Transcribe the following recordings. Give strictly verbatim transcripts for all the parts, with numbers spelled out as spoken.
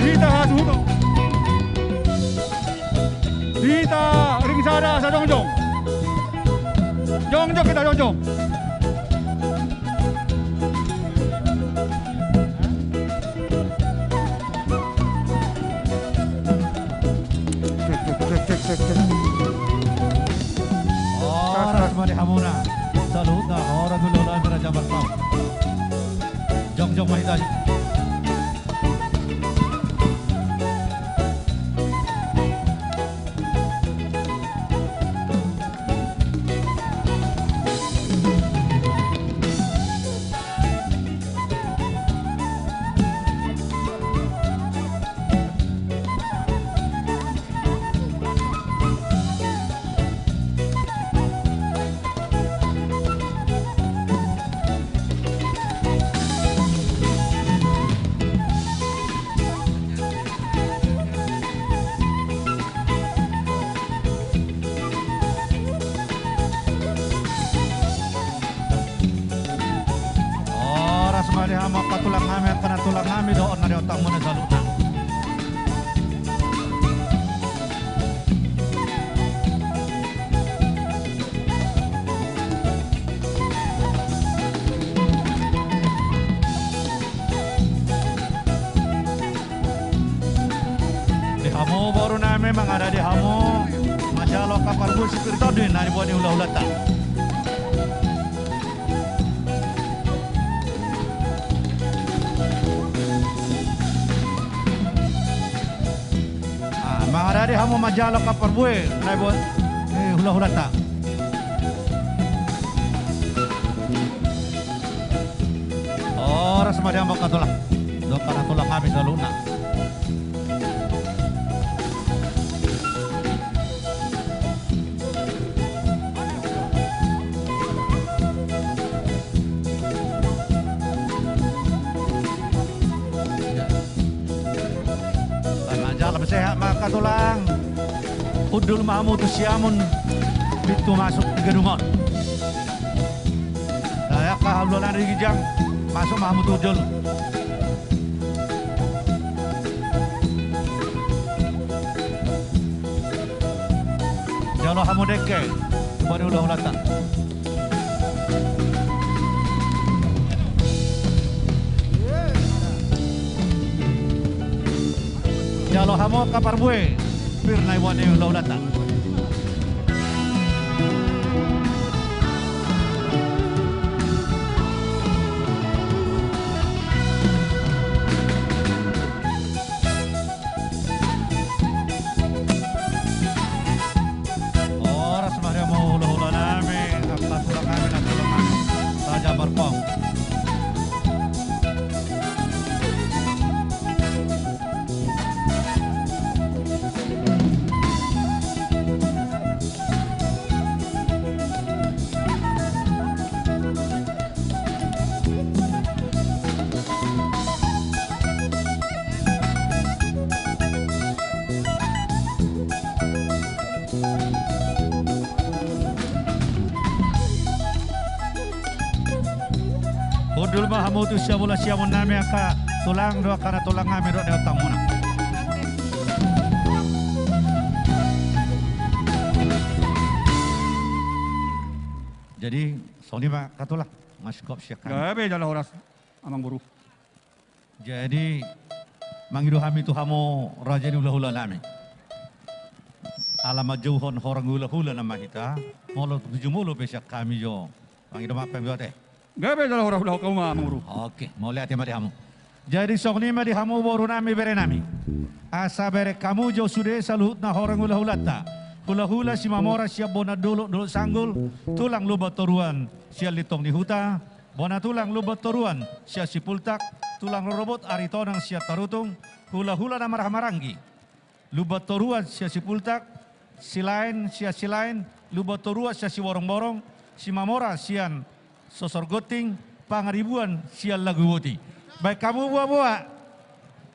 Hita hasuhuton. Hita ring sada asa jongjong. Jongjong hita jongjong. Cek, cek, cek, cek, cek, cek. Horas ma di hamuna. Saluhutna horas ma di hamuna, Raja Marpau. Jongjong ma hita. Horas ma di hamu angka tulang nami, angka na tulang nami dohot na di otangmuna saluhutna. Di hamu boru nami, mangaradei hamu manjalo angka parbue sipir tondi na diboan ni hulahulanta. Ah, mangaradei hamu manjalo angka parbue na diboan ni hulahulanta. Horas ma di hamu angka tulang dohot angka na tulang nami saluhutna. Manjalo, sehat ma angka tulang. Hundul ma hamu tu siamun, pintu masuk di gedung on. Sai angka haluaon na di ginjang, masuk ma hamu tu jolo. Jalo hamu dengke, boan ni hulahulanta. Jalo hamu angka parbue sipir na diboan ni hulahulanta. Horas ma di hamu hulahula nami, angka tulang nami, na tulang nami, Raja Marpau. Hundul ma hamu tu siamun, siamun nami angka tulang dohot angka na tulang nami dohot ni otangmuna. Jadi songon i ma angka tulang, masihop sian hami. Gabe jala horas, amangboru. Jadi mangido hami tu hamu raja ni hulahula nami. Ala manjouhon horong hulahula nama hita, molo tu jumolo pe sian hami jo. Mangido ma hami, bote. Gabe jala horas, hulahula hamu ma, amangboru. Oke, mauliate ma di hamu. Jadi songon i ma di hamu boru nami, bere nami. Asa bereng hamu jo sude saluhutna horong hulahulanta. Hulahula Simamora sian bona dolok, dolok Sanggul, tulang Lumban Toruan sian Lintong ni Huta, bona tulang Lumban Toruan sian Sipultak, tulang rorobot Aritonang sian Tarutung, hulahula na marhaha maranggi, Lumban Toruan sian Sipultak, Silaen sian Silaen, Lumban Toruan sian Siborongborong, Simamora sian Sosor Gonting, Pangaribuan sian Laguboti. Baen hamu boa-boa,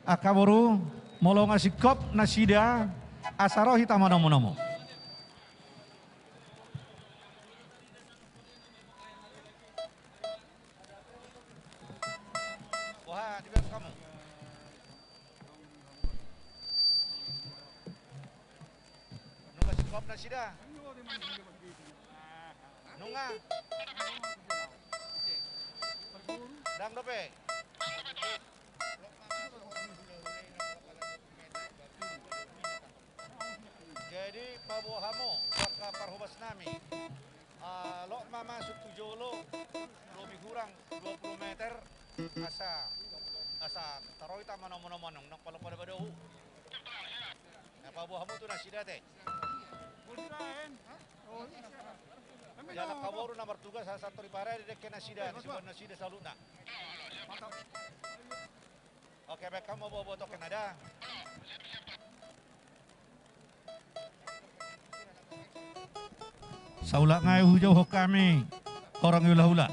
angka boru, molo nga singkop nasida, asa ro hita manomu-nomu. nasida. Nunga. Ndang dope. Jadi paboa hamu angka parhobas nami. Ah, loas ma masuk tu jolo, lobi hurang dua puluh meter, asa, asa taroita manomu-nomu nang, nang pala pada pada hu. Na paboa hamu tu nasida te. Jala kaboru na martugas asa tori parade dengke nasida, di sibuan nasida saluhutna. Oke, baik, hamu boa-boa toke nada. Saulak nai hujauhon hami horong ni hula-hula.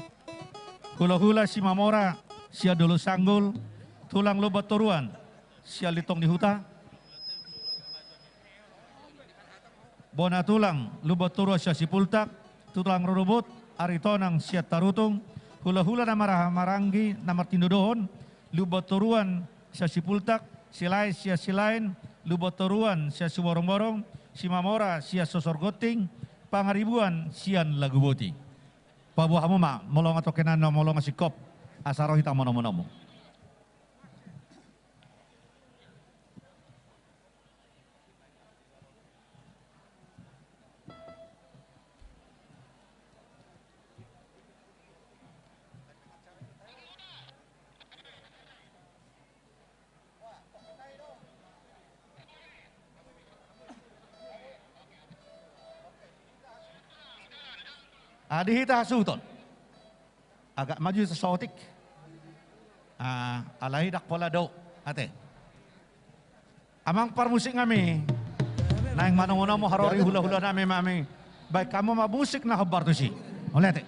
Hula-hula Simamora sian Dolok Sanggul, tulang Lumban Toruan sian Lintong ni Huta. Bona tulang Lumban Toruan sian Sipultak, tulang rorobot Aritonang sian Tarutung, hula-hula na mara-, maranggi na martinodohon, Lumban Toruan sian Sipultak, Silaen sian Silaen, Lumban Toruan sian Siborongborong, Simamora sian Sosor Gonting, Pangaribuan sian Laguboti. Paboa hamu ma, molo nga toke nami, molo nga singkop, asa ro hita manomu-nomu. Adi hita hasuhuton. Agak maju saotik. Ah, alai ndang pola dao ate. Amang parmusik nami, naeng manomu-nomu haroro ni hula-hula nami ma hami. Baen hamu ma musik na hombar tusi. Mauliate.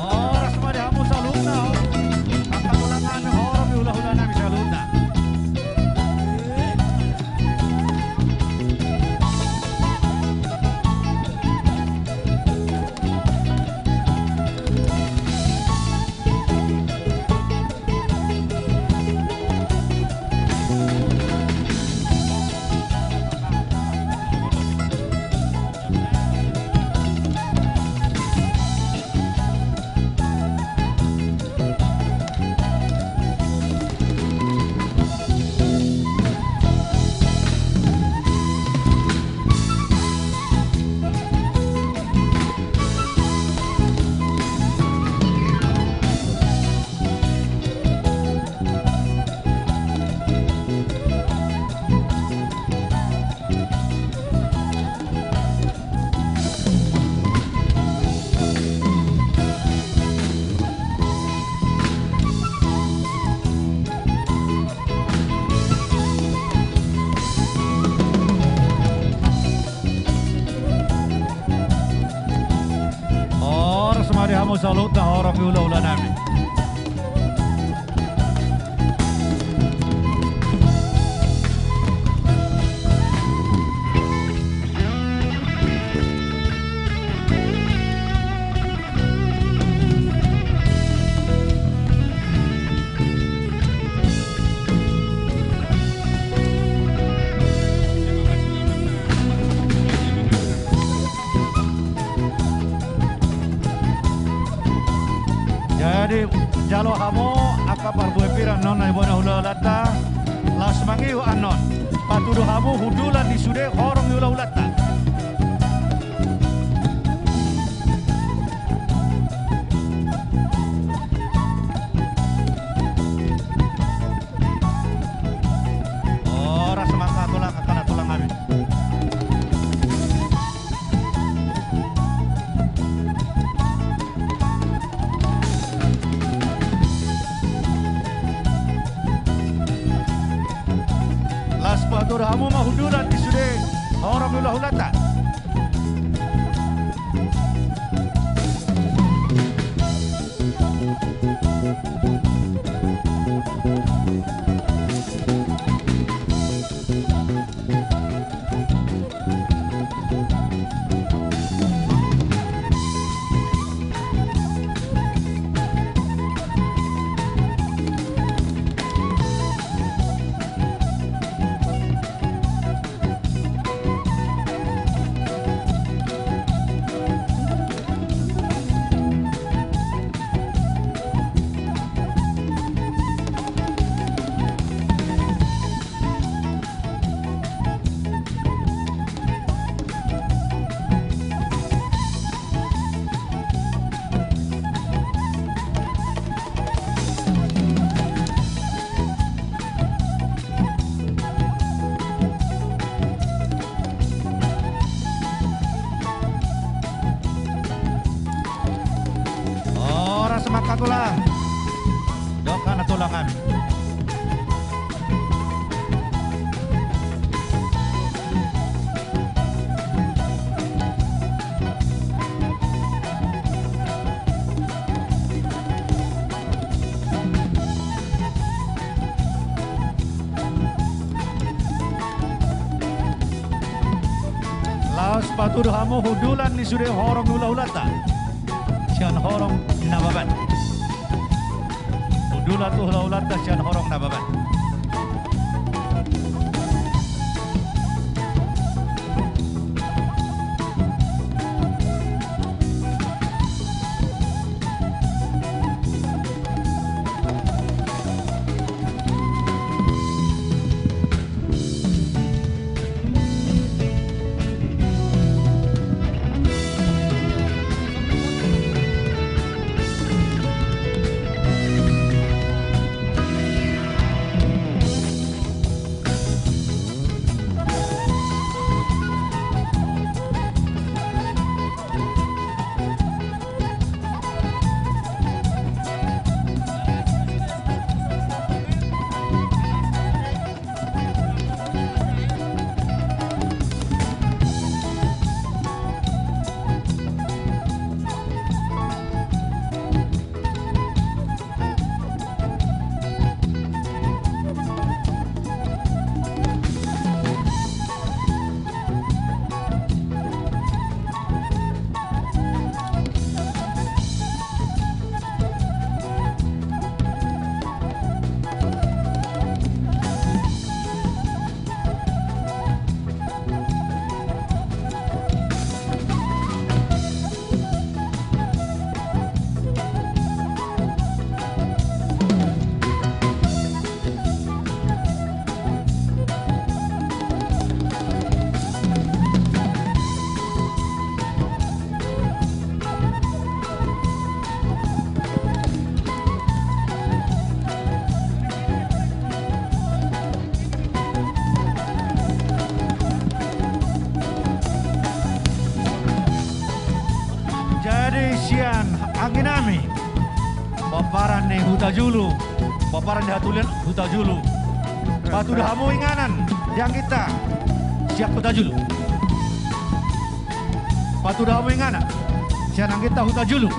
Horas ma di hamu saluhutna. Angka tulang nami, horong ni hula-hula nami saluhutna. Horas ma di hamu saluhutna, horong ni hula-hula nami. Jadi, Jalo hamu angka parbue pir annon na ibana hulahulanta, laos mangihut annon. Patudu hamu hundulan ni sude horong ni hulahulanta. Horas ma angka tulang, angka na tulang nami. Laos patudu hamu ma hundulan di sude horong ni hulahulanta. Horas ma angka tulang. Dok angka na tulang nami. Laos patudu hamu hundulan ni sude horong ni hulahulanta. Sian horong Nababan. Hundulan tu hulahulanta sian horong Nababan. Jadi sian anggi nami, pomparan ni Hutajulu, pomparan ni hatulian Hutajulu. Patudu hamu inganan di angginta sian Hutajulu. Patudu hamu inganan sian angginta Hutajulu.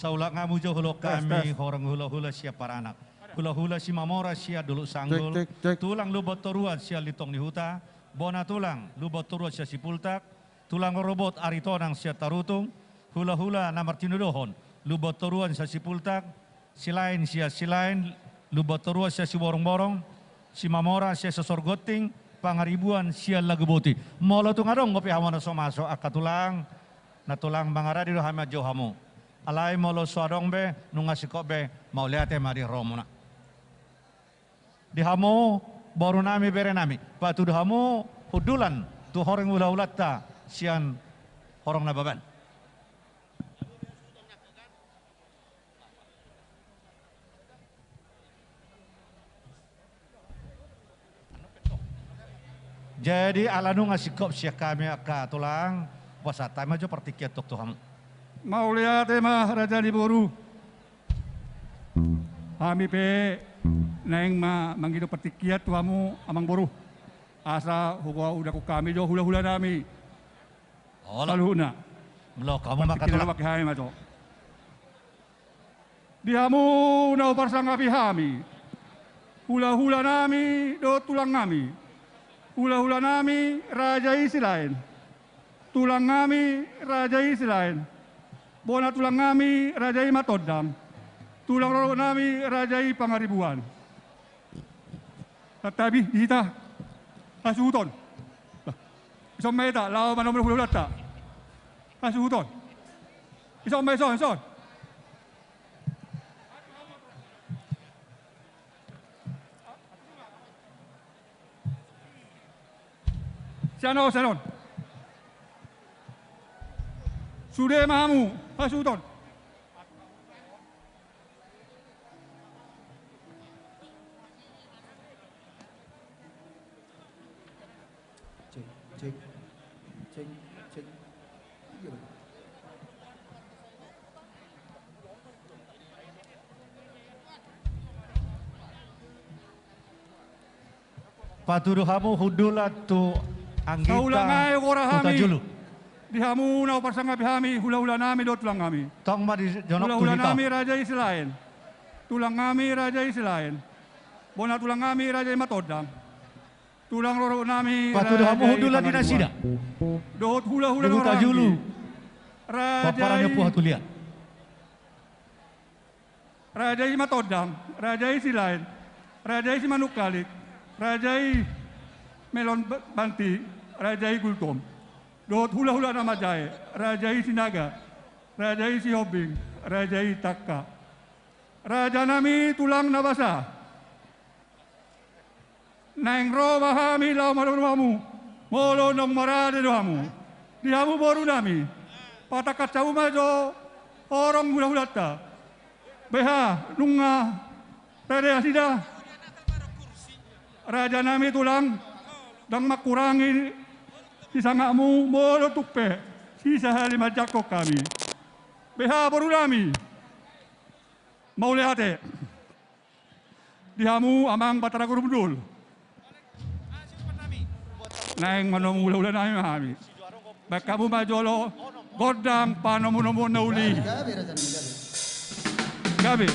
Ulaon hamu jo, ulaon hami horong hulahula sian Paranak. Hulahula Simamora sian Dolok Sanggul. Tulang Lumban Toruan sian Lintong ni Huta. Bona tulang Lumban Toruan sian Sipultak. Tulang rorobot Aritonang sian Tarutung. Hulahula na martinodohon Lumban Toruan sian Sipultak. Silaen sian Silaen, Lumban Toruan sian Siborongborong, Simamora sian Sosor Gonting, Pangaribuan sian Laguboti. Molo tung adong dope hamu na so masuk angka tulang, na tulang mangarade do hami manjou hamu. Alai molo so adong be, nunga singkop be, mauliate ma di rohamuna. Di hamu boru nami, bere nami, patudu hamu hundulan tu horong hulahulanta sian Horong Nababan. Jadi ala nunga singkop sian hami angka tulang, pasahat hami ma jo partingkian tu hamu. Mauliate ma raja ni boru. Hami pe naeng ma mangido partingkian tu hamu amang boru. Asa huboan hudok hami jo hulahula nami. Olo. Saluhutna. Molo hamu ma angka tulang. Partingkian hami ma jo. Di hamu na huparsangapi hami, hulahula nami dohot tulang nami. Hulahula nami raja i Silaen. Tulang nami raja i Silaen. Bona tulang nami raja i Matondang. Tulang rorobot nami raja i Pangaribuan. Santabi di hita. Hasuhuton. Ison ma hita laho manomu hulahulanta. Hasuhuton. Ison ma, ison, ison. Sian on, sian on. Sude ma hamu, hasuhuton. Cek, cek, cek, cek. Iya, Bang. Patudu hamu hundulan tu Anggita Hutajulu. Saulak nai hugoar hami di hamu na huparsangapi hami, hulahula nami dohot tulang nami. Tong ma di jonok tu hita. Hulahula nami raja i Silaen. Tulang nami raja i Silaen. Bona tulang nami raja i Matondang. Tulang rorobot nami raja i Pangaribuan. Patudu hamu hundulan di nasida. Dohot hulahula ni Hutajulu. Raja i Pomparan ni Ompu Hatulian. Raja i Matondang, raja i Silaen, raja i Simanungkalit, raja i Melon Ba-, Banti, raja i Gultom. Dohot hulahula na manjae, raja i Sinaga, raja i Sihombing, raja i Tangka. Raja nami tulang na basa. Naeng ro ma hami laho manomu hamu, molo naung marade do hamu. Di hamu boru nami, patangkas hamu ma jo horong hulahulanta. Beha nunga rade nasida. Raja nami tulang, ndang mangkurangi sisanggapmu molo tung pe sisahali manjangkon hami. Beha boru nami. Mauliate. Di hamu amang Batara Guru Bundul. Naeng manomu hulahula nami ma hami. Baen hamu ma jolo gondang panomunomuon na uli. Gabe.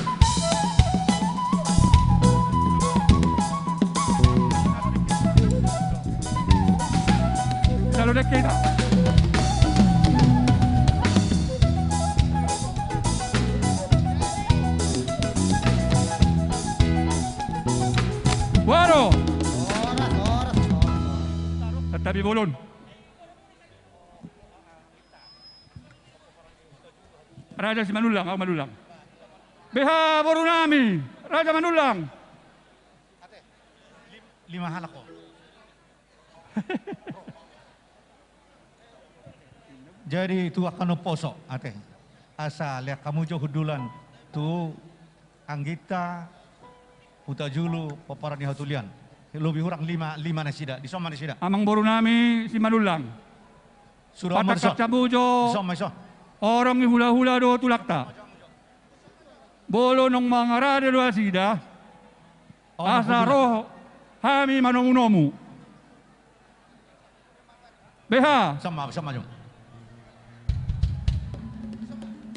Salo dek kita. Waro. Santabi bolon. Raja Simanullang, au Manullang. Beha boru nami, Raja Manullang. Lima halak ho. Jadi tu angka na umposo ate, asa lean hamu jo hundulan tu Anggita Hutajulu, Pomparan ni Hatulian. Lobi hurang lima, lima nasida, dison ma nasida. Amang boru nami Simanullang. Patangkas hamu jo horong ni hulahula dohot tulangta. Molo naung mangarade do nasida, asa ro hami manomunomu. Beha. Sama, sama jo.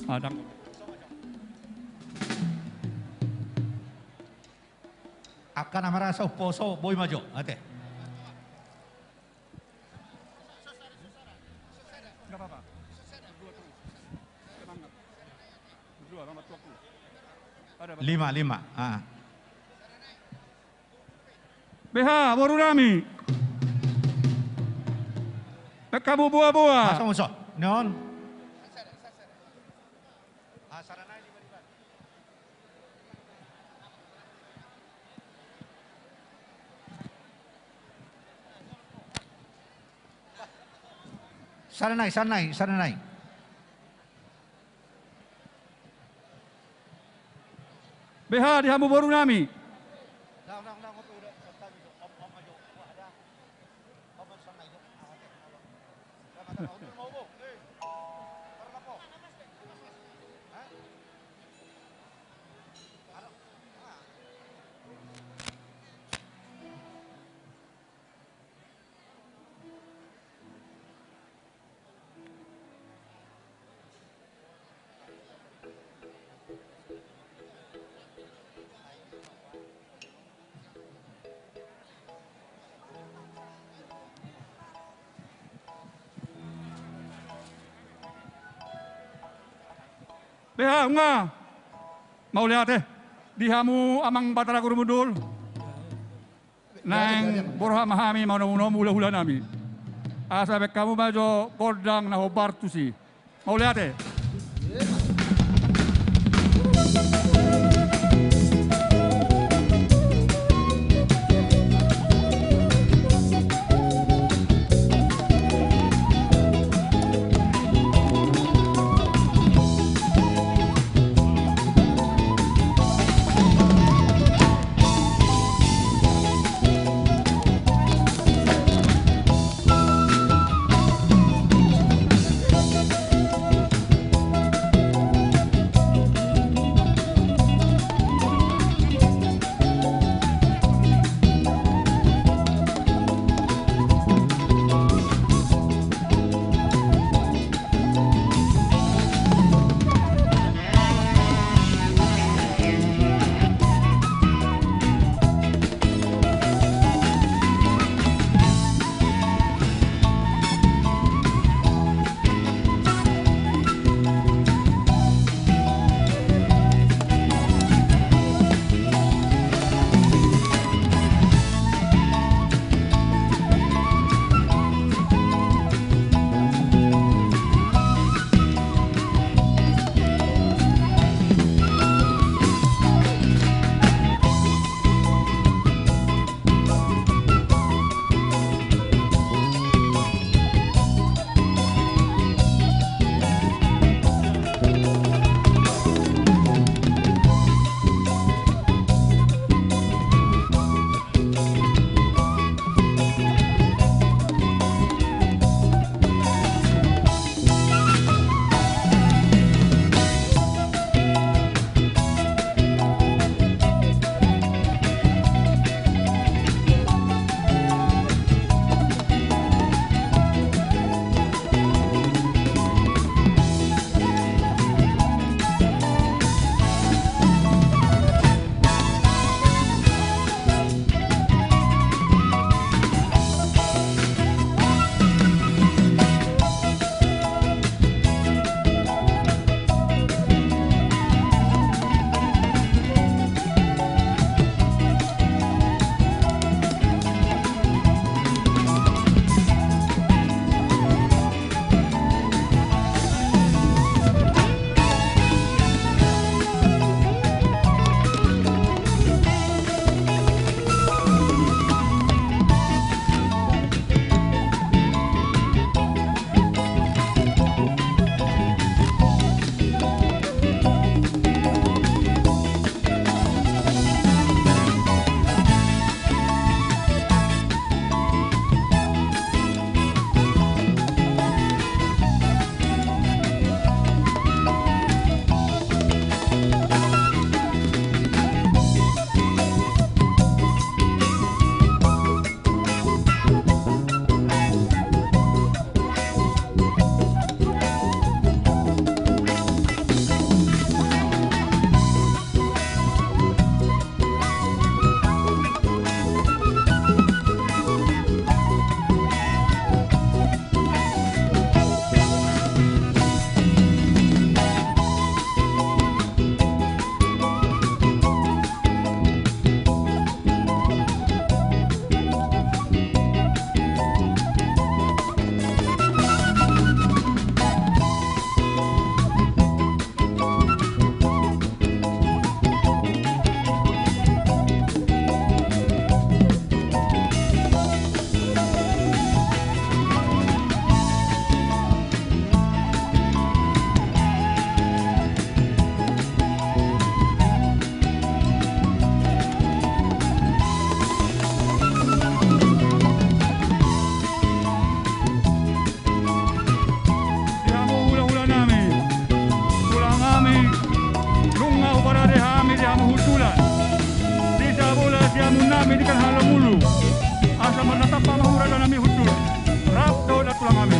Adang. Angka na marasa umposo, boi ma jo, ate. Lima, lima. Ah. Beha, boru nami. Baen hamu boa-boa. Masa muso. Non. Sada nai, sada nai, sada nai. Beha di hamu boru nami. Beha, nunga. Mauliate. Di hamu amang Batara Gurumundul. Naeng borhat ma hami manomu-nomu hula-hula nami. Asa baen hamu ma jo gondang na hombar tusi. Mauliate. Hami di kan halomulu. Asa marnatap ma hurang nami hundul. Rap dohot tulang hami.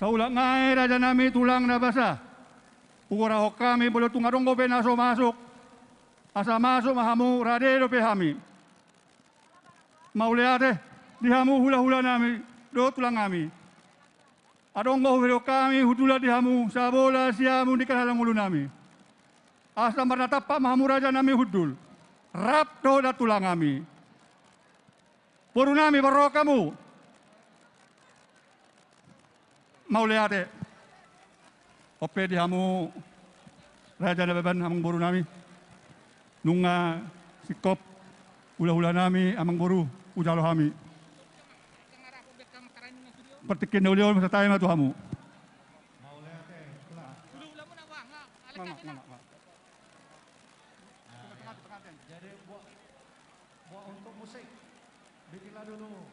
Paulak nai rajanami tulang na basa. Hugoarhon hami molo tung adong dope na so masuk. Asa masuk ma hamu, rade dope hami. Mauliate di hamu hulahulanami dohot tulangnami. Adong do huberehon hami hundulan di hamu, sabola siamun di angka ngolunami. Asa marnatampak ma hamu rajanami hundul. Rap dohot tulangnami. Borunami, parrohahon hamu. Mauliate. On pe di hamu raja na baban, amangborunami. Nunga singkop hulahulanami, amangboru, hujalo hami. Partingkian na uli on, mauliate ma tu hamu. Mauliate. Mama, mama, mama. Jadi buat, buat untuk musik, bikinlah dulu.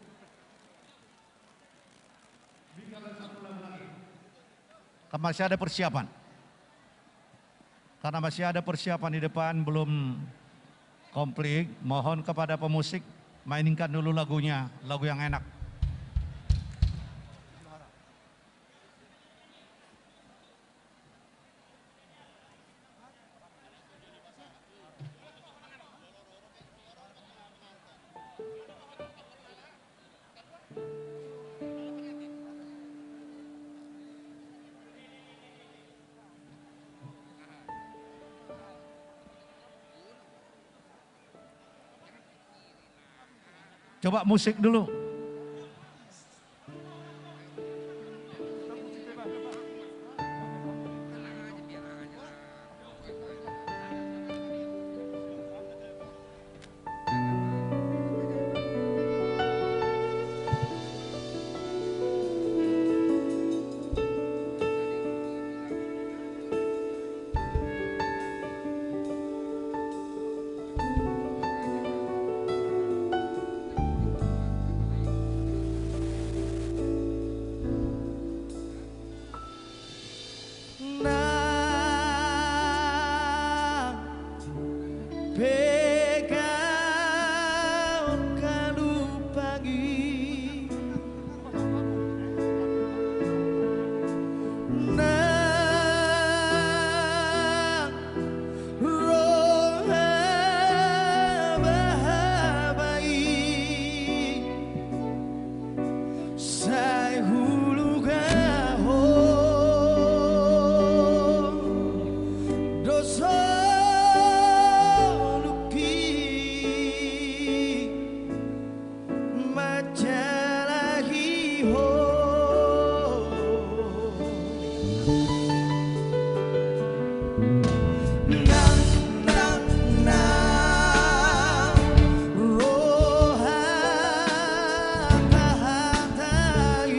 Kan masih ada persiapan. Karena masih ada persiapan di depan, belum komplit, mohon kepada pemusik mainkan dulu lagunya, lagu yang enak. Coba musik dulu. Nang pe gaon halumpang i, nang ro haba-haba i, sai hulugahon do soluki manjalahi ho. Nang, nang, nang ro hata-hata i,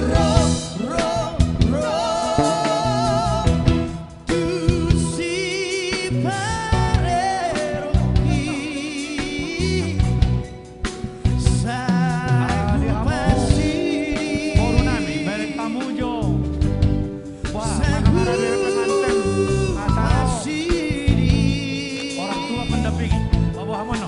ro, ro, ro tu siparerongi. Ah, di hamu boru nami, bereng hamu jo. Wah, manang ada di pengantin, asal orang tua mendampingi. Bawa hamu no.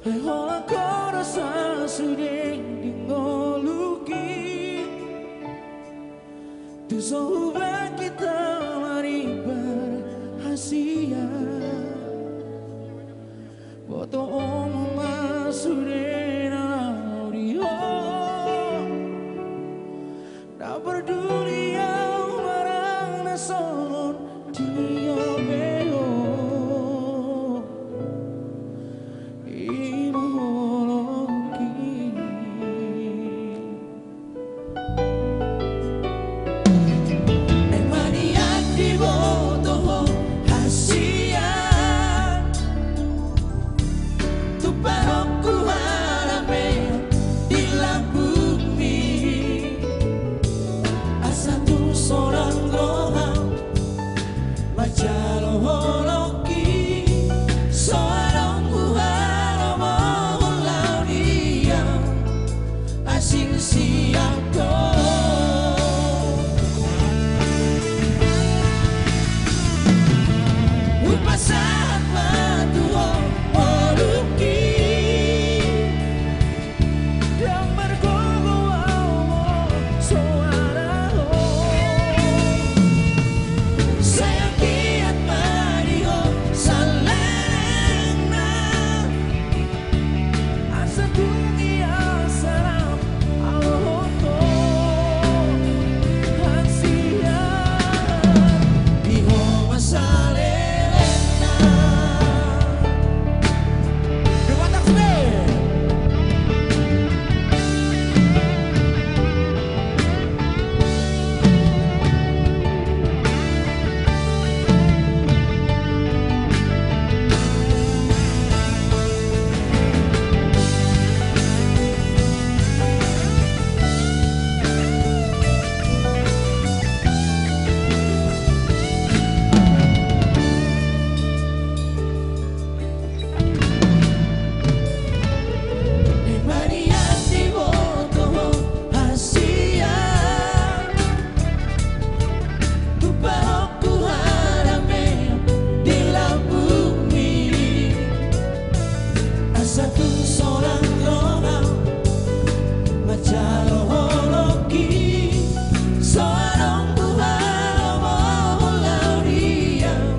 Ai holan ho do sude di ngolungki, tu so hubahen hita marimbar hasian. Botoonmu ma sude na laho di ho. Ndang parduli au manang na songon dia pe ho, i ma holongki. Emma nian diboto ho hasian, tumpak ho huharameon di lambungmi. Asa tung sonang roham manjalo holongki, so adong huhalomohon laho di au asing sian ho. Hupasahat ma tu ho ngolungki. Ndang margogo au molo so ada ho. Sai anggiat ma di ho salelengna. Asa tung ia salam alohothon hasian. Di ho ma salelengna. Emma nian diboto ho hasian, tumpak ho huharameon di lambungmi. Asa tung sonang roham manjalo holongki, so adong huhalomohon laho di au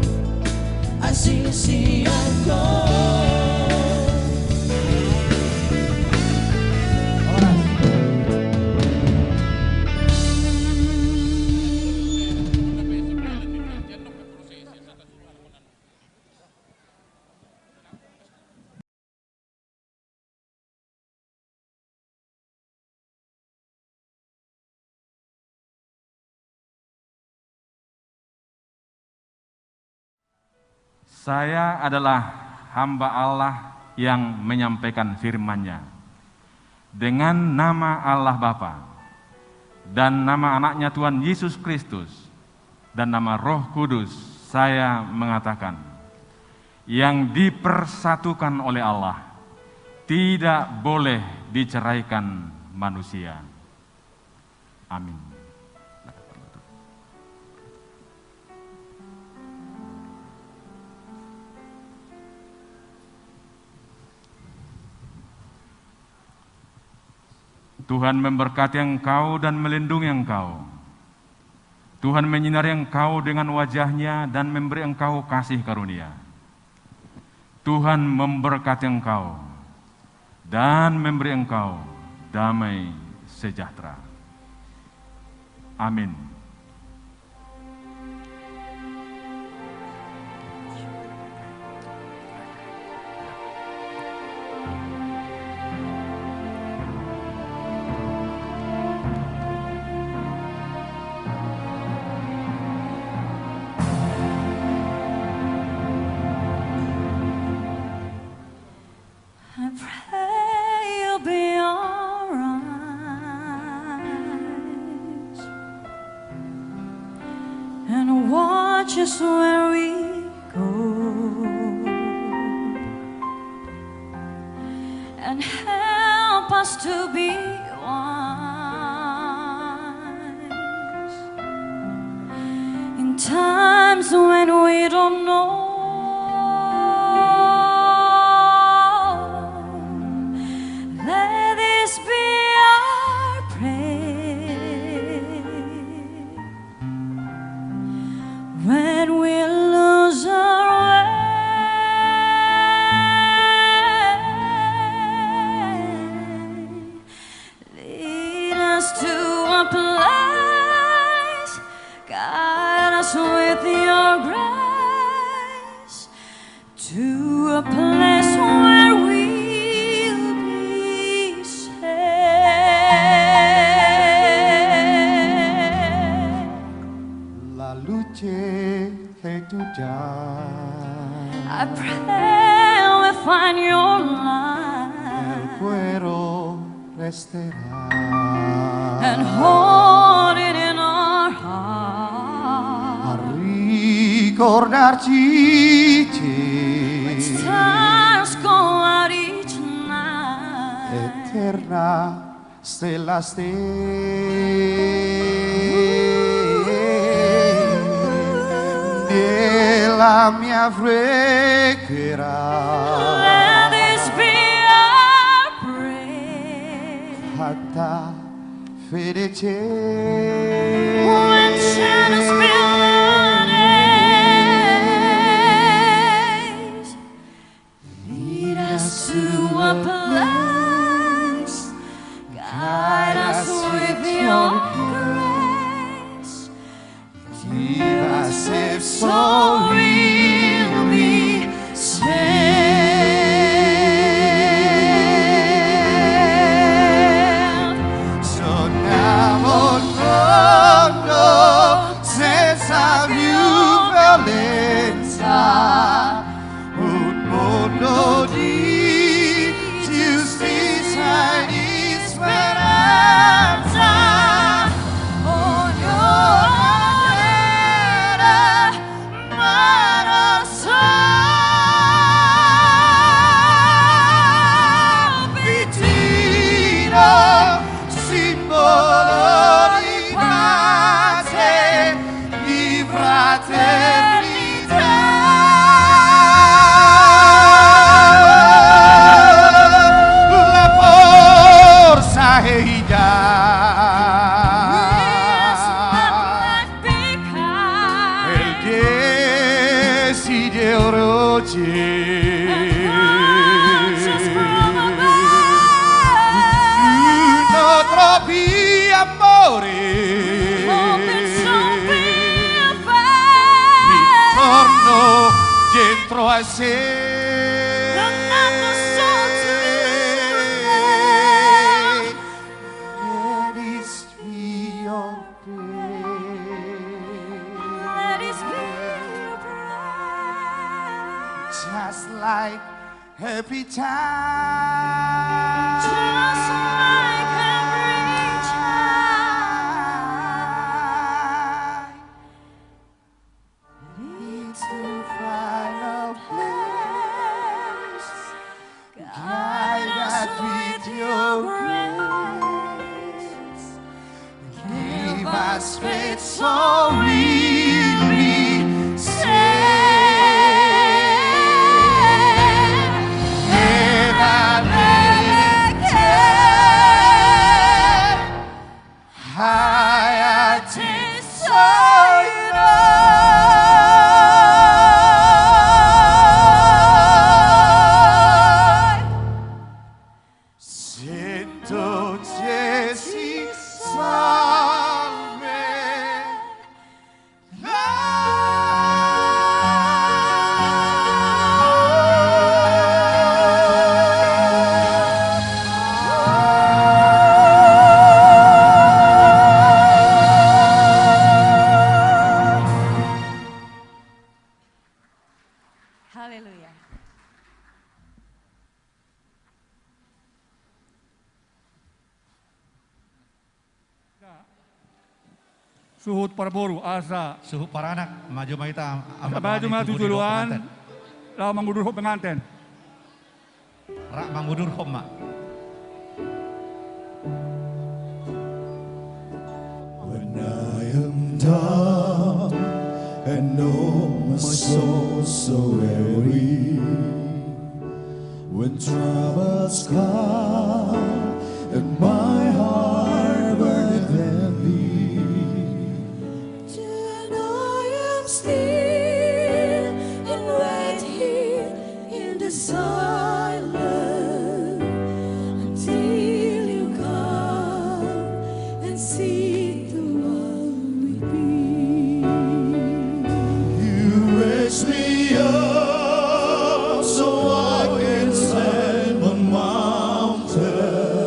asing sian ho. Saya adalah hamba Allah yang menyampaikan firman-Nya. Dengan nama Allah Bapa, dan nama Anak-Nya Tuhan Yesus Kristus, dan nama Roh Kudus, saya mengatakan, yang dipersatukan oleh Allah tidak boleh diceraikan manusia. Amin. Tuhan memberkati engkau dan melindungi engkau. Tuhan menyinari engkau dengan wajah-Nya dan memberi engkau kasih karunia. Tuhan memberkati engkau dan memberi engkau damai sejahtera. Amin. I pray you'll be all right and watch us where we go and help us to be wise in times when we don't know. And hold it in our heart. A record our teaching. Which stars go out each night. Eterna stella stella. Nella mia preghiera. Let this be our prayer. Fatta fede cieca. When shadows fill the days. Lead us to a place. Guide us with your grace. Keep us safe so we'll be saved. Torniamo al mondo senza più violenza. Un mondo di giustizia e di speranza. Ognuna terra, ma non so vicino, simbolo di pace, di fraternità. La forza e idea. El desiderio. No trovi amore. Intorno dentro a sé. Let it be your prayer. Let it be your prayer. Just like every child. Just like every child. Lead to final place. Guide us with your grace. Give us faith so we'll be saved. Ed ad Haleluya. Suhut parboru asa. Suhut paranak, maju ma hita. Asa maju ma tu joloan. Laho mangudurhon penganten. Rap mangudurhon ma. When I am down and oh my soul so weary, when troubles come and my heart burneth heavy, then I am still and wait here in the silence until you come and sit the world with me. You raise me up so I can stand on mountain.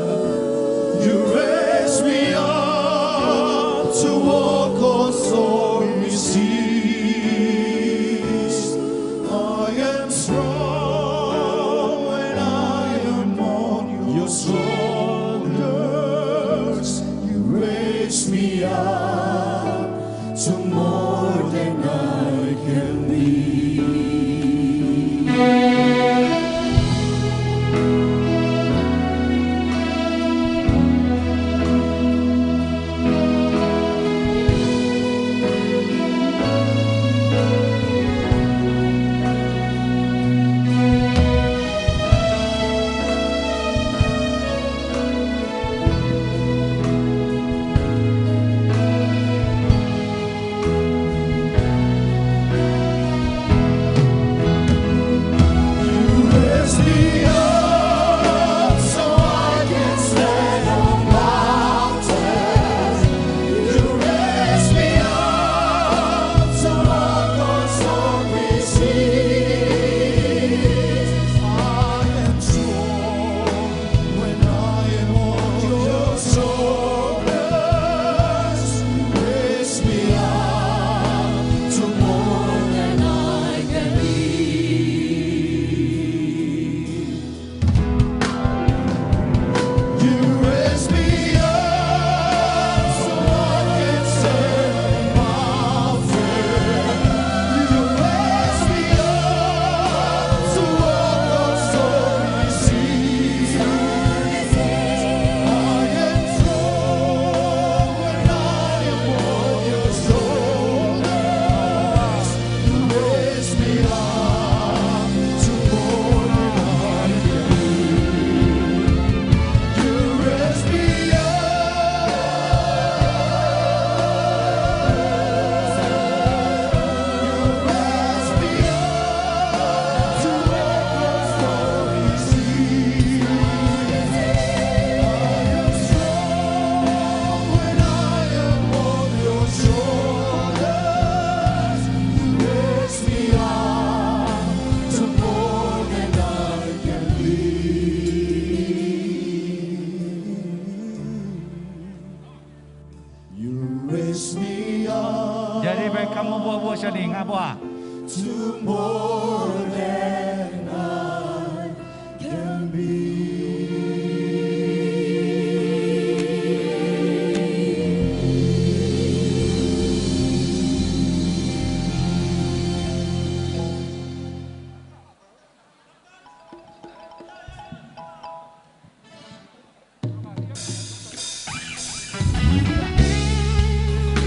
Jadi nga boha.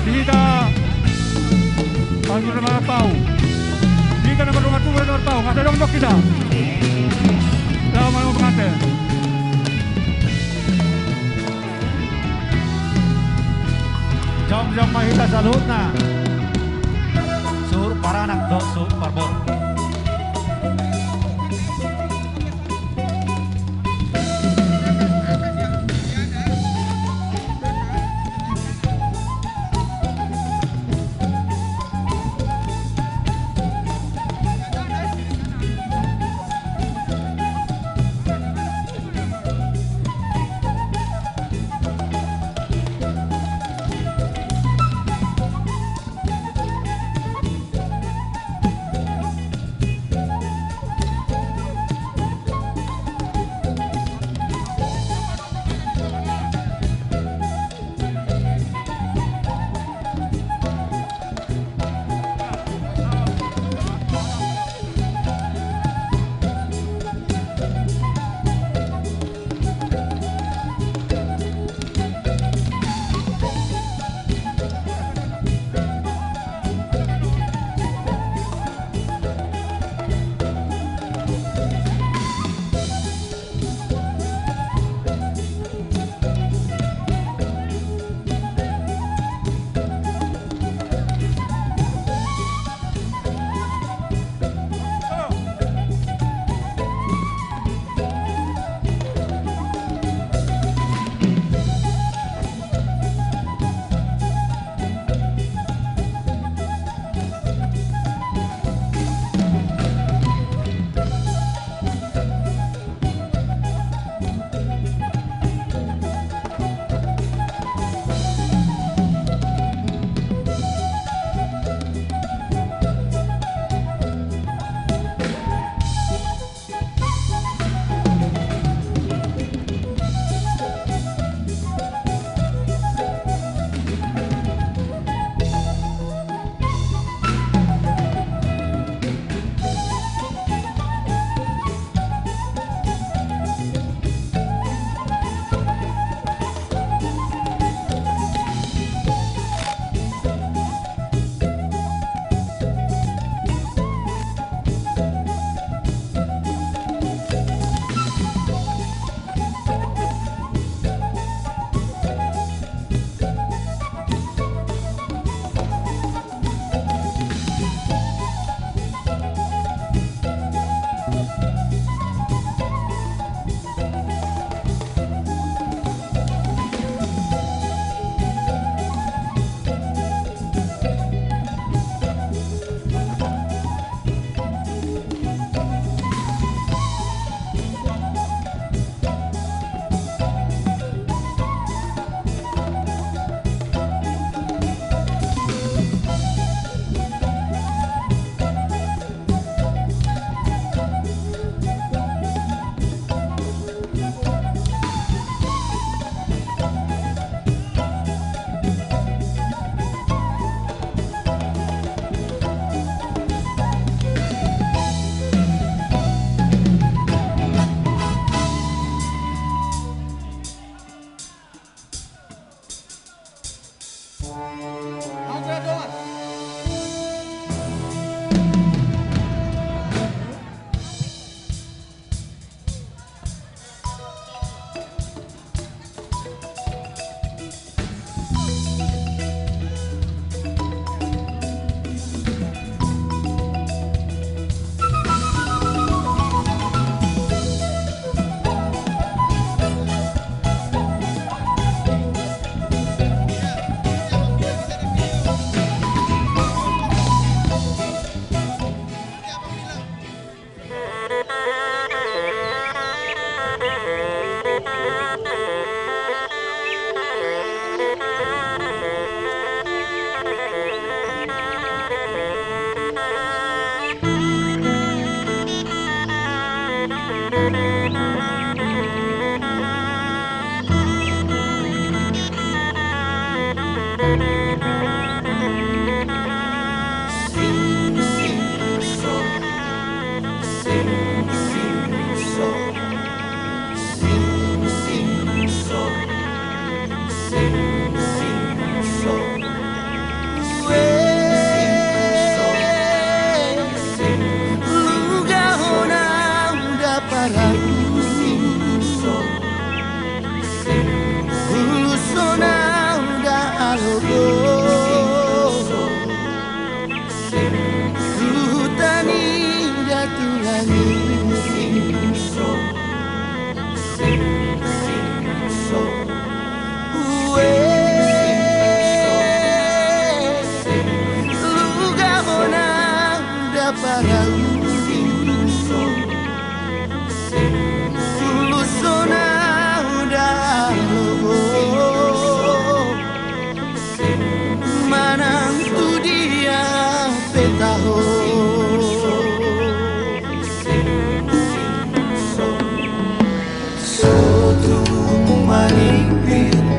Di hita panggil nama pau. Di hita nama rumah tua nama pau. Nggak ada dong dok kita. Lawan mana pengantin. Jongjong ma hita saluhutna. Suhut paranak dohot suhut parboru.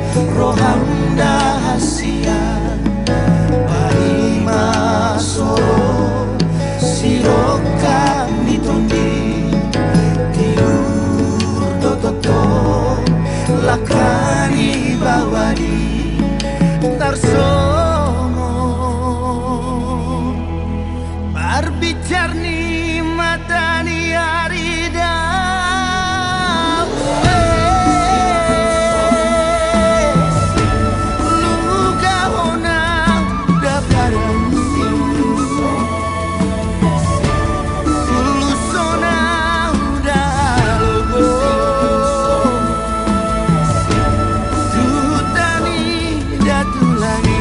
Roham da hasian, paima soro sirongkap ni tondi, tiur do tongtong langka ni bawadi tarsongon. Marbicar ni mata ni ari da, luga hona da parau, ulushon au da logo tu tani da tulang i.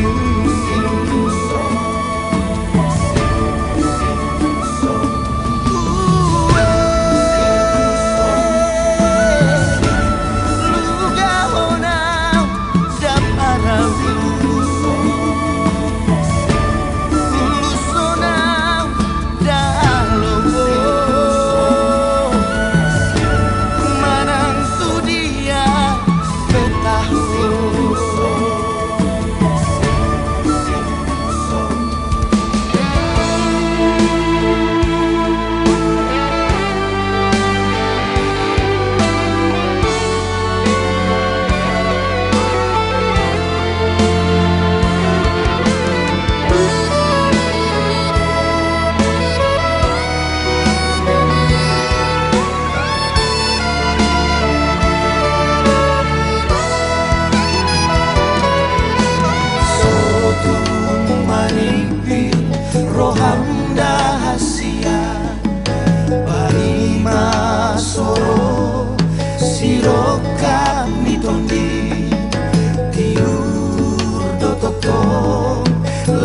Sotung manimpir roham da hasian, paima soro sirongkap ni tondi, tiur do tongtong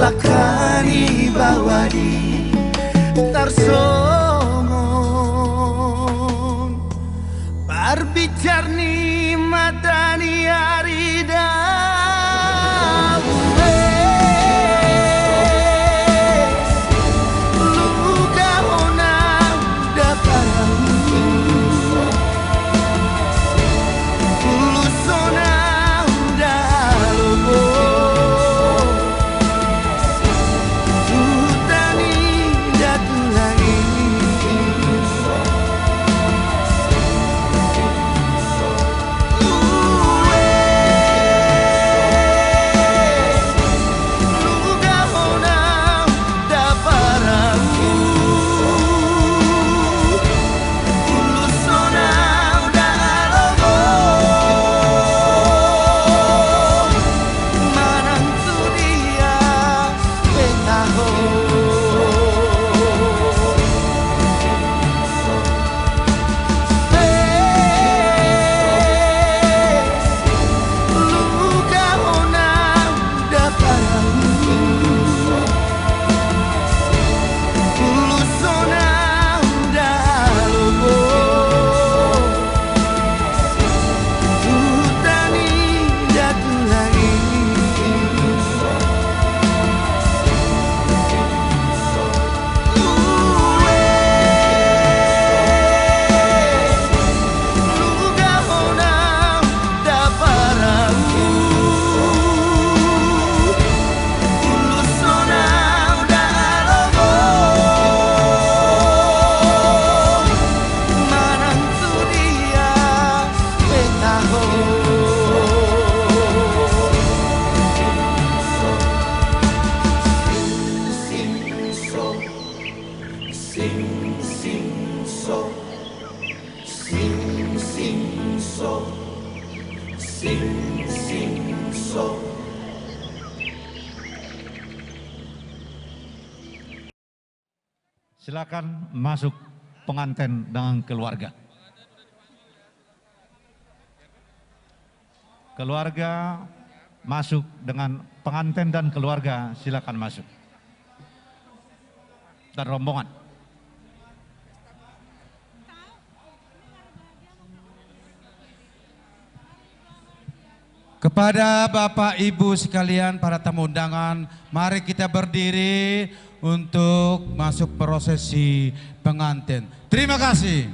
langka ni bawadi tarsongon. Marbicar ni mata ni ari da, luga hona da parau, ulushon au da logo tu tani da tulang i. Silakan masuk pengantin dengan keluarga. Keluarga masuk dengan pengantin dan keluarga, silakan masuk. Dan rombongan. Kepada Bapak Ibu sekalian, para tamu undangan, mari kita berdiri untuk masuk prosesi pengantin. Terima kasih.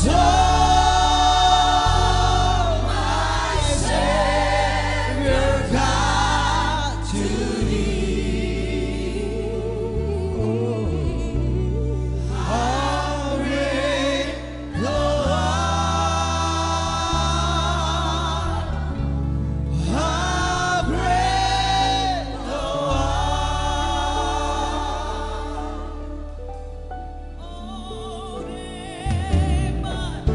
Oh, my Savior God, to thee, how great thou art, how great thou art.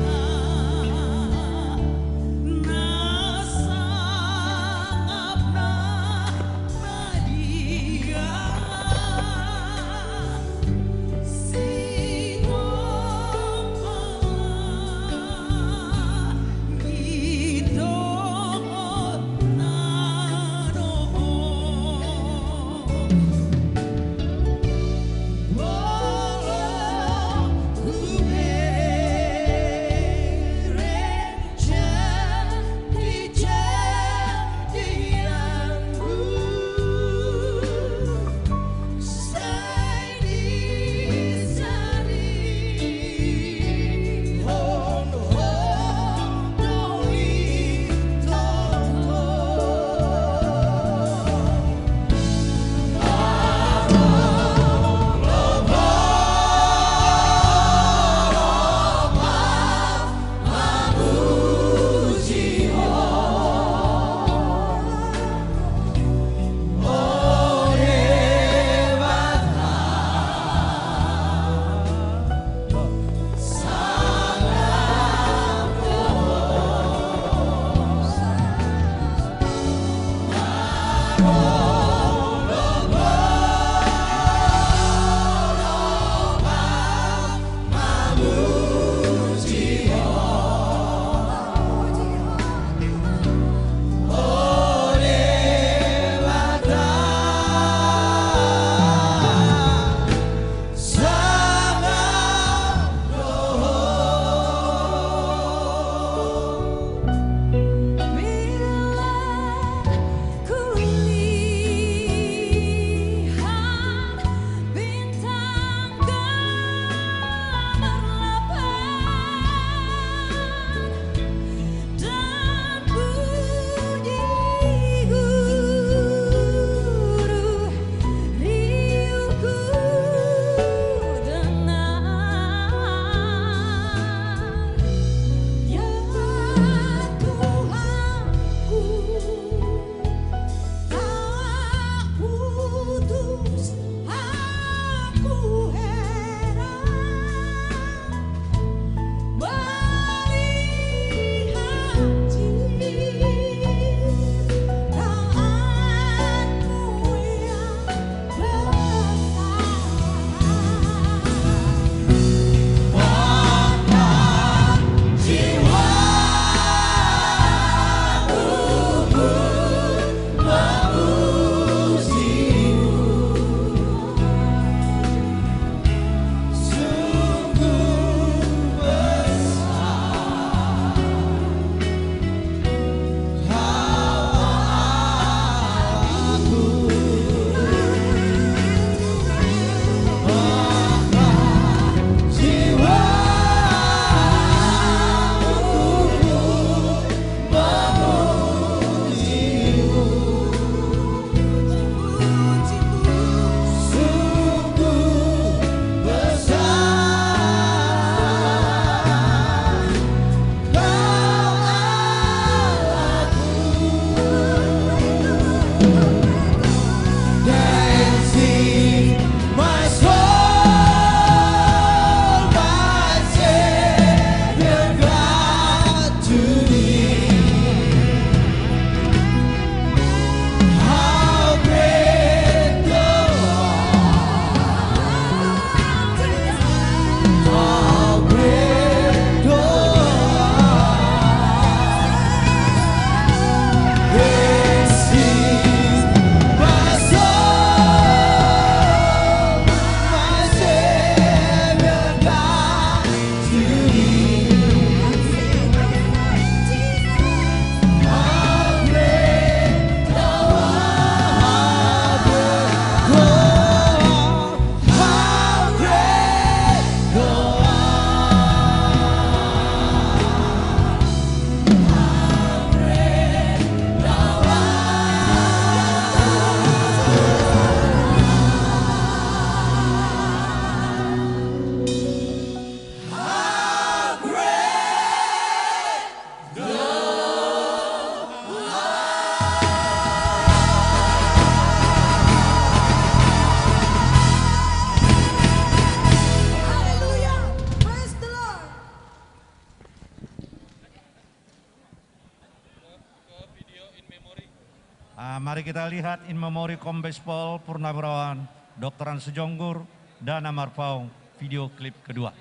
Ah, mari kita lihat in memoriam Kombes Pol Purnawirawan Doktoran Sijonggur, Dana Marpaung, video klip kedua.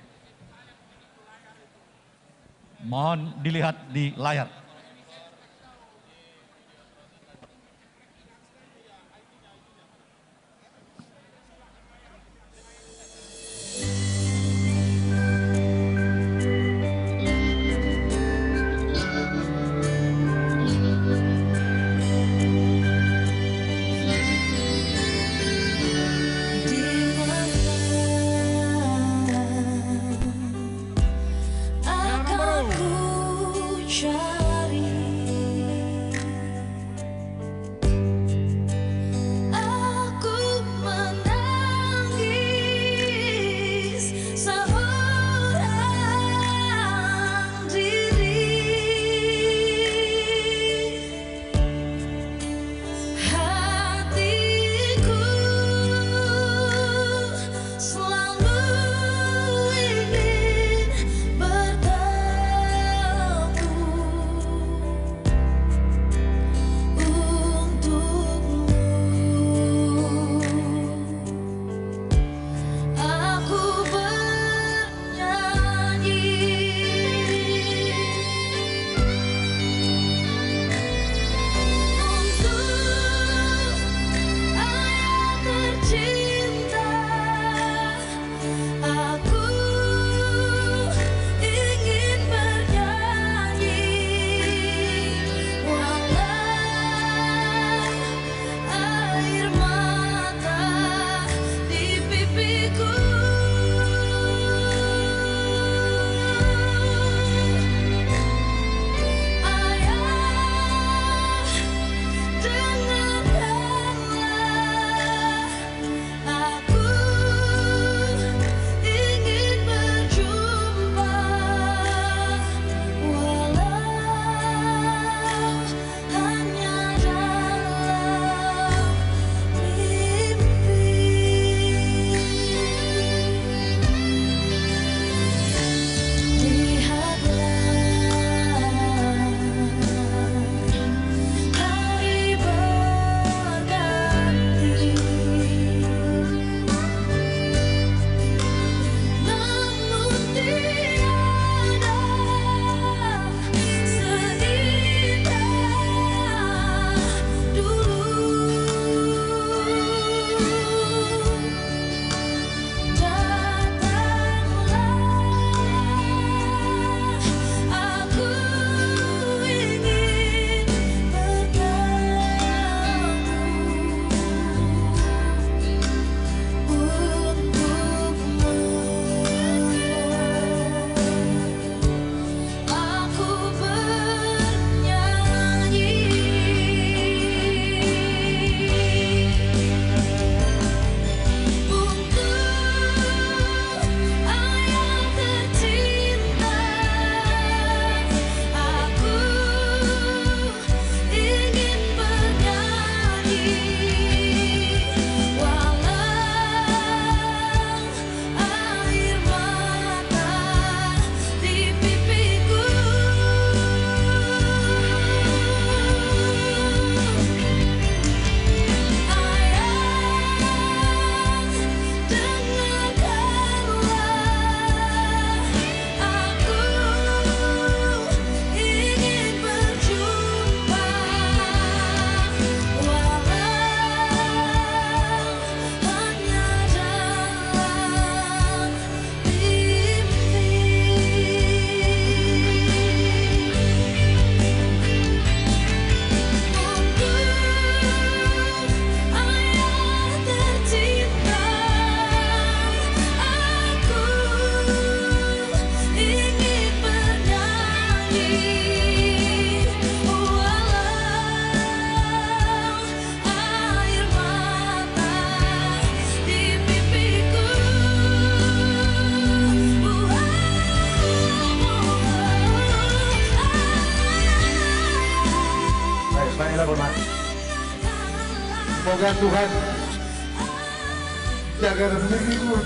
Mohon dilihat di layar. Aku menangis seorang diri. Hatiku selalu ingin bertemu untukmu. Aku bernyanyi untuk ayah tercinta. Aku ingin bernyanyi walau air mata di pipiku. Ayah, dengarkanlah. Aku ingin berjumpa walau hanya dalam mimpi. Lihatlah, hari berganti. Namun tiada seindah dulu. Datanglah, aku ingin bertemu untukmu. Aku bernyanyi untuk ayah tercinta. Aku ingin bernyanyi walau air mata di pipiku. Ayah, dengarkanlah, aku ingin berjumpa walau hanya dalam mimpi. Untuk ayah tercinta, aku ingin bernyanyi walau air mata di pipiku. Baik, baiklah, Bang. Semoga Tuhan jaga rezekimu.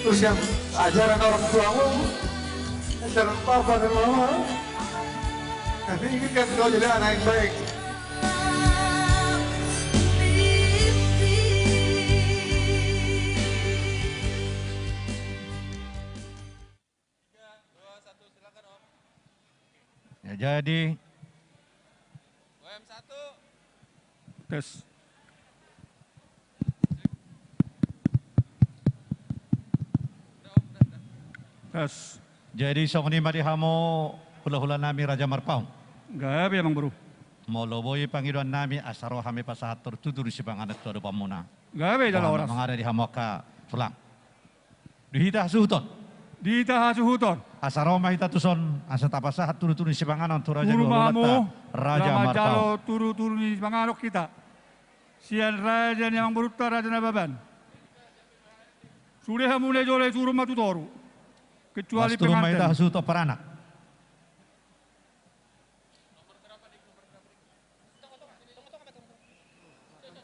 Terus yang ajaran orang tuamu, ajaran papa dan mama, kami inginkan kau jadi anak yang baik. Ya, jadi. Tes. Tes. Jadi songon i ma di hamu hulahula nami Raja Marpaung. Gabe, Amangboru. Molo boi pangidoan nami, asa ro hami pasahathon tutu ni sipanganon tu adopanmuna. Gabe jala horas. Mangada di hamu angka tulang. Di hita hasuhuton. Di hita hasuhuton. Asa ro ma hita tuson, asa tapasahat tudutudu ni sipanganon tu raja ni hulahulanta, Raja Marpaung. Turu ma hamu, jala manjalo tudutudu ni sipanganon hita sian raja ni amangborunta, Raja Nababan. Sude hamu na jolo i, turu ma tu toru. Kecuali penganten. Turu ma hita hasuhuton paranak.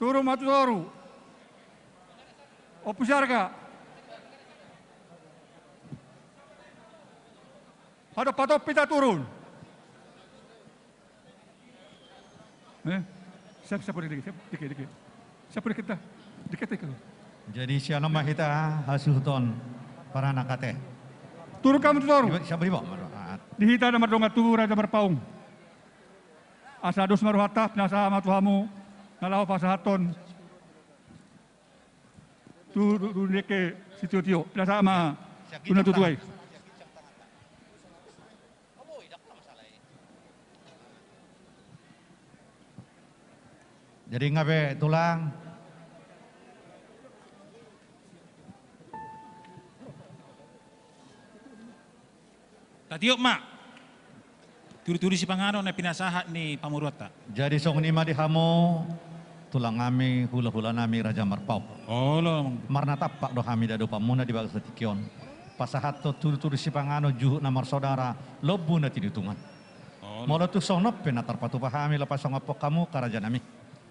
Turu ma tu toru. Ompu Siarga. Hadop-hadop hita turun. Eh? Siap, siap, dikit, siap, dikit, dikit. Siap, dikit dah. Dikit, dikit. Jadi sian on ma hita hasuhuton paranak ate. Turun hamu tu toru. Siap, siap, siap. Di hita na mardongan tubu, Raja Marpaung. Asa dos ma rohanta, pinasahat ma tu hamu na laho pasahathon tu, tu, tu dengke sitiotio, pinasahat ma tu natuatua i. Jadi nga be tulang. Tatiop ma tudutudu sipanganon na pinasahat ni pamoruonta. Jadi songon i ma di hamu tulang nami, hulahula nami, Raja Marpaung. Olo. Marnatampak do hami di adopanmuna di bagasan tingki on, pasahathon tudutudu sipanganon, juhut na marsaudara, lombu na tinitungan. Olo. Molo tung songon on pe na tarpatupa hami laho pasongaphon hamu angka raja nami.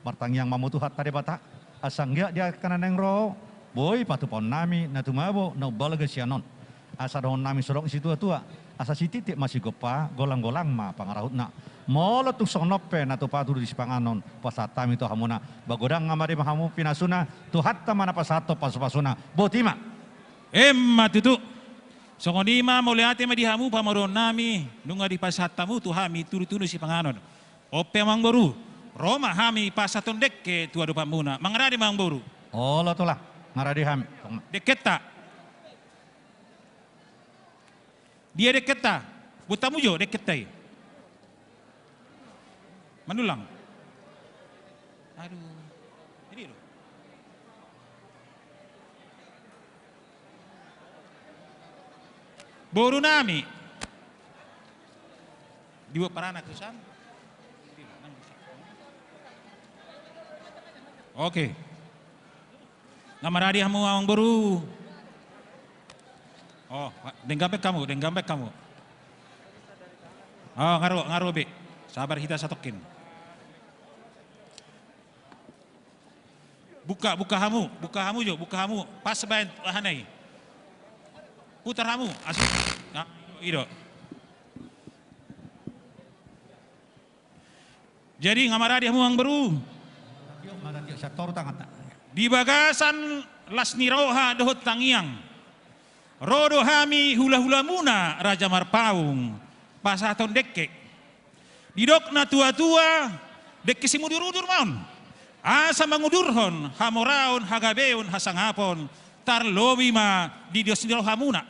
Martangiang ma hamu tu Tuhanta Debata, asa anggiat di angka na naeng ro, boi patupaonnami na tumabo, na umbalga sian on. Asa dohononnami songon ni situatua, asa sititi ma sigompa, golanggolang ma pangarahutna. Molo tung songon on pe na tupa tudutudu sipanganon pasahat hami tu hamuna, ba godang ma di hamu pinasuna, Tuhanta ma na pasahathon pasupasuna. Boti ma. Emma tutu. Songon i ma, mauliate ma di hamu pamoruonnami, nunga dipasahat hamu tu hami tudutudu sipanganon. On pe, Amangboru, ro ma hami pasahathon dengke tu adopanmuna. Mangarade ma, Amangboru. Olo tulang, mangarade hami. Dengkenta. Dia dengkenta? Buat hamu jo dengkenta i. Manulang. Aduh. Jadi lo. Boru nami. Dibuat paranak tu san. Oke. Nga marade hamu, Amangboru? Oh, denggan be hamu, denggan be hamu. Oh, nga ro, nga ro be. Sabar hita satongkin. Buka, buka hamu, buka hamu jo, buka hamu. Pas baen aha na i. Putar hamu, asik. Nah, i do. Jadi, nga marade hamu, Amangboru? Di bagasan las ni roha dohot tangiang, ro do hami hulahulamuna Raja Marpaung pasahathon dengke. Didok natuatua, dengke simudurudur ma on, asa mangudurhon hamoraon, hagabeon, hasangapon, tarlobi ma di dos ni rohamuna.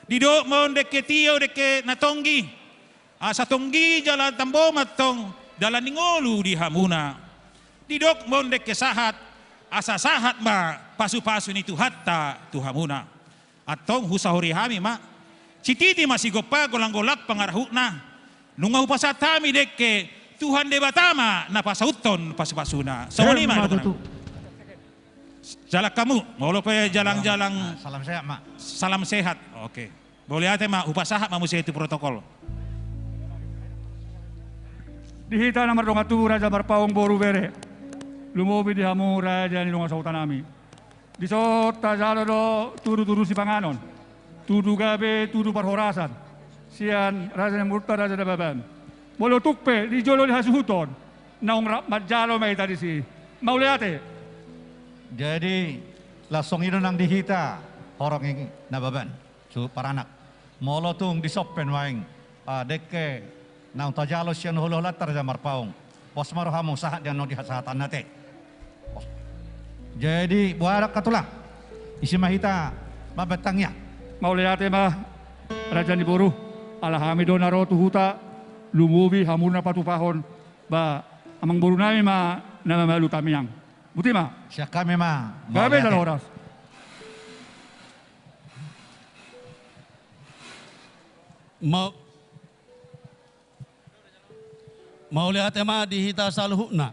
Didok ma on dengke tio, dengke na tonggi, asa tonggi jala tambo ma antong dalan ni ngolu di hamuna. Didok ma on dengke sahat, asa sahat ma pasupasu ni Tuhanta tu hamuna. Antong husaori hami ma, sititi ma sigompa, golanggolang pangarahutna. Nunga hupasahat hami dengke, Tuhan Debata ma na pasauthon pasupasuna. Songon i ma. Emma tutu. Jalang hamu, molo pe jalang-jalang. Salam sehat ma. Salam sehat. Oke. Mauliate ma, hupasahat ma muse tu protokol. Di hita na mardongan tubu, Raja Marpaung, boru, bere, lumobi di hamu raja ni dongan sahuta nami. Dison tajalo do tudutudu sipanganon, tudu gabe, tudu parhorasan sian raja ni amangborunta, Raja Nababan. Molo tung pe di jolo ni hasuhuton, naung rap manjalo ma hita disi. Mauliate. Jadi, laos songon i do nang di hita horong i, Nababan, suhut paranak. Molo tung dison pe nuaeng, ah, dengke Naung tajalo sian hula-hulanta Raja Marpaung. Pos ma rohamu sahat di annon di hasahatanna te. Pos. Jadi, boha angka tulang. Ise ma hita mambahen tangiang. Mauliate ma, raja ni boru, ala hami do na ro tu huta, lumobi hamu na patupahon, ba amangboru nami ma na mamalu tangiang. Boti ma. Sian hami ma. Gabe jala horas. Mau Mauliate ma di hita saluhutna.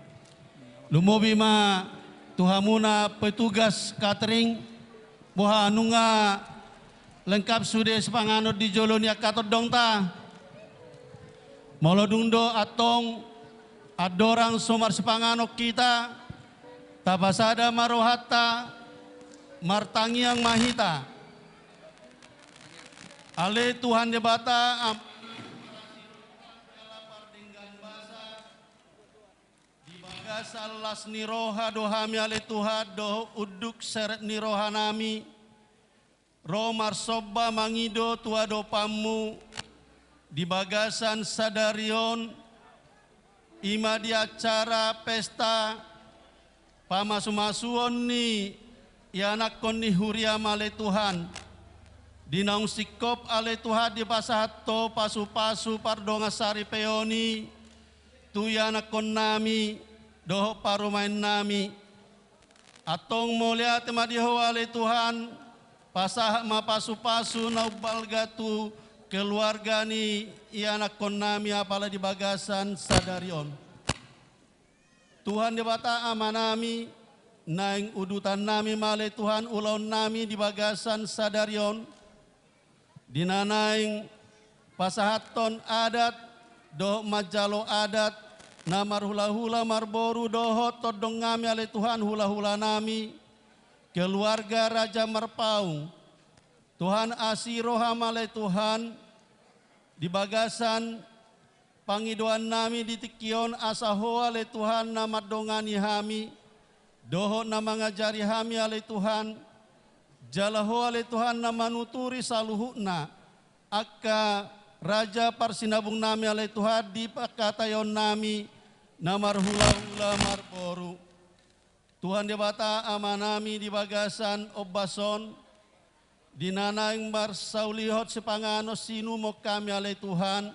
Lumobi ma tu hamuna petugas catering, boha nunga lengkap sude sipanganon di jolo ni angka tondongta. Molo dung do antong andorang so marsipanganon hita, tapasada ma rohanta, martangiang ma hita. Ale Tuhan Debata, am- Di bagasan las ni roha do hami ale Tuhan dohot unduk serep ni rohanami, ro marsomba mangido tu adopanmu di bagasan sadari on, i ma di acara pesta pamasumasuon ni ianakhon ni huriam ale Tuhan. Di naung singkop ale Tuhan dipasahat Ho pasu-pasu pardongan saripeon i tu ianakhonnami dohot parumaennami. Antong mauliate ma di Ho ale Tuhan, pasahat ma pasu-pasu na umbalga tu keluarga ni ianakhonnami apala di bagasan sadari on. Tuhan Debata Amanami, naeng udutannami ma ale Tuhan ulaonnami di bagasan sadari on, di na naeng pasahathon adat dohot manjalo adat na marhulahula marboru dohot tondongngami ale Tuhan hulahulanami, keluarga Raja Marpaung. Tuhan asi roham ale Tuhan, di bagasan pangidoannami di tingki on asa Ho ale Tuhan na mandongani hami, dohot na mangajari hami ale Tuhan, jala Ho ale Tuhan na manuturi saluhutna, angka raja parsinabungnami ale Tuhan di pangkataionnami na marhulahula marboru. Tuhan Debata Amanami di bagasan ombas on, di na naeng marsaulihon sipanganon siinumon hami ale Tuhan,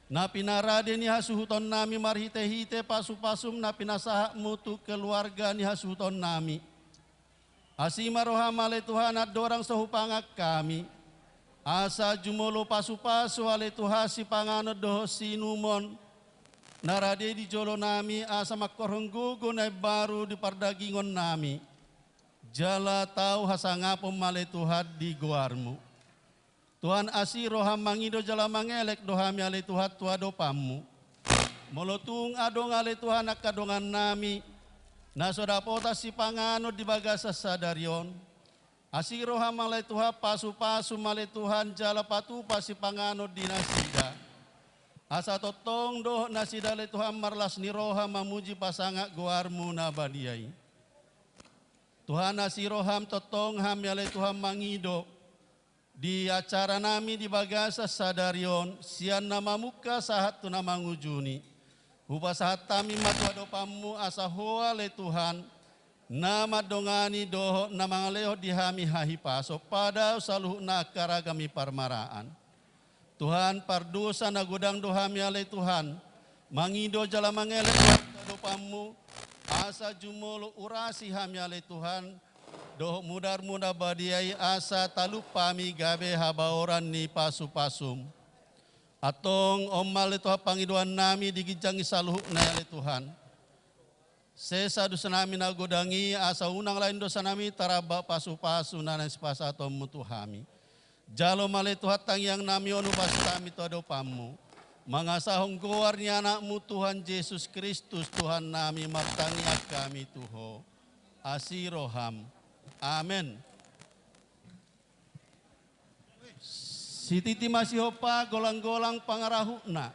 na pinarade ni hasuhutonnami marhitehite pasupasum na pinasahatmu tu keluarga ni hasuhutonnami. Asi ma roham ale Tuhan andorang so hupangan hami, asa jumolo pasupasu ale Tuhan sipanganon dohot siinumon na rade di jolonami asa mangkorhon gogo na imbaru di pardagingonnami. Jala tau hasangapon ma ale Tuhan di goarmu. Tuhan asi roham mangido jala mangelek do hami ale Tuhan tu adopanmu. Molo tung adong ale Tuhan angka dongannami, na so dapotan sipanganon di bagasan sadari on. Asi roham ale Tuhan pasupasu ma ale Tuhan jala patupa sipanganon di nasida. Asa tongtong dohot nasida ale Tuhan marlas ni roha mamuji pasangap goarmu na badia i. Tuhan asi roham tongtong hami ale Tuhan mangido di acaranami di bagasan sadari on sian na mamungka sahat tu na mangujuni. Hupasahat hami ma tu adopanmu asa Ho ale Tuhan, na mandongani dohot na mangalehon di hami hahipason pada saluhutna angka ragam ni parmaraan. Tuhan pardosa na godang do hami ale Tuhan, mangido jala mangelek tu adopanmu, asa jumolo urasi hami ale Tuhan, dohot mudarmu na badia i asa talup hami gabe habaoran ni pasupasum. Antong on ma ale Tuhan pangidoannami di ginjang ni saluhutna ale Tuhan. Sesa dosanami na godang i asa unang lain dosanami taramba pasupasu na naeng sipasahatonmu tu hami. Jalo ma ale Tuhan tangiangnami on hupasahat hami tu adopanmu. Mangasahon goar ni anakmu Tuhan Jesus Kristus Tuhannami martangiang hami tu Ho. Asi roham. Amen. Sititi ma sihompa golang-golang pangarahutna.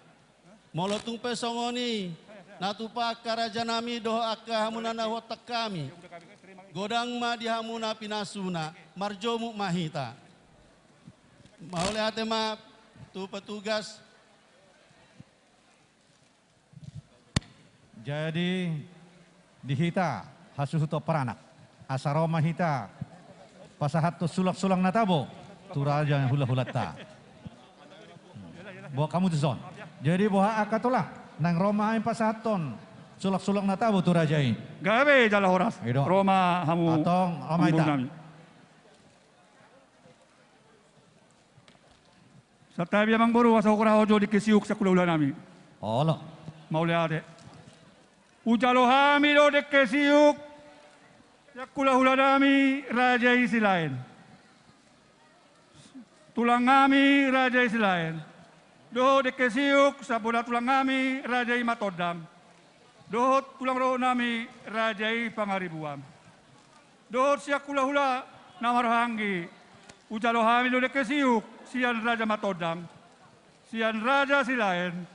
Molo tung pe songon i na tupa angka rajanami dohot angka hamuna na huontak hami, godang ma di hamu na pinasuna. Marjomuk ma hita. Mauliate ma tu petugas. Jadi, di hita hasuhuton paranak, asa ro ma hita pasahathon sulang-sulang na tabo tu raja ni hula-hulanta. Boha hamu tuson. Jadi boha angka tulang, naeng ro ma hami pasahathon sulang-sulang na tabo tu raja i. Gabe jala horas. Ro ma hamu. Antong ro ma hita. Santabi amangboru, asa hugoraho jo dengke siuk sian hula-hula nami. Olo. Mauliate. Hujalo hami do dengke siuk sian hula-hula nami raja i Silaen. Tulang nami raja i Silaen. Dohot dengke siuk sian bona tulang nami raja i Matondang. Dohot tulang rohot nami raja i Pangaribuan. Dohot sian hula-hula na marhahaanggi, hujalo hami do dengke siuk sian raja Matondang, sian raja Silaen,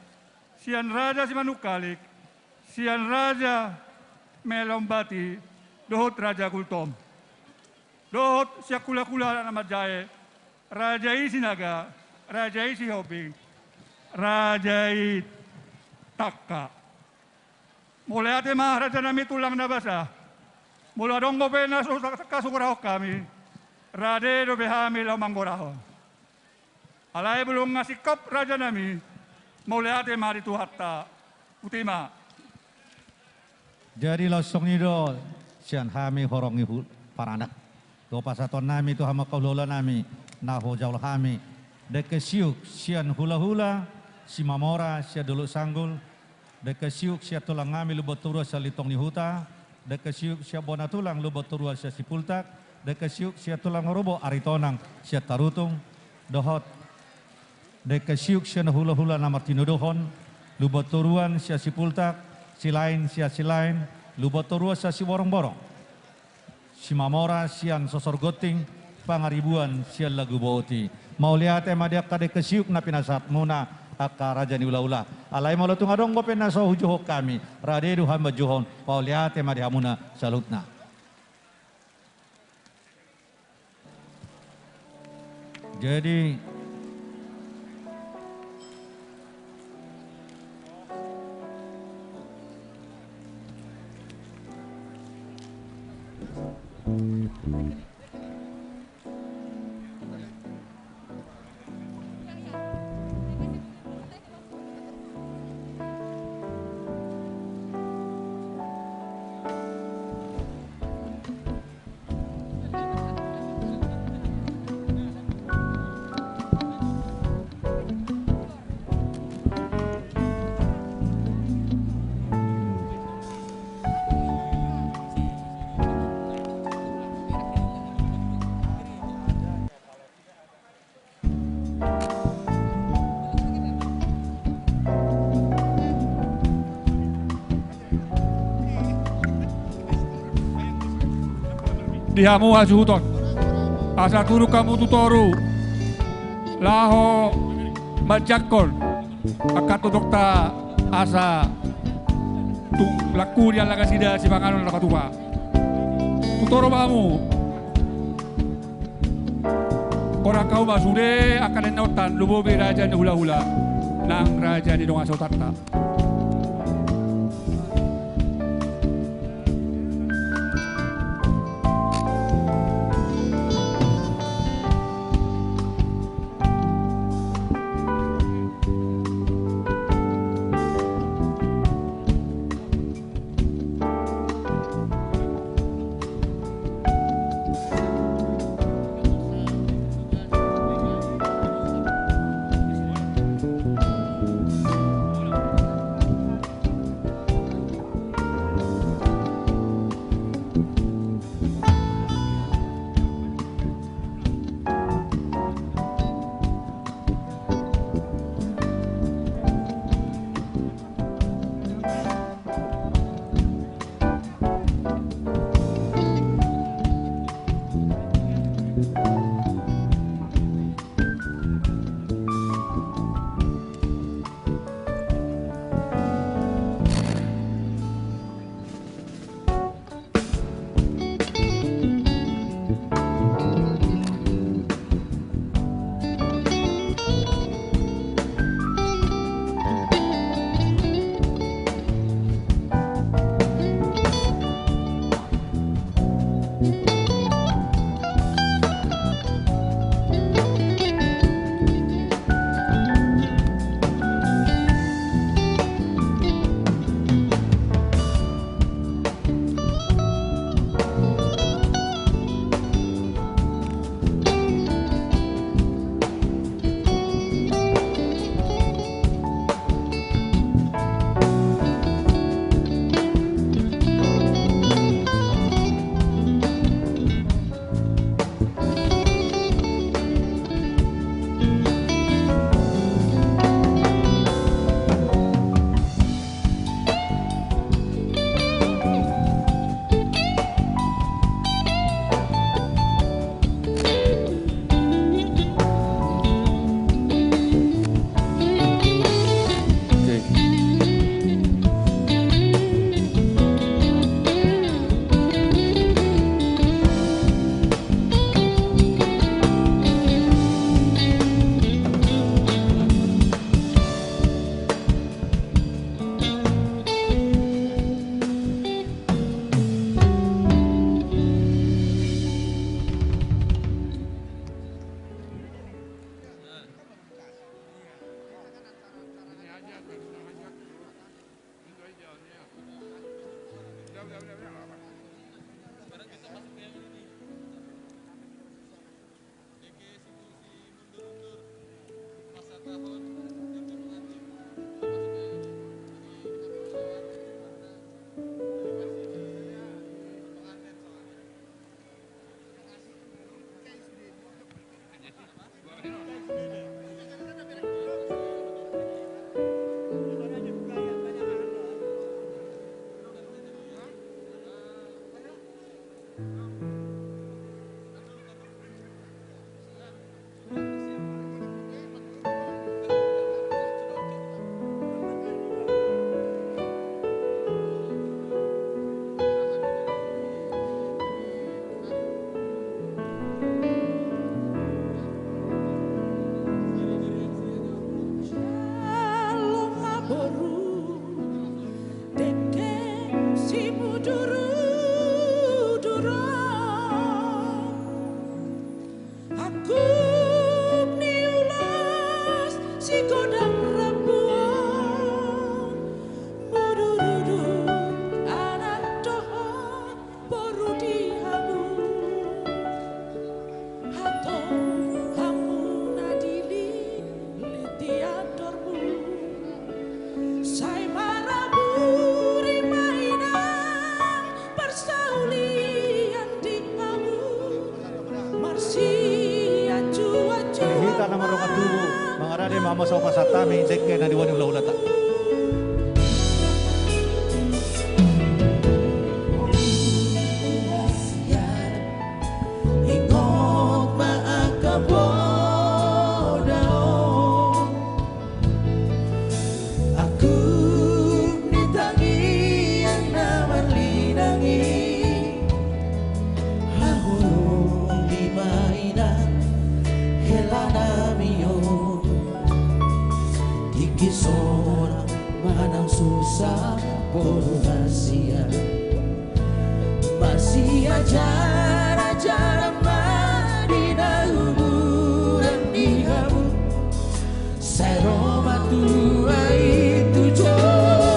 sian raja Simanungkalit, sian raja Melombati, dohot raja Gultom. Dohot sian hula-hula na manjae, raja i Sinaga, raja i Sihombing, raja i Tangka. Mauliate ma raja nami tulang na basa. Molo adong dope na so tangkas hugorahon hami, rade dope hami laho manggorahon. Alai molo nga singkop raja nami, mauliate ma di Tuhanta. Botima. Jadi laos songon i do sian hami horong ni hula-hula paranak. Tu pasahaton nami tu hamu angka hula-hula nami, na hujalo hami dengke siuk sian hula-hula Simamora sian Dolok Sanggul, dengke siuk sian tulang nami Lumban Toruan sian Lintong ni Huta, dengke siuk sian bona tulang Lumban Toruan sian Sipultak, dengke siuk sian tulang na rubo Aritonang sian Tarutung, dohot dengke siuk sian hula-hula na martinodohon, Lumban Toruan sian Sipultak, Silaen sian Silaen, Lumban Toruan sian Siborongborong, Simamora sian Sosor Gonting, Pangaribuan sian Laguboti. Mauliate ma di angka dengke siuk na pinasahatmuna angka raja ni hula-hula. Alai molo tung adong dope na so hujouhon hami, rade do hami manjouhon, mauliate ma di hamuna saluhutna. Jadi, di hamu hasuhuton, asa turun hamu tu toru laho manjangkon angka tondongta, asa tung langku diallang nasida sipanganon na patupa. Tu toru ma hamu. Godang hamu ma sude angka na inna on, lumobi raja ni hula-hula nang raja ni dongan sahuta. Jalo ma boru, dengke simudurudur on. Angkup ni ulos sigodang rambu on, mudurudur anak dohot boru di hamu. Antong hamu na dililiti andormu, sai maraburi ma inang parsaulian di hamu. Marsianjuanjuan. Hita na mardongan tubu, mangarade ma hamu sahat pasahat hami dengke na diboan ni hulahulanta. Ingot ma angka poda on. Angkup ni tangiang na marlinang i, haholongi ma inang hela nami on. Tingki sonang manang susa boru hasian. Masiajar-ajar ma di na umur ni hamu, sai ro ma tua i tu jolo.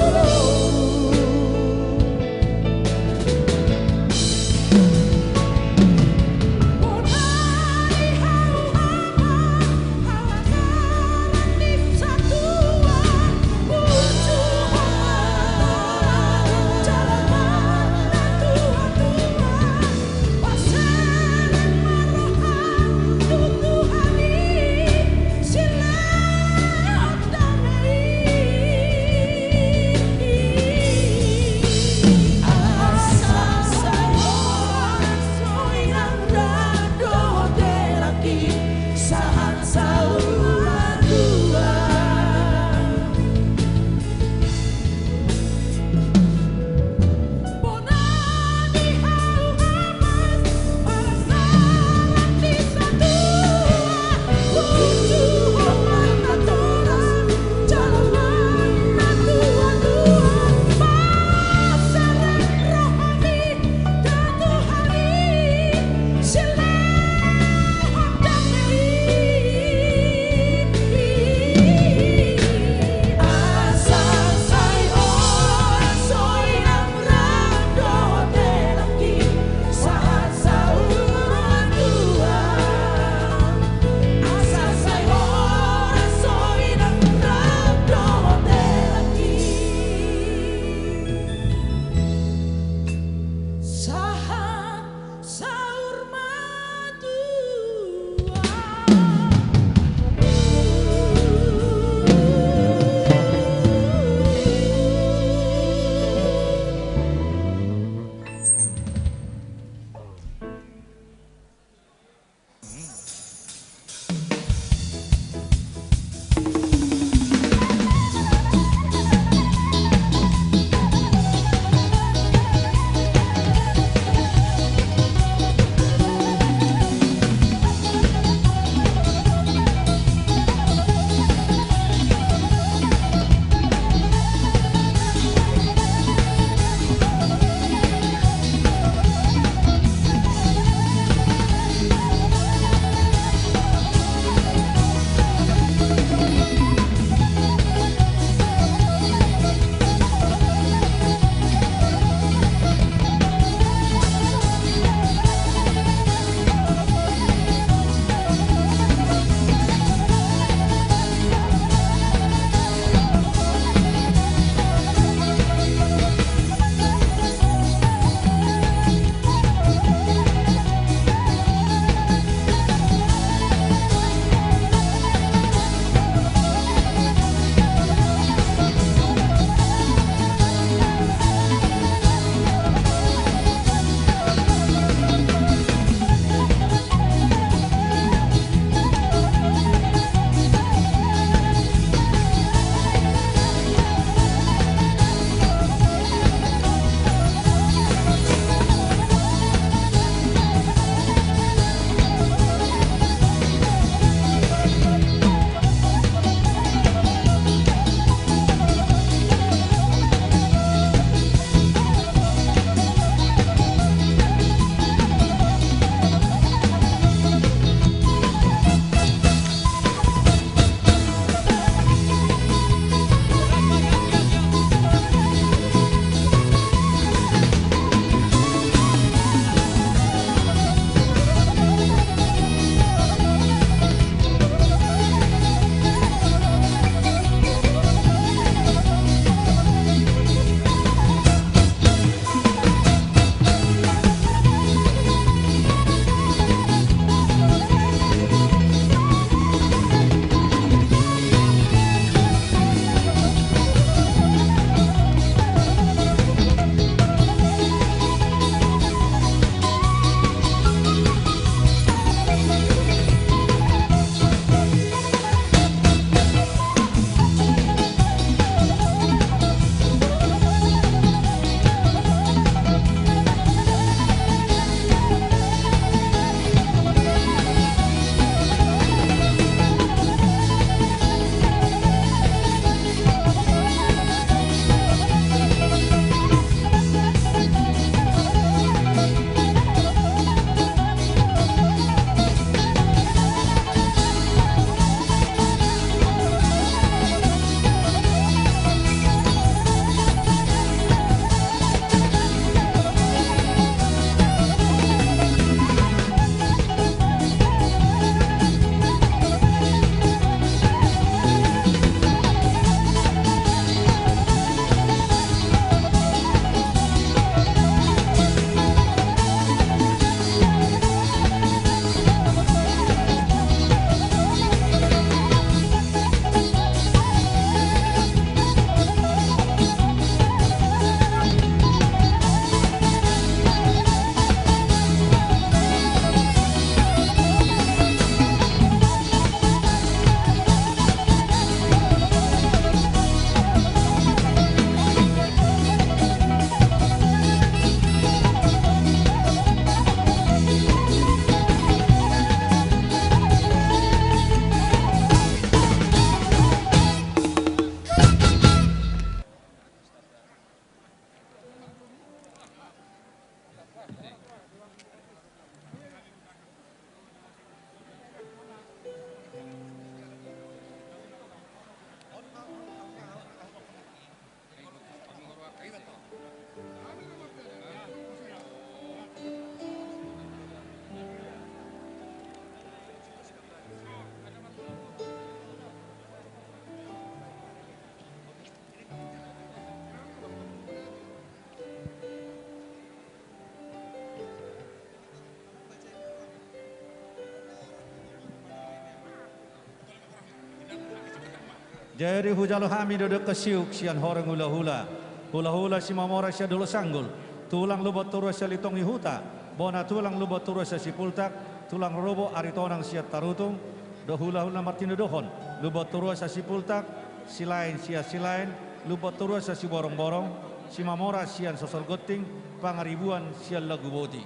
Jadi hujalo hami do dengke siuk sian horong hulahula, hulahula Simamora sian Dolok Sanggul, tulang Lumban Toruan sian Litongi Huta, bona tulang Lumban Toruan sian Sipultak, tulang rorobot Aritonang sian Tarutung, dohot hulahula na martinodohon, Lumban Toruan sian Sipultak, Silaen sian Silaen, Lumban Toruan sian Siborongborong, Simamora sian Sosol Gonting, Pangaribuan sian Laguboti.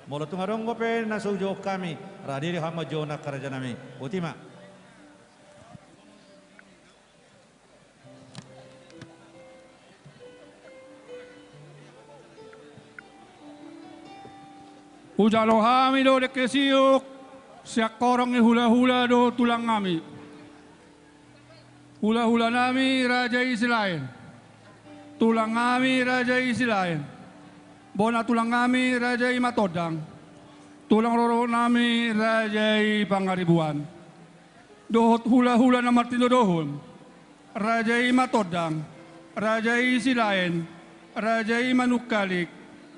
Molo tung adong dope na so hujou hami, rade do hami manjou angka rajanami. Boti ma. Hujalo hami do dengke siuk sian horong ni hulahula dohot tulangnami. Hulahulanami raja i Silaen, tulangnami raja i Silaen, bona tulangnami raja i Matondang, tulang rorobotnami raja i Pangaribuan, dohot hulahula na martinodohon, raja i Matondang, raja i Silaen, raja i Manungkalik,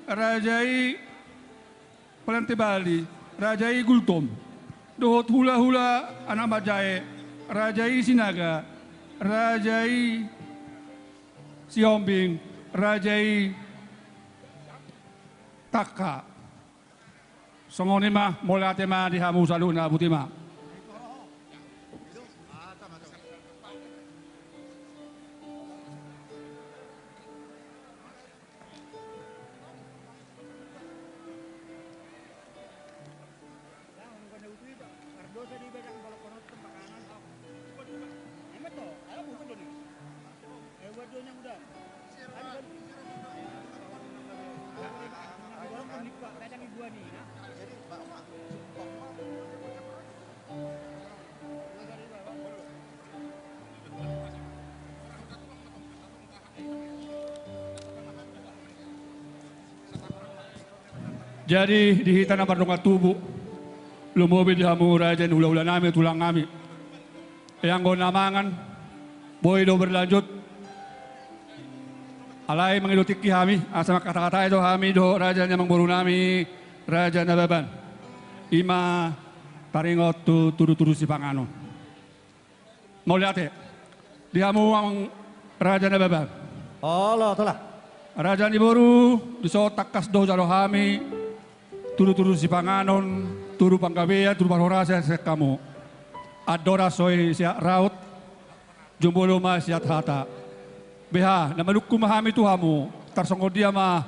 raja i Palente Bali, raja i Gultom, dohot hulahula anak manjae, raja i Sinaga, raja i Sihombing, raja i Tangka. Songon i ma, mauliate ma di hamu saluhutna, boti ma. Jadi di hita na mardongan tubu, lumobi di hamu raja ni hulahulanami, tulangnami. Ia anggo na mangan, boi do berlanjut. Alai mangido tingki hami, asa mangkatakatai do hami dohot raja ni amangborunami, Raja Nababan. I ma taringot tu tudutudu sipanganon. Mauliate di hamu amang Raja Nababan. Olo, tulang. Raja ni boru, dison tangkas do hujalo hami tudutudu sipanganon, tudu panggabean, tudu parhorasan sian hamu. Andorang so i sehat raut, jumolo ma sehat hata. Beha, na manungkun ma hami tu hamu, tarsongon dia ma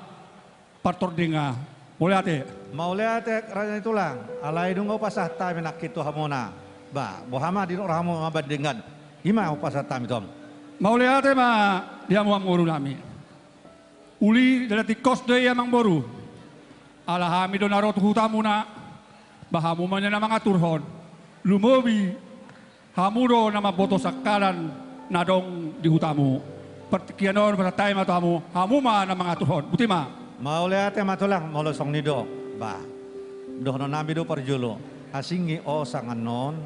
partordingan. Mauliate. Mauliate raja ni tulang, alai dung hupasahat hami nangkin tu hamuna. Ba, boha ma didok rohamu mambandingkan? I ma hupasahat hami tu hamu. Mauliate ma di hamu amangborunami. Uli ndada tingkos do i amangboru. Ala hami do na ro tu hutamuna. Ba hamu ma na mangaturhon. Lumobi hamu do na mamboto sangkalan na adong di hutamu. Partingkian on pasahat hami ma tu hamu, hamu ma na mangaturhon. Boti ma. Mauliate ma tulang, molo songon i do. Ba, dohononnami do parjolo. Asing i osang annon,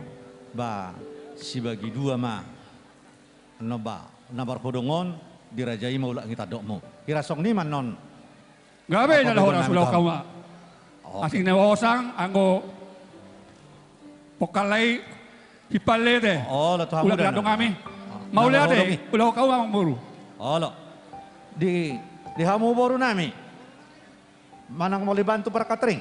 ba, sibagi dua ma. Annon ba, na marhodong on dirajai ma ulak ni tandokmu. Hira songon i ma annon. Gabe na dohonon, sulahon hamu ma. Oke. Asing na osang, anggo pongkalai hipalle te. Olo, tu hamu ulak ni tandoknami. Mauliate, sulahon hamu ma amangboru. Olo. Di, di hamu borunami. Manang molo dibantu par katring.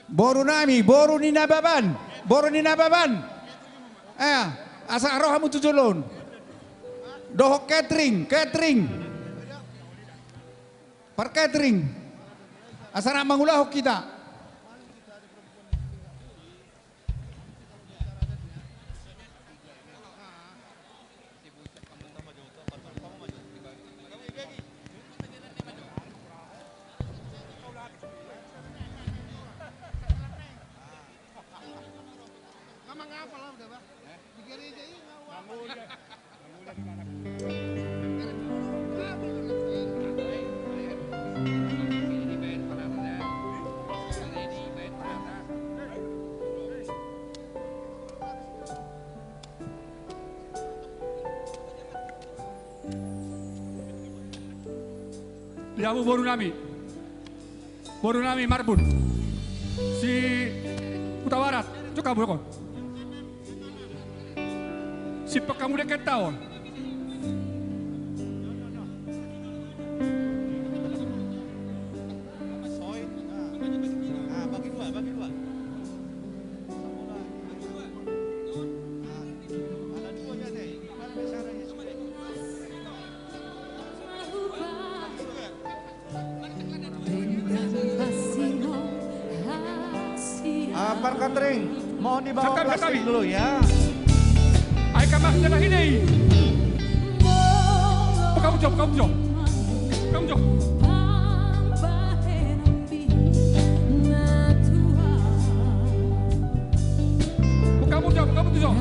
Borunami, boru ni Nababan, boru ni Nababan. Eh, asa ro hamu tu jolo on. Dohot catering, catering. Par catering. Asa rap mangulahon hita. Di hamu borunami, borunami Marbun, si Huta Barat, Hamu do on. Simpang hamu dengkenta on. Ah, parkatering, mohon dibawa plastik dulu ya. Ai kama sela hini. Buka muncul, buka muncul. Buka muncul. Buka muncul, buka muncul.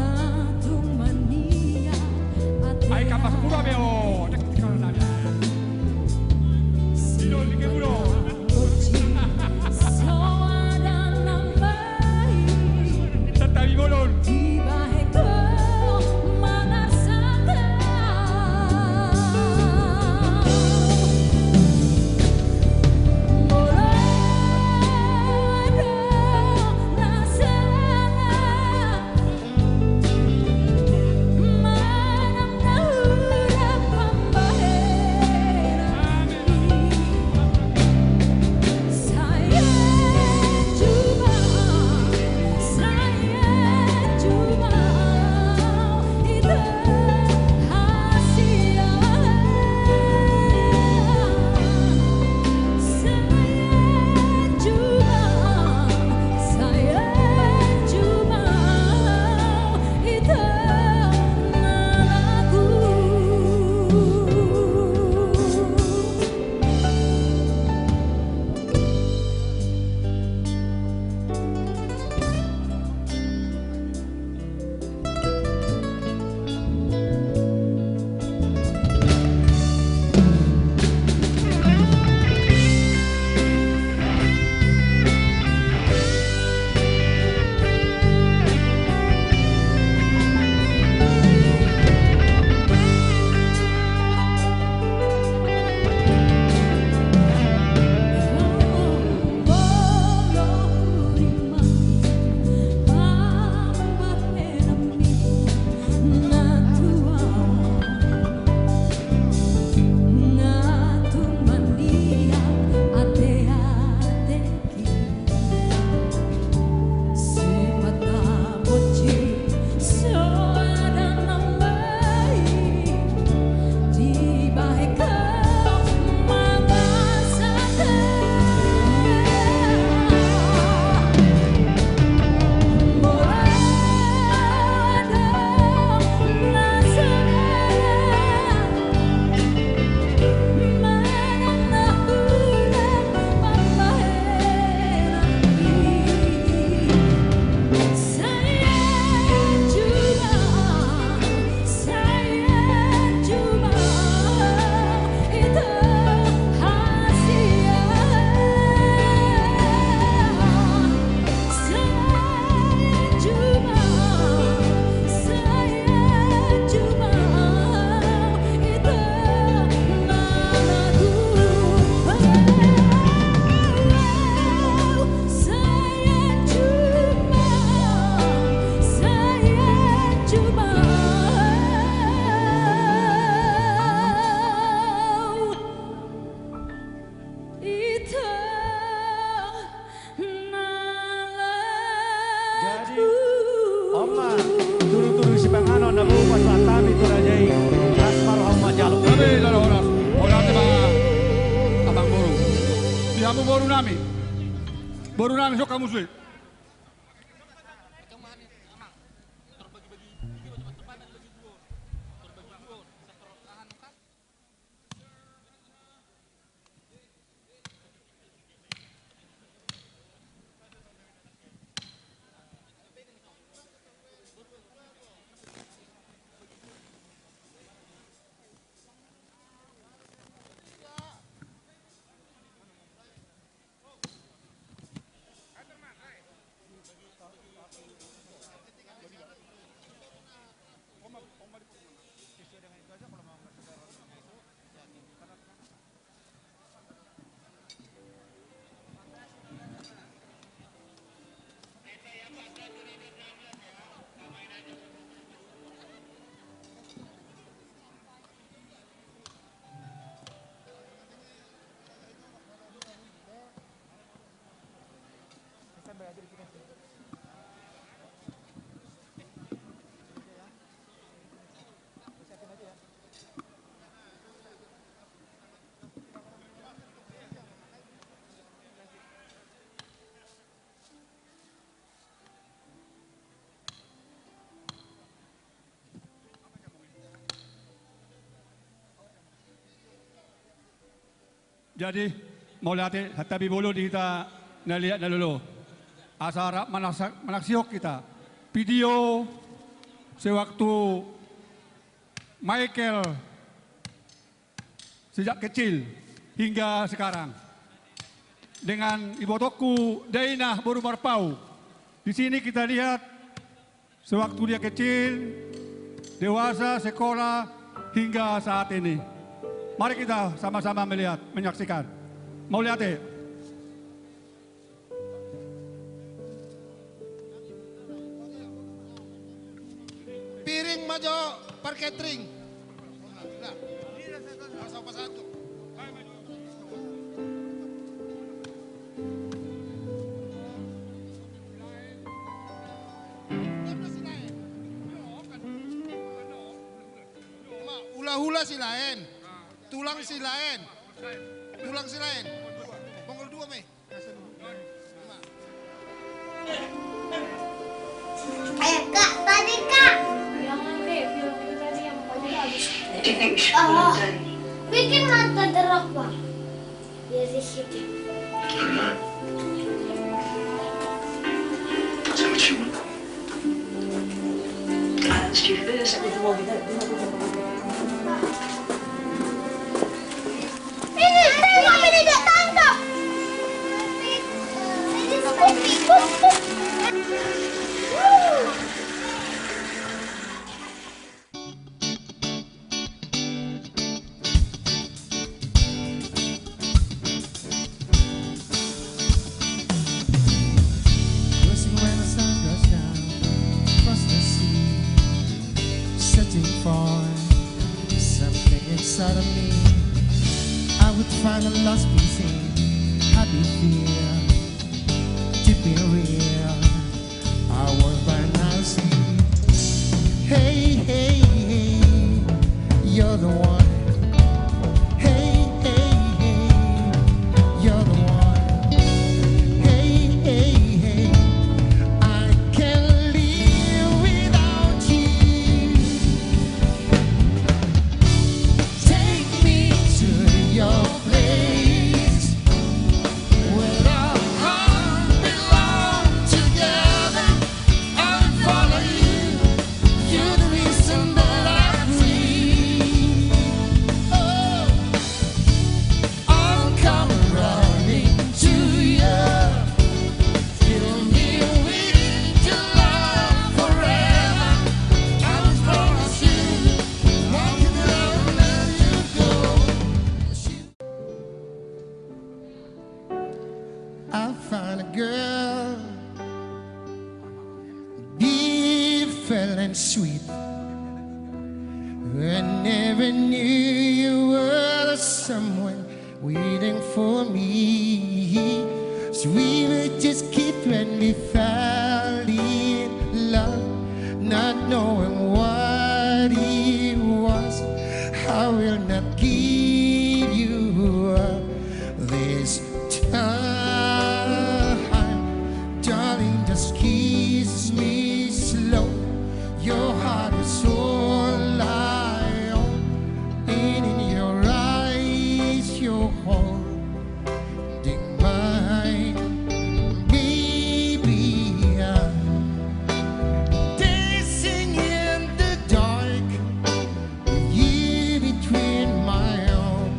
Ai kama sepuluh abe o. Jadi, on ma tudutudu sipanganon na boi pasahat hami tu raja i. Las ma roha manjalo. Gabe jalo horas. Horas ma amangboru. Di hamu boru nami. Boru nami, songon hamu sude. Jadi, mauliate, santabi bolon di hita na liat na lolo. Asa rap manaksa-, manaksihon hita video sewaktu Michael sejak kecil hingga sekarang. Dengan ibotongku Dainah boru Marpau. Di sini kita lihat sewaktu dia kecil, dewasa, sekolah, hingga saat ini. Mari kita sama-sama melihat, menyaksikan. Mauliate. Piring ma jo par catering. Hula-hula silaen. Tulang silaen. Tulang silaen. Bonggol dua, me. Eh, Kak, tadi, Kak. Jangan, Dek. Film itu tadi yang tadi habis. Oh, bikin mata derak, Pak. Biar di situ. Ini, tengok, ini dia tangkap. Ini seperti itu. Crossing when the sun goes down, cross the sea, searching for something inside of me. I would find a lost piece in happy fear, deep in real. I was by now asleep. Hey, hey, hey, you're the one. Hey, hey, hey, you're the one. Hey, hey, hey, I can't live without you. Take me to your place. Where our hearts belong together, I'll follow you. You're the reason that I'm free. Oh, I'm coming running to you. Fill me with your love forever. I will promise you, I will never let you go. I found a girl, beautiful and sweet. I never knew you were the someone waiting for me. So we were just kids when we fell in love, not knowing what it was. I will not give you up this time, darling, just kiss me slow. Your heart is all I own, and in your eyes, you're holding mine, baby. I'm dancing in the dark. You between my arm,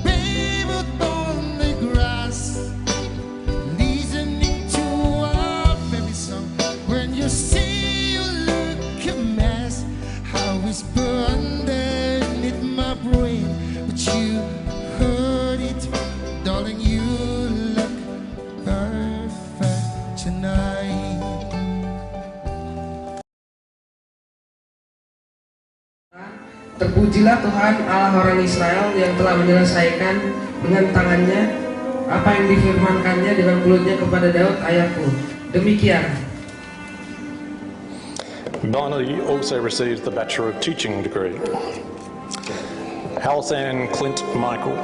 babe, upon the grass, listening to our baby song. When you say you look a mess, I whisper underneath my breath, but you heard it, darling. You look perfect tonight. Terpujilah Tuhan, Allah orang Israel, yang telah menyelesaikan dengan tangannya apa yang difirmankannya dengan mulutnya kepada Daud ayahku. Demikian. Bonnie also receives the Bachelor of Teaching degree. Halsan Clint Michael.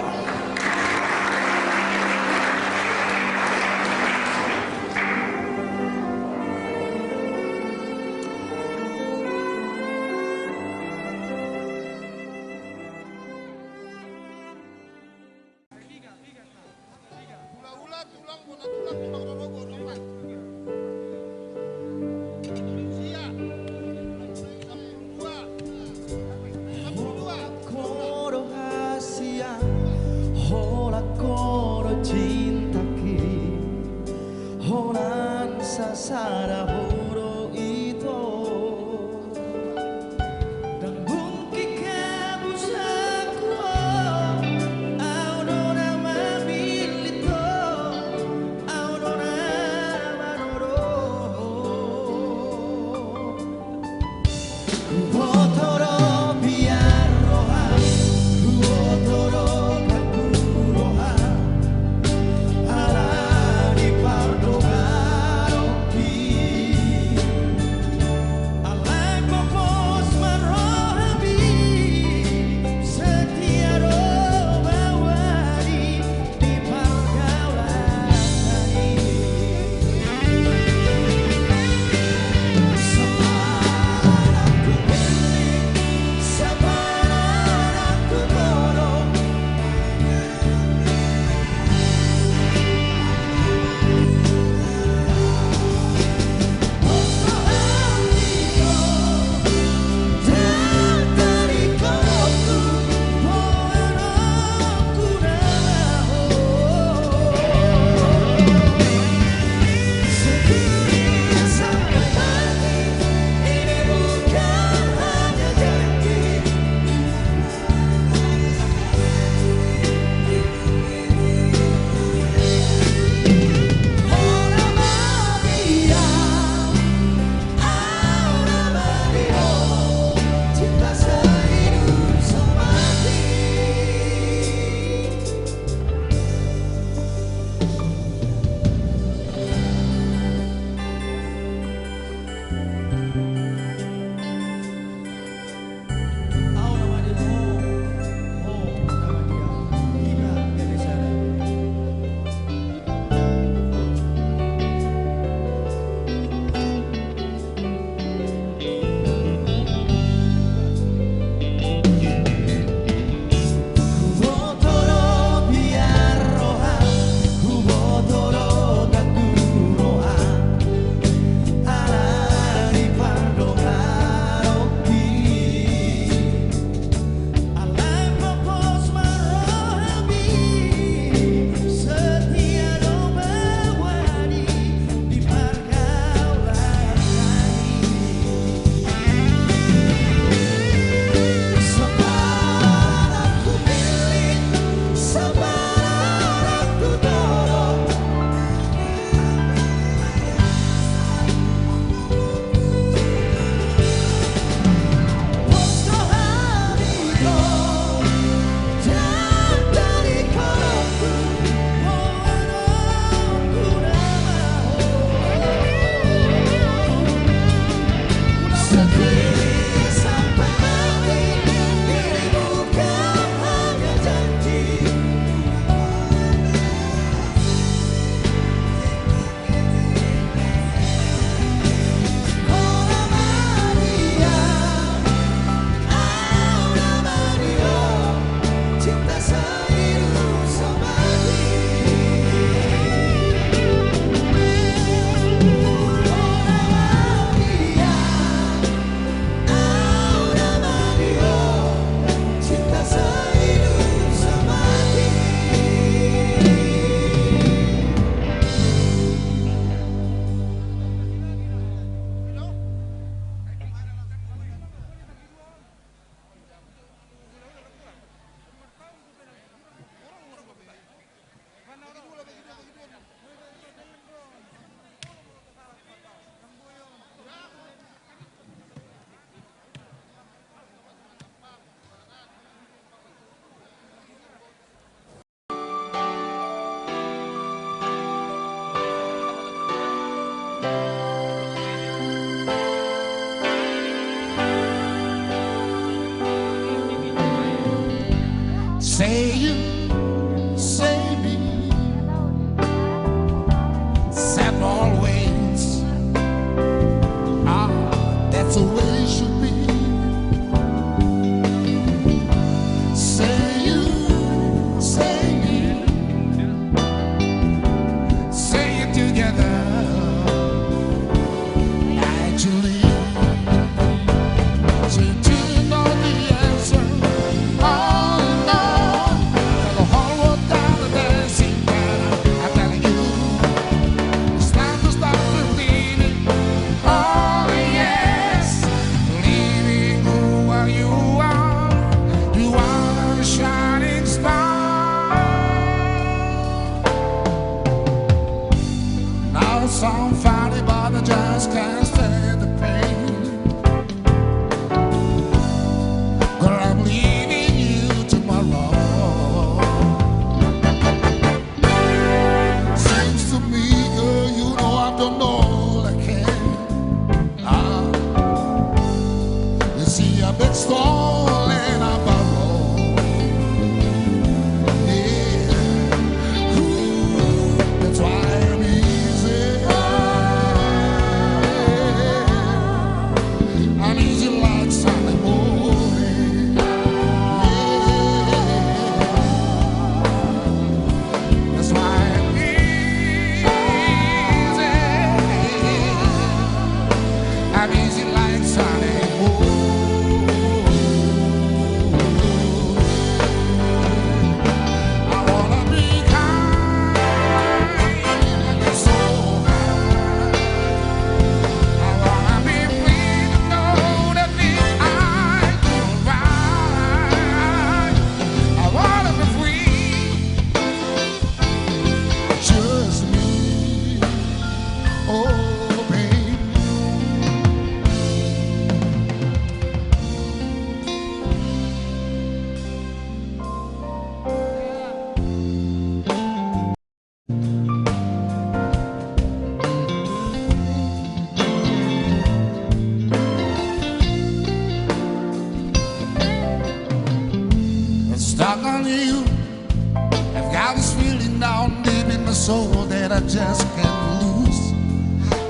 Can't stand the pain. Girl, I'm leaving you tomorrow. Seems to me, girl, you know I've done all I can. Ah. You see, I beg stall and I borrow. Yeah. Ooh, that's why I'm easy. I'm easy like Sunday morning. Yeah. That's why I'm easy. I'm easy like Sunday morning. I wanna be kind, so kind. I wanna be free to know that we are right. I wanna be free. Just me, oh baby. I'm stuck on you. I've got this feeling down deep in my soul that I just can't lose.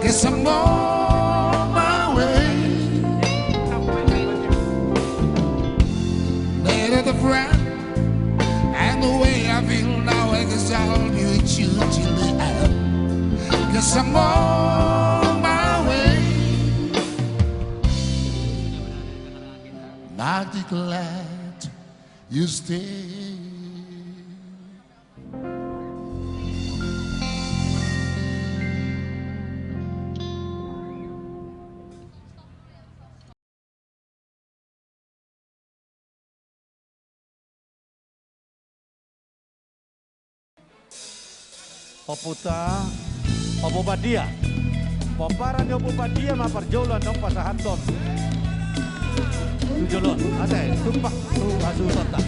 Guess I'm on my way. Better the friend, and the way I feel now, I guess I'll be with you till the end. Guess I'm on my way. Mighty glad you stay. Ompunta, Ompu Pandia. Pomparan ni Ompu Pandia ma parjolo naung pasahathon tu jolo on. Ate, tumpak tu hasuhutonta.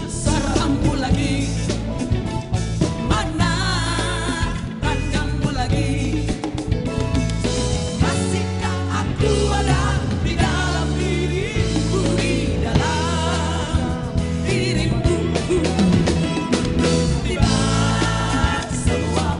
Sarangku lagi, mana tanganmu lagi? Masihkah aku ada di dalam dirimu, di dalam dirimu? Tiba semua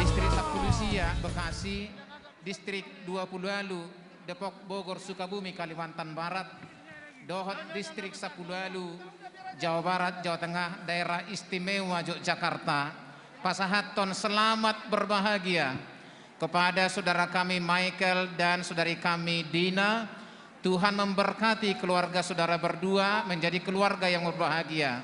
Distrik sampulu sia, Bekasi, Distrik dua pulu ualu, Depok, Bogor, Sukabumi, Kalimantan Barat, dohot Distrik sampulu ualu, Jawa Barat, Jawa Tengah, Daerah Istimewa Yogyakarta, pasahathon selamat berbahagia kepada saudara kami Michael dan saudari kami Dina. Tuhan memberkati keluarga saudara berdua menjadi keluarga yang berbahagia,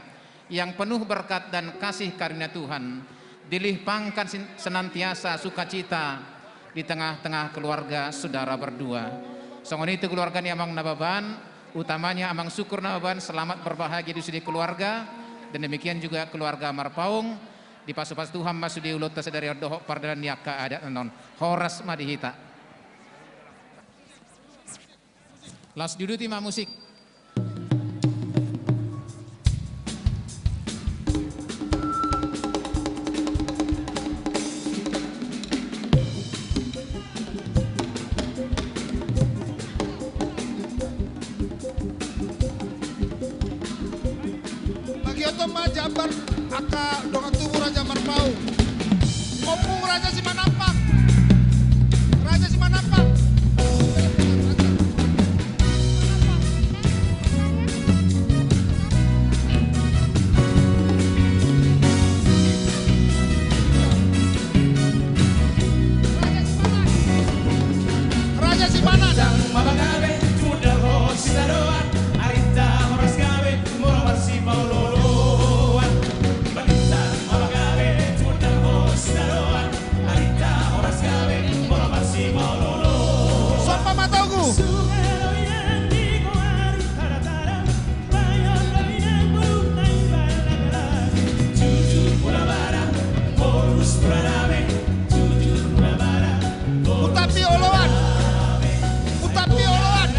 yang penuh berkat dan kasih karunia Tuhan. Dilimpahkan sin-, senantiasa sukacita di tengah-tengah keluarga saudara berdua. Songon i tu keluarga ni Amang Nababan, utamanya Amang Syukur Nababan, selamat berbahagia di sude keluarga, dan demikian juga keluarga Marpaung, dipasupasu Tuhan ma sude ulaonta sadari on dohot pardalanan ni angka adat on. Horas ma di hita. Laos diuduti ma musik. Pagioton ma jambar angka dongan tubu Raja Marpaung. Ompung Raja Simanampak. Raja Simanampak. Raja Simanampak. Somba ma togu. Hutap ni oloan. Hutap ni oloan.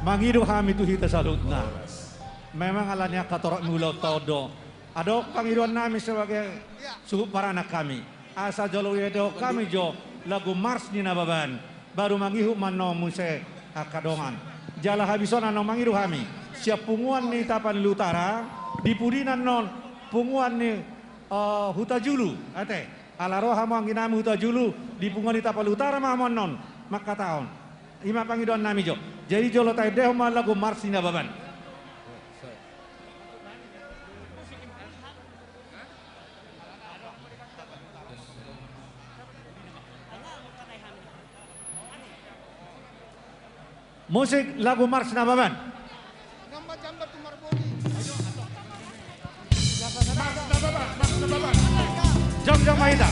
Mangido hami tu hita saluhutna. Memang alani angka torop ni ulaonta on do. Adong pangidoan nami sebagai suhut paranak hami. Asa jolo dibahen hami jo lagu Mars ni Nababan. Baru mangihut ma annon muse angka dongan. Jala habis on annon mangido hami sian punguan ni Tapanuli Utara, di pudi annon punguan ni, eh, Hutajulu, ate. Ala ro hamu anggi nami Hutajulu, di punguan ni Tapanuli Utara ma hamu annon mangkatahon. I ma pangidoan nami jo. Jadi jolo taendehon ma lagu Mars ni Nababan. Musik lagu Mars Nababan. Jongjong ma hita.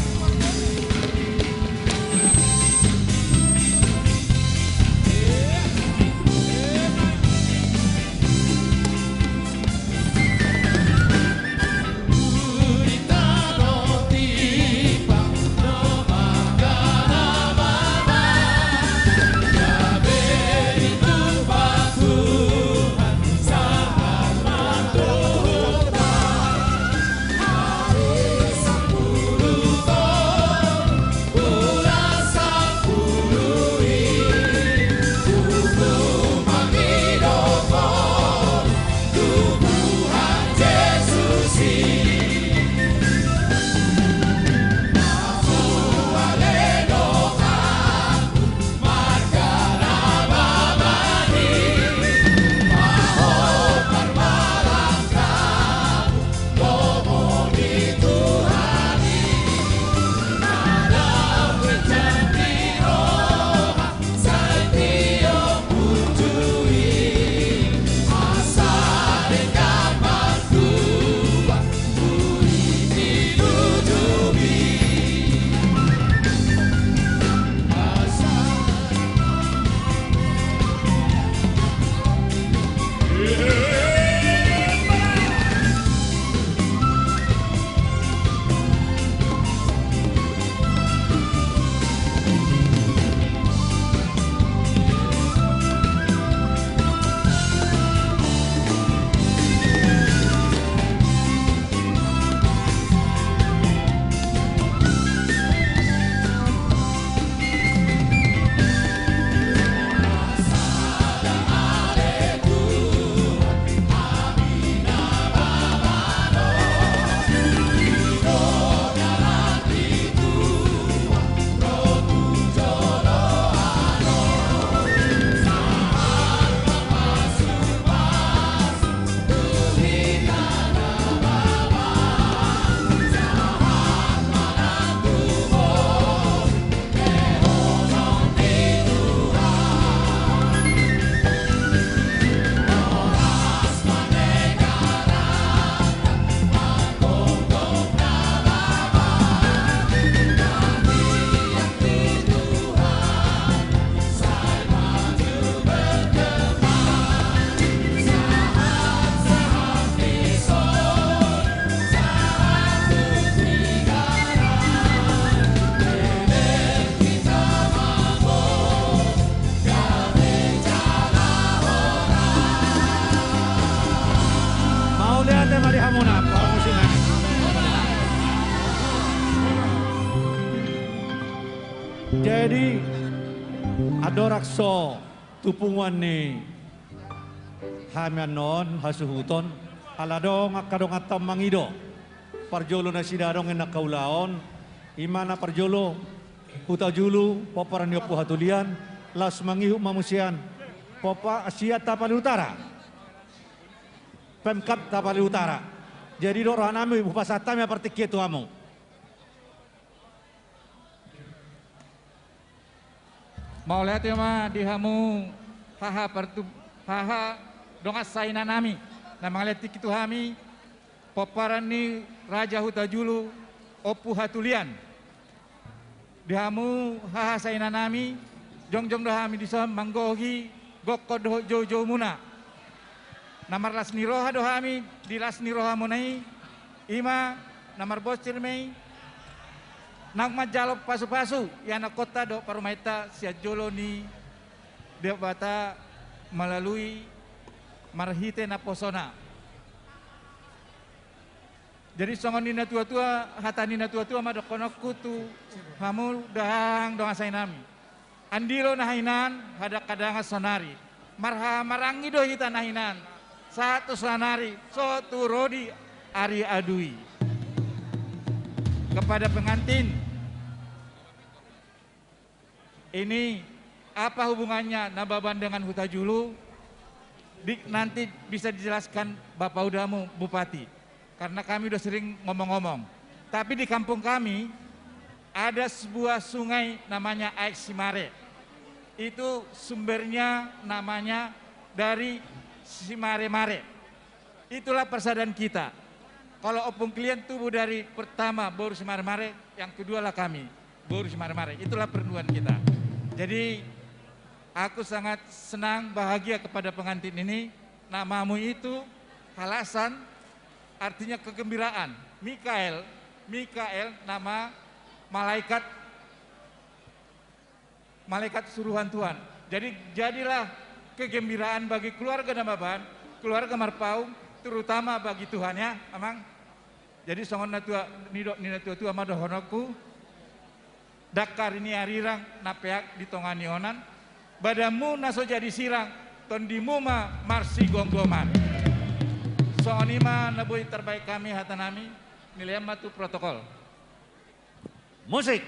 Tema di hamuna, para musik nami. Jadi, andorang so tu punguan ni hami annon hasuhuton, ala adong angka donganta mangido. Parjolo nasida adong i na angka ulaon, ima na parjolo Hutajulu, pomparan ni Ompu Hatulian, laos mangihut ma muse an, pompa sian Tapanuli Utara. Pemkab Tapanuli Utara. Jadi dok roha nami, hupasahat hami partingkian tu hamu. Mauliate ma di hamu haha partu-, haha dongan sainanami, na mangalehon tingki tu hami, pomparan ni Raja Hutajulu, Ompu Hatulian. Di hamu haha sainanami, jongjong do hami dison manggohi gokhon dohot joujoumuna. Na marlas ni roha do hami di las ni rohamuna i, ima na marbonsir ma i, naung manjalo pasupasu ianakhonta dohot parumaenta sian jolo ni Debata melalui marhite naposona. Jadi songon ni natuatua, hata ni natuatua ma dohononku tu hamu dahahang dongan sainanami. Andilo na hinan, hadanghadangan saonari. Marhahamaranggi do hita na hinan. Sahat tu saonari, so tu ro di ari adui. Kepada pengantin, ini apa hubungannya Nababan dengan Hutajulu? Di, nanti bisa dijelaskan Bapak Udamu Bupati, karena kami udah sering ngomong-ngomong. Tapi di kampung kami ada sebuah sungai namanya Aek Simare. Itu sumbernya namanya dari Simare-mare. Itulah persaudaraan kita. Kalau Ompung Kilian tubuh dari pertama boru Simare-mare, yang kedua lah kami, boru Simare-mare. Itulah perpaduan kita. Jadi, aku sangat senang, bahagia kepada pengantin ini. Namamu itu halasan, artinya kegembiraan. Mikael, Mikael nama malaikat malaikat suruhan Tuhan. Jadi, jadilah kegembiraan bagi keluarga Nababan, keluarga Marpaung, terutama bagi Tuhan, ya, Amang. Jadi, songon natua, nidok ni natuatua ma dohononku, dangka ari ni arirang na peak di tonga ni onan, badanmu na so jadi sirang, tondimu ma marsigomgoman. Songon i ma na boi tarbahen hami hatanami, nilean ma tu protokol. Musik.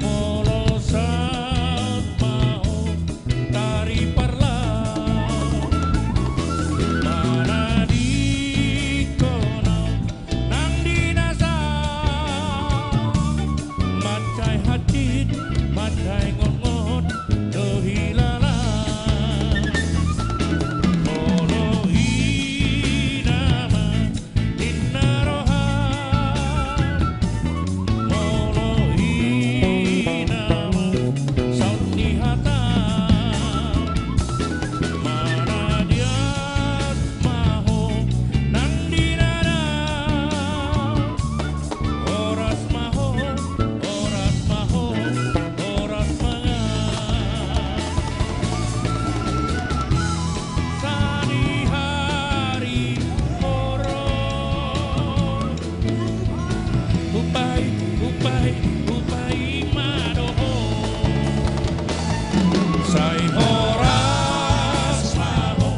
Molo saut ma ho tari parlao, manadingkon ahu nang di na saut, mansai hansit, mansai ngotngot do hilala. Molo hina ma ninna roha, molo hina ma saut ni hata, manadiat ma ho nang di na dao. Horas ma ho, horas ma ho, horas ma ho. Sadihari horong. Hupahi, hupahi, hupahi ma dohot. Sai horas ma ho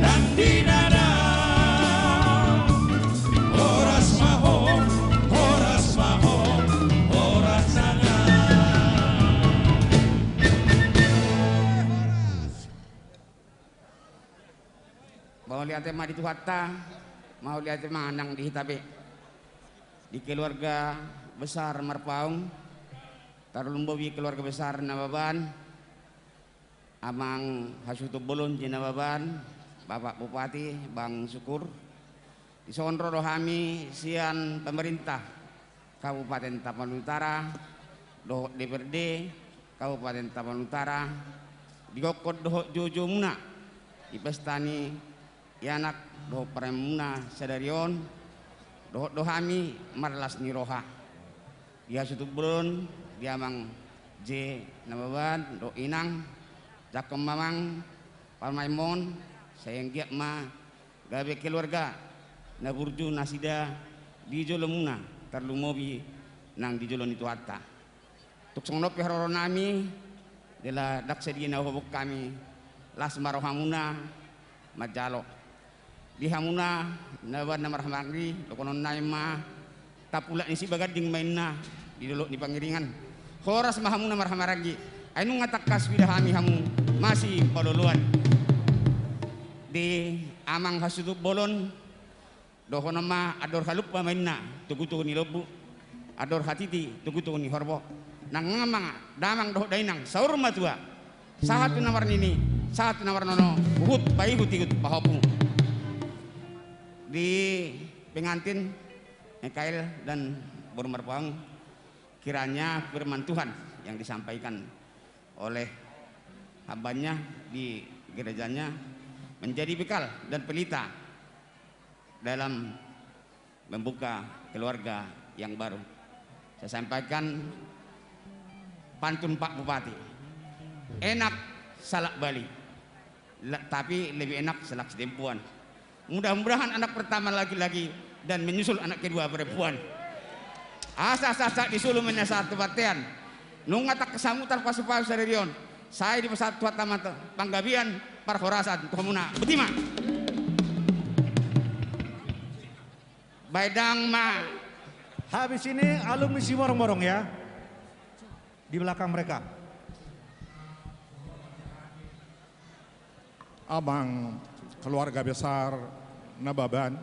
nang di na dao. Horas ma ho, horas ma ho, horas ma ho. Mauliate ma di Tuhanta, mauliate ma nang di hita pe. Di keluarga besar Marpaung, tarlumobi keluarga besar Nababan, Amang hasuhuton bolon di Nababan, Bapak Bupati, Bang Syukur. Dison ro do hami sian pemerintah Kabupaten Tapanuli Utara, dohot D P R D Kabupaten Tapanuli Utara, di gokhon dohot joujou muna di pesta ni anak dohot parumaenmuna sadari on, dohot do hami marlas ni roha. Di hasuhuton bolon, di Amang J Nababan dohot Inang, jangkon ma Amang parumaenmon, sai anggiat ma gabe keluarga na burju nasida di jolomuna, tarlumobi nang di jolo ni Tuhanta. Tung songon on pe haroronami, jala ndang sadia na huhobok hami, las ma rohamuna manjalo. Di hamuna na baoa na marhahamaranggi, dohononnami ma, tapulak ni Sibaganding ma inna di dolok ni Pangiringan. Horas ma hamuna marhahamaranggi, ai nunga tangkas huida hami hamu masipaolooloan. Di Amang hasuhuton bolon, dohonon ma andor halumpang ma inna togutogu ni lombu, andor hatiti togutogu ni horbo. Nang amang, damang dohot dainang, saur matua, sahat tu na marnini, sahat tu na marnono, huhut paihutihut pahompu. Di pengantin, Mikael dan boru Marpaung, kiranya firman Tuhan yang disampaikan oleh hambannya di gerejanya menjadi bekal dan pelita dalam membuka keluarga yang baru. Saya sampaikan pantun Pak Bupati. Enak salak bali, la-, tapi lebih enak salak sitempuan. Mudah-mudahan anak pertama laki-laki dan menyusul anak kedua perempuan. Asa sahat-sahat ni solu ma inna sahat tu bontean. Nunga tangkas hamu tarpasupasu sadari on, sai dipasahat Tuhanta ma panggabean, parhorasan tu hamuna. Boti ma. Bahen damang ma. Habis ini alumni Simorong-morong ya. Di belakang mereka. Amang keluarga besar Nababan,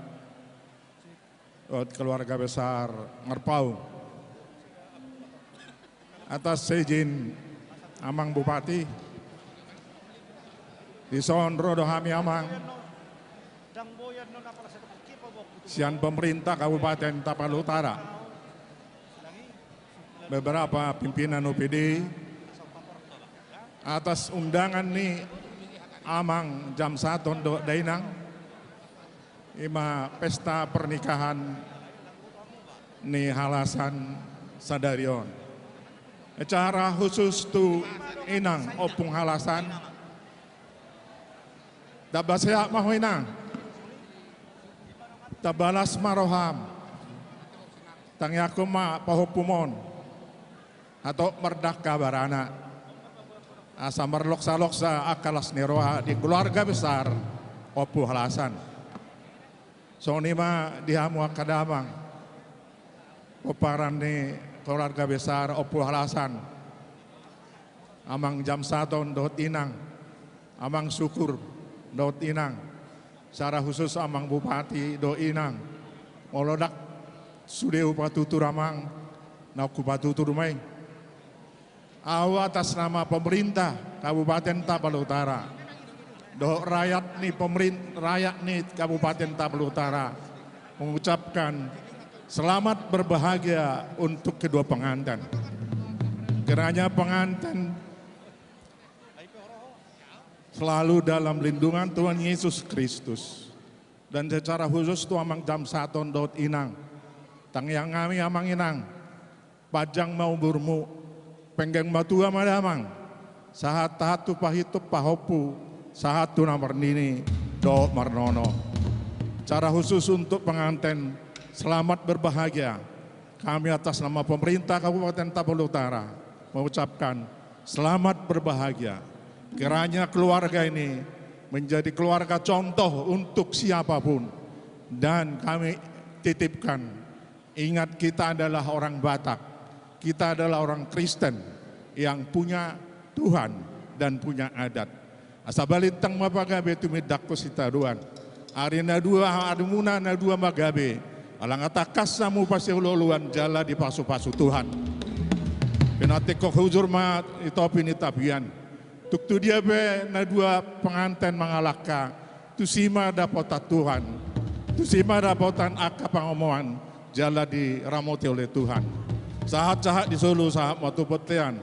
keluarga besar Marpaung. Atas seizin Amang Bupati, dison ro do hami Amang sian pemerintah Kabupaten Tapanuli Utara, beberapa pimpinan O P D, atas undangan ni Amang jam saton dohot dainang, ima pesta pernikahan ni halasan sadari on. Secara khusus tu inang ompung halasan, tamba sehat ma ho inang, tamba las ma roham, tangiangkon ma pahompum on, hatop mardangka barana, asa marloksa-loksa angka las ni roha di keluarga besar Ompu Halasan. Songon i ma di hamu angka damang, pomparan ni keluarga besar Ompu Halasan, Amang Jamsaton dohot inang, Amang Sukur dohot inang, secara khusus Amang Bupati dohot inang. Molo ndang sude hupatutur Amang, naung hupatutur ma i. Ahu atas nama pemerintah Kabupaten Tapanuli Utara dohot rakyat ni pemerin-, rakyat ni Kabupaten Tapanuli Utara mengucapkan selamat berbahagia untuk kedua pengantin. Kiranya pengantin selalu dalam lindungan Tuhan Yesus Kristus. Dan secara khusus tu Amang Jamsaton dohot inang. Tangiang nami Amang Inang, panjang ma umurmu, penggeng matua ma damang, sahat-sahat tu pahitu pahompu, sahat tu na marnini dohot marnono. Secara khusus untuk pengantin, selamat berbahagia. Kami atas nama pemerintah Kabupaten Tapanuli Utara mengucapkan selamat berbahagia. Kiranya keluarga ini menjadi keluarga contoh untuk siapapun. Dan kami titipkan, ingat, kita adalah orang Batak, kita adalah orang Kristen yang punya Tuhan dan punya adat. Asa balintang ma pagabe tumindangkon sitadoan. Ari na dua, arimuna na dua magabe, ala nga tangkas hamu pasiolooloan jala dipasupasu Tuhan. Pinantikhon hujur ma di topi ni tapian. Tung tu dia pe na dua pengantin mangalangka, tusi ma dapotan Tuhan, tusi ma dapotan angka pangomoan jala diramoti oleh Tuhan. Sahat-sahat ni solu, sahat ma tu bontean.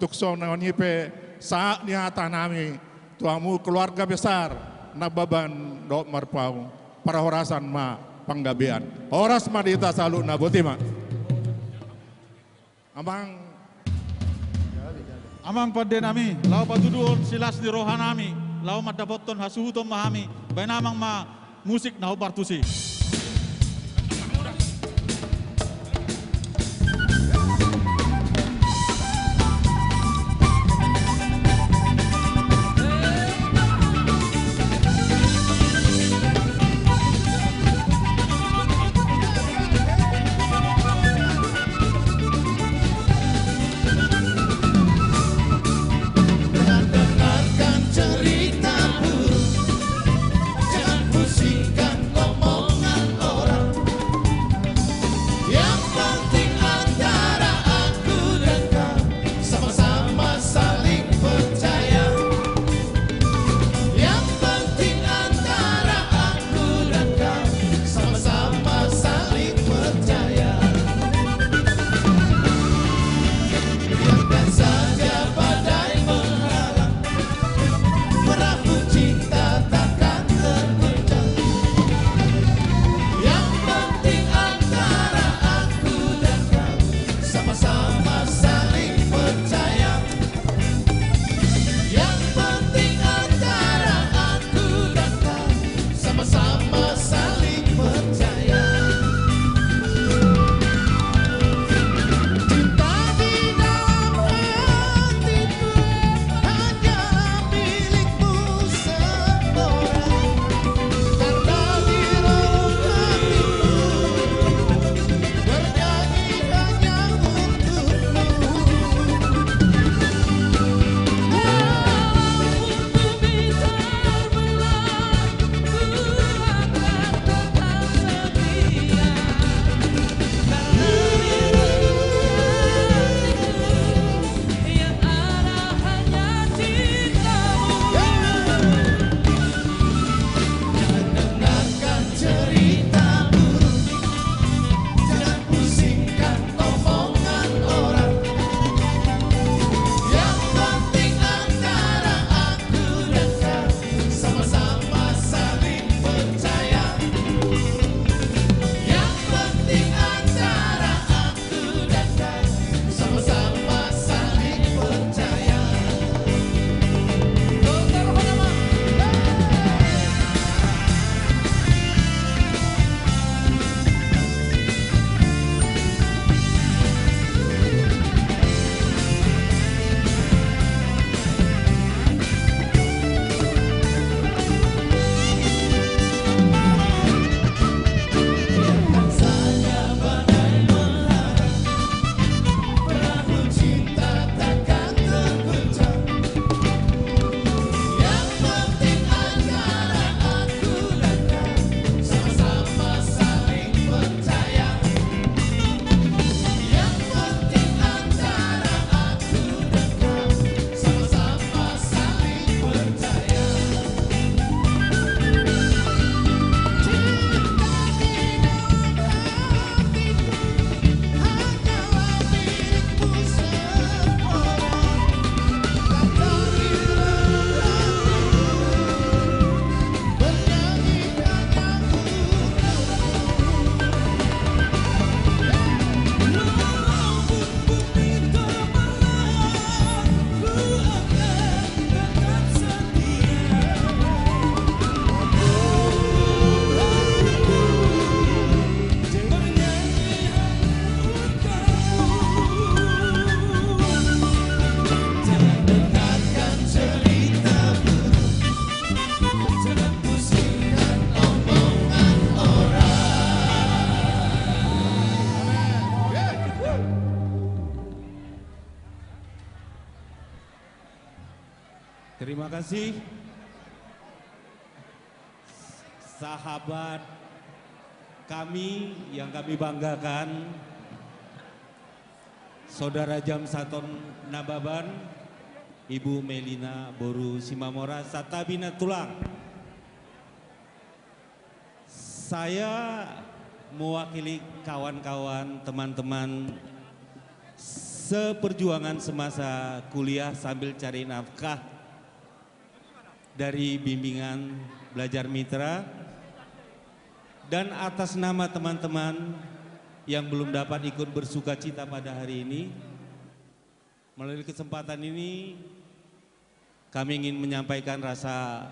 Tung songon i pe sahat ni hata nami tu hamu keluarga besar Nababan dohot Marpaung, parhorasan ma panggabean. Horas ma di hita saluhutna, boti ma. Amang. Amang pande nami, laho patuduhon silas ni roha nami, laho mandapothon hasuhuton ma hami, baen amang ma musik na hombar tusi. Jangan dengarkan cerita buruk, jangan pusingkan omongan orang. Yang penting antara aku dan kau sama-sama saling percaya. Yang penting antara aku dan kau sama-sama saling percaya. Biarkan saja badai menghalang, perahu cinta takkan tergoncang. Yang penting antara aku dan kau sama-sama saling percaya. Yang penting antara aku dan kau sama-sama saling percaya. Cinta di dalam hatiku hanya milikmu seorang. Karena di dalam hatiku bernyanyi hanya untukmu. Walaupun ku bisa omongan orang. Yang penting antara aku dan kau sama-sama saling percaya. Yang penting antara aku dan kau sama-sama saling percaya. Terima kasih, sahabat kami yang kami banggakan, Saudara Jamsaton Nababan, Ibu Melina boru Simamora, santabi na tulang. Saya mewakili kawan-kawan, teman-teman Seperjuangan semasa kuliah sambil cari nafkah dari bimbingan Belajar Mitra. Dan atas nama teman-teman yang belum dapat ikut bersukacita pada hari ini, melalui kesempatan ini, kami ingin menyampaikan rasa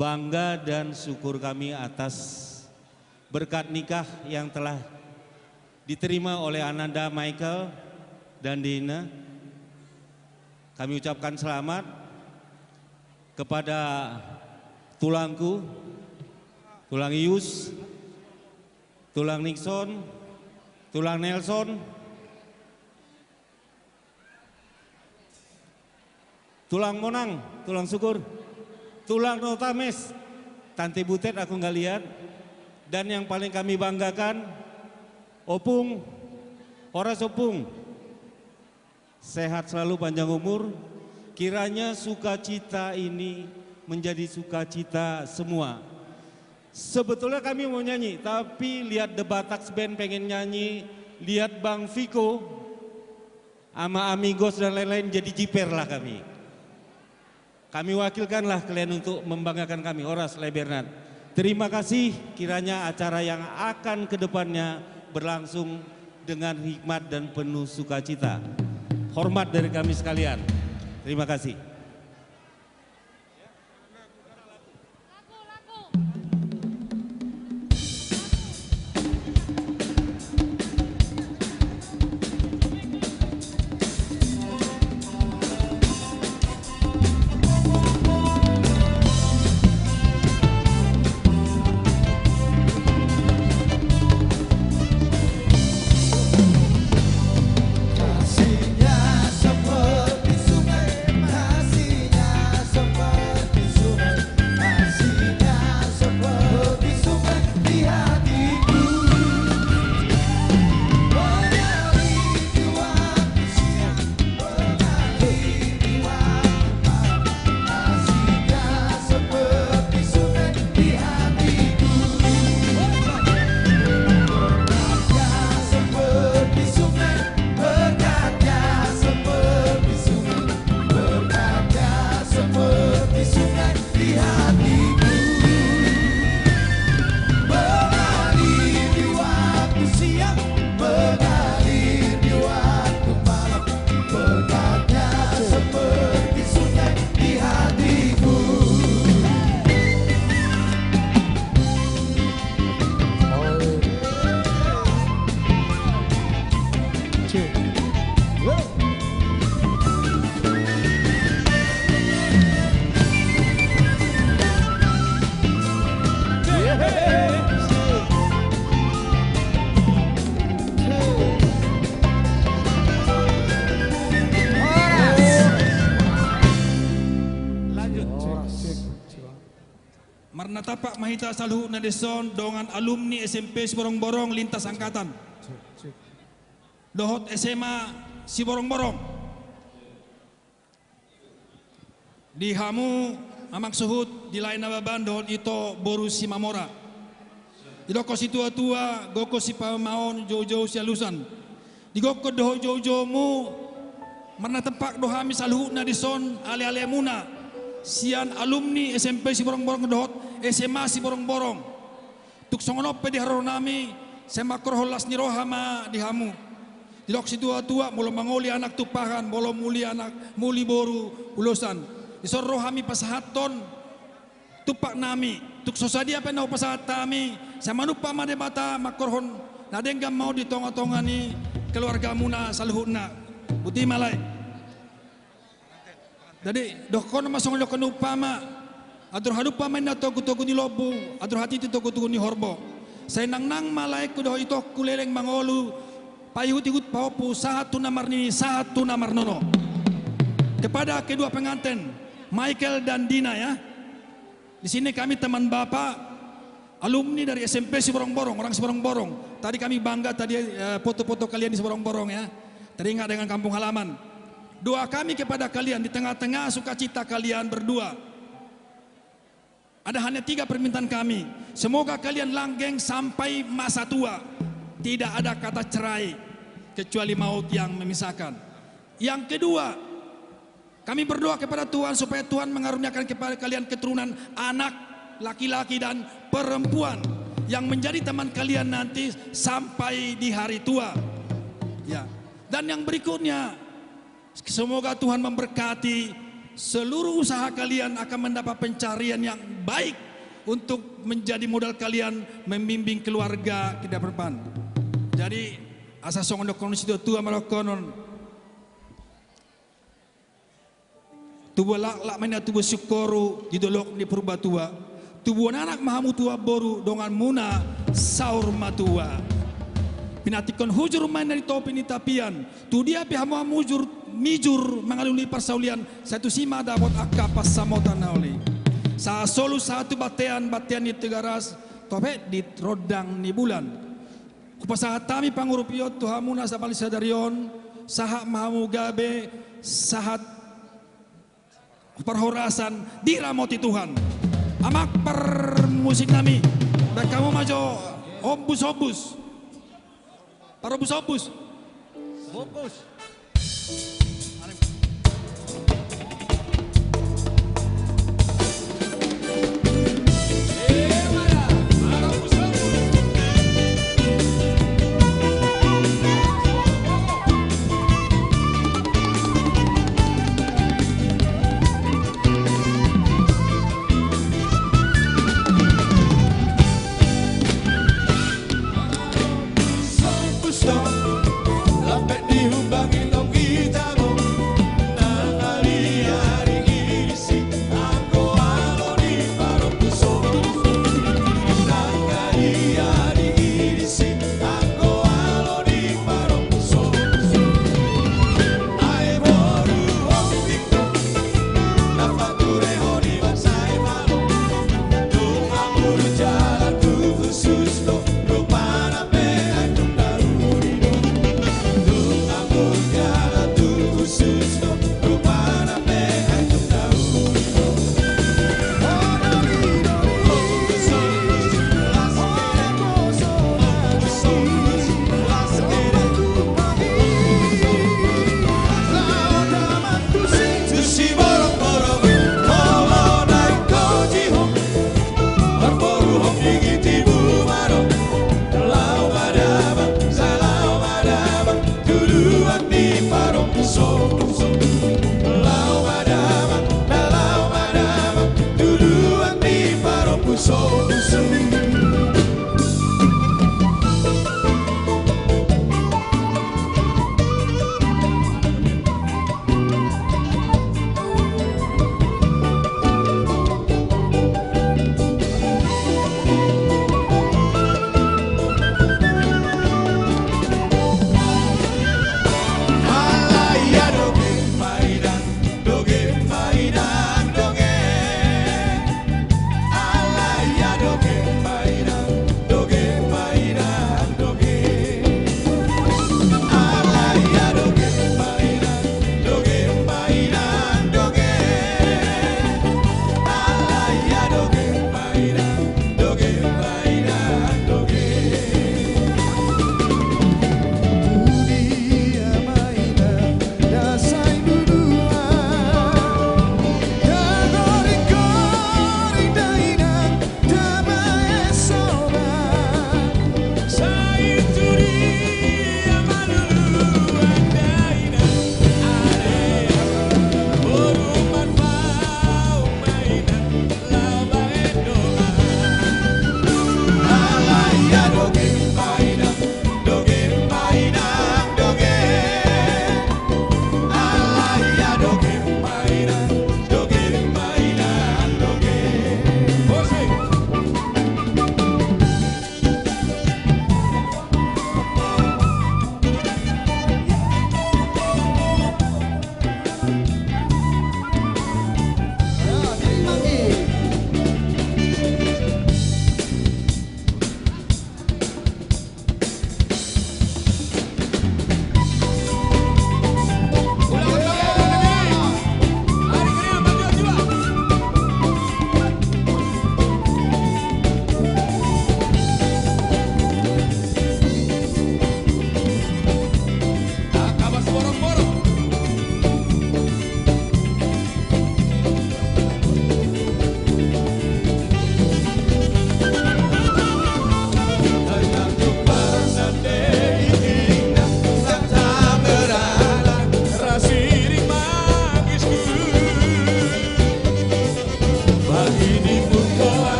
bangga dan syukur kami atas berkat nikah yang telah diterima oleh Ananda Michael dan Dina. Kami ucapkan selamat kepada tulangku, tulang Ius, tulang Nixon, tulang Nelson, tulang Monang, tulang Syukur, tulang Notames, Tante Butet aku nggak lihat, dan yang paling kami banggakan, Opung, horas Opung, sehat selalu, panjang umur, kiranya sukacita ini menjadi sukacita semua. Sebetulnya kami mau nyanyi, tapi lihat The Bataks Band pengen nyanyi, lihat Bang Viko, sama Amigos dan lain-lain, jadi jiper lah kami. Kami wakilkanlah kalian untuk membanggakan kami, horas lae Bernard. Terima kasih, kiranya acara yang akan ke depannya berlangsung dengan hikmat dan penuh sukacita. Hormat dari kami sekalian. Terima kasih. Marnatampak ma hita saluhutna dison dongan alumni S M P Siborongborong lintas angkatan dohot S M A Siborongborong. Di hamu amang suhut, di lae Nababan dohot ito boru Simamora. Didok situatua, gokhon sipamaon, joujou sialusan. Di gokhon dohot joujoumu, marnatampak do hami saluhutna dison, alealemuna sian alumni S M P Siborongborong dohot S M A Siborongborong. Tung songon on pe di haroro nami, sai mangkorhon las ni roha ma di hamu. Didok situatua, molo mangoli anak tumpahan, molo muli anak, muli boru ulosan. Dison ro hami pasahathon tumpak nami, tung so sadia pe na hupasahat hami, sai manumpak ma Debata mangkorhon na denggan ma on di tongatonga ni keluargamuna saluhutna. Boti ma lae. Jadi, dohonon ma songon didok ni umpama, andor halumpang ma inna togutogu ni lombu, andor hatiti togutogu ni horbo. Sai nangnang ma laengku dohot itongku leleng mangolu, paihutihut pahompu, sahat tu na marnini, sahat tu na marnono. Kepada kedua pengantin, Michael dan Dina, ya. Di sini kami teman Bapak, alumni dari S M P Siborongborong, orang Siborongborong. Tadi kami bangga tadi, eh, foto-foto kalian di Siborongborong, ya. Teringat dengan kampung halaman. Doa kami kepada kalian di tengah-tengah sukacita kalian berdua. Ada hanya tiga permintaan kami. Semoga kalian langgeng sampai masa tua. Tidak ada kata cerai, kecuali maut yang memisahkan. Yang kedua, kami berdoa kepada Tuhan supaya Tuhan mengaruniakan kepada kalian keturunan, anak laki-laki dan perempuan, yang menjadi teman kalian nanti sampai di hari tua. Ya. Dan yang berikutnya, semoga Tuhan memberkati seluruh usaha kalian akan mendapat pencarian yang baik untuk menjadi modal kalian membimbing keluarga ke depan. Jadi, asa songon dohonon ni situa-tua ma dohonon. Tubuan laklak ma inna tubuan singkoru di dolok ni Purbatua. Tubuan anak ma hamu tubuan boru, donganmuna saur matua. Pinantikhon hujur ma inna di topi ni tapian. Tu dia pe hamu hamu hujur, mijur mangalului parsaulian, sai tusi ma dapot angka pansamotan na uli. Sahat solu sahat tu bontean, bontean ni Tigaras, topet di rondang ni bulan. Hupasahat hami pangurupion tu hamu na sampal sadari on, sahat ma hamu gabe, sahat parhorasan diramoti Tuhan. Amang parmusik nami, baen hamu ma jo ombus-ombus. Parombus-ombus. Bungkus. Lampet dihumbangi tong hita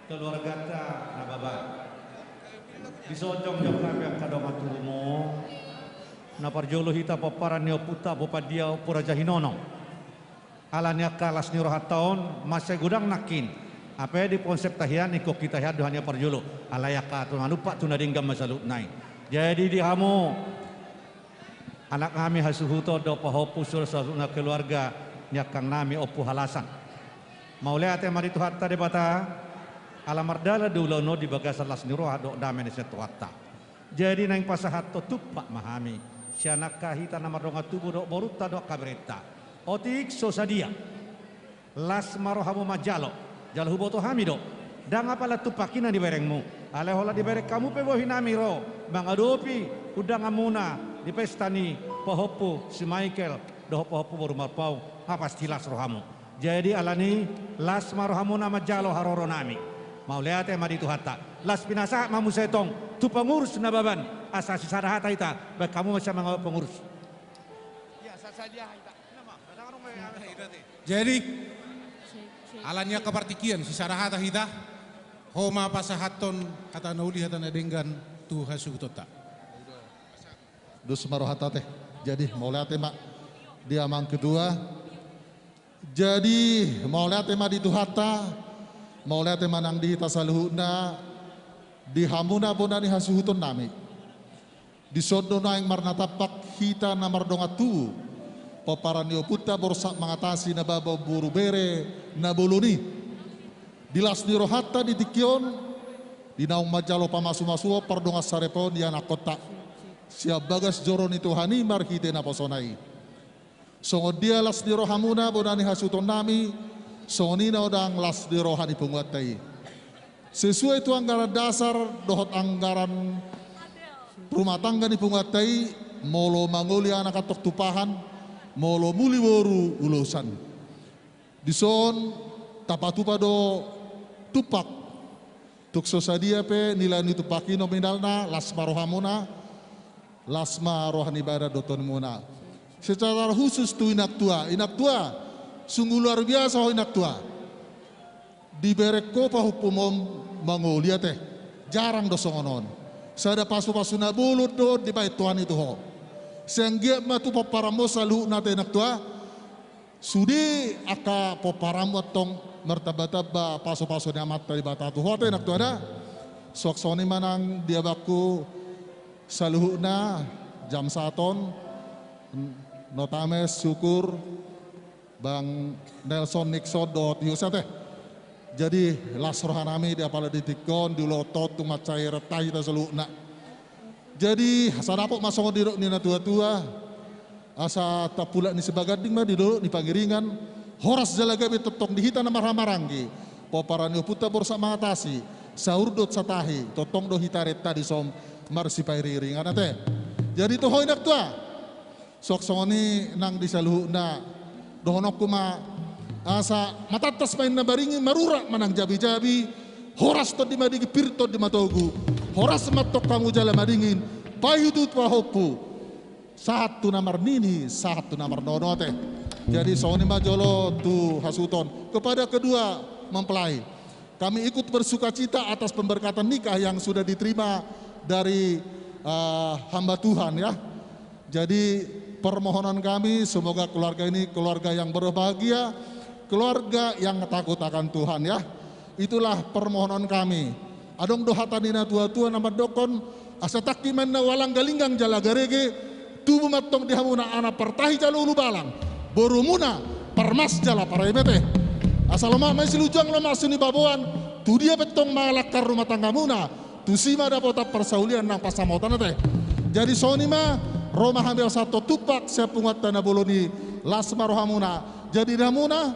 Keluarganta Nababan. Dison jongjong hami angka dongan tubumu. Na parjolo hita pomparan ni ompunta Ompu Pandia, Ompu Raja Hinonong. Ala ni angka las ni rohanta on, mansai godang nangkin. Hape di konsep tahian, ingkon hita hian do hania parjolo. Alai angka tu na numpak tu na denggan ma saluhutna i. Jadi di hamu, anak nami hasuhuton dohot pahompu, suhut saluhutna keluarga ni angkang nami Ompu Halasan. Mauliate ma di Tuhanta Debata, ala mardalan do ulaon on di bagasan las ni roha dohot dame na sian Tuhanta. Jadi naeng pasahathon tumpak ma hami, sian angka hita na mardongan tubu dohot borunta dohot angka berenta. Otik so sadia. Las ma rohamu manjalo, jala huboto hami do. Ndang apala tumpak i na diberengmu. Alai holan dibereng hamu pe bohi nami ro mangadopi undanganmuna di pesta ni pahompu si Michael dohot pahompu boru Marpaung, nga pasti las rohamu. Jadi alani las ma rohamuna manjalo haroro nami. Mauliate ma di Tuhanta. Las pinasahat ma muse tong tu pengurus Nababan, asa sisada hata hita, baen hamu ma sian mangawali pengurus. Jadi, ala ni angka partingkian, sisada hata hita, ho ma pasahathon hata na uli, hata na denggan tu hasuhutonta. Dos ma rohanta ate. Jadi, mauliate ma di amang ketua. Jadi, mauliate ma di Tuhanta, mauliate ma nang di hita saluhutna, di hamuna bona ni hasuhuton nami. Dison do naeng marnatampak hita na mardongan tubu, pomparan ni ompunta Borsak Mangatasi Nababan boru bere na bolon i. Di las ni rohanta di tingki on, di naung manjalo pamasumasuon pardongansaripeon di anakkonta sian bagas joro ni Tuhan i marhite naposona i. Songon dia las ni rohamuna bona ni hasuhuton nami, songon i na godang las ni roha ni punguanta i. Sesuai tu anggaran dasar dohot anggaran rumah tangga ni punguanta i, molo mangoli anak antong tumpahan, molo muli boru ulosan. Dison tapatupa do tumpak. Tung so sadia pe nilai ni tumpak i nominalna, las ma rohamuna, las ma roha ni badan dohot tondi muna. Secara khusus tu inang tua, inang tua, sungguh luar biasa ho inang tua. Dibereng ho pahompum on mangoli ate, jarang do songon on. Sada pasupasu na bolon do dibaen Tuhan i tu ho. Sai anggiat ma tu pomparanmu saluhutna ate inang tua. Sude angka pomparanmu antong martambatamba pasupasu ni Amanta Debata tu ho ate inang tua da. Suang songon i ma nang di abangku saluhutna, jam saton, Notames, Syukur, Bang Nelson, Nixon dohot Yus ate. Jadi las roha nami di apala di tingki on, di ulaonta on tung mansai renta hita saluhutna. Jadi asa dapot ma songon nidok ni natuatua, asa tampulak ni Sibaganding ma di dolok ni Pangiringan, horas jala gabe tongtong di hita na marhahamaranggi, pomparan ni ompunta Borsak Mangatasi, saur dohot satahi, tongtong do hita renta dison marsipairingiringan ate. Jadi tu ho inang tua, suang songon i nang di saluhutna, dohononku ma, asa matantas ma inna maringin, marurat ma nang jabijabi, horas tondi madingin, pir tondi matogu, horas ma antong hamu jala madingin, paihutihut pahompu, sahat tu na marnini, sahat tu na marnono ate. Jadi songon i ma jolo tu hasuhuton. Kepada kedua mempelai, kami ikut bersukacita atas pemberkatan nikah yang sudah diterima dari, eh, hamba Tuhan, ya. Jadi permohonan kami, semoga keluarga ini keluarga yang berbahagia, keluarga yang takut akan Tuhan, ya. Itulah permohonan kami. Adong do hata ni natuatua na mandokkon, asa tangki ma inna ualang, galinggang jala garege, tubu ma antong di hamuna anak partahi jala ulubalang, borumuna parmas jala pareme ate. Asa lomak ma i silinjuang, lomak suni baboan, tu dia pe antong mangalangka rumah tanggamuna, tusi ma dapotan parsaulian nang pansamotan ate. Jadi songon i ma, ro ma hami pasahathon tumpak sian punguanta na bolon i, las ma rohamuna. Jadi di hamuna,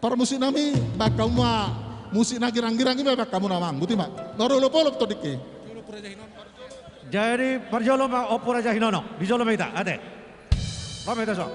parmusik nami, baen hamu ma musik na girang-girang i ma, baen hamu na manggut i ma. Marolopolop tondingki. Jadi parjolo ma Ompu Raja Hinonong, di jolo ma hita ate. Ro ma hita so.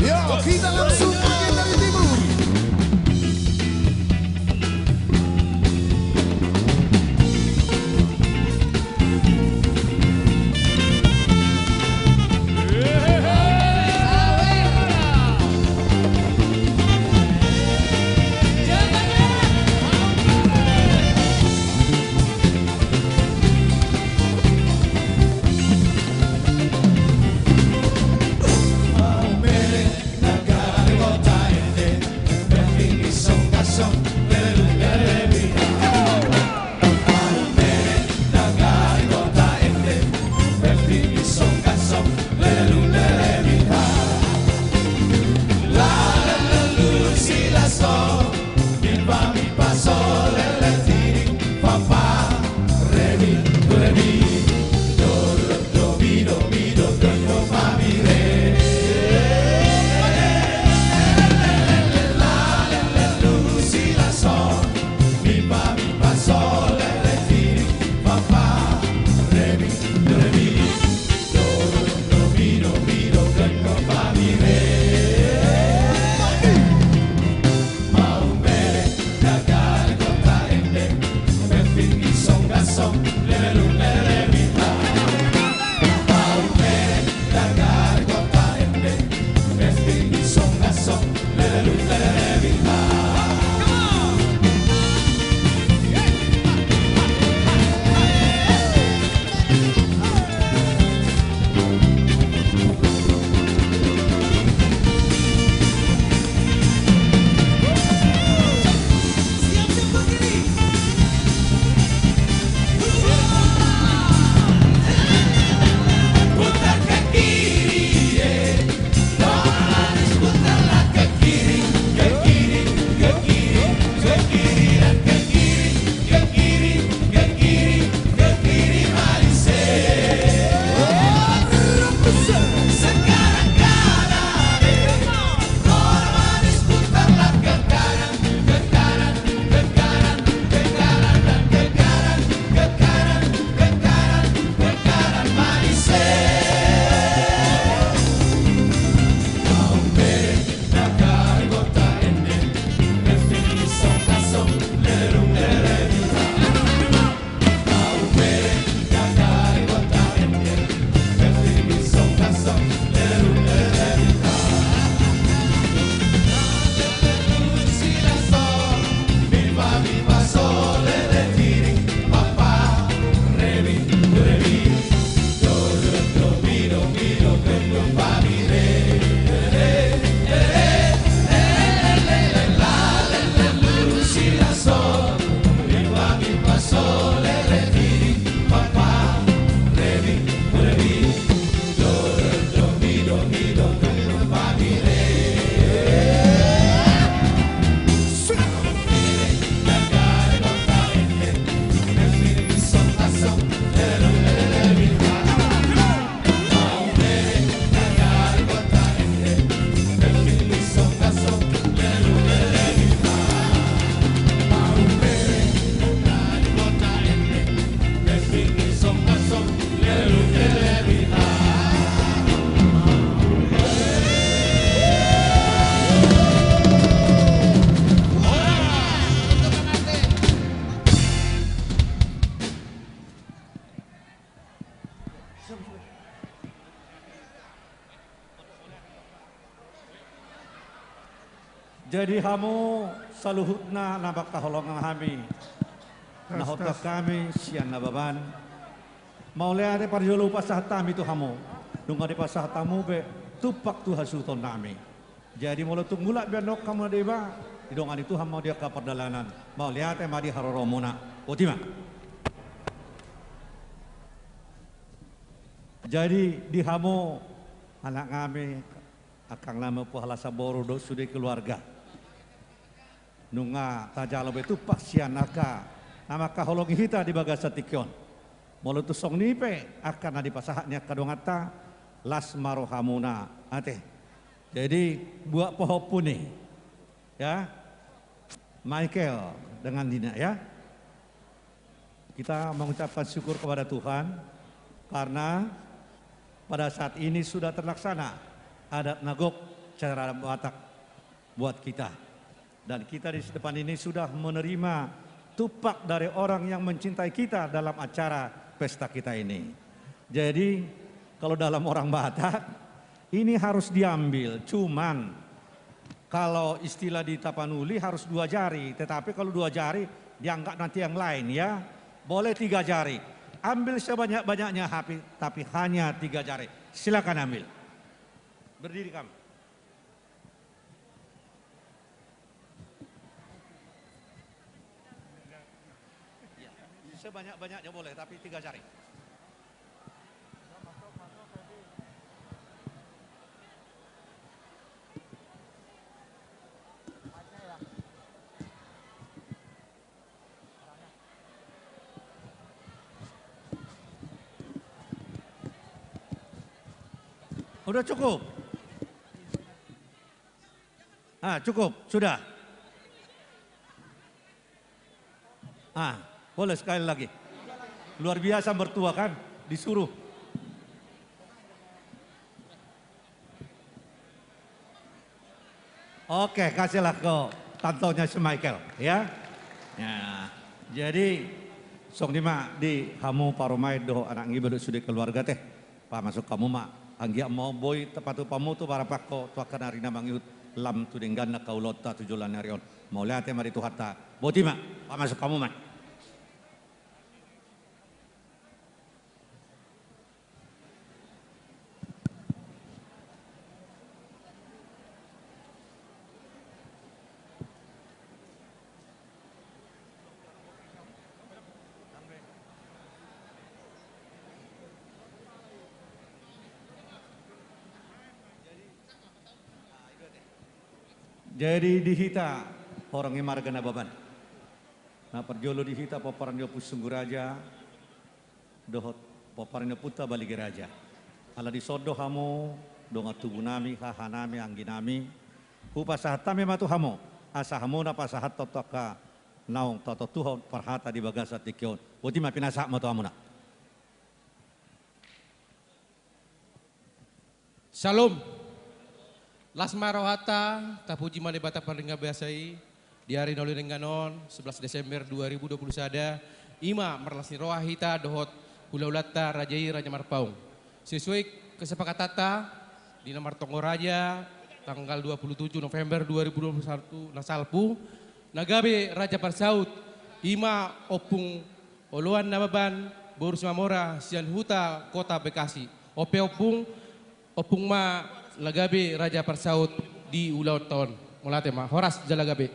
Yo, kita langsung main dari timur. Jadi hamu saluhutna na mangkaholongi hami, na hotang hami sian Nababan, mauliate parjolo hupasahat hami tu hamu. Nunga dipasahat hamu pe tumpak tu hasuhuton nami. Jadi molo tung mulak be annon hamu na deba, didongani Tuhan ma di angka pardalanan. Mauliate ma di haroromuna. Botima. Jadi di hamu anak nami, angkang nami, ompu halasan boru dohot sude keluarga, nunga tajalo be tumpak sian angka na mangkaholongi hita di bagasan tingki on. Molo tung songon i pe angka na dipasahat ni angka donganta, las ma rohamuna ate. Jadi buat pahompu ni, ya, Michael dengan Dina, ya. Kita mengucapkan syukur kepada Tuhan karena pada saat ini sudah terlaksana adat na gok, cara Batak buat kita. Dan kita di depan ini sudah menerima tumpak dari orang yang mencintai kita dalam acara pesta kita ini. Jadi, kalau dalam orang Batak, ini harus diambil. Cuman, kalau istilah di Tapanuli harus dua jari, tetapi kalau dua jari dianggap nanti yang lain, ya. Boleh tiga jari. Ambil sebanyak-banyaknya, tapi, tapi hanya tiga jari. Silakan ambil. Berdiri kamu. Ya, sebanyak-banyaknya boleh, tapi tiga jari. Udah cukup? Ah, cukup, sudah. Ah, boleh sekali lagi. Luar biasa mertua kan, disuruh. Oke, kasihlah ke kantongnya si Michael, ya. Ya. Jadi, songon i ma di hamu parumaen dohot anak ni iba dohot sude keluarga te. Pamasuk hamu ma, anggiat ma boi tapatupa hamu tu harapanmu tu angka na rinamang i, lam tu denggan angka ulaonta tu joloan ni ari on. Mauliate ma di Tuhanta. Boti ma, pamasuk hamu ma. Jadi di hita horong ni marga Nababan, na parjolo di hita pomparan ni Ompu Sunggu Raja dohot pomparan ni ompunta Baligi Raja. Ala dison do hamu dongan tubu nami, haha nami, anggi nami. Hupasahat hami ma tu hamu, asa hamu na pasahathon tu angka naung tatontuhon parhata di bagasan tingki on. Boti ma, pinasahat ma tu hamuna. Syalom. Las ma rohanta, tapuji ma Debata pardenggan basa i, di ari na uli denggan on, sebelas Desember dua ribu dua puluh sada, i ma marlas ni roha hita dohot hulahulanta raja i, Raja Marpaung. Sesuai kesepakatanta di na martonggo raja, tanggal dua puluh tujuh November dua ribu dua puluh satu na salpu, na gabe raja parsaut, i ma Ompung Oloan Nababan boru Simamora sian Huta Kota Bekasi. On pe Ompung, Ompung ma na gabe raja parsaut di ulaonta on. Mauliate ma, horas jala gabe.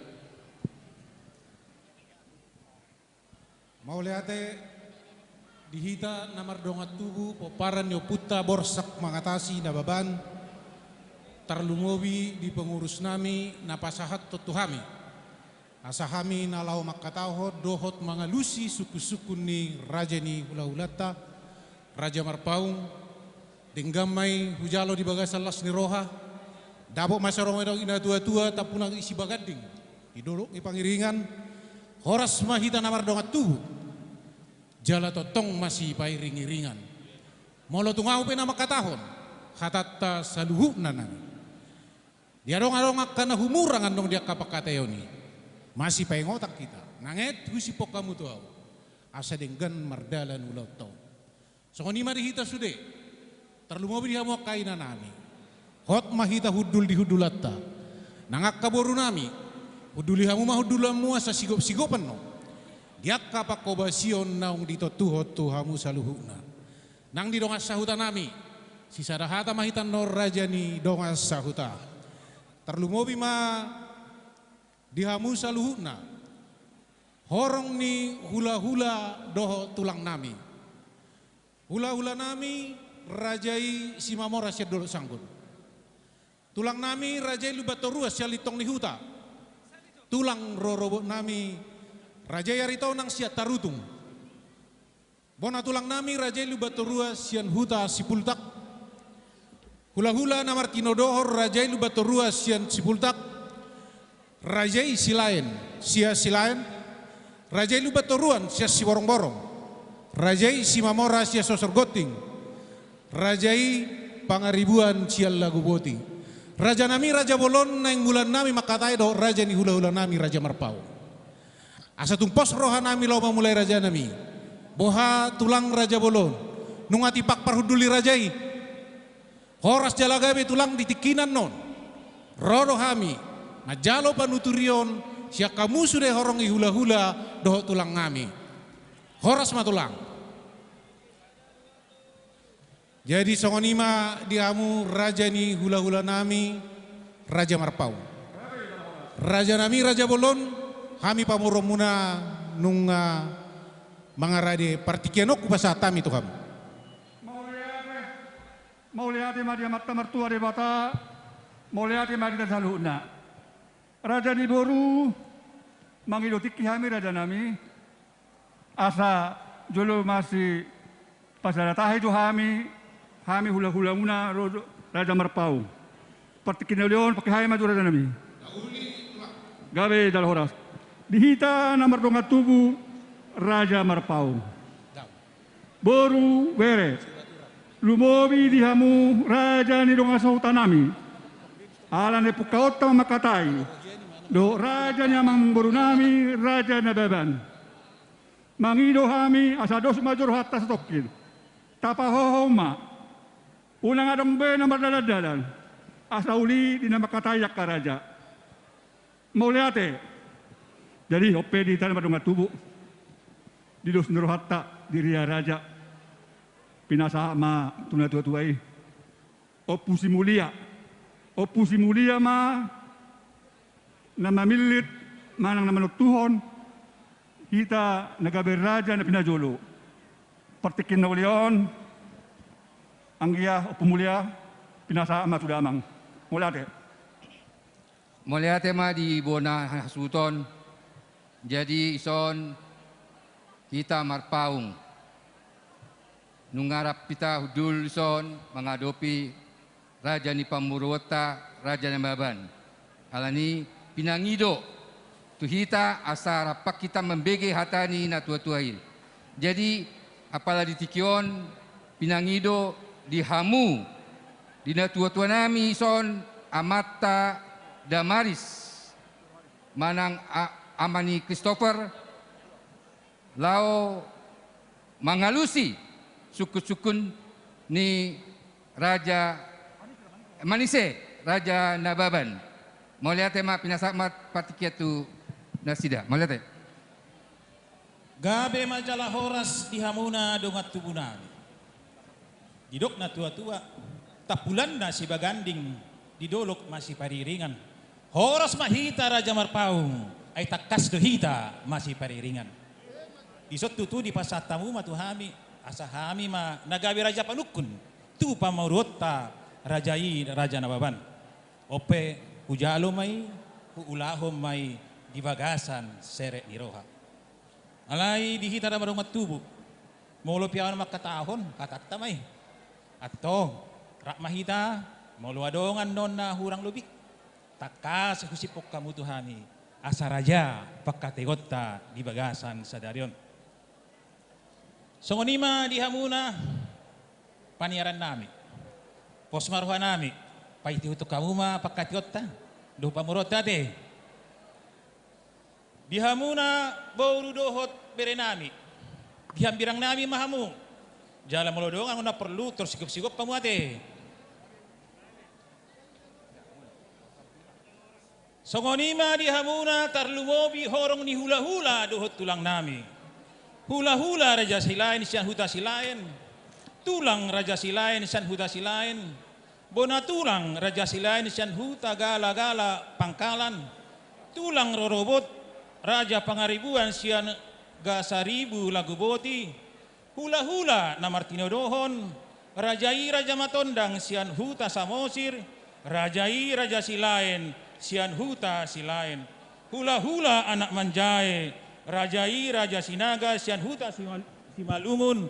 Mauliate di hita na mardongan tubu, pomparan ni ompunta Borsak Mangatasi Nababan, tarlumobi di pengurus nami na pasahathon tu hami. Asa hami na laho mangkatahon dohot mangalusi sungkunsungkun ni raja ni hulahulanta, Raja Marpaung, denggan ma i hujalo di bagasan las ni roha, dapot ma songon na nidok ni natuatua, tampunan i sibaganding di dolok ni pangiringan, horas ma hita na mardongan tubu, jala tongtong masipairingiringan. Molo tung ahu pe na mangkatahon hatanta saluhutna nami, dia adong adong angka na humurang andong di angka pangkataion i, masipaingotan hita, nanget husiphon hamu tu ahu, asa denggan mardalan ulaonta on. Songon i ma di hita sude, tarlumobi di hamu angka ina nami. Hot ma hita hundul di hundulanta. Nang angka boru nami, hunduli hamu ma hundulanmu asa sigopsigopan on di angka pangkobasion naung ditontuhon tu hamu saluhutna. Nang di dongan sahuta nami, sisada hata ma hita annon, raja ni dongan sahuta. Tarlumobi ma di hamu saluhutna, horong ni hulahula dohot tulang nami. Hulahula nami, raja i Simamora sian Dolok Sanggul. Tulang nami, raja i Lumban Toruan sian Lintong ni Huta. Tulang rorobot nami, raja i Aritonang sian Tarutung. Bona tulang nami, raja i Lumban Toruan sian Huta Sipultak. Hulahula na martinodohon, raja i Lumban Toruan sian Sipultak. Raja i Silaen sian Silaen. Raja i Lumban Toruan sian Siborongborong. Raja i Simamora sian Sosor Gonting. Raja i Pangaribuan sian Laguboti. Rajanami Raja Bolon, naeng mulaannami mangkatai dohot raja ni hulahulanami Raja Marpaung. Asa tung pos rohanami laho mamulai rajanami. Boha tulang Raja Bolon, nunga tipak parhundul ni raja i. Horas jala gabe tulang di tingki na on. Ro do hami manjalo panuturion sian hamu sude horong ni hulahula dohot tulangnami. Horas ma tulang. Jadi songon i ma di hamu raja ni hulahulanami Raja Marpaung. Rajanami Raja Bolon, hami pamoruonmuna nunga mangarade partingkian on hupasahat hami tu hamu. Mauliate, mauliate ma di Amanta Martua Debata, mauliate ma di hita saluhutna. Raja ni boru, mangido tingki hami rajanami, asa jolo masipasada tahi tu hami, hami hulahulamuna ro-, Raja Marpaung. Partingki na uli on pake hami ma tu rajanami. Gabe jala horas. Di hita na mardongan tubu Raja Marpaung. Boru, bere, lumobi di hamu raja ni dongan sahutanami. Ala ni pungkaonta ma mangkatai dohot raja ni amangborunami Raja Nababan. Mangido hami asa dos ma jolo rohanta satongkin. Tapahohom ma. Unang adong be na mardalandalan. Asa uli di na mangkatai angka raja. Mauliate. Jadi on pe di hita na mardongan tubu, di dos ni rohanta di ria raja, pinasahat ma tu natuatua i. Ompu Simulia. Ompu Simulia ma na mamillit manang na manontuhon hita na gabe raja na pinajolo. Partingki na uli on, anggia Ompu Mulia, pinasahat ma tu damang. Mauliate. Mauliate ma di bona hasuhuton. Jadi ison hita Marpaung. Nunga rap hita hundul ison mangadopi raja ni pamoruonta, Raja Nababan. Alani pinangido tu hita asa rap hita mambege hata ni natuatua i. Jadi apala di tingki on pinangido di hamu, di natuatuanami ison, amanta Damaris manang a-, ama ni Christopher, laho mangalusi sungkunsungkun ni raja, manise Raja Nababan. Mauliate ma, pinasahat ma partingkian tu nasida. Mauliate. Gabe ma jala horas di hamuna dongan tubunami. Didok natuatua, tampulanna sibaganding, di dolok masipariringan. Horas ma hita Raja Marpaung, ai tangkas do hita masipariringan. Dison tutu dipasahat hamu ma tu hami, asa hami ma na gabe raja panungkun tu pamoruonta raja i, Raja Nababan. On pe hujalo ma i, huulahon ma i di bagasan serep ni roha. Alai di hita na mardongan tubu, molo pe ahu na mangkatahon, hatanta ma i. Antong, rap ma hita, molo adong annon na hurang lobi, tangkas husiphon hamu tu hami, asa raja pangkataionta di bagasan sadari on. Songon i ma di hamuna paniarannami. Pos ma rohanami, paihutihut hamu ma pangkataionta dohot pamoruonta ate. Di hamuna boru dohot berenami, di hambirangnami ma hamu. Jala molo adong annon na porlu, tor sigopsigop hamu ate. Songon i ma di hamuna tarlumobi horong ni hulahula dohot tulangnami. Hulahula Raja Silaen sian Huta Silaen, tulang Raja Silaen sian Huta Silaen, bona tulang Raja Silaen sian Huta Galagala Pangkalan, tulang rorobot Raja Pangaribuan sian Gasaribu Laguboti, hulahula na martinodohon, raja i Raja Matondang sian Huta Samosir, raja i Raja Silaen sian Huta Silaen, hulahula anak manjae, raja i Raja Sinaga sian Huta Sima-, Simalungun,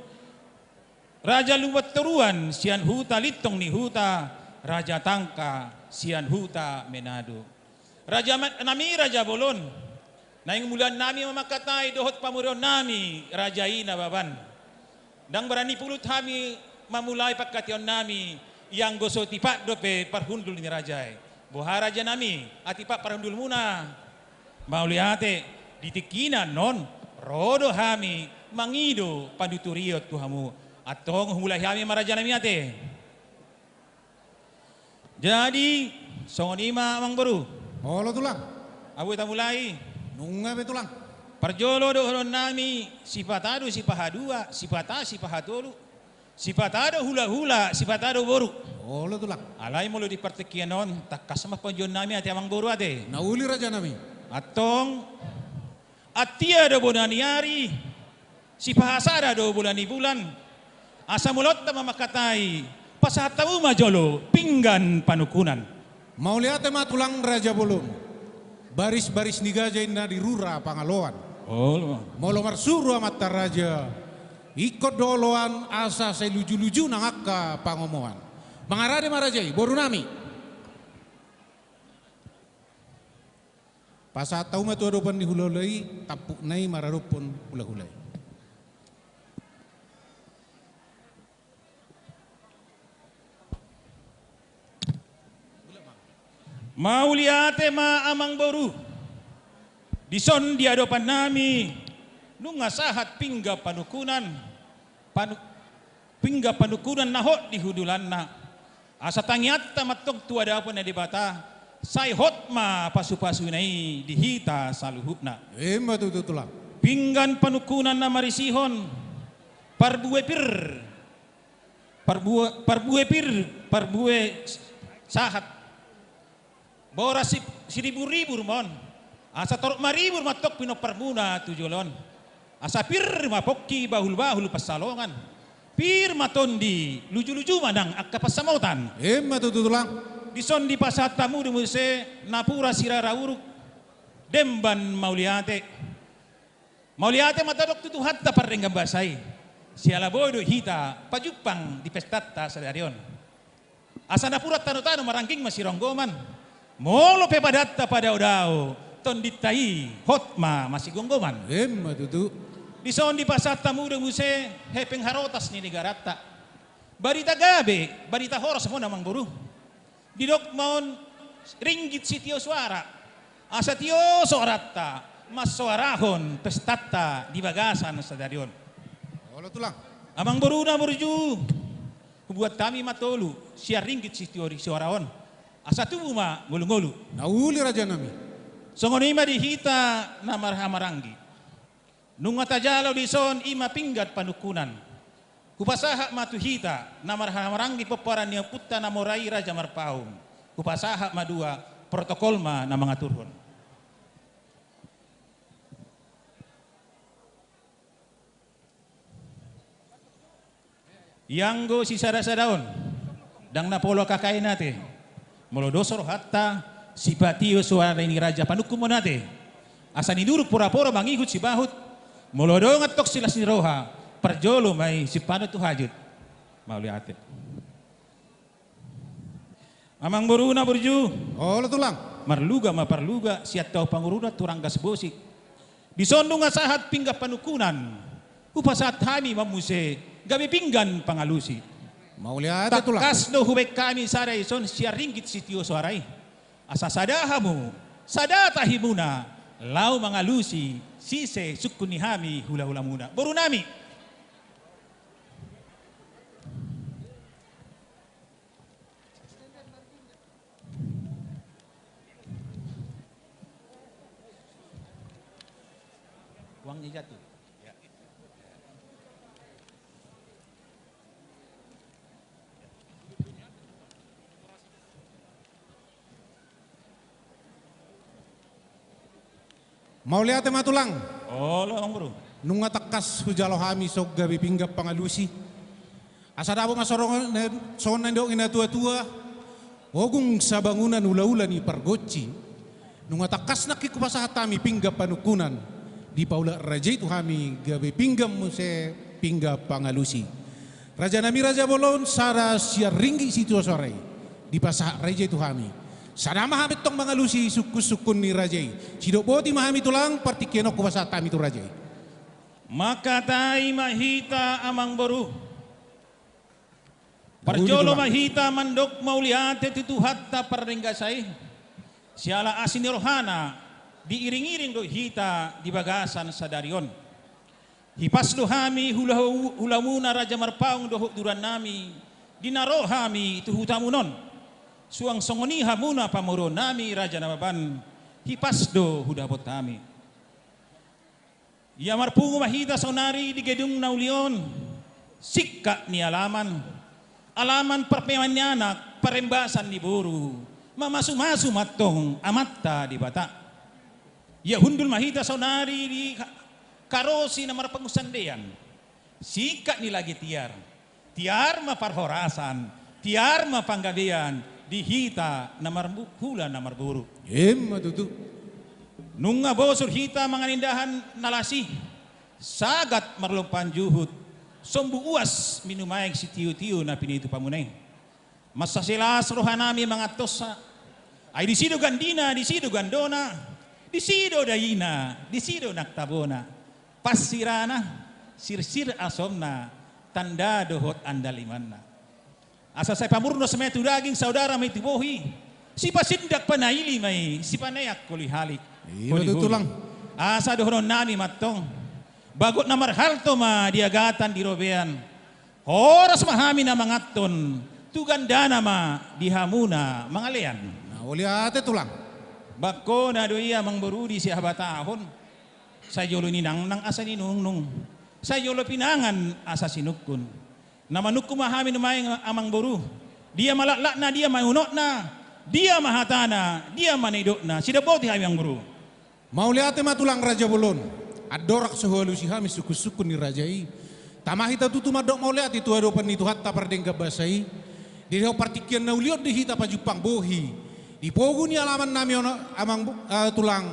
Raja Lumbantoruan sian Huta Lintong ni Huta, Raja Tangka sian Huta Menado. Raja ma-, nami Raja Bolon, naeng mulaannami ma mangkatai dohot pamoruonnami raja i Nababan. Ndang barani pulut hami mamulai pangkataionami, Ianggo so tipak dope parhundul ni raja i. Boha raja nami, atipak parhundulmuna? Mauliate, di tingki na annon, ro do hami mangido panuturion tu hamu. Antong humulai hami ma raja nami ate. Jadi, songon i ma amang boru. Olo tulang. Abu tamulai. Nunga be tulang. Parjolo dohonon nami, sipata do sipaha dua, sipata sipaha tolu. Sipata do hula-hula, sipata do boru. Olo tulang. Alai molo di partingkian on, tangkas ma panjouon nami ate amang boru ate. Na uli raja nami. Antong, antia do bona ni ari, sipaha sada do bola ni bulan. Asa mulaonta ma mangkatai, pasahat hamu ma jolo pinggan panungkunan. Mauliate ma tulang raja bolon. Baris-baris ni gaja inna di rura pangaloan. Olo. Molo marsuru amanta raja, ingkon do oloan asa sai luju-luju nang angka pangomoan. Mangarade ma raja i, boru nami. Pasahat hamu ma tu adopan ni hula-hula i, tampukna i maradophon hula-hula i. Mauliate ma amang boru. Dison di adopan nami, nunga sahat pinggan panungkunan, panu-, pinggan panungkunan na hot di hundulanna. Asa tangiangta ma antong tu adopan ni Debata, sai hot ma pasu-pasuna i di hita saluhutna. Ima tutu tulang. Pinggan panungkunan na marisihon, parbue pir, parbue, parbue pir, parbue sahat. Boras si-, siribur-ribur ma on. Asa torop maribur ma antong pinomparmuna tu joloan. Asa pir ma pongki bahul-bahul pansalongan. Pir ma tondi luju-luju ma nang angka pansamotan. Ima tutu tulang. Dison dipasahat hamu do muse napuran sirara uruk. Demban mauliate. Mauliate ma tadok tu Tuhanta pardenggan basa i. Siala boi do hita pajumpang di pestanta sadari on. Asa napuran tano-tano marangging masironggoman. Molo pe padanta padao-dao, tondinta i hot ma masigomgoman. Ima tutu. Dison dipasahat hamu do muse hepeng harotas ni negaranta. Barita gabe, barita horas ma on amang boru. Didok ma on ringgit sitio soara. Asa tio soaranta mansoarahon pestanta di bagasan sadari on. Olo tulang. Amang boru na burju. Hubuat hami ma tolu sian ringgit sitio soara on. Asa tubu ma ngolu-ngolu. Na uli raja nami. Songon i ma di hita na marhahamaranggi. Nunga tajalo dison i ma pinggan panungkunan. Hupasahat ma tu hita na marhahamaranggi pomparan ni ompunta na mora i Raja Marpaung. Hupasahat ma dua, protokol ma na mangaturhon. Ianggo sisada-sada on, ndang na pola kakaina ate. Molo dos rohanta, sipatio soara ni raja panungkun ma on ate. Asa ninuruk pora-pora mangihut sibahut, molo adong antong silas ni roha, parjolo ma i sipanut tu hajut. Mauliate. Amang boru na burju. Olo tulang. Marluga ma parluga, sian tao pangurunan tu ranggas bosi. Dison nunga sahat pinggan panungkunan. Hupasahat hami ma muse gabe pinggan pangalusi. Mauliate tulang. Tangkas do hubaen hami sada dison sian ringgit sitio soara i. Asa sada hamu, sada tahimuna, laho mangalusi sise sungkun ni hami hula-hulamuna. Boru nami. Uangnya jatuh. Mauliate ma tulang. Olo amang boru. Nunga tangkas hujalo hami songon gabe pinggan pangalusi. Asa dapot ma songon na nidok ni natua-tua. Ogung sabangunan ula-ula ni pargonsi. Nunga tangkas nangkin hupasahat hami pinggan panungkunan. Dipaulak raja i tu hami gabe pinggan muse pinggan pangalusi. Raja nami raja bolon sada sian ringgit sitio soara i. Dipasahat raja i tu hami. Sada ma hami antong mangalusi sungkun-sungkun ni raja i. Sidok boti ma hami tulang partingkian on hupasahat hami tu raja i. Mangkatai ma hita amang boru. Parjolo ma hita mandok mauliate tu Tuhanta pardenggan basa i. Siala asi ni rohana, diiring-iring do hita di bagasan sadari on. Hipas do hami hula-, hulamuna Raja Marpaung dohot durannami, di na ro hami tu hutamuna on. Suang songon i hamuna pamoruonnami Raja Nababan, hipas do hudapot hami. Ia marpungu ma hita saonari di gedung na uli on, singkat ni alaman, alaman parpaeman ni anak, parembasan ni boru, mamasu-masu ma antong Amanta Debata. Ia hundul ma hita saonari di ka-, karosi na marpangunsandean. Singkat ni lage tiar. Tiar ma parhorasan, tiar ma panggabean di hita na marbu-, hula na marboru. Ima tutu. Nunga bosur hita mangan indahan na las i, sagat marlompahan juhut, sombu uas minum aek sitio-tio na pinitupamuna i. Mansai las rohanami manganhonsa. Ai disi do gandina, disi do gandona, disi do daina, disi do nang tabona. Pansirana, sirsir asomna, tanda dohot andalimanna. Asa sai pamurnas ma i tu daging, saudara ma i tu bohi, sipasindak panaili ma i, sipaneang holi-holi. Ima tutu, Tulang. Asa dohononnami ma antong, bagot na marhalto ma di agatan di robean. Horas ma hami na manganhon, tu gandana ma di hamuna mangalean. Mauliate, Tulang. Bangkona do i, Amangboru, di sihabatahon. Sai jolo ninangnang asa ninungnung, sai jolo pinangan asa sinungkun. Na manungkun ma hami nuaeng, Amangboru. Dia ma laklakna, dia ma unokna, dia ma hatana, dia ma nidokna. Sidok boti hami, Amangboru. Mauliate ma, Tulang, Raja Bolon. Andorang so hualusi hami sungkun-sungkun ni raja i, tama hita tutu mandok mauliate tu adopan ni Tuhanta pardenggan basa i. Di dihot partingkian na uli on do hita pajumpang bohi di pogu ni alamannami on, Amang, eh, Tulang.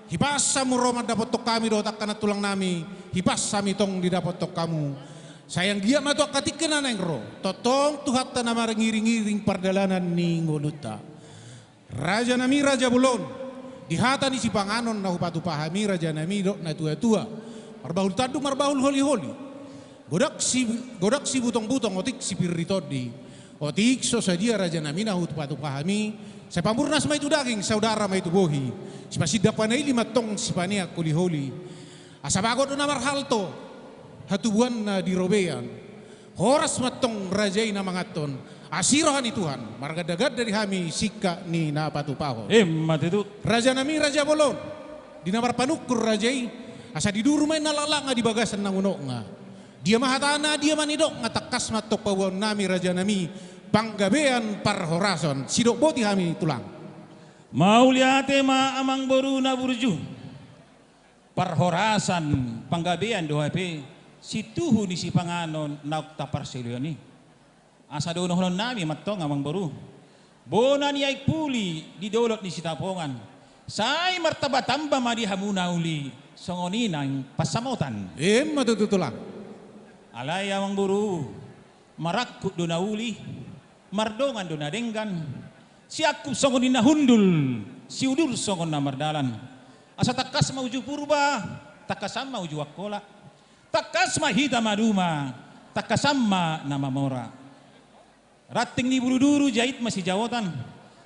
Hipas hamu ro mandapothon hami dohot angka nantulangnami, hipas hami tong didapothon hamu. Sai anggiat ma tu angka tingki na naeng ro, tongtong Tuhanta na mangiring-iring pardalanan ni ngolunta. Rajanami Raja Bolon, di hata ni sipanganon na hupatupa hami, rajanami, didok na tua-tua: Marbahul tanduk, marbahul holi-holi. Godang si, godang sibutong-butong, otik sipir ni tondi. Otik so sadia, rajanami, na hupatupa hami, sai pamurnas ma i tu daging, saudara ma i tu bohi. Sipasindak panaili ma antong, sipaneang holi-holi. Asa bagot do na marhalto hatubuanna di robean. Horas ma antong raja i na manganhon, asi roha ni Tuhan marganda-ganda di hami singkat ni na patupahon. Ima tutu. Rajanami Raja Bolon, di na marpanungkun raja i, asa diduru ma i na laklakna di bagasan na unokna. Dia ma hatana, dia ma nidokna, tangkas ma antong paboaonnami, rajanami, panggabean parhorasan. Sidok boti hami, Tulang. Mauliate ma, Amangboru na burju. Parhorasan, panggabean do hape situhu ni sipanganon naung taparsaulihon i. Asa dohononnami ma antong, Amangboru: Bona ni aek puli di dolok ni Sitapongan, sai martamba-tamba ma di hamu na uli, songon i nang pansamotan. Ima tutu, Tulang. Alai, Amangboru, marangkup do na uli, mardongan do na denggan, siangkup songon i na hundul, siudur songon na mardalan. Asa tangkas ma uju Purba, tangkasan ma uju Angkola. Tangkas ma hita maduma, tangkasan ma na mamora. Ranting ni bulu duru jait masijaotan,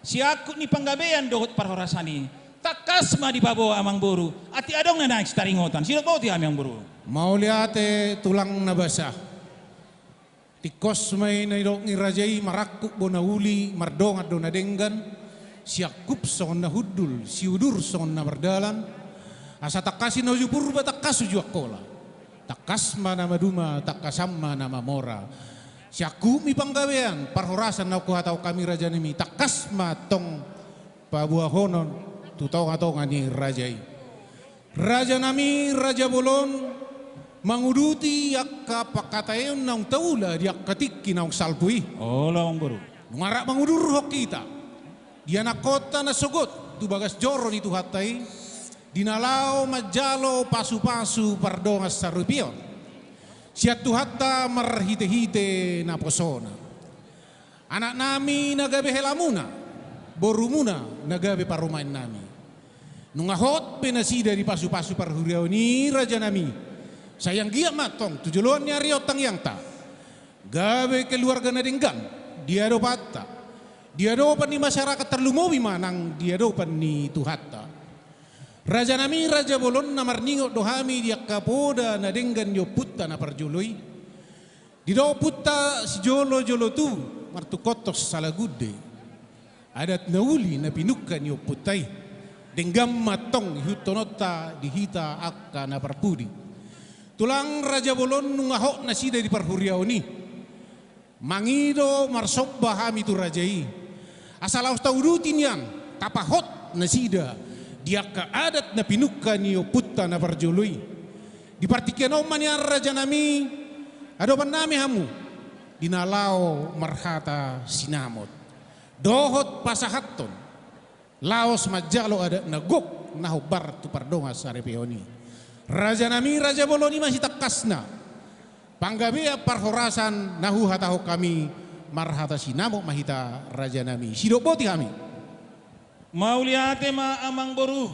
siangkup ni panggabean dohot parhorasan i, tangkas ma dipaboa, Amangboru, atik adong na naeng sitaringotan. Sidok boti hami, Amangboru. Mauliate, Tulang na basa. Tingkos ma i na nidok ni raja i: marangkup bona uli, mardongan do na denggan, siangkup songon na hundul, siudur songon na mardalan. Asa tangkas i na uju Purba, tangkas uju Angkola. Tangkas ma na maduma, tangkasan ma na mamora. Siangkup ni panggabean parhorasan naung huhatahon hami, rajanami, tangkas ma antong paboahonon tu tonga-tonga ni raja i. Rajanami Raja Bolon, manguduti angka pangkataion naung taula di angka tingki naung salpu i. Olo, Amangboru. Nunga rap mangudurhon hita di anakkonta na sogot tu bagas joro ni Tuhanta i, di na laho manjalo pasu-pasu pardongan saripeon sian Tuhanta marhite-hite naposona. Anaknami na gabe helamuna, borumuna na gabe parumaennami. Nunga hot pe nasida di pasu-pasu parhuriaon i, rajanami. Sai anggiat ma antong tu joloan ni ari on tangiangta, Gabe keluarga na denggan di adopanta, di adopan ni masyarakat, tarlumobi ma nang di adopan ni Tuhanta. Rajanami raja bolon, na marningot do hami di angka poda na denggan ni ompunta na parjolo i. Didok ompunta sijolo-jolo tubu, martungkothon salagunde. Adat na uli na pinungka ni ompunta i, denggan ma antong ihuthononta di hita angka na parpudi. Tulang raja bolon, nunga hot nasida di parhuriaon i. Mangido marsomba hami tu raja i, asa laos tauduti nian, tapahot nasida di angka adat na pinungka ni ompunta na parjolo i. Di partingkian on ma nian rajanami, adopannami hamu di na laho marhata sinamot dohot pasahathon laos manjalo adat na gok na hombar tu pardongan saripeon i. Rajanami raja bolon, i ma sitangkasna panggabean parhorasan na huhatahon hami. Marhata sinamot ma hita rajanami, sidok boti hami. Mauliate ma amangboru.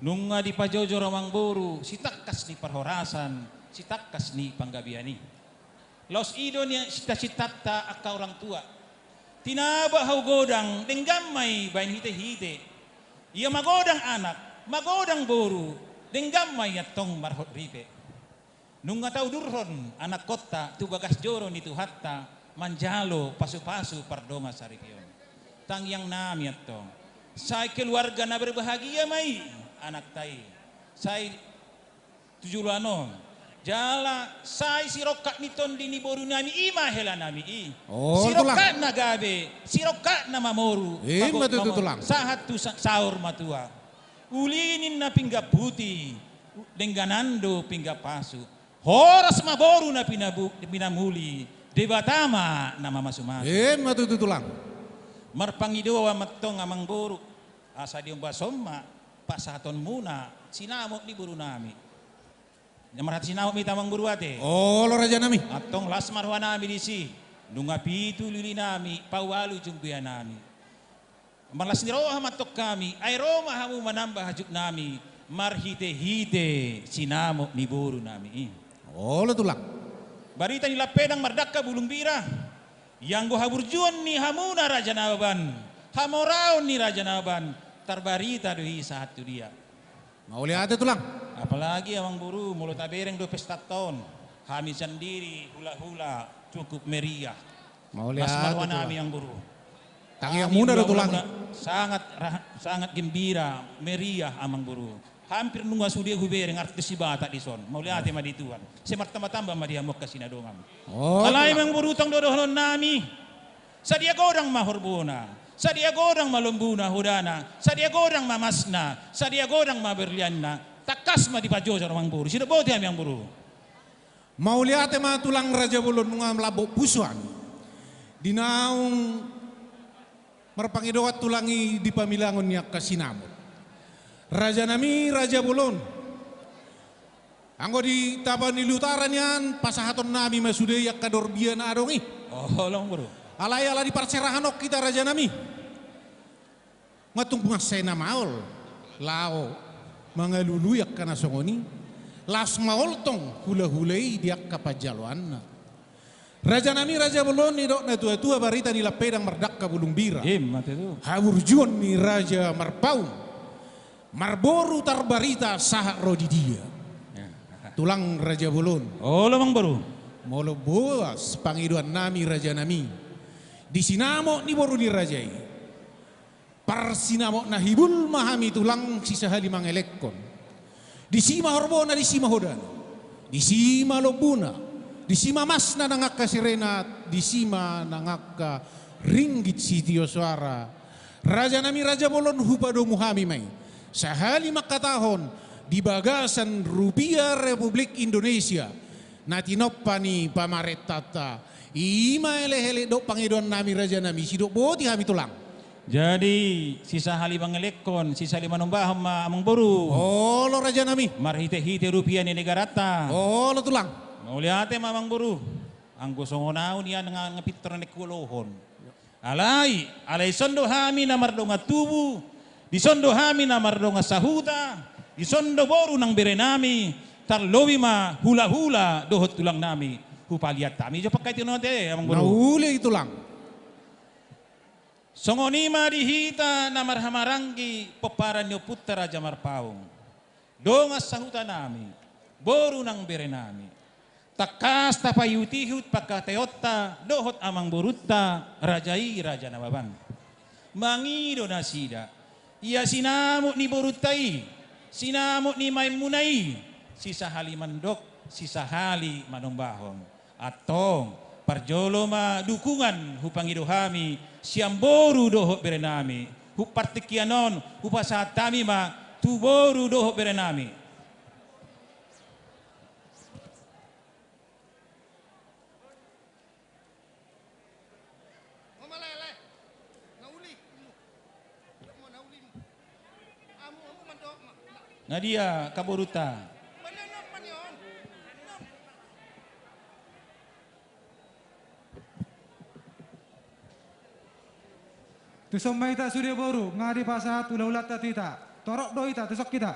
Nunga dipajojor amangboru sitangkas ni parhorasan, sitangkas ni panggabean i. Laos i do nian cita-citanta angka orang tua. Tinaba hau godang, denggan ma i baen hite-hite. Ia magodang anak, magodang boru, denggan ma i antong marhot ripe. Nunga taudurhon anakkonta tu bagas joro ni Tuhanta manjalo pasu-pasu pardongan saripeon. Tangiangnami antong, sai keluarga na berbahagia ma i anakta i. Sai tu joloan on jala sai sirongkap ni tondi ni borunami, i ma helanami i. Olo, Tulang. Sirongkap na gabe, sirongkap na mamoru. I ma tutu, Tulang. Sahat tu sa-, saur matua. Uli ninna pinggan puti, dengganan do pinggan pasu. Horas ma boru na pinabu-, pinamuli, Debata ma na mamasu-masu. I ma tutu, Tulang. Marpangidoan ma antong amangboru, asa diombashon ma pasahatonmuna sinamot ni borunami. Na marhata sinamot ma hita amangboru ate. Olo rajanami. Antong las ma rohanami disi, nunga pitu lilinami, paualu jumbianami. Marlas ni roha ma antong hami, ai ro ma hamu manamba hajutnami marhite-hite sinamot ni borunami i. Olo Tulang. Barita ni lampedang mardangka bulung bira. Ianggo haburjuon ni hamuna Raja Nababan, hamoraon ni Raja Nababan, tarbarita do i sahat tu dia. Mauliate Tulang. Apalagi amangboru, molo tabereng do pestanta on, hami sandiri hula-hula cukup meriah. Mauliate Tulang. Las ma rohanami amangboru. Tangiangmuna do Tulang. Sangat rah-, sangat gembira, meriah amangboru. Hampir nunga sude hubereng artis si Batak dison. Mauliate ma di Tuhan. Sai martamba-tamba ma di hamu angka sinadongan. Alai amangboru, tong do dohononnami. Sadia godang ma horbona, sadia godang ma lombuna, hodana, sadia godang ma masna, sadia godang ma berlianna, tangkas ma dipajojor amangboru. Sidok boti hami amangboru. Mauliate ma Tulang Raja Bolon, nunga lambok pusu hami di naung marpangidoan Tulang i di pamilangon ni angka sinamot. Rajanami Raja Bolon, anggo di Tapanuli Utara nian, pasahatonnami ma sude i angka dorbia na adong i. Olo amangboru. Alai ala di parserahan on hita rajanami, nga tung mansai na maol laho mangalului angka na songon i. Laos maol tong hula-hula i di angka panjaloanna. Rajanami Raja Bolon, didok natua-tua, barita ni lampedang mardangka bulung bira. Ima tutu. Haburjuon ni Raja Marpaung, marboru tarbarita sahat ro di dia. Ya. Tulang Raja Bolon. Olo amangboru. Molo boas pangidoannami rajanami di sinamot ni boru ni raja i, parsinamot na hibul ma hami Tulang, sisahali mangelekhon. Disi ma horbona, disi ma hodana, disi ma lombuna, disi ma masna nang angka sirena, disi ma nang angka ringgit sitio soara. Rajanami Raja Bolon, hupadomu hami ma i, sahali mangkatahon di bagasan rupia Republik Indonesia na tinompa ni pamarentanta. I ma elek-elek dohot pangidoannami rajanami, sidok boti hami Tulang. Jadi sisahali mangelekhon, sisahali manombahon ma amangboru. Olo rajanami. Marhite-hite rupia ni negaranta. Olo Tulang. Mauliate ma amangboru. Anggo songon au nian nga, nga pintor na huolohon. Alai, alai dison do hami na mardongan tubu, dison do hami na mardongan sahuta, dison do boru nang berenami, tarlobi ma hula-hula dohot tulangnami. Hupaliat hami jo pangkataion on ate, amangboru. Na uli, Tulang. Songon i ma di hita na marhahamaranggi pomparan ni ompunta Raja Marpaung. Dongan sahutanami, boru nang berenami. Tangkas tapaihutihut pangkataionta dohot amangborunta, raja i Raja Nababan. Mangido nasida, ia sinamot ni borunta i, sinamot ni maenmuna i, sisahali mandok, sisahali manombahon. Antong, parjolo ma dukungan hupangido hami sian boru dohot berenami. Hu partingkian on, hupasahat hami ma tu boru dohot berenami. Nga dia angka borunta? Tuson ma hita sude boru, nga dipasahat hulahulanta tu hita. Torop do hita, tuson hita.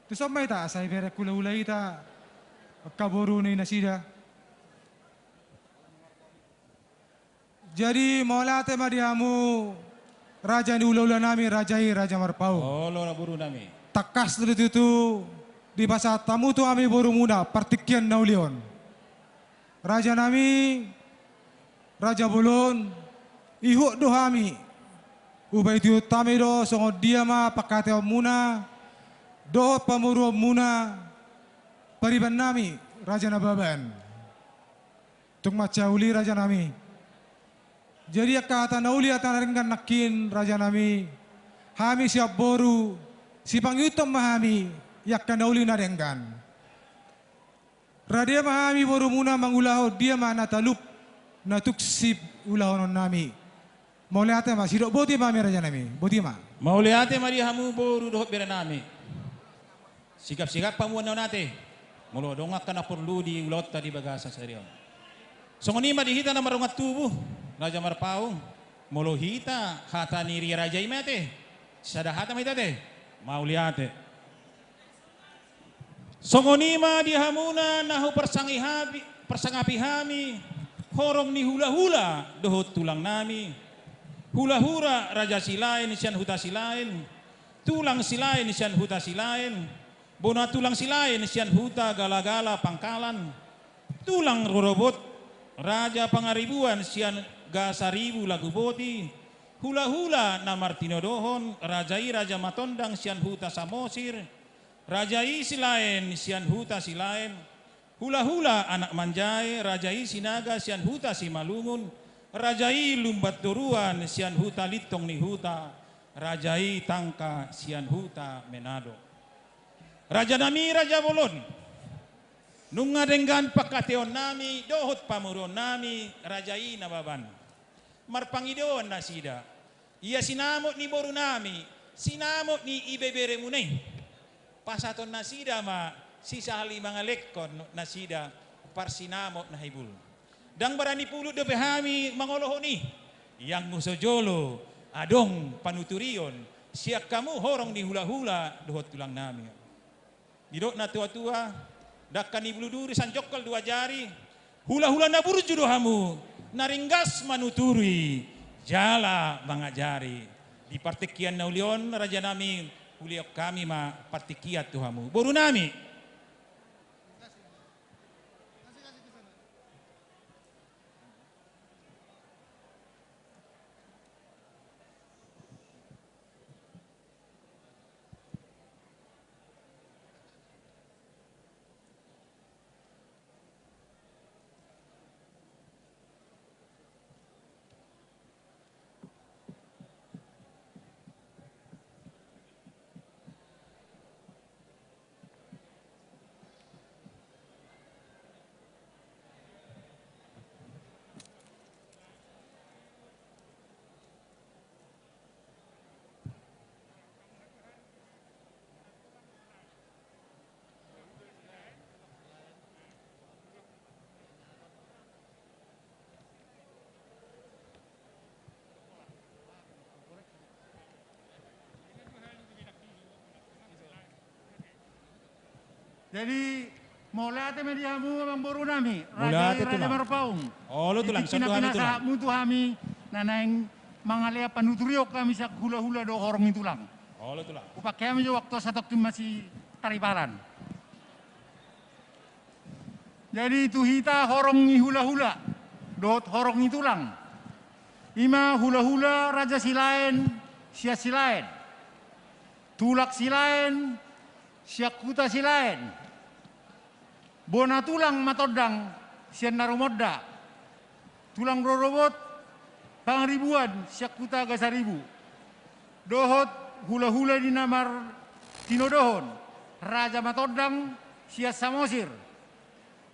Tuson ma hita, asa ibereng hulahula hita angka boru ni nasida. Jadi, mauliate ma di hamu, raja ni hulahulanami, raja i Raja Marpaung. Olo, borunami. Tangkas do tutu dipasahat hamu tu hami borumuna partingkian na uli on. Rajanami, raja bolon, ihut do hami. Hupaihutihut hami do songon dia ma pangkataionmuna dohot pamoruonmuna, paribannami, Raja Nababan. Tung mansai uli, rajanami. Jadi angka hata na uli, hata na denggan nangkin, rajanami, hami sian boru, sipangihut ma hami angka na uli na denggan. Rade ma hami borumuna mangulahon dia ma na talup, na tung siulahononnami. Mauliate ma, sidok boti ma hami, rajanami, boti ma. Mauliate ma di hamu boru dohot berenami. Sigapsigap hamu annon ate, molo adong angka na porlu di ulaonta di bagasan sadari on. Songon i ma di hita na mardongan tubu, Raja Marpaung, molo hita hata ni ria raja i ma ate, sada hata ma hita ate. Mauliate. Songon i ma di hamuna na huparsangapi, parsangapi hami, horong ni hulahula dohot tulangnami, hulahula Raja Silaen sian Huta Silaen, tulang Silaen sian Huta Silaen, bona tulang Silaen sian Huta Galagala Pangkalan, tulang rorobot Raja Pangaribuan sian Gasaribu Laguboti, hulahula na martinodohon, raja i Raja Matondang sian Huta Samosir, raja i Silaen sian Huta Silaen, hulahula Anak Manjae, raja i Sinaga sian Huta Simalungun, raja i Lumban Toruan sian Huta Lintong ni Huta, raja i Tangka sian Huta Menado. Rajanami raja bolon, nunga denggan pangkataionami dohot pamoruonnami, raja i Nababan. Marpangidoan nasida, ia sinamot ni borunami, sinamot ni ibeberemuna i, pasahaton nasida ma sisahali mangalehon nasida parsinamot na hibul. Ndang barani pulut dope hami mangolohon i, ianggo so jolo adong panuturion sian hamu horong ni hulahula dohot tulangnami. Didok na tuatua, dangka ni bulu duri sanjongkol dua jari, hulahula na burju do hamu, na ringgas manuturi jala mangajari. Di partingkian na uli on, rajanami, hulehon hami ma partingkian tu hamu, borunami. Jadi, mauliate ma di hamu amangboru nami, raja i, raja Marpaung. Olo tulang, di tingki na pinasahatmu tu hami, na naeng mangalean panuturion hami sian hulahula dohot horong ni tulang. Olo tulang. Hupangke hami jo waktu satongkin masitariparan. Jadi tu hita horong ni hulahula dohot horong ni tulang, i ma hulahula Raja Silaen sian Silaen, tulang Silaen sian huta Silaen, bona tulang Matondang sian na rumonda, tulang rorobot Pangaribuan sian huta Gasaribu, dohot hulahula ni na martinodohon, Raja Matondang sian Samosir,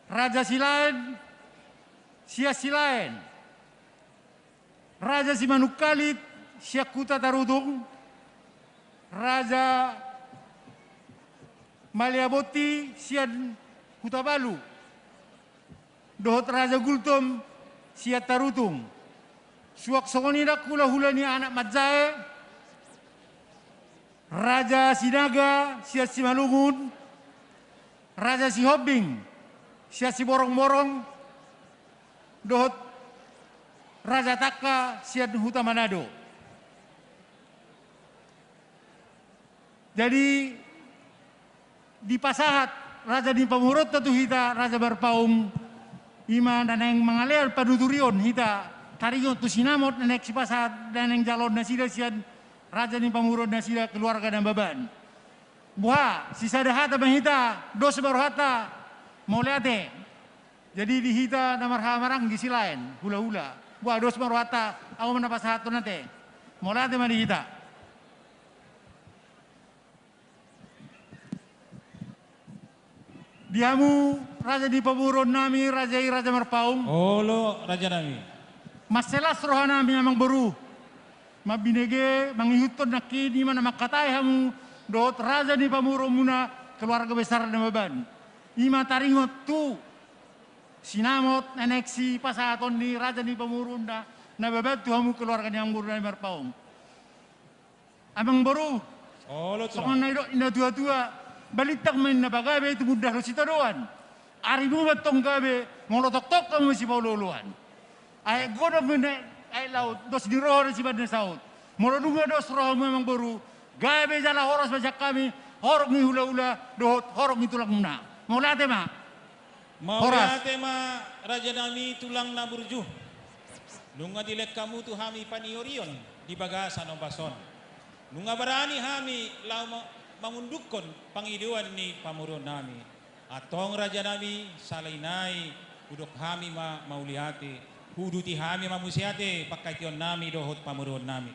Raja Silaen sian Silaen, Raja Simanungkalit sian huta Tarutung, Raja Maleabonti sian Hutabalu, dohot Raja Gultom sian Tarutung. Suang songon i nang hulahula ni anak manjae, Raja Sinaga sian Simalungun, Raja Sihombing sian Siborongborong, dohot Raja Tangka sian huta Manado. Jadi, dipasahat raja ni pamoruonta tu hita, Raja Marpaung, i ma na naeng mangalean panuturion hita taringot tu sinamot na naeng sipasahat, na naeng jaloon nasida sian raja ni pamoruon nasida keluarga Nababan. Boha, sisada hata ma hita, dos ma rohanta, mauliate. Jadi di hita na marhaha maranggi Silaen, hulahula. Boha, dos ma rohanta, ahu ma na pasahathon ate. Mauliate ma di hita. Di hamu raja ni pamoruon nami, raja i Raja Marpaung. Olo, raja nami. Mansai las roha nami amangboru mambinege, mangihuthon nangkin i ma na mangkatai hamu dohot raja ni pamoruonmuna keluarga besar Nababan. I ma taringot tu sinamot na naeng sipasahaton ni raja ni pamoruonna Nababan tu hamu keluarga ni amangboru nami Marpaung. Amangboru, olo tulang, songon na nidok ni na tua-tua, balintang ma ninna pagabe, tumundalhon sitadoan. Arimu ma antong gabe, molo tongtong hamu sipaolo-oloan. Aek godang ma ninna aek laut, dos ni roha do sian na saut. Molo nunga dos rohamu amangboru, gabe jala horas ma sian hami horong ni hulahula dohot horong ni tulangmuna. Mauliate ma. Horas. Mauliate ma raja nami tulang na burju. Nunga dilehon hamu tu hami paniorion di bagasan ombas on. Nunga barani hami laho ma-, mangundukhon pangidoan ni pamoruon nami. Antong raja nami, sahali nai hudok hami ma mauliate, huuduti hami ma muse ate pangkataion nami dohot pamoruon nami.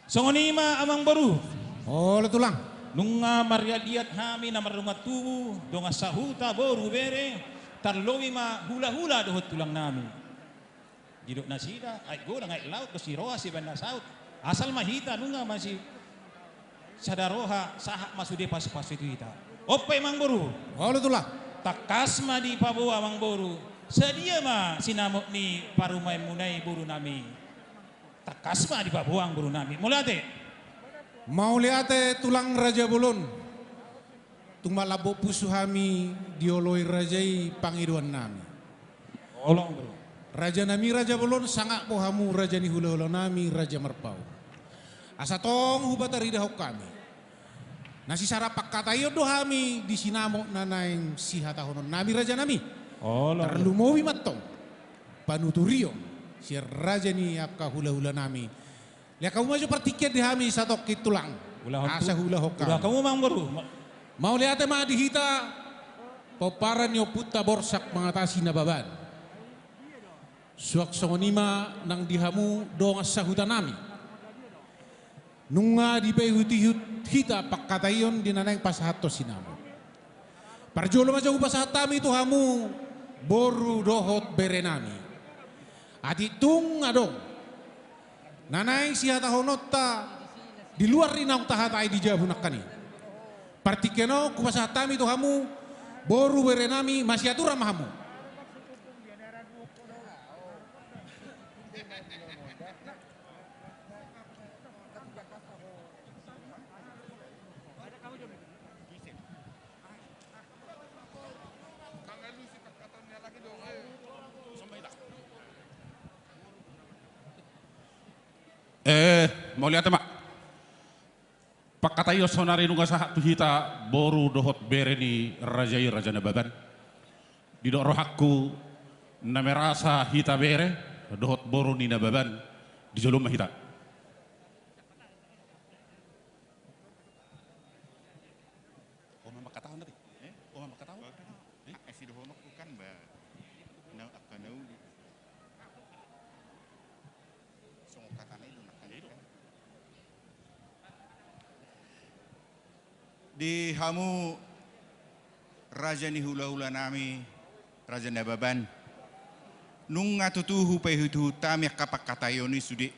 Songon i ma amangboru. Olo tulang. Nunga marliat-liat hami na mardongan tubu, dongan sahuta, boru, bere, tarlobi ma hulahula dohot tulang nami. Didok nasida, aek godang aek laut, dos ni roha sian na saut. Asal ma hita nunga masi sada roha, sahat ma sude pasu-pasu i tu hita. On pe amangboru. Olo tulang. Tangkas ma dipaboa amangboru. Sadia ma sinamot ni parumaenmuna i boru nami. Tangkas ma dipaboa amangboru nami. Mauliate. Mauliate tulang raja bolon. Tung malambok pusu hami dioloi raja i pangidoan nami. Olo amangboru. Raja nami raja bolon, sangap do hamu raja ni hulahula nami Raja Marpaung. Asa tong hupataridahon hami. Na sisada pangkataion do hami di sinamot na naeng sihatahonon nami raja nami. Olo. Tarlumobi ma antong panuturion sian raja ni angka hulahula nami. Lehon hamu ma jo partingkian di hami satongkin tulang. Asa huulahon hami. Asa huulahon hami. Ula hamu amangboru. Ma-, mauliate ma di hita pomparan ni ompunta Borsak Mangatasi Nababan. Suang songon i ma nang di hamu dongan sahuta nami. Nunga dipaihut-ihut hita pangkataion di na naeng pasahathon sinamot. Parjolo ma jo hupasahat hami tu hamu boru dohot bere nami. Atik tung adong na naeng sihatahononta di luar ni naung tahatai di jabu nangkaning. Partingkian on hupasahat hami tu hamu boru bere nami, masiaturan ma hamu. Mauliate ma. Pangkataion saonari nunga sahat tu hita boru dohot bere ni raja i, Raja Nababan. Didok rohangku, na merasa hita bere dohot boru ni Nababan, di jolo ma hita. Oma mangkatahon tadi. Eh? Oma mangkatahon. Eh? Asi dohononku kan ba. Na, angka na uli. Songon hatana i do nangkin. Di hamu raja ni hulahulanami, Raja Nababan, nunga tutu hupaihutihut hami angka pangkataion i sude.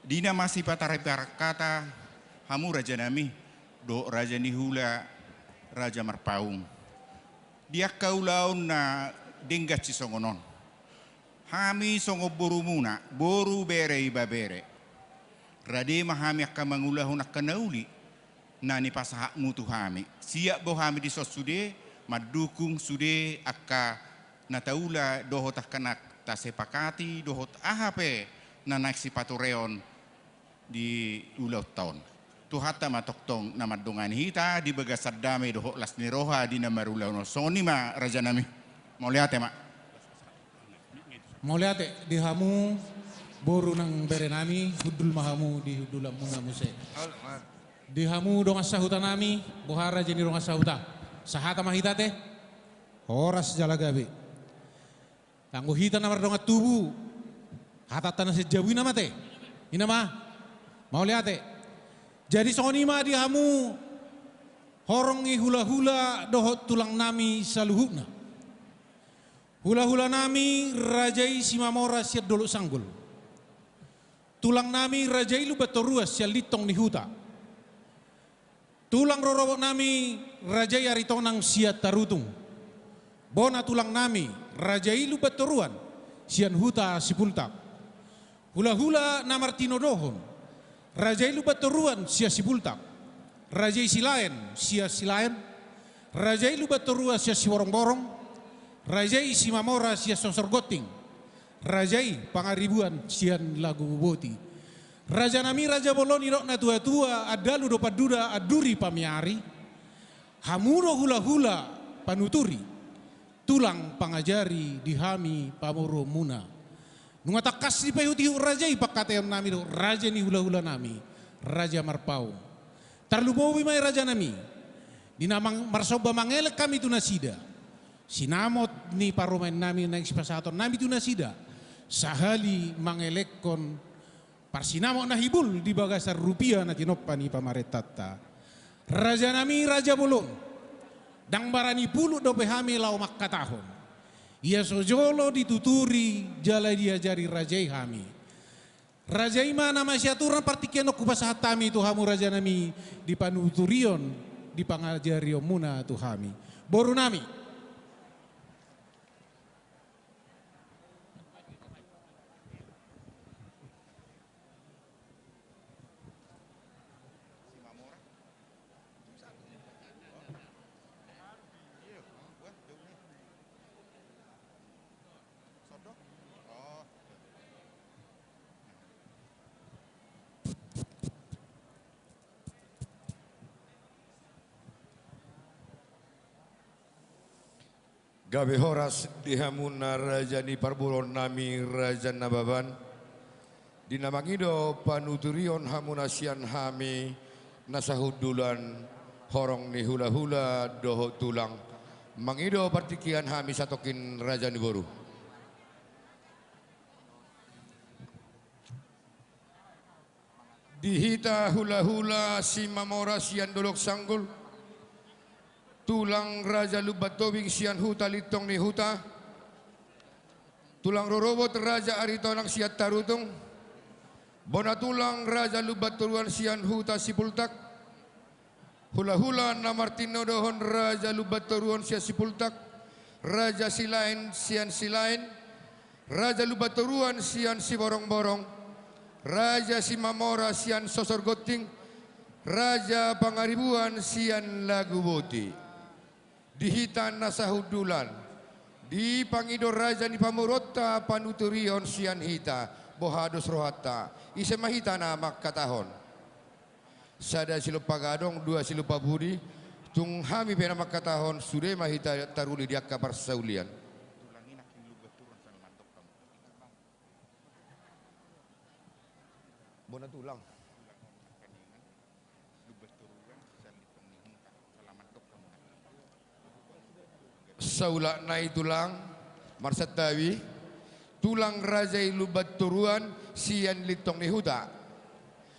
Di na masipatariparan hata hamu rajanami dohot raja ni hula, Raja Marpaung, di angka ulaon na denggan sisongon on. Hami songon borumuna, boru, bere, ibebere, rade ma hami angka mangulahon angka na uli na nipasahatmu tu hami. Siap do hami dison sude mandukung sude angka na taula dohot angka na tasepakati dohot aha pe na naeng sipatureon di ulaonta on. Tuhanta ma tongtong na mandongani hita di bagasan dame dohot las ni roha di na marulaon on. Songon i ma rajanami. Mauliate ma. Mauliate di hamu boru nang berenami, hundul ma hamu di hundulanmuna muse. Di hamu dongan sahutanami, boha raja ni dongan sahuta. Sahata ma hita ate. Horas jala gabe. Anggo hita na mardongan tubu, hatanta na sian jabu i nama ate. I nama. Mauliate. Jadi songon i ma di hamu horong ni hulahula dohot tulangnami saluhutna. Hulahulanami raja i Simamora sian Dolok Sanggul. Tulangnami raja i Lumban Toruan sian Lintong ni Huta. Tulang rorobotnami raja i Aritonang sian Tarutung. Bona tulangnami raja i Lumban Toruan sian Huta Sipultak. Hulahula na martinodohon, raja i Lumban Toruan sian Sipultak. Raja i Silaen sian Silaen. Raja i Lumban Toruan sian Siborongborong. Raja i Simamora sian Sosor Gonting. Raja i Pangaribuan sian Laguboti. Rajanami raja bolon, didok na tuatua, andalu do panduda, anduri pamiari. Hamu do hulahula panuturi, tulang pangajari di hami pamoruonmuna. Nunga tangkas dipaihutihut raja i pangkataionnami dohot raja ni hulahulanami, Raja Marpaung. Tarlumobi ma i rajanami di na mang-, marsomba mangelek hami tu nasida. Sinamot ni parumaennami naeng sipasahatonnami tu nasida, sahali mangelekhon parsinamot na hibul di bagasan rupia na tinompa ni pamarentanta. Rajanami raja bolon, ndang barani pulut dope hami laho mangkatahon. Ia so jolo dituturi jala diajari raja i hami. Raja i ma na masiaturan partingkian on hupasahat hami tu hamu rajanami di panuturion, di pangajarionmuna tu hami. Borunami. Gabe horas di hamuna raja ni parboruonnami, Raja Nababan. Di na mangido panuturion hamuna sian hami na sahundulan, horong ni hulahula dohot tulang, mangido partingkian hami satongkin raja ni boru. Di hita hulahula Simamora sian Dolok Sanggul, tulang Raja Lumban Tobing sian Huta Lintong ni Huta, tulang rorobot Raja Aritonang sian Tarutung, bona tulang Raja Lumban Toruan sian Huta Sipultak, hulahula na martinodohon Raja Lumban Toruan sian Sipultak, Raja Silaen sian Silaen, Raja Lumban Toruan sian Siborongborong, Raja Simamora sian Sosor Gonting, Raja Pangaribuan sian Laguboti. Di hita na sahundulan, dipangido raja ni pamoruonta panuturion sian hita, Boha dos rohanta, ise ma hita na mangkatahon? Sada silompa gadong, dua silompa pudi, tung hami pe na mangkatahon, sude ma hita taruli di angka parsaulian. Bona tulang. Saulak nai tulang, marsantabi, tulang raja i Lumban Toruan sian Lintong ni Huta.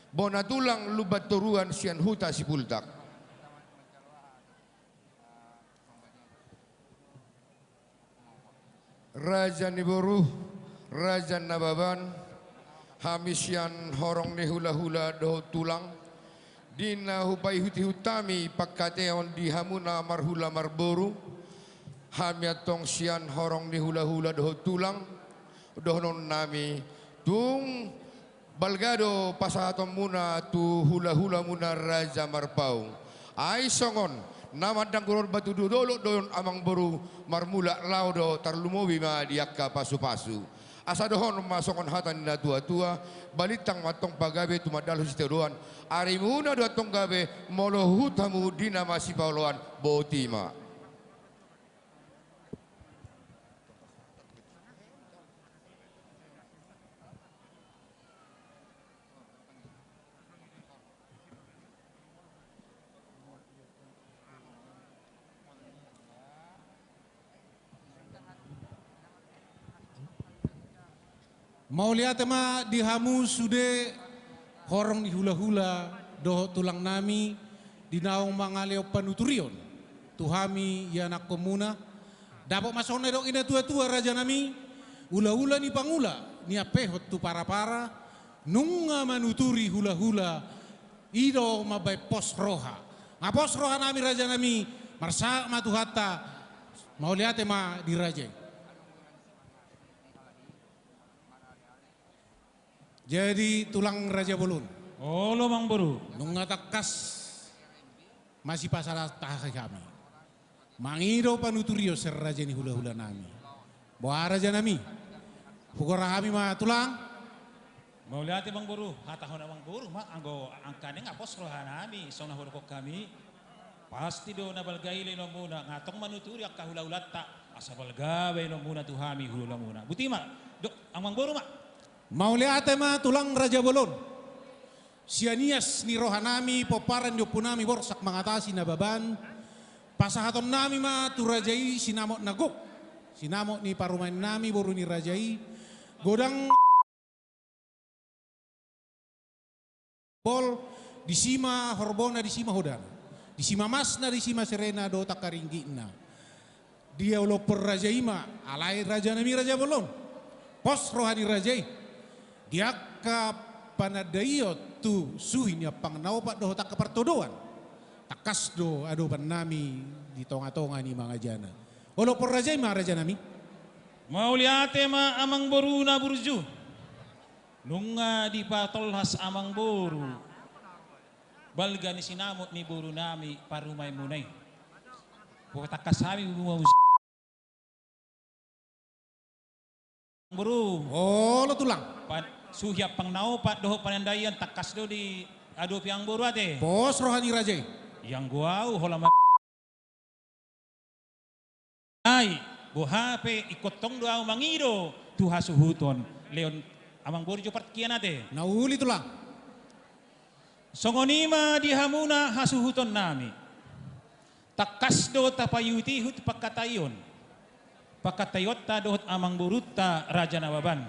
Bona tulang Lumban Toruan sian Huta Sipultak. Raja ni boru, Raja Nababan, hami sian horong ni hulahula dohot tulang, di na hupaihutihut hami pangkataion di hamuna marhula marboru, hami antong sian horong ni hulahula dohot tulang, dohononnami, tung balga do pasahatonmuna tu hulahulamuna Raja Marpaung. Ai songon na mandanggur on batu do dolok do on, amang boru, marmulak laho do, tarlumobi ma di angka pasupasu. Asa dohonon ma songon hata ni natuatua, balintang ma antong pagabe, tumandalhon sitadoan, arimuna do antong gabe, molo huhut hamu di na masipaoloan. Boti ma. Mauliate ma di hamu sude horong ni hulahula dohot tulangnami, di naung mangalehon panuturion tu hami ianakhonmuna. Dapot ma songon na nidok ni natuatua, rajanami, ulaulan i pangula, niampehon tu parapara, nunga manuturi hulahula, i do mambahen pos roha. Nga pos rohanami, rajanami, marsahat ma Tuhanta. Mauliate ma di raja i. Jadi, tulang raja bolon. Olo, amang boru. Nunga tangkas masipasada tahi hami mangido panuturion sian raja ni hulahulanami. Boha, rajanami? Hugora hami ma, tulang. Mauliate, amang boru. Hatahon amang boru ma, anggo angka na nga pos rohanami, songon na hudokhon hami. Pasti do na balga i lehononmuna, nga tong manuturi angka hulahulanta, asa balga bahenonmuna tu hami hulahulamuna. Boti ma, do, amang boru ma. Mauliate ma, tulang raja bolon. Sian ias ni rohanami, pomparan ni ompunami Borsak Mangatasi Nababan, pasahatonnami ma tu raja i sinamot na gok, sinamot ni parumaennami boru ni raja i, godang bol, disi ma horbona, disi ma hodana, disi ma masna, disi ma serena dohot angka ringgitna. Diolophon raja i ma, alai, rajanami, raja bolon, pos roha ni raja i di angka panandaion tu suhi ni ampang na opat dohot angka partodoan. Tangkas do adopannami di tongatonga ni mangajana. Olophon raja i ma, rajanami. Mauliate ma, amang boru na burju. Nunga dipatolhas amang boru balga ni sinamot ni borunami parumaenmuna i. Patangkas hami buma mus-, boru. Olo, tulang. Pa-, suhi ampang na opat dohot panandaion, tangkas do diadopi amang boru ate. Pos roha ni raja i. Ianggo au holan ma- Ai, boha pe, ingkon tong do au mangido tu hasuhuton, lehon amang boru jo partingkian ate. Na uli, tulang. Songon i ma di hamuna hasuhutonnami. Tangkas do tapaihutihut pangkataion, pangkataionta dohot amang borunta Raja Nababan.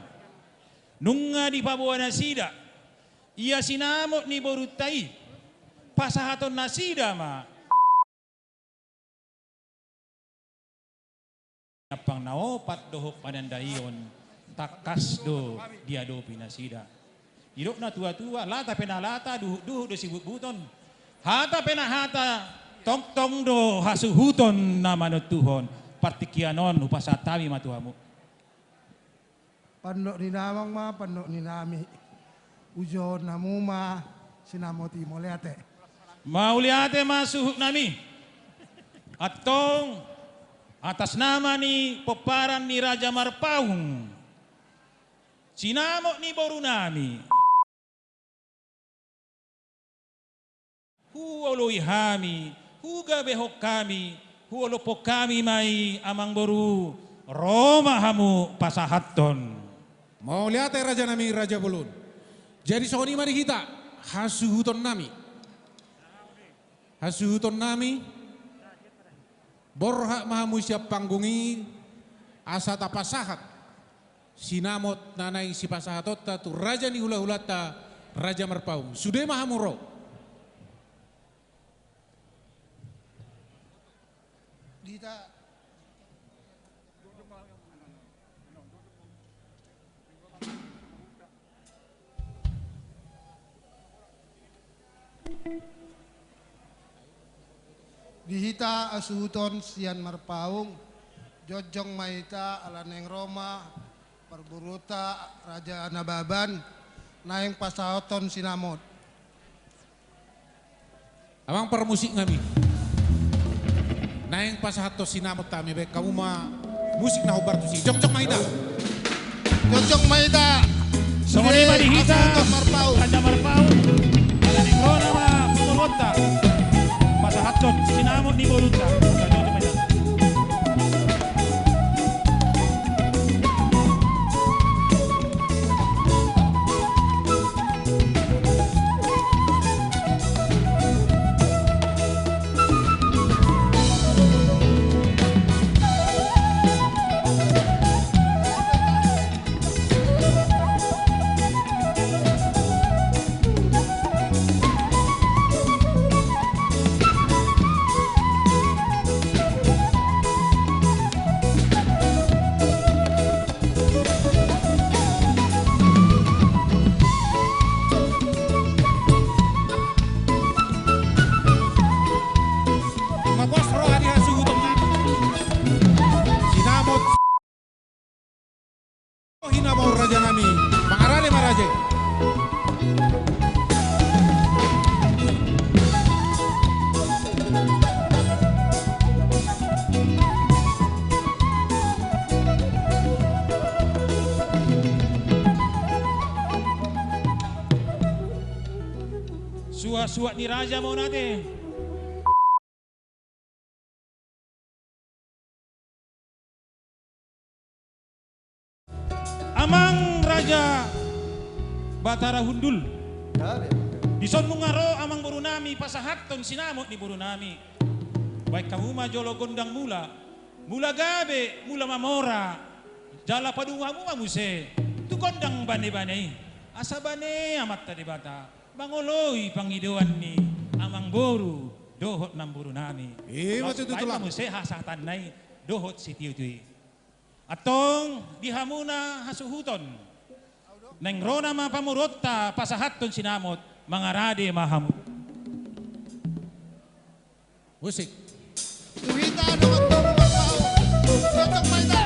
Nunga dipaboa nasida ia sinamot ni borunta i, pasahaton nasida ma. Ampang na opat dohot panandaion, tangkas do diadopi nasida. Didok natuatua, lata pe na lata, duhutduhut do sibutbuton. Hata pe na hata, tongtong do hasuhuton na manontuhon. Partingkian on hupasahat hami ma tu hamu. Pandok ni damang ma pandok ni nami. Ujohon hamu ma sinamot i, mauliate. Mauliate ma suhutnami. Antong, atas nama ni pomparan ni Raja Marpaung, sinamot ni borunami. Huoloi hami, hugabehon hami, huolophon hami ma i, amangboru, ro ma hamu pasahathon. Mauliate rajanami, raja bolon. Jadi songon i ma di hita hasuhutonnami. Hasuhutonnami, borhat ma hamu sian panggung i asa tapasahat sinamot na naeng sipasahatonta tu raja ni hulahulanta, Raja Marpaung. Sude ma hamu ro. Dita. Di hita hasuhuton sian Marpaung, jongjong ma hita ala naeng ro ma parboruonta Raja Nababan naeng pasahathon sinamot. Amang parmusik nami. Naeng pasahathon sinamot hami, baen hamu ma musik na hombar tusi. Jongjong ma hita. Jongjong ma hita. Songon i ma di hita. Sude hasuhuton Marpaung. Raja Marpaung. Ala naeng ro nama pamoruonta pasahathon sinamot ni borunta. Jongjong ma hita. Mapos roha di hasuhuton nami. Sinamot. Hinabaon raja nami, mangarade ma raja i. Suhat-suhat ni raja ma on ate. Amang Raja Batara Hundul. Dison nunga ro amangboru nami pasahathon sinamot ni boru nami. Baen hamu ma jolo gondang mula, mula gabe, mula mamora. Jala padomu hamu ma muse tu gondang bane-bane i, asa bane Amanta Debata mangoloi pangidoan ni amangboru dohot namboru nami. Ima tutu, tulang. Muse hasahatanna i dohot sitiotio i. Antong di hamuna hasuhuton, naeng ro nama pamoruonta pasahathon sinamot, mangarade ma hamu. Musik. Tu hita dongan toru Marpaung. Jongjong ma hita.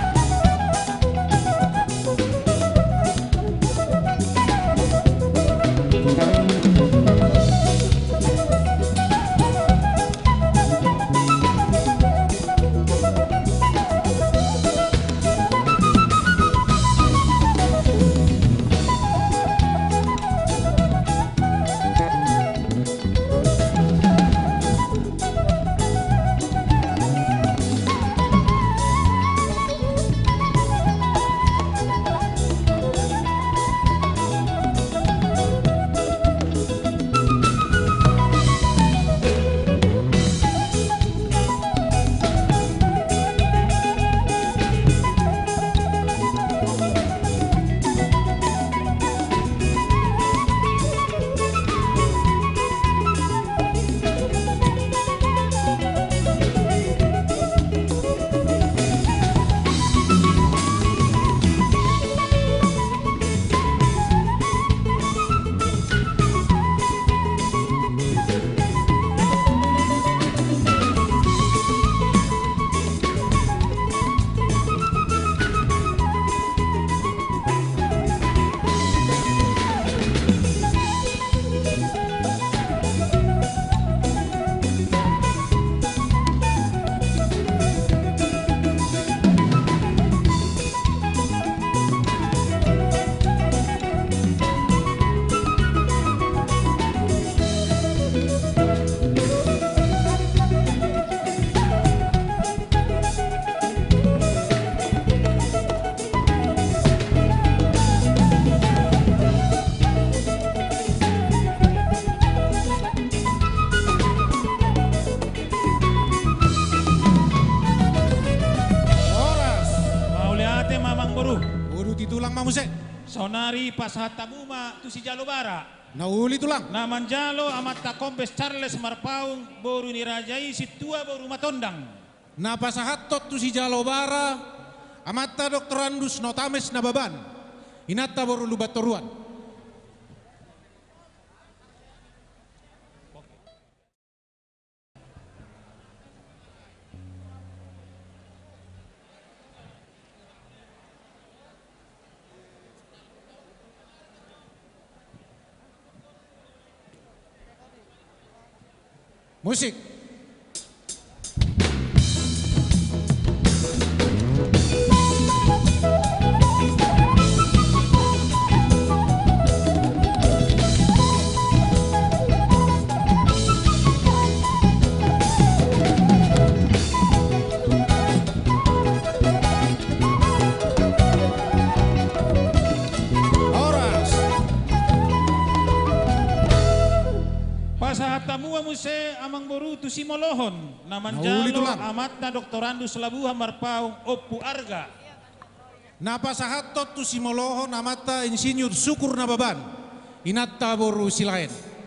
Saonari pasahat hamu ma tu sijalo bara. Na uli tulang. Na manjalo amanta Kombes Charles Marpaung, boru ni raja i Sintua boru Matondang. Na pasahathon tu sijalo bara amanta Doktorandus Notames Nababan, inanta boru Lumbantoruan. Musik. Horas. Pasahat hamu ma muse amang boru tu simolohon, na manjalo amanta Doktorandus Labuhan Marpaung, Ompu Arga. Na pasahathon tu simolohon amanta Insinyur Sukur Nababan, inanta boru Silaen.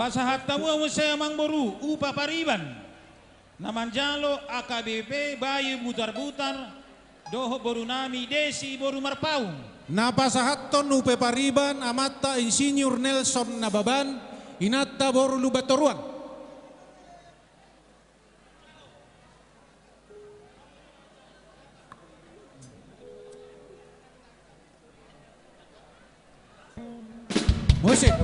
Pasahat hamu ma muse amang boru upa pariban, na manjalo A K B P Bayu Butarbutar dohot boru nami Desi boru Marpaung. Na pasahathon upa pariban amanta Insinyur Nelson Nababan, inanta boru Lumbantoruan. Musik.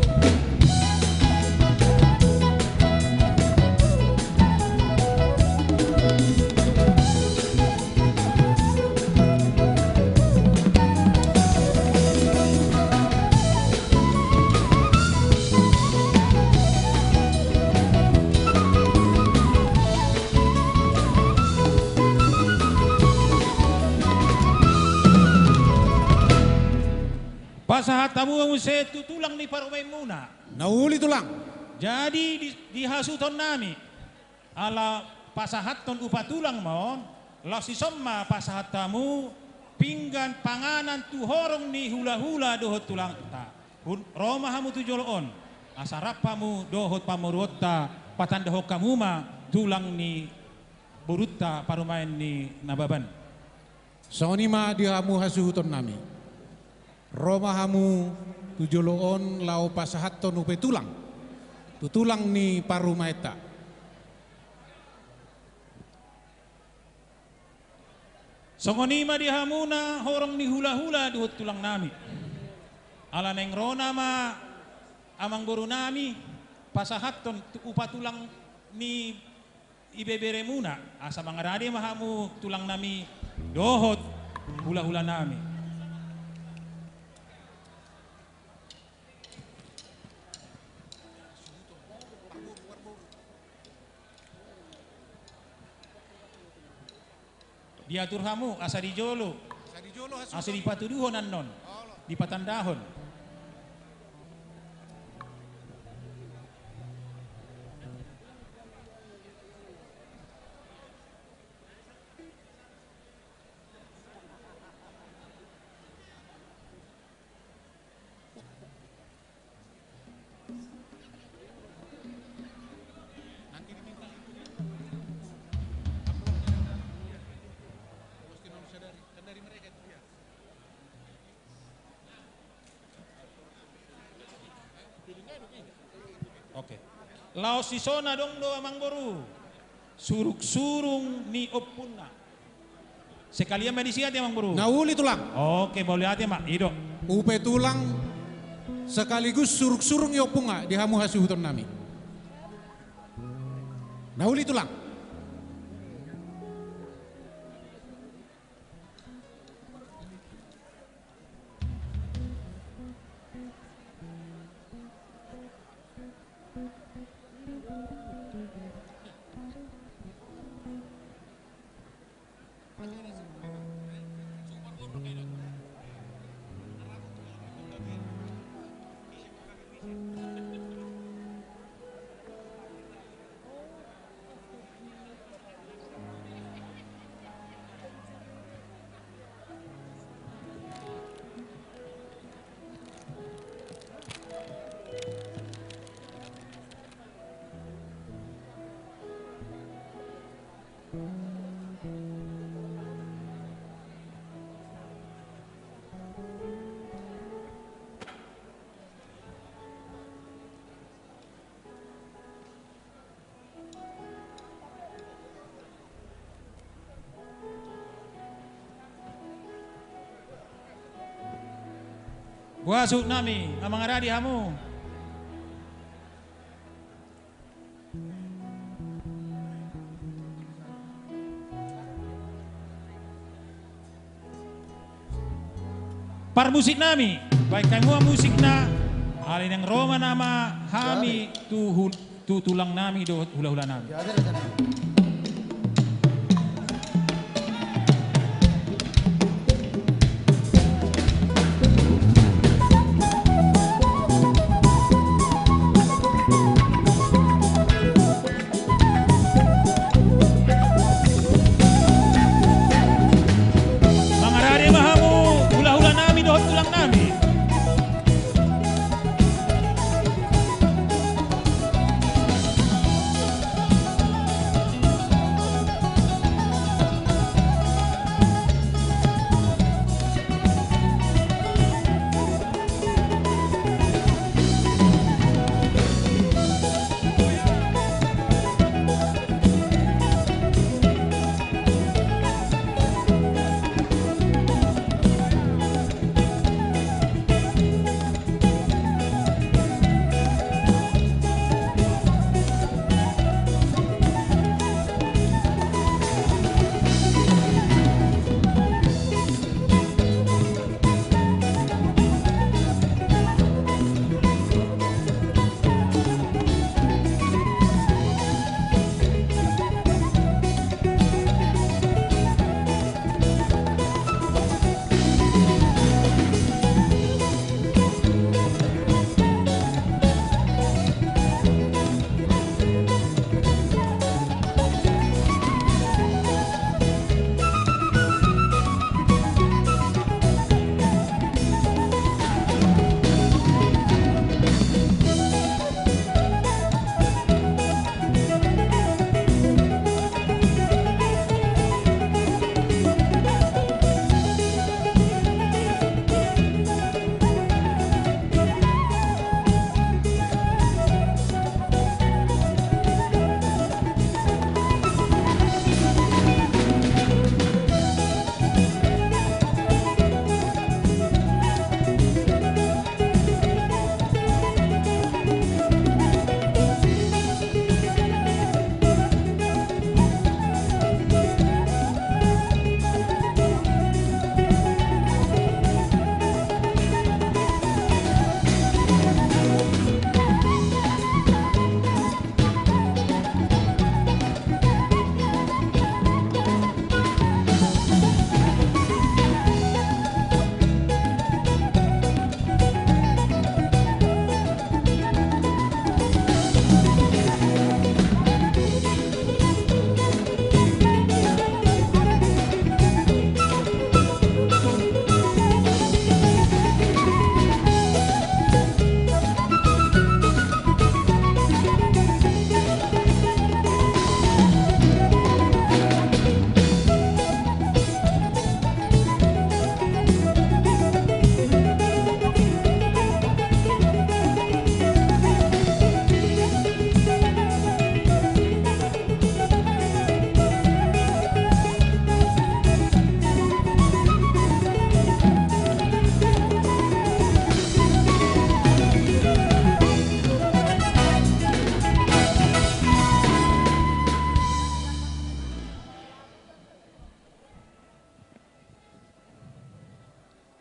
Pasahat hamu ma muse tu tulang ni parumaenmuna. Na uli tulang. Jadi di, dihasuhuton nami, ala pasahathon upa tulang ma on, laos dison ma pasahat hamu pinggan panganan tu horong ni hulahula dohot tulangta. Hun-, ro ma hamu tu jolo on, asa rap hamu dohot pamoruonta, patandahon hamu ma tulang ni borunta parumaen ni Nababan. Songon i ma di hamu hasuhuton nami. Ro ma hamu tu jolo on laho pasahathon upa tulang tu tulang ni parumaenta. Songon i ma di hamu na horong ni hulahula dohot tulang nami. Ala naeng ro nama amangboru nami pasahathon tu upa tulang ni ibeberemuna, asa mangarade ma hamu tulang nami dohot hulahula nami. Diatur hamu asa di jolo, asa di jolo, asa dipatuduhon annon, olo, dipatandahon. Oke. Laos dison adong do amangboru surungsurung ni ompunna. Sekalian ma disi ate amangboru. Na uli tulang. Oke, mauliate ma, i do. Upa tulang sekaligus surungsurung ni ompunna di hamu hasuhuton nami. Na uli tulang. Boha suhut nami, na mangaradi hamu. Parmusik nami, baen hamu ma musikna, alai naeng ro ma nama hami tu hul-, tu tulang nami dohot hula-hula nami. Mangarade ma hamu hula-hula nami dohot tulang nami.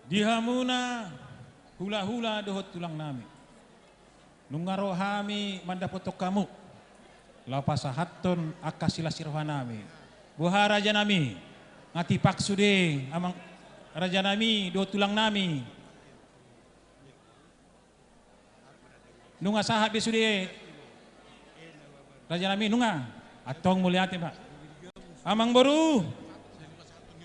Di hamuna hula-hula dohot tulang nami. Nunga ro hami mandapothon hamu. Laho pasahathon angka silas ni rohanami. Boha rajanami? Nga tipak sude amang rajanami dohot tulangnami. Nunga sahat be sude rajanami, nunga? Antong mauliate ma. Amangboru,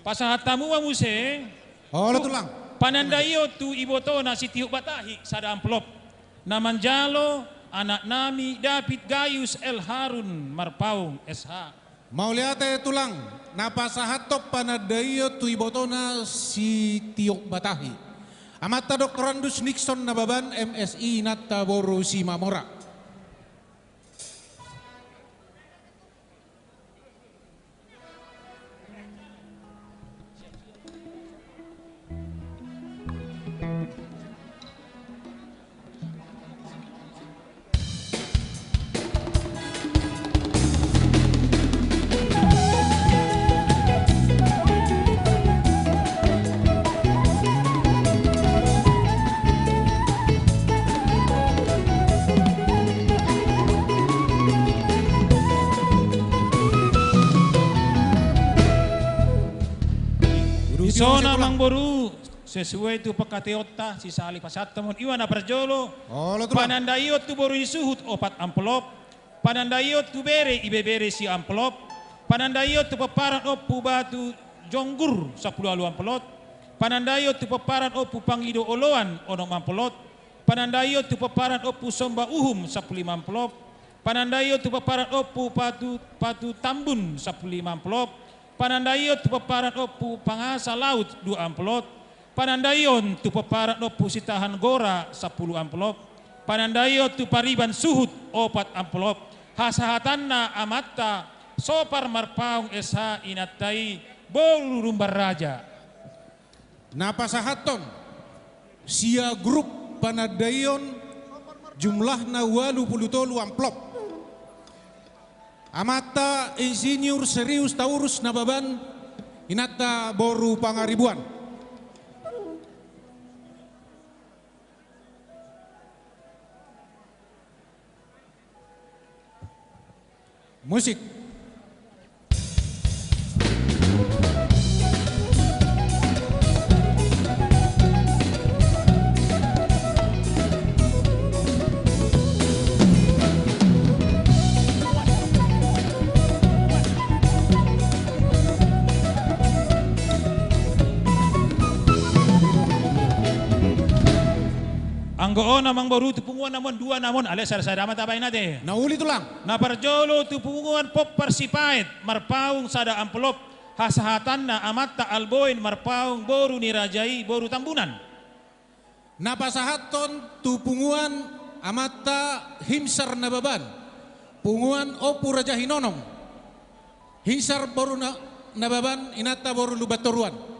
pasahat hamu ma muse. Olo, tulang. Panandaion tu ibotona Sitiuk Batahi, sada amplop. Na manjalo anaknami David Gayus L Harun Marpaung S H. Mauliate tulang. Na pasahathon panandaion tu ibotona Sitiuk Batahi, amanta Doktorandus Nixon Nababan M Si, inanta boru Simamora. Dison amangboru, sesuai tu pangkataionta, sisahali pasahathon, ima na parjolo. Olo, tulang. Panandaion tu boru ni suhut, opat amplop. Panandaion tu bere ibebere, sia amplop. Panandaion tu pomparan Ompu Batu Jonggur, sampulu ualu amplop. Panandaion tu pomparan Ompu Pangido Oloan, onom amplop. Panandaion tu pomparan Ompu Somba Uhum, sampulu lima amplop. Panandaion tu pomparan Ompu Patu, Patu Tambun, sampulu lima amplop. Panandaion tu pomparan Ompu Pangasa Laut, dua amplop. Panandaion tu pomparan Ompu Sitahan Gora, sampulu amplop. Panandaion tu pariban suhut, opat amplop. Hasahatanna amanta Sopar Marpaung S H, inanta i boru Lumban Raja. Na pasahathon sia grup panandaion jumlahna ualu pulu tolu amplop. Amanta Insinyur Serius Taurus Nababan, inanta boru Pangaribuan. Musik. Anggo on amangboru, tu punguan nama on, dua nama on, alai sada-sada ma tabaen ate. Na uli tulang. Na parjolo tu punguan Pompar Sipaet, Marpaung, sada amplop, hasahatanna amanta Alboin Marpaung, boru ni raja i, boru Tambunan. Na pasahathon tu punguan amanta Himsar Nababan, punguan Ompu Raja Hinonong. Himsar boru Na-, Nababan, inanta boru Lumban Toruan.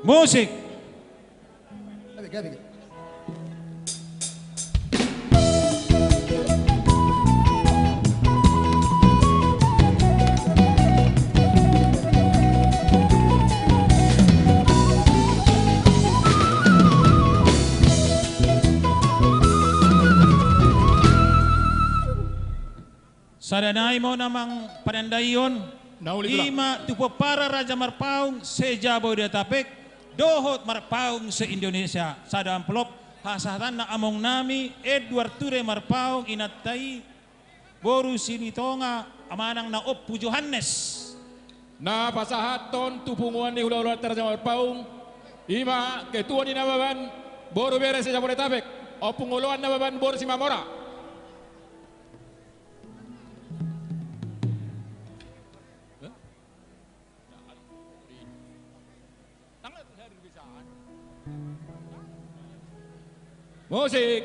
Musik. Sada nai ma on amang panandaion. Na uli tulang. Ima tu pomparan Raja Marpaung se-Jabodetabek dohot Marpaung se-Indonesia, sada amplop, hasahatanna amongnami Edward Ture Marpaung, inanta i boru Silitonga, manang na Ompu Johannes. Na pasahathon tu punguan ni hulahulanta Raja Marpaung, ima ketua ni Nababan, boru bere se-Jabodetabek, Ompu Ngoloan Nababan, boru Simamora. Musik.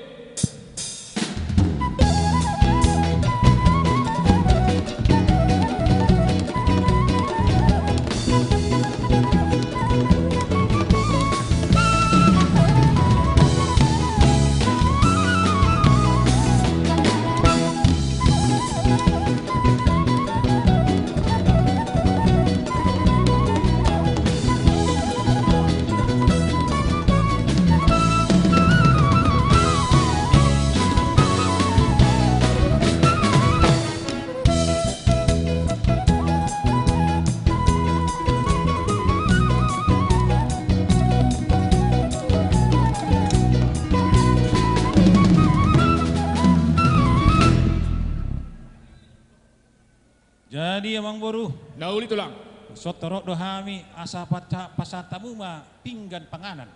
Jadi, amangboru. Na uli, Tulang. Songon i ro do hami, asa pasahat hamu ma pinggan panganan.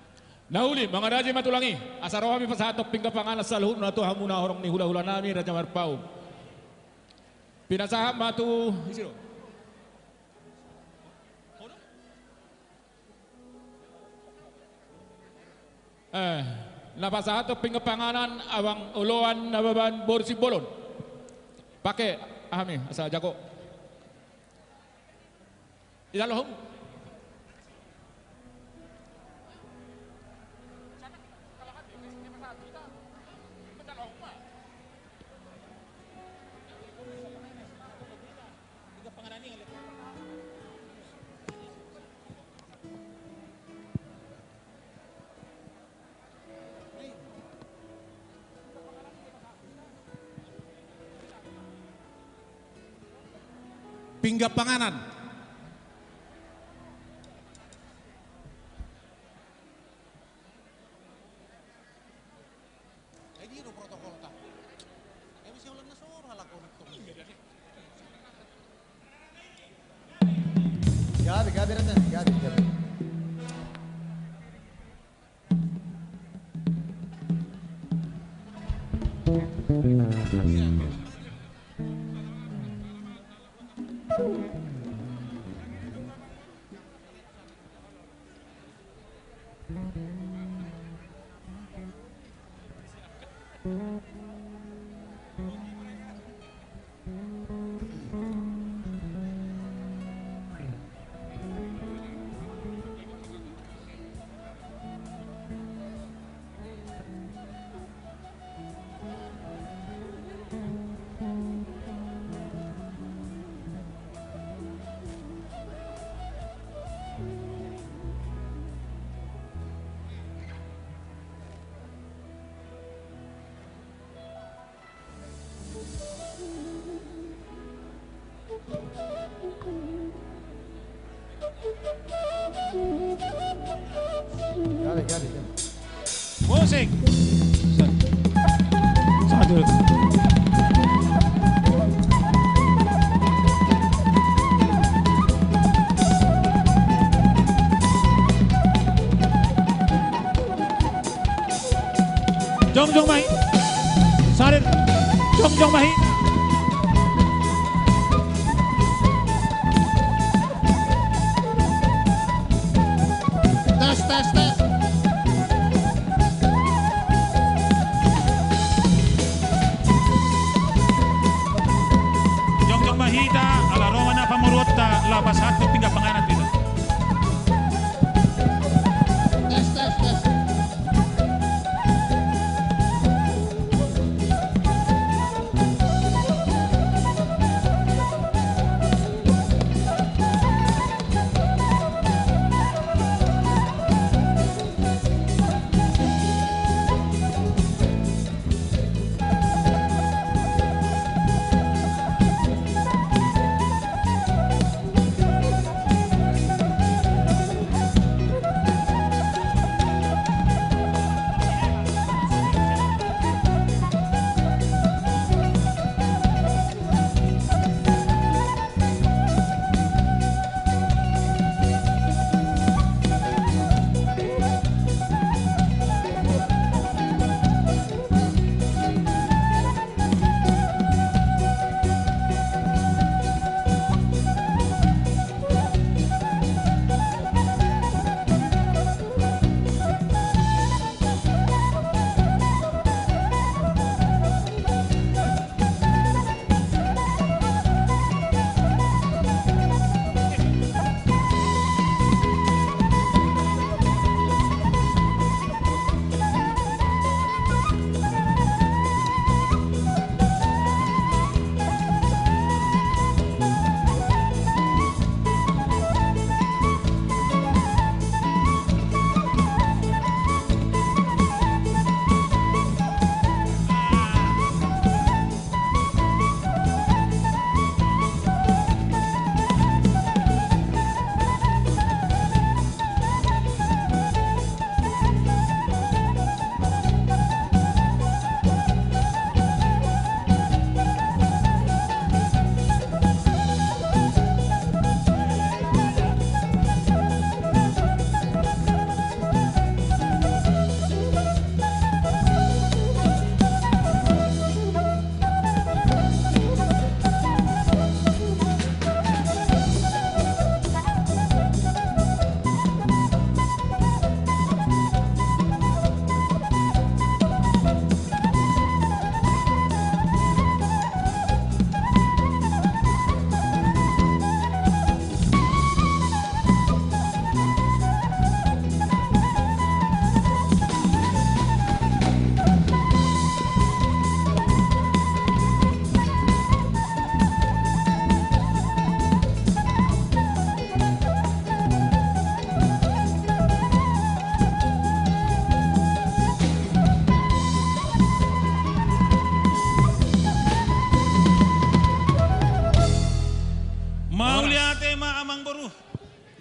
Na uli, mangaraja ma, Tulang, i. Asa ro hami pasahathon pinggan panganan saluhutna tu hamuna horong ni hula-hula nami Raja Marpaung. Pinasahat ma tu, isi do. Eh, na pasahathon pinggan panganan Amang Oloan Nababan boru Simbolon. Pake hami, asa jago. Ijalo hamu. Pinggan panganan. Gabe, gabe, Raja, gabe, gabe. Musik. Satu. Jongjong ma hita. Salir. Jongjong ma hita. Tes, tes, tes. Jongjong ma hita, ala ro ma na pamoruonta, laho pasahathon pinggan panganan tu hita. Tes, tes, tes.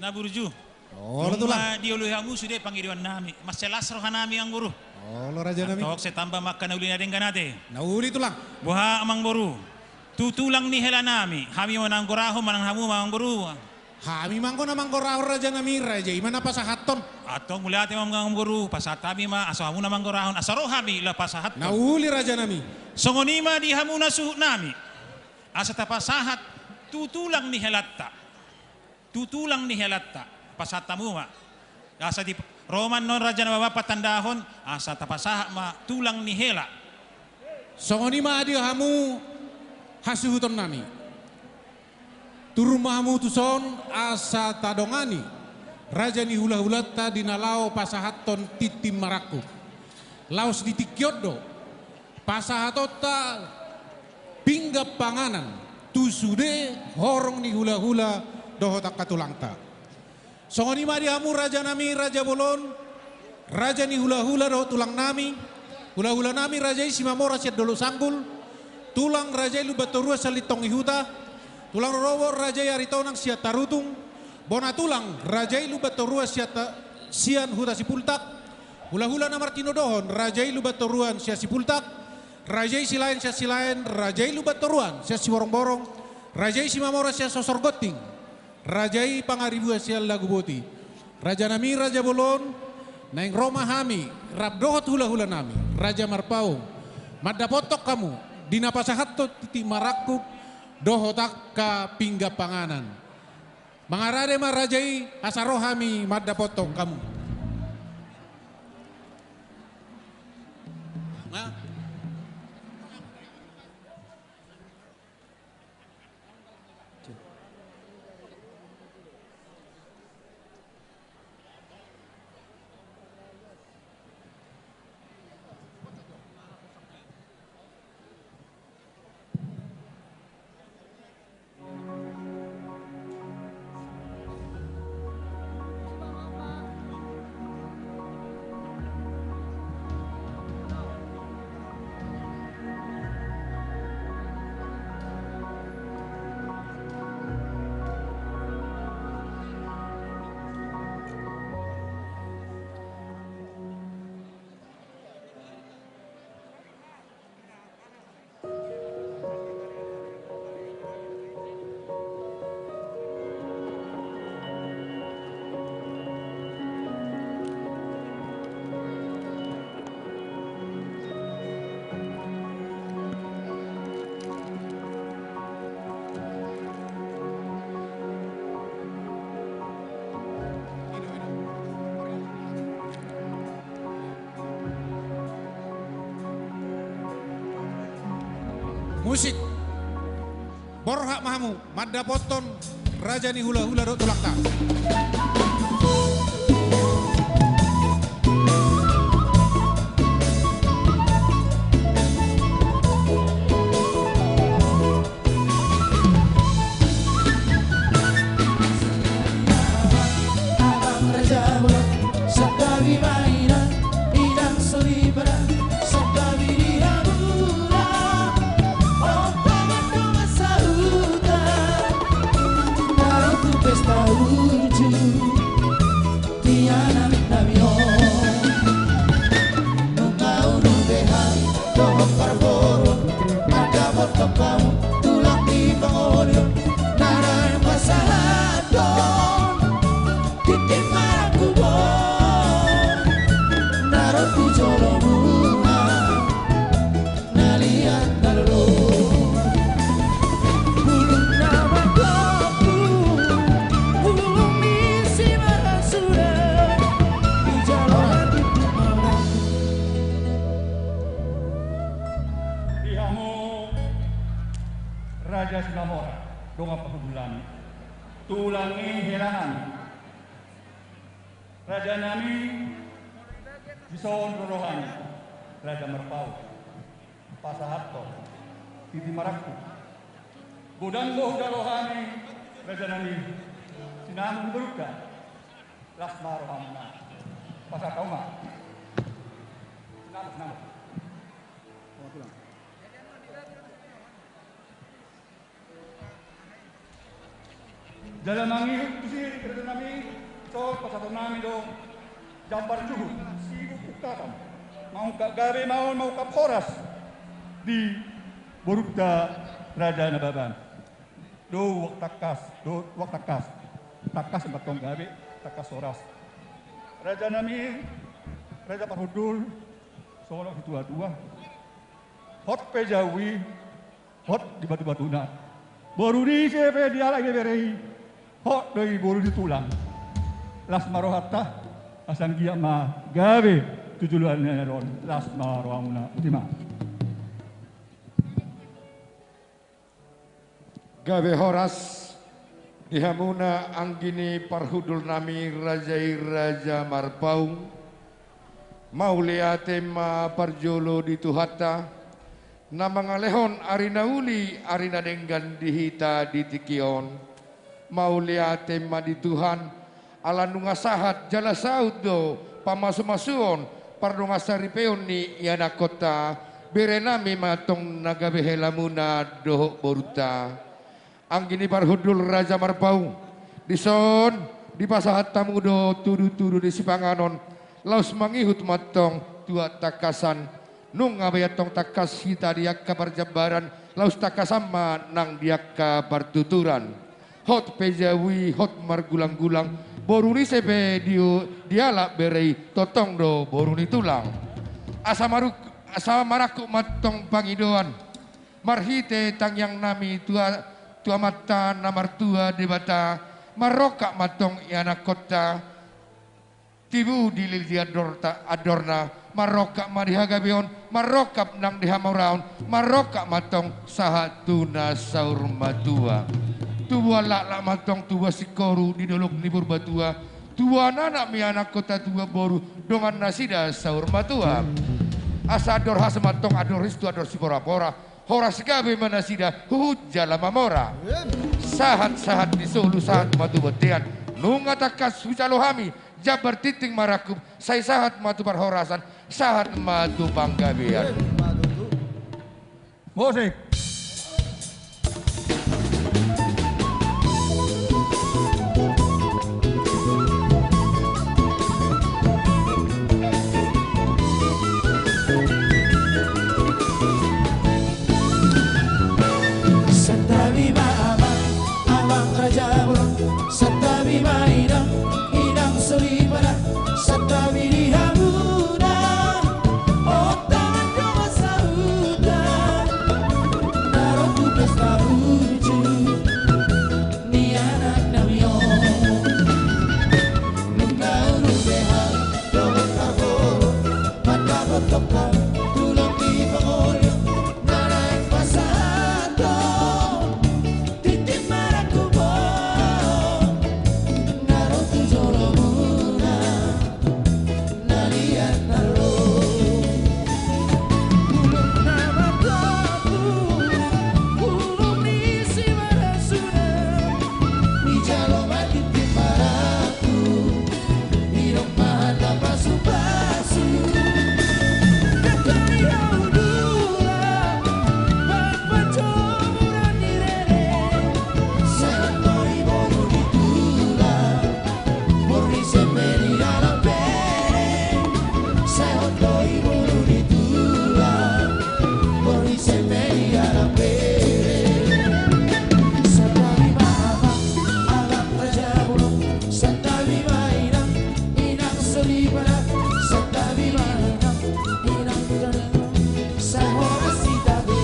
Na burju. Olo, Tulang. Nunga dioloi hamu sude pangidoannami. Mansai las rohanami, Amangboru. Olo, Rajanami. Antong sai tamba ma angka na uli na denggan ate. Na uli, Tulang. Boha, Amangboru? Tu tulang ni helanami, hami ma na manggorahon manang hamu ma, Amangboru? Hami ma anggo na manggorahon, Rajanami, raja i ma na pasahathon. Antong mauliate ma, Amangboru, pasahat hami ma, asa hamu na manggorahon, asa ro hami laho pasahathon. Na uli, Rajanami. Songon i ma di hamu na suhutnami, asa tapasahat tu tulang ni helanta. Tu tulang ni helanta, pasahat hamu ma. Asa di, ro ma annon raja na baban patandahon, asa tapasahat ma tulang ni hela. Songon i ma di hamu hasuhutonnami. Turun ma hamu tuson asa tadongani raja ni hulahulanta di na laho pasahathon tintin marangkup. Laos di tingki on do pasahatonta pinggan panganan tu sude horong ni hulahula dohot angka tulangta. Songon i ma di hamu, Rajanami, raja bolon, raja ni hulahula dohot tulangnami. Hulahulanami, raja i Simamora sian Dolok Sanggul, tulang, raja i Lumban Toruan sian Lintong ni Huta, tulang rorobot, raja i Aritonang sian Tarutung, bona tulang, raja i Lumban Toruan sian ta-, sian Huta Sipultak, hulahula na martinodohon, raja i Lumban Toruan sian Sipultak, raja i Silaen sian Silaen, raja i Lumban Toruan sian Siborongborong, raja i Simamora sian Sosor Gonting, raja i Pangaribuan sian Laguboti. Rajanami, raja bolon, naeng ro ma hami rap dohot hulahulanami, raja Marpaung, mandapothon hamu di na pasahathon tintin marangkup dohot angka pinggan panganan. Mangarade ma raja i, asa ro hami mandapothon hamu. Nah. Musik. Borhat ma hamu mandapothon raja ni hulahula dohot tulangta. Abang raja bolon, santabi ma inang, inang soripada, santabi di hamuna. On ma dongan sahuta, na ro tu pesta burju. Di anak nami on, nunga unang be hami dohot parboruon, mandapothon hamu tulang ni pangoli on, na naeng pasahathon tintin marangkup on, na ro tu jolo muna. Na liat na lolo, bulung na margoku, bulung ni simarasuda, dijalo hatiku. Di hamu raja Simamora, dongan pahundulnami, tulang ni helanami, rajanami, dison ro rohami, raja Marpaung. Pasahathon tintin marangkup. Godang do hujalo hami, rajanami, sinamot ni borunta. Las ma rohamuna. Pasahat hamu ma. Sinamot, sinamot. Jala mangihut tusi raja nami, so pasahaton nami do jambar juhut, sibuk ungkapan, mangungkap gabe ma on, mangungkap horas di borunta Raja Nababan. Dohot tangkas, dohot tangkas. Tangkas ma tong gabe, tangkas horas. Raja nami, raja parhundul, songon na tuatua. Hot pe jabu i, hot di batubatuna. Boru ni ise pe dialap bere i, hot do i boru ni tulang. Las ma rohanta, asa anggiat ma gabe tu joloan ni ari on, las ma rohamuna. Botima. Gabe horas di hamuna anggi ni parhundul nami raja i, Raja Marpaung. Mauliate ma parjolo di Tuhanta, na mangalehon ari na uli, ari na denggan di hita di tingki on. Mauliate ma di Tuhan, ala nunga sahat jala saut do pamasumasuon, pardongansaripeon ni ianakkonta, bere nami ma tong na gabe helamuna dohot borunta. Anggi ni parhundul Raja Marpaung, dison dipasahat hamu do tudutudu ni sipanganon, laos mangihut ma tong tuak tangkasan. Nunga baen tong tangkas hita di angka parjambaran, laos tangkasan ma nang di angka partuturan. Hot pe jabu i, hot margulanggulang, boru ni ise pe di, dialap bere i, tongtong do boru ni tulang. Asa maruk-, asa marangkup ma tong pangidoan marhite tangiang nami tu a-, tu Amanta na martua Debata, marrongkap ma tong ianakkonta, tibu dilili di andorta, andorna, marrongkap ma di hagabeon, marrongkap nang di hamoraon, marrongkap ma tong sahat tu na saur matua. Tubuan laklak ma tong tubuan singkoru di dolok ni Purbatua, tubuan anak ma ianakkonta, tubuan boru dongan nasida saur matua. Asa andor hasa ma tong andor ristu, andor siporapora, horas gabe ma nasida huhut jala mamora. Sahat-sahat ni solu, sahat ma tu bontean. Nunga tangkas hujalo hami jambar tintin marangkup, sai sahat ma tu parhorasan, sahat ma tu panggabean. Musik. Santabi ma amang, amang raja bolon, santabi ma inang, inang soripada, santabi di hamuna. Ontangan do ma sahuta, na ro tu pesta burju ni anak nami on. Nunga ulu beha dohot parhoro, mandapothon tulang di pangoli, na naeng pasahathon tintin marangkup on, na ro tu jolomuna. Na liat na ro. Bulung na martopu, bulung ni simarasuna. Dijalo ma tintin marangkup, didok ma hata pasupasu. Dangka ni hau dula, baen panjomuran ni rere. Sahat do i boru ni tulang. Boru ni ise pe dialap bere, sahat do i boru ni tulang. Boru ni ise pe dialap bere. Santabi ma amang, amang raja bolon, santabi ma inang, inang soripada, santabi ma inang, inang soripada. Sai horas hita be.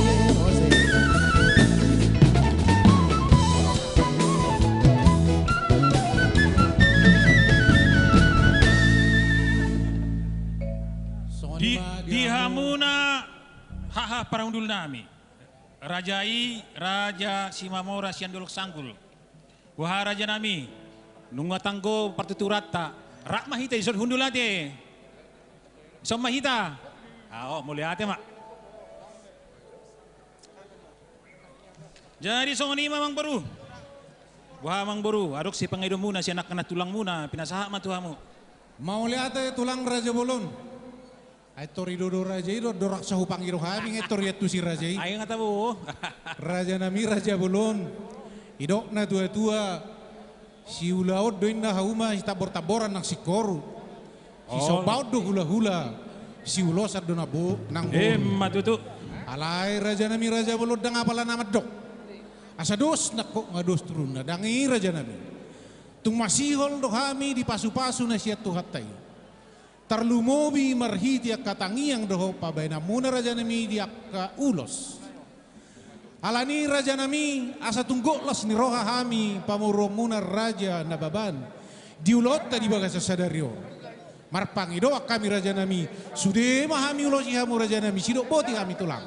Di, di hamuna haha parhundul nami, raja i, Raja Simamora sian Dolok Sanggul. Boha raja nami, nunga tanggo partuturanta, rap ma hita dison hundul ate. Dison ma hita. Aho, mauliate ma. Jadi songon i ma amang boru. Boha amang boru, adong sipangidoanmuna sian angka na tulangmuna, pinasahat ma tu hamu. Mauliate tulang raja bolon. Ai tor i do, do raja i do, dorang sahupangido hami nge tor i antusi raja i. Ai nga tabo. Raja nami raja bolon. Didok na tuatua. Siulaon do inna hauma sitambor-tamboran nang singkoru. Sisombaon do hula-hula, siulosan do nang bo-, nang boru. Emma tutu. Alai rajanami raja bolon, ndang apala na mandok. Asa dos nangkok nga dos turunna, ndang i rajanami. Tung masihol do hami dipasu-pasu na sian Tuhanta i. Tarlumobi marhite angka tangiang dohot pabaenanmuna rajanami di angka ulos. Alani rajanami, asa tung gok las ni roha hami pamoruonmuna Raja Nababan di ulaonta di bagasan sadari on. Marpangidoan hami rajanami, sude ma hami ulosi hamu rajanami, sidok boti hami tulang.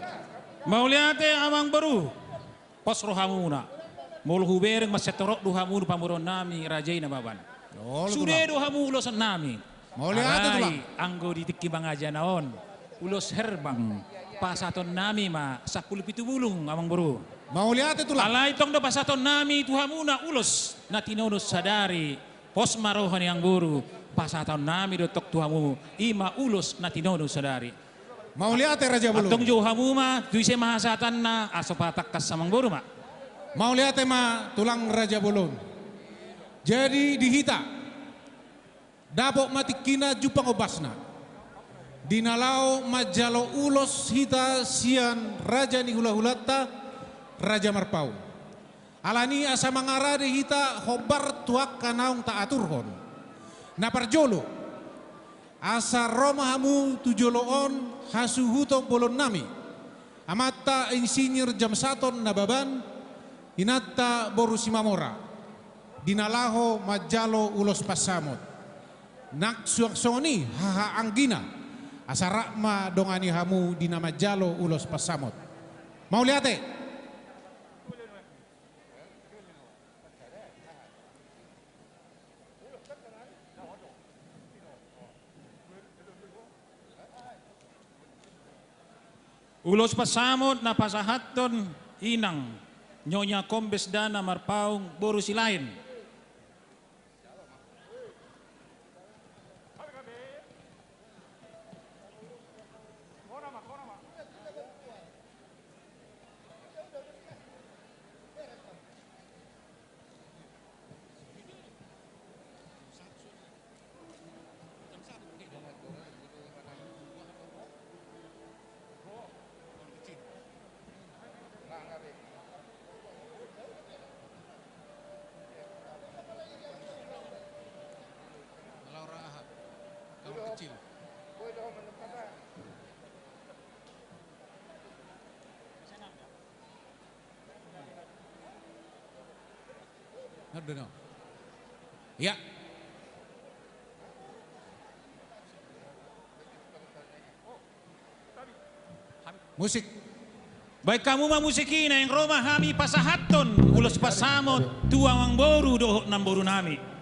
Mauliate amangboru. Pos rohamuna. Molo hubereng ma sian torop do hamu pamoruonnami Raja i Nababan. Olo, sude tulang. Do hamu ulosonnami. Mauliate, tulang. Alai anggo di tingki mangajana on, ulos herbang, pasahatonnami ma sampulu pitu bulung, amangboru. Mauliate, tulang. Alai tong do pasahatonnami tu hamuna ulos na tinonun sadari. Pos ma roha ni amangboru, pasahatonnami do tong tu hamu, i ma ulos na tinonun sadari. Mauliate, raja bolon. Antong jou hamu ma, tu ise ma hasahatanna, asa patangkas amangboru ma. Mauliate ma tulang raja bolon. Jadi di hita, dapot ma tingkina jumpang ombasna. Di na laho manjalo ulos hita sian raja ni hula-hulanta, Raja Marpaung. Alani asa mangarade hita hombar tu angka naung taaturhon. Na parjolo, asa ro ma hamu tu jolo on hasuhuton bolonnami, amanta Insinyur Jamsaton Nababan, inanta boru Simamora, di na laho manjalo ulos pansamot. Nang suang songon i hahaanggina, asa rap ma dongani hamu di na manjalo ulos pansamot. Mauliate. Ulos pansamot na pasahathon inang Nyonya Kombes Dana Marpaung boru Silaen. Ya. Musik. Baen hamu ma musik i, naeng ro ma hami pasahathon ulos pansamot tu amangboru dohot namborunami.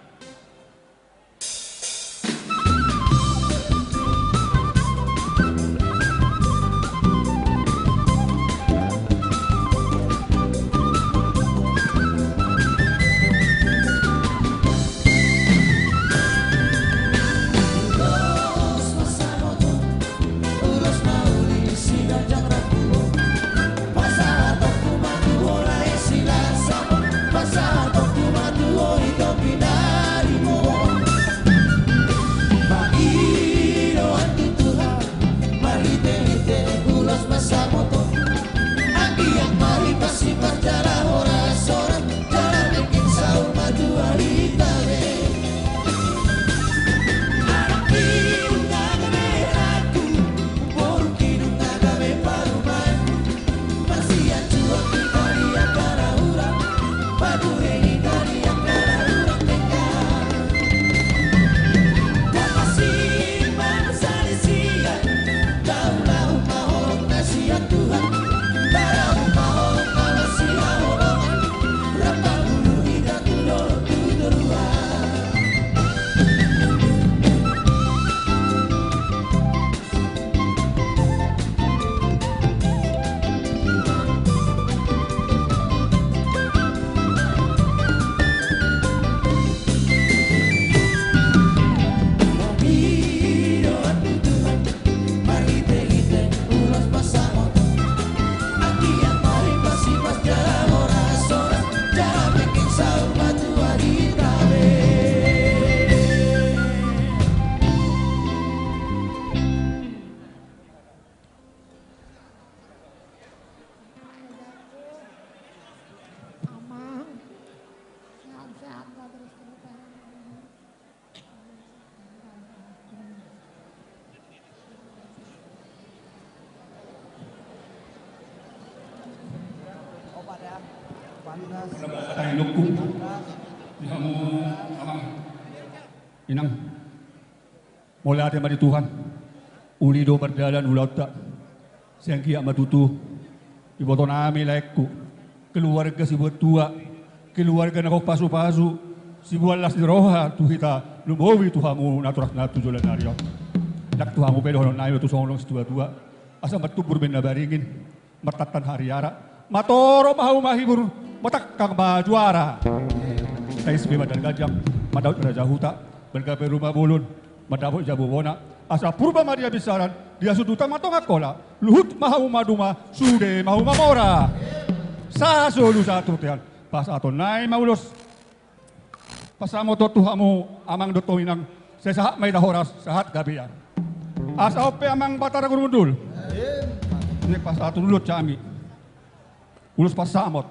Tangiangku di hamu amang inang. Mauliate ma di Tuhan. Uli do mardalan ulaonta. Sai anggiat ma tutu diboto nami laengku, keluarga sibuat tua, keluarga na gok pasupasu, sibuat las ni roha tu hita, lumobi tu hamu natorasna tu joloan ni ari on. Ndang tu hamu pe dohonon nami, tu songon na situatua. Asa martumbur baen na baringin, martantan hariara, matorop ma hamu mahibur, matangkang ma juara. Saius pe mandalan ganjang, mandaut raja huta, margabe ruma bolon, mandapot jabu bona, asa Purba ma di habinsaran, di hasundutan ma tonga hola, luhut ma hamu maduma, sude ma hamu mamora. Sahat solu sahat tu bontean, pasahaton nami ma ulos. Pasahat ma tu hamu amang dohot inang, sai sahat ma hita horas, sahat gabean. Asa on pe amang Batara Guru Gundul. Naeng pasahaton ulos hami. Ulos pansamot.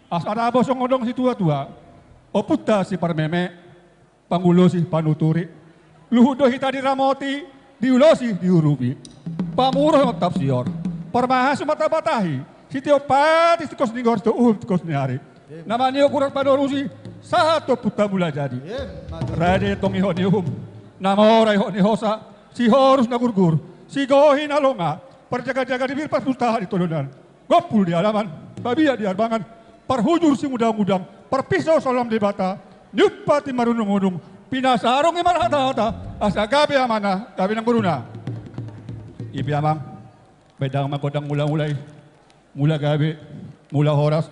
Asa dabo songon dok ni situatua, ompunta siparmeme, pangulosi panuturi. Luhut do hita diramoti, diulosi diurupi. Pamuruhon tafsir, parmahasu matabatahi, sitio pati tingkos ni goar, sitio uhum tingkos ni ari. Na maniop urat panorusi, sahat tu ompunta Mulajadi. Rade tong ihot ni uhum, na mora ihot ni hosa, sihorus na gurgur, sigohi na longa, parjagajaga di bibir, parputahan di tolonan, gompul di alaman, pabiat di arbangan, parhujur simudangudang, parpiso salam Debata, niumpati marunungudung, pinasarongi marhatahata, asa gabe amana, gabe nang boruna. I pe amang, baen damang ma gondang mulamula i, mula gabe, mula horas,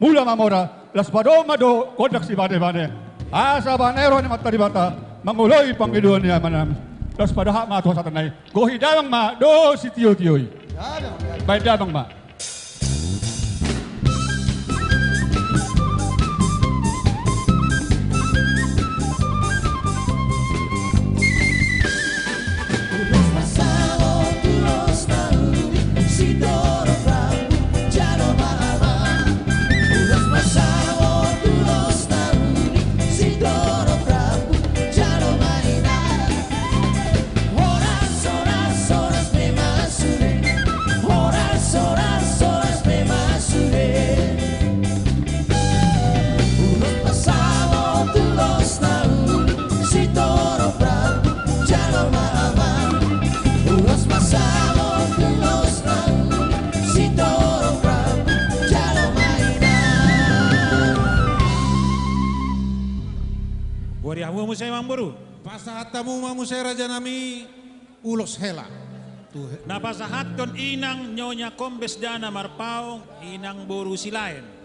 mula mamora, laos padomu ma gondang sibanebane. Asa bane roha ni Amanta Debata mangoloi pangidoan ni amanami. Laos padohot ma tu hasahatan nai. Gohi damang ma dohot sitiotio i. Baen damang ma. Horas, horas, horas memang sude. Horas, horas, horas memang sude. Ulos pansamot tu ulos na uli, Sitoro Prabu jalo ma amang. Ulos pansamot tu ulos na uli, Sitoro Prabu jalo ma inang. Boha di hamu muse, amangboru? Pasahat hamu ma muse, rajanami, ulos hela. Na pasahathon inang Nyonya Kombes Dana Marpaung, inang boru Silaen.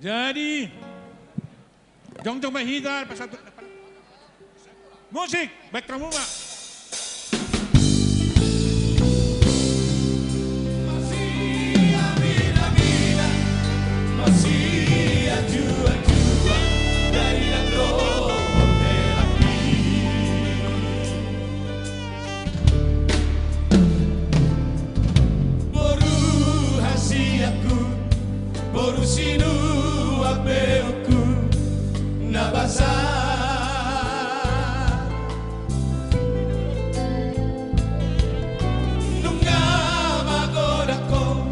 Jadi, jongjong ma hita, pasahathon. Musik, baen hamu ma. Boru hasianku, boru sinuan beukku, na basa. Nunga magodang ho,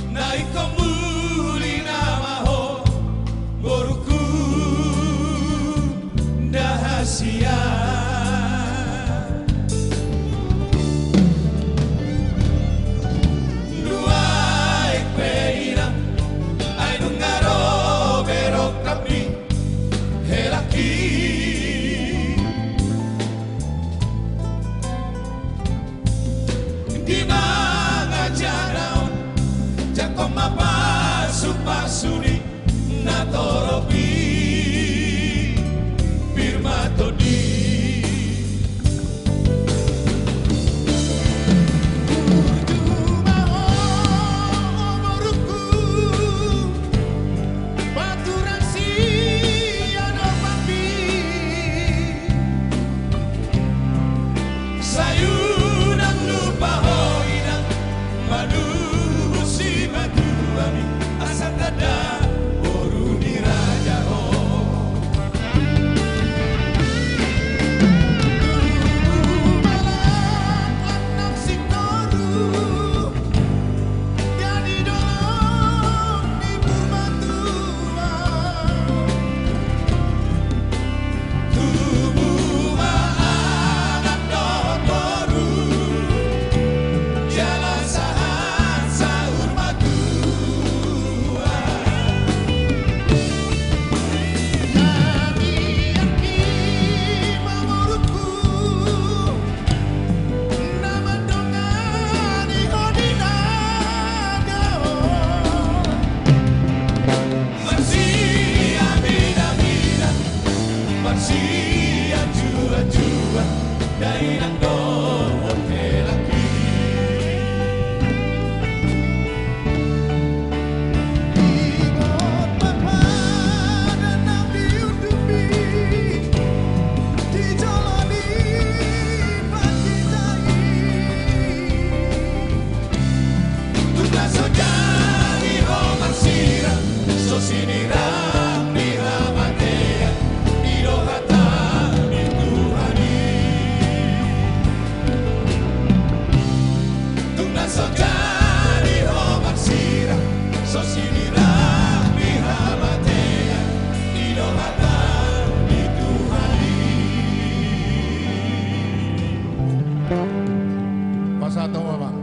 na ingkon muli nama ho, boruku. Nda hasian. Nuaeng pe inang, ai nunga ro be rongkapmi, helangki. Di mangan jala on, jangkon ma pasupasu. Pir ma tondi. Burju ma ho, o borungku, paturan sian ompangmi. Sai unang lupa ho inang, manuhuk sipatuami, asa tanda boru ni raja ho. Tubu ma lakon naung singkoru, jadi dolok ni purbatua. Tubu ma anak dohot boru, jala sahat saur matua. Hami anggi ma borungku, na mandongani ho di nagor. Marsiaminaminan, marsianjuanjuan, dainang dohot helangki. Ibot ma padan na di undukmi, di jolo ni pandita i. Tung na so jadi ho marsirang, so sinirang ni hamatean, i do hata ni Tuhan i. Tung na so jadi ho marsirang, so sinirang ni hamatean, i do hata ni Tuhan i. Pasahat ho ma, Bang.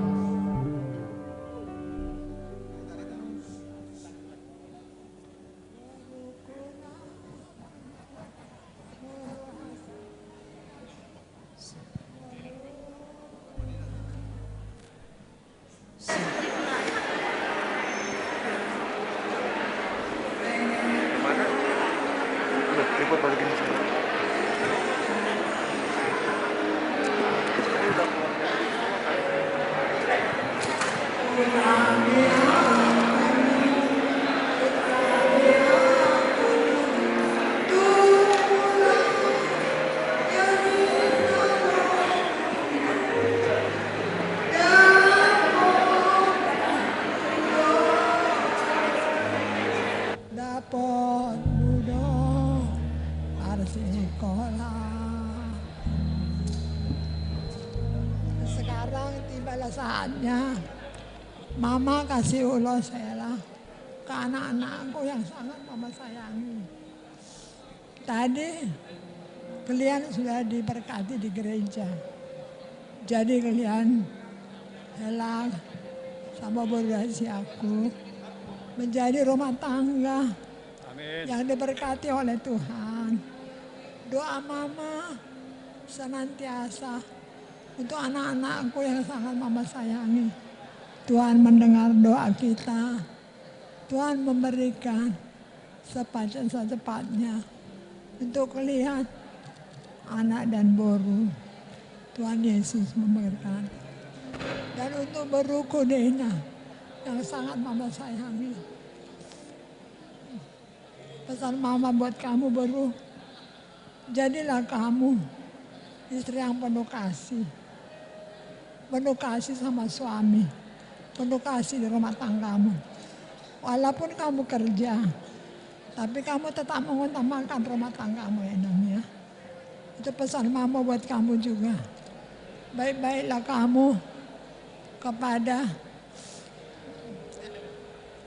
Dapotmu do parsikola. Sekarang tibalah saatnya Mama kasih ulos hela ke anak-anakku yang sangat Mama sayangi. Tadi kalian sudah diberkati di gereja. Jadi kalian, hela sama boru dasi aku, menjadi rumah tangga yang diberkati oleh Tuhan. Doa Mama senantiasa untuk anak-anakku yang sangat Mama sayangi. Tuhan mendengar doa kita. Tuhan memberikan secepatnya untuk kalian, anak dan boru. Tuhan Yesus memberikan. Dan untuk boruku Dena yang sangat Mama sayangi. Pesan Mama buat kamu, boru. Jadilah kamu istri yang penuh kasih. Penuh kasih sama suami. Penuh kasih di rumah tanggamu. Walaupun kamu kerja, tapi kamu tetap mengutamakan rumah tanggamu, ya, Nang, ya. Itu pesan Mama buat kamu juga. Baik-baiklah kamu kepada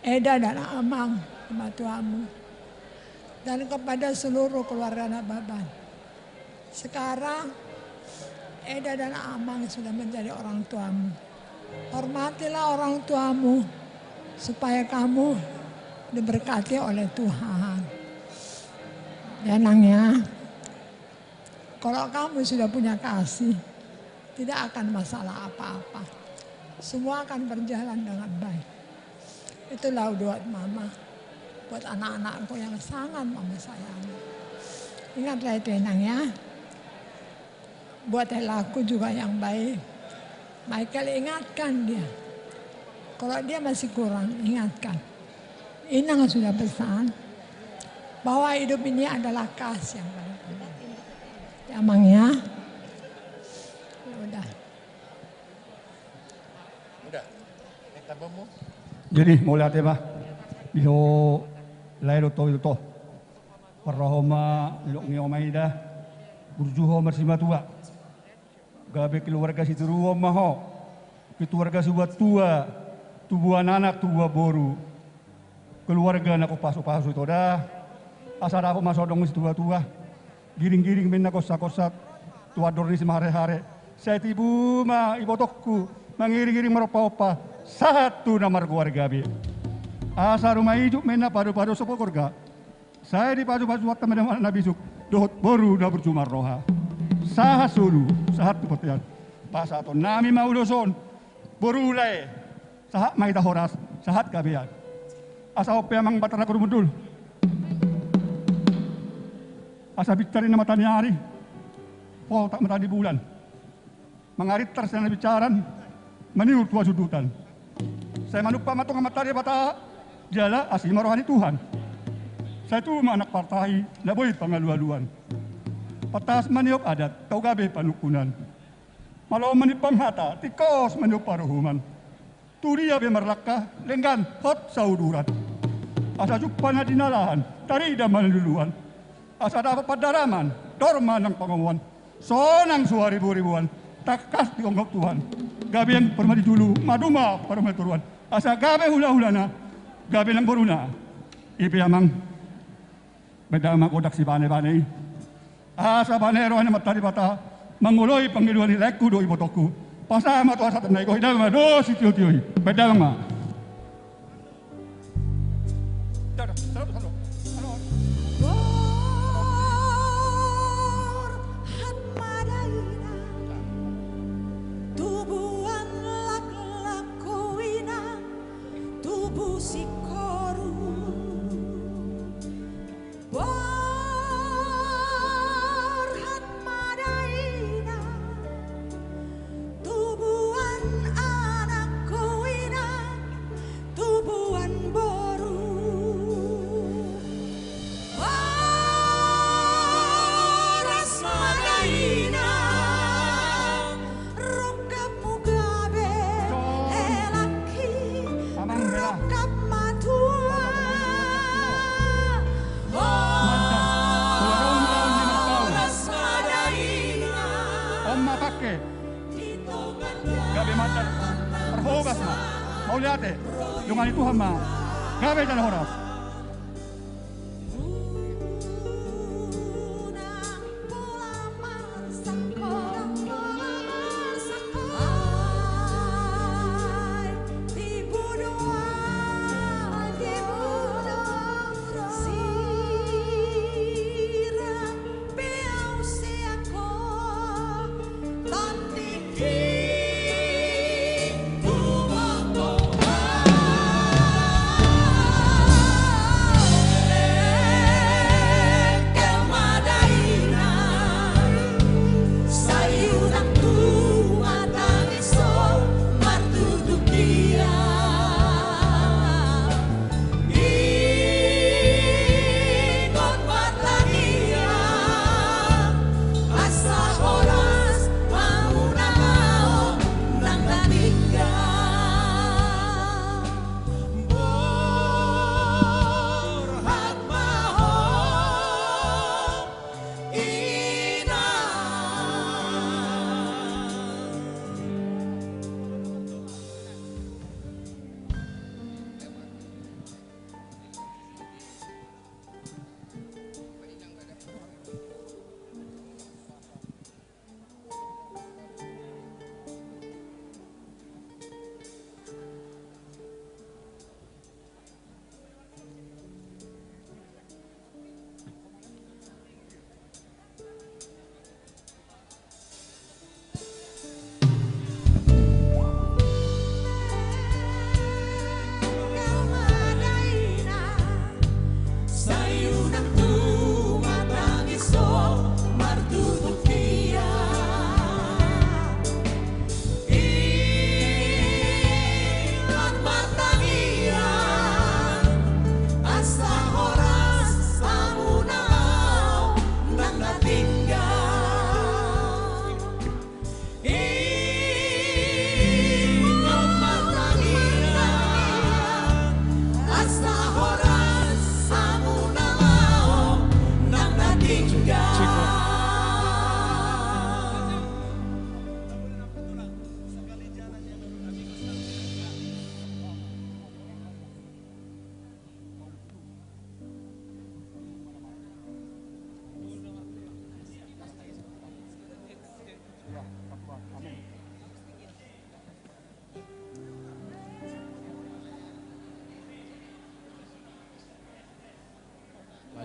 Eda dan Amang, mertuamu, dan kepada seluruh keluarga Nababan. Sekarang, Eda dan Amang sudah menjadi orang tuamu. Hormatilah orang tuamu, supaya kamu diberkati oleh Tuhan. Ya, Nang, ya. Kalau kamu sudah punya kasih, tidak akan masalah apa-apa. Semua akan berjalan dengan baik. Itulah doa Mama. Buat anak-anakku yang sangat mama sayang. Ingatlah itu, Inang, ya. Buat helaku juga yang baik. Michael, ingatkan dia. Kalau dia masih kurang, ingatkan. Inang sudah pesan bahwa hidup ini adalah kas yang paling penting. Ya, Mang, ya. Ya udah. Jadi, mauliate ma. Di ho lae dohot ito. Parrohahon ma nidok ni oma ida. Burju ho marsimatua. Gabe keluarga sitiruon ma ho. Keluarga sibuat tua. Tubuan anak, tubuan boru. Keluarga na hupasu-pasu ito da. Asa dapot ma so adong situatua. Giring-giring ma inna gonsat-gonsat tu andor ni simahare-hare. Sai tibu ma ibotongku mangiring-iring marompa-ompa sahat tu na margoar gabe. Asa ruma ijuk ma inna padu-padu sopo gorga. Sai dipaju-paju Tuhanta ma damang na bisuk dohot boru na burju marroha. Sahat solu, sahat tu bontean. Pasahatonnami ma ulos on. Boru lae, sahat ma hita horas, sahat gabean. Asa on pe amang Batara Guru Mundul. Asa pintar ninna mata ni ari, poltak mata ni bulan. Mangarintar sian na binsaran, maniur tu hasundutan. Sai manumpak ma tonga mata Debata, jala asi ma roha ni Tuhan. Sai tubu ma anak partahi, na boi pangalualuan. Pantas maniop adat, tau gabe panungkunan. Malo manimpang hata, tingkos maniop paruhuman. Tu dia pe marlangka, lenggan hot sauduran. Asa jumpa na jinalahan, tarida ma na niluluan. Asa dapot pandaraman, dor ma nang pangomoan. Sonang so haribu-ribuan, tangkas diongop Tuhan. Gabe nang parumaen ni julu, maduma parumaen ni toruan. Asa gabe hula-hulana, gabe nang boruna. I pe amang. Baen damang ma godang sibane-bane i. Asa bane roha ni Amanta Debata mangoloi pangidoan ni laengku dohot ibotongku. Pasahat ma tu hasahatan na i, godang damang ma dohot sitio-tio i. Baen damang ma. Borhat ma da inang, tubuan laklakku inang, tubu singkoru. Borhat ma da inang, tubuan anakku inang, tubuan boru. Horas ma da inang, rongkapmu gabe helangki, rongkap ma tua. Horas ma da inang. On ma pangke. Gabe mandar parhogas ma. Mauliate. Dongani Tuhan ma. Gabe jala horas.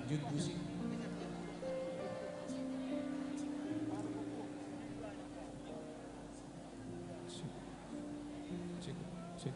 Lanjut musik. Sip. Sip. Sip.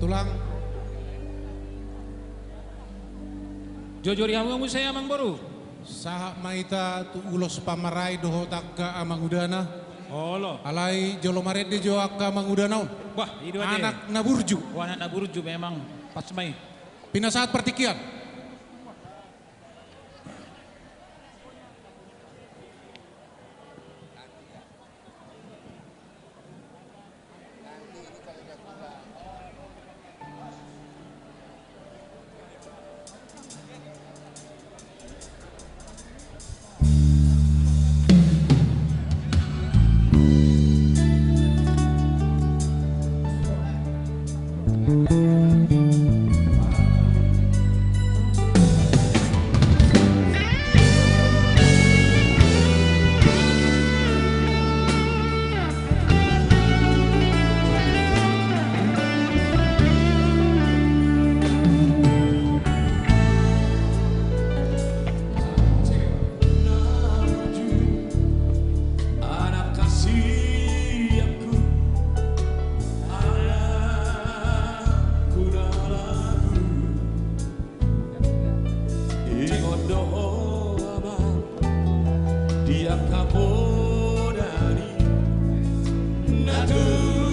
Tulang. Jojor i hamu muse, amangboru. Sahat ma hita tu ulos pamarai dohot angka amangudana. Olo. Alai jolo marende jo angka amangudana on. Bah, i do ate. Anak na burju. Wah, anak na burju memang. Pas ma i. Pinasahat partingkian. Ingot do ho, amang, di angka poda ni natua.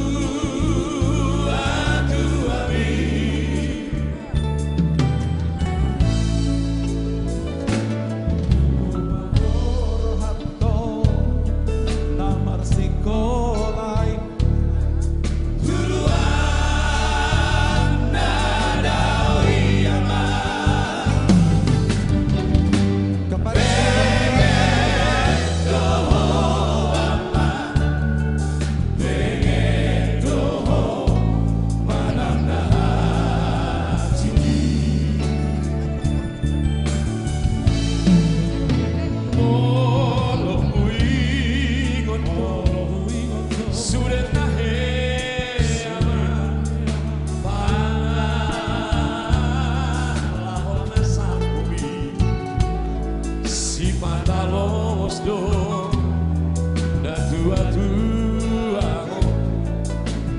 Natuatua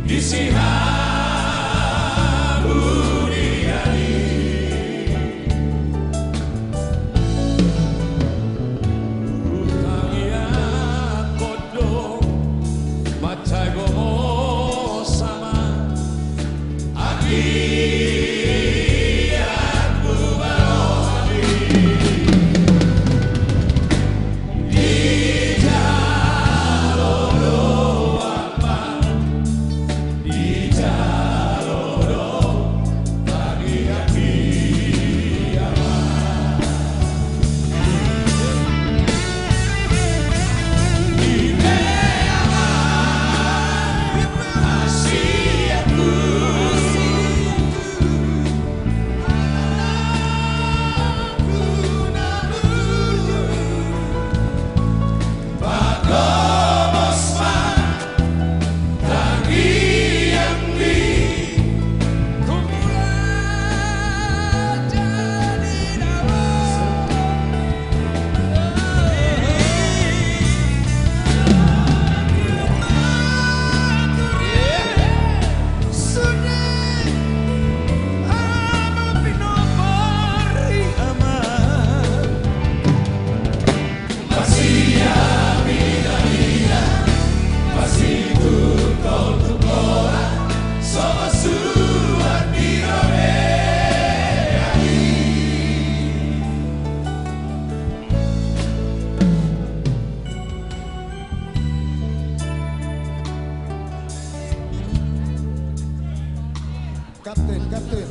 di sihaburian i. Hutangiangkon do, mansai gomos ama. Kapten, kapten.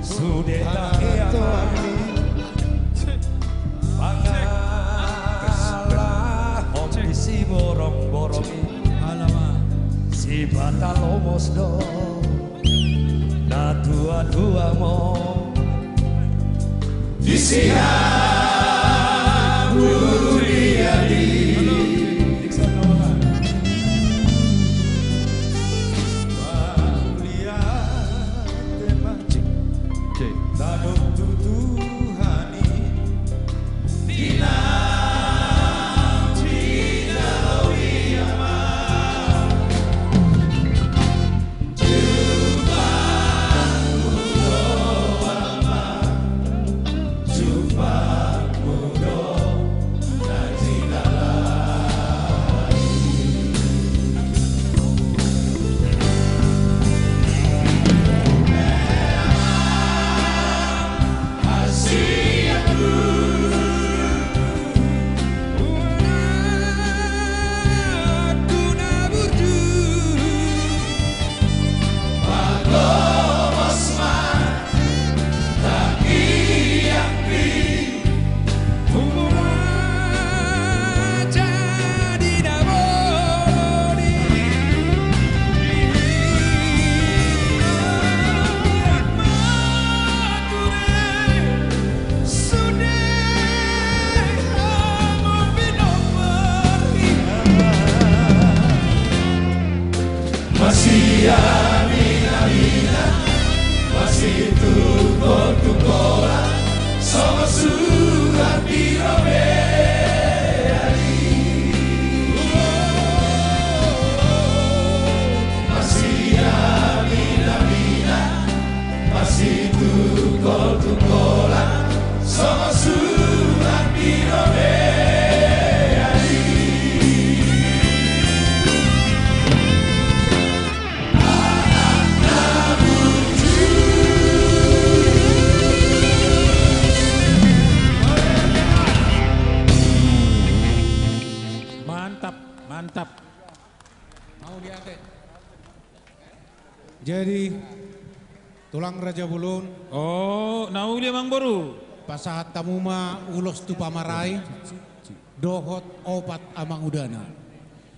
Sude tahe ama, pangalahon di siborongborong i. Sipata lomos do natuatuamon di sihaburian i. Tadok tu Tuhan i. Masiaminaminan, masitungkoltungkolan, songon surat di robean i. Masiaminaminan, masitungkoltungkolan, songon surat di robean i. Mantap, mantap. Jadi, tulang raja bolon. Oh, na uli amangboru. Pasahat hamu ma ulos tu pamarai dohot opat amangudana.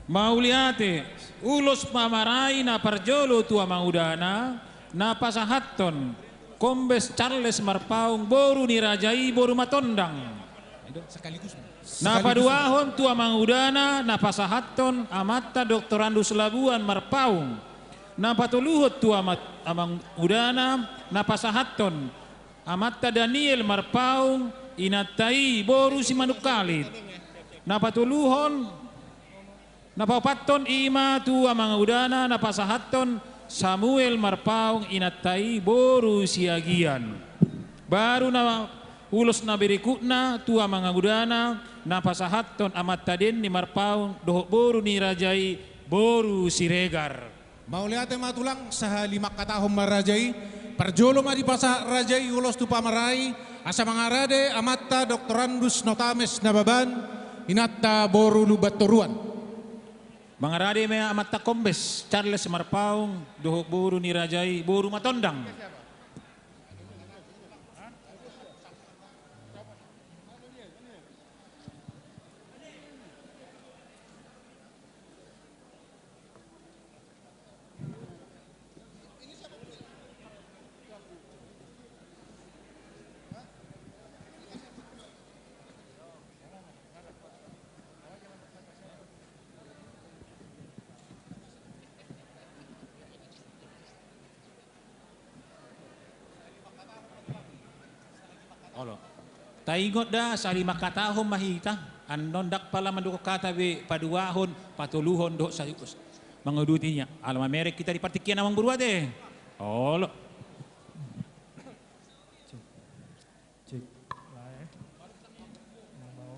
Mauliate, ulos pamarai na parjolo tu amangudana, na pasahathon Kombes Charles Marpaung, boru ni raja i, boru Matondang. Sekaligus. Na paduahon tu amangudana, na pasahathon amanta Doktorandus Labuan Marpaung. Na patoluhon tu amat-, amangudana, na pasahathon amanta Daniel Marpaung, inanta i boru Simanungkalit. Na patoluhon, na paopathon i ma tu amangudana, na pasahathon Samuel Marpaung, inanta i boru Siagian. Baru na ulos na berikutna tu amangudana, na pasahathon amanta Denny Marpaung dohot boru ni raja i, boru Siregar. Mauliate ma tulang, sahalihon mangkatahon ma raja i. Parjolo ma dipasahat raja i ulos tu pamarai, asa mangarade amanta Doktorandus Notames Nababan, inanta boru Lumbantoruan. Mangarade ma amanta Kombes Charles Marpaung dohot boru ni raja i, boru Matondang. Olo. Taingot da, sahalihon mangkatahon ma hita. Annon ndang pola mandok hata be, paduahon, patoluhon dohot sa-, manguduti nian. Ala mamereng hita di partingkian, amangboru ate. Olo. Cek. Cek. Lae. Nang bao.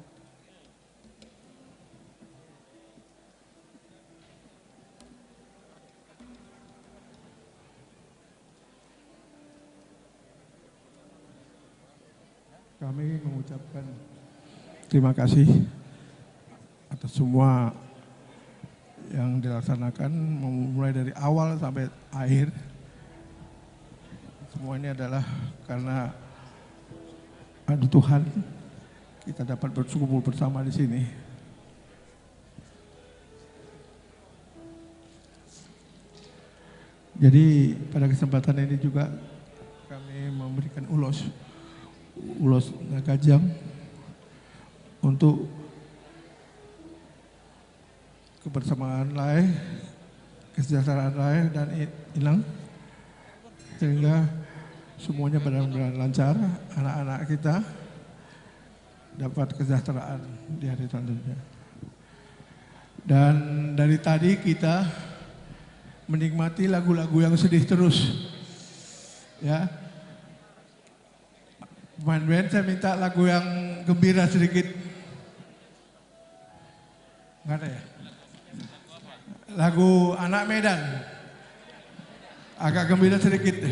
Kami mengucapkan terima kasih atas semua yang dilaksanakan, mulai dari awal sampai akhir. Semua ini adalah karena ada Tuhan, kita dapat berkumpul bersama di sini. Jadi, pada kesempatan ini juga kami memberikan ulos, ulos na ganjang untuk kebersamaan lae, kesejahteraan lae dan i-, inang, sehingga semuanya berjalan lancar, anak-anak kita dapat kesejahteraan di hari selanjutnya. Dan dari tadi kita menikmati lagu-lagu yang sedih terus. Ya. Pemain band, saya minta lagu yang gembira sedikit. Nggak ada ya? Lagu Anak Medan. Agak gembira sedikit.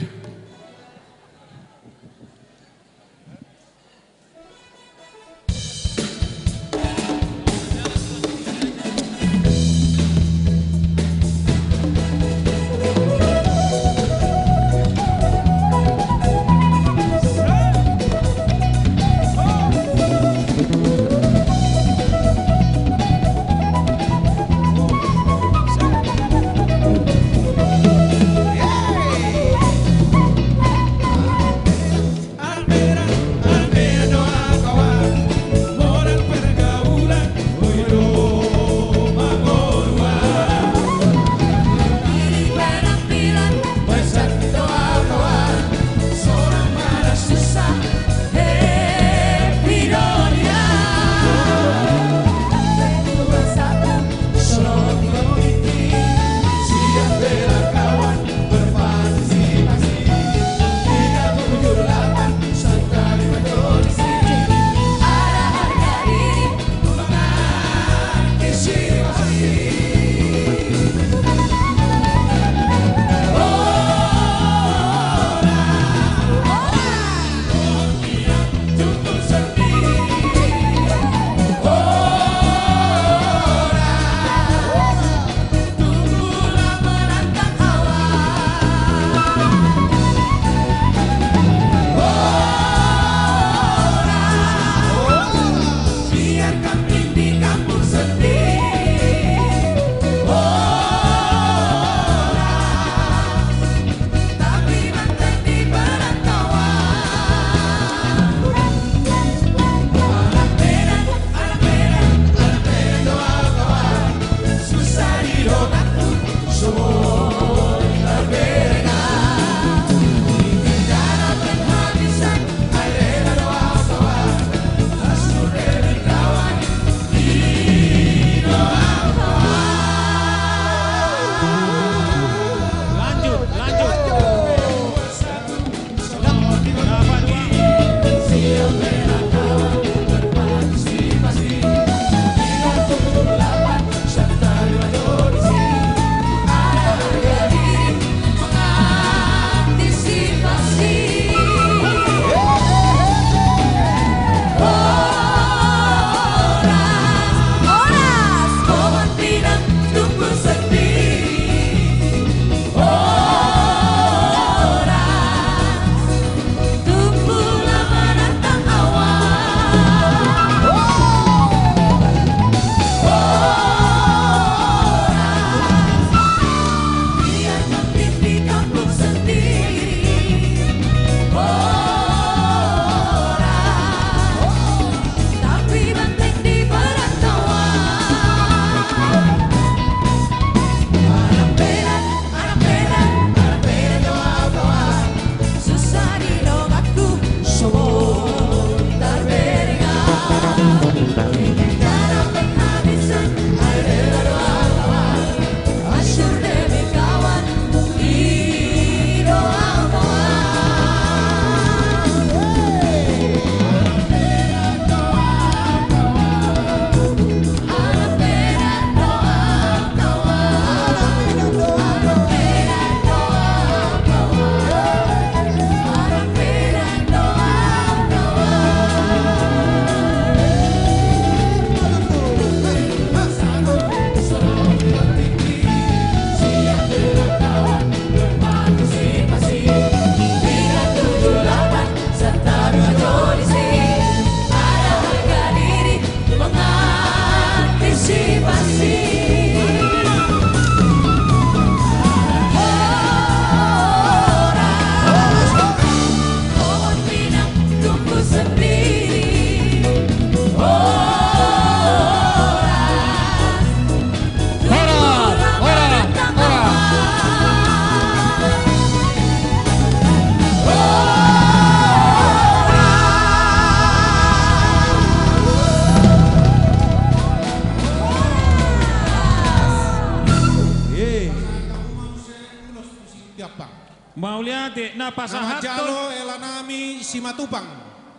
Mauliate. Na pasahathon, manjalo hela nami Simatupang,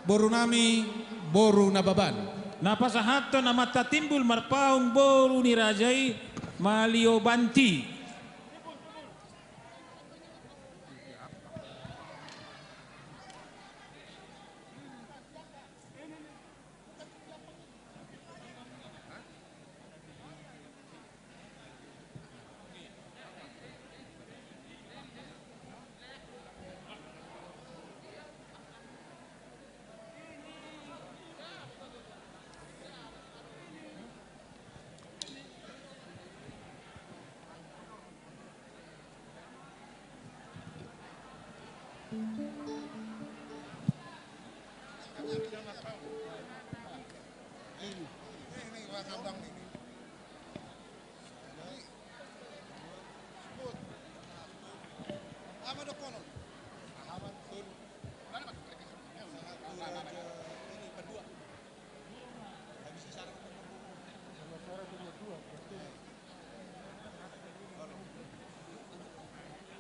boru nami boru Nababan. Na pasahathon amanta Timbul Marpaung, boru ni raja i Maliobanti.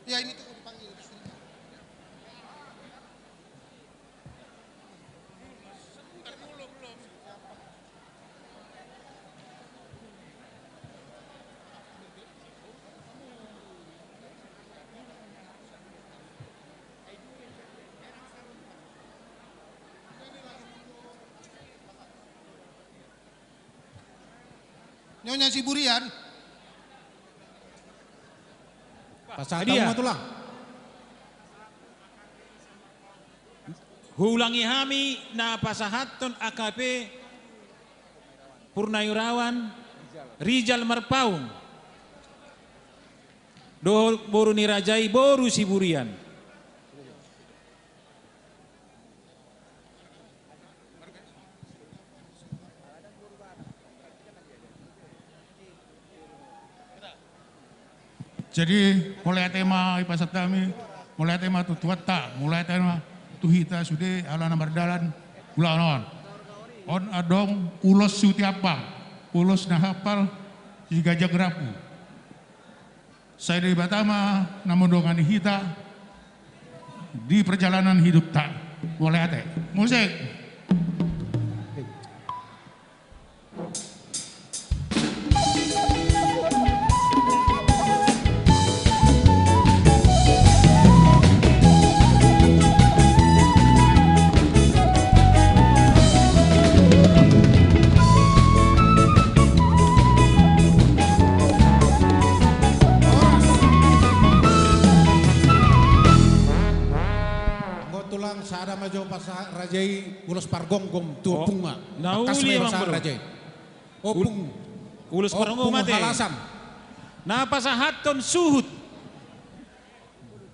Ya, ini tuh dipanggil istrinya. Nyonya Siburian. Pasahat hamu ma, Tulang. Huulangi hami, na pasahathon A K P Purnairawan Rijal Marpaung dohot boru ni raja i, boru Siburian. Jadi, mauliate ma i pasahat hami, mauliate ma tu Tuhanta, mauliate ma tu hita sude ala na mardalan ulaon on. On adong ulos Sihutamba, ulos na hapal, si ganjang rambu. Sai Debata ma na mandongani hita di perjalanan hidupta. Mauliate. Musik. Anggo Tulang, sada ma jo pasahat raja i ulos pargomgom tu ompungna. Na uli ma i, Amang, pasahat raja i. Ompung. Ulos pargomgom ate. Ompung halasan. Na pasahathon suhut.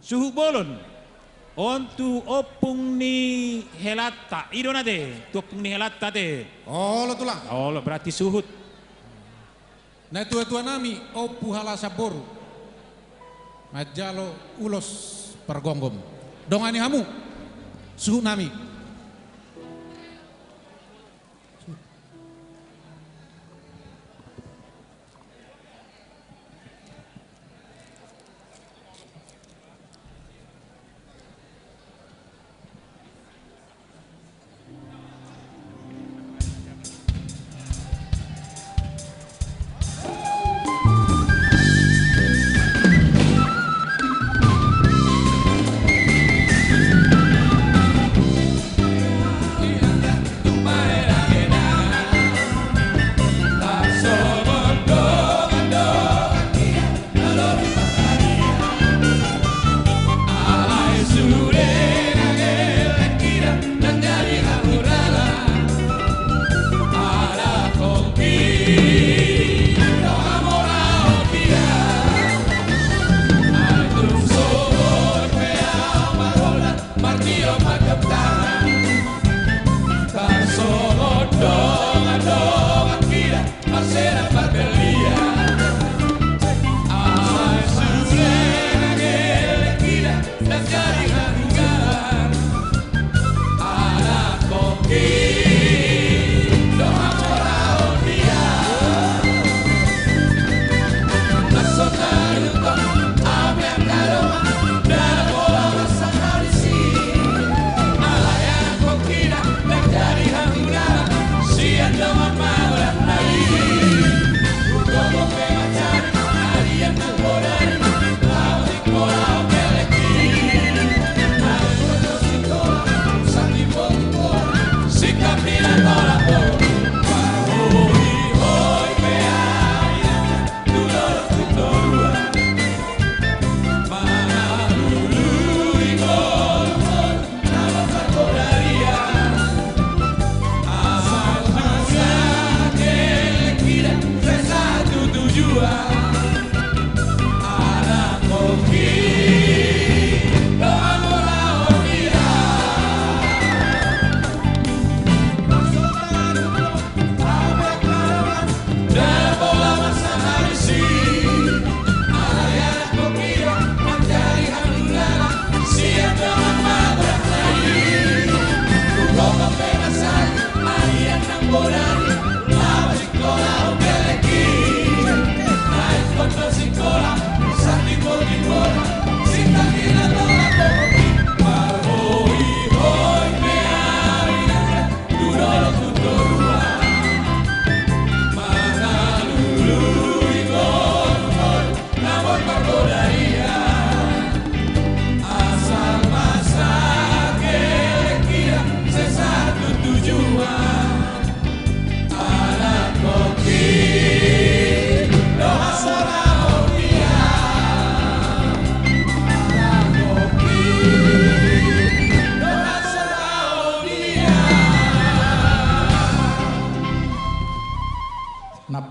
Suhut bolon. On tu ompung ni helanta. I do ate, tu ompung ni helanta ate. Olo, Tulang. Olo, berarti suhut. Natuatua nami, Ompu Halasan boru, manjalo ulos pargomgom. Dongani hamu suhut nami.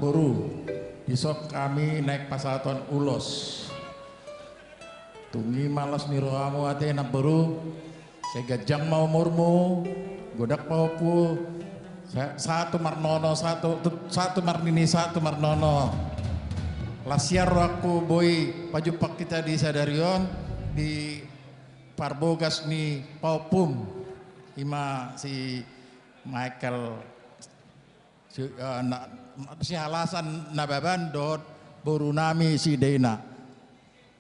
Boru, dison hami naeng pasahaton ulos. Tung i ma las ni rohamu ate, namboru. Sai ganjang ma umurmu, godang pahompu, sa-, sahat tu marnono, sahat tu, tu, sahat tu marnini, sahat tu marnono. Las hian rohangku boi pajumpang hita di sadari on di parbogas ni pahompum, i ma si Michael, si, eh, na, Sihalasan Nababan dohot boru nami si Deina.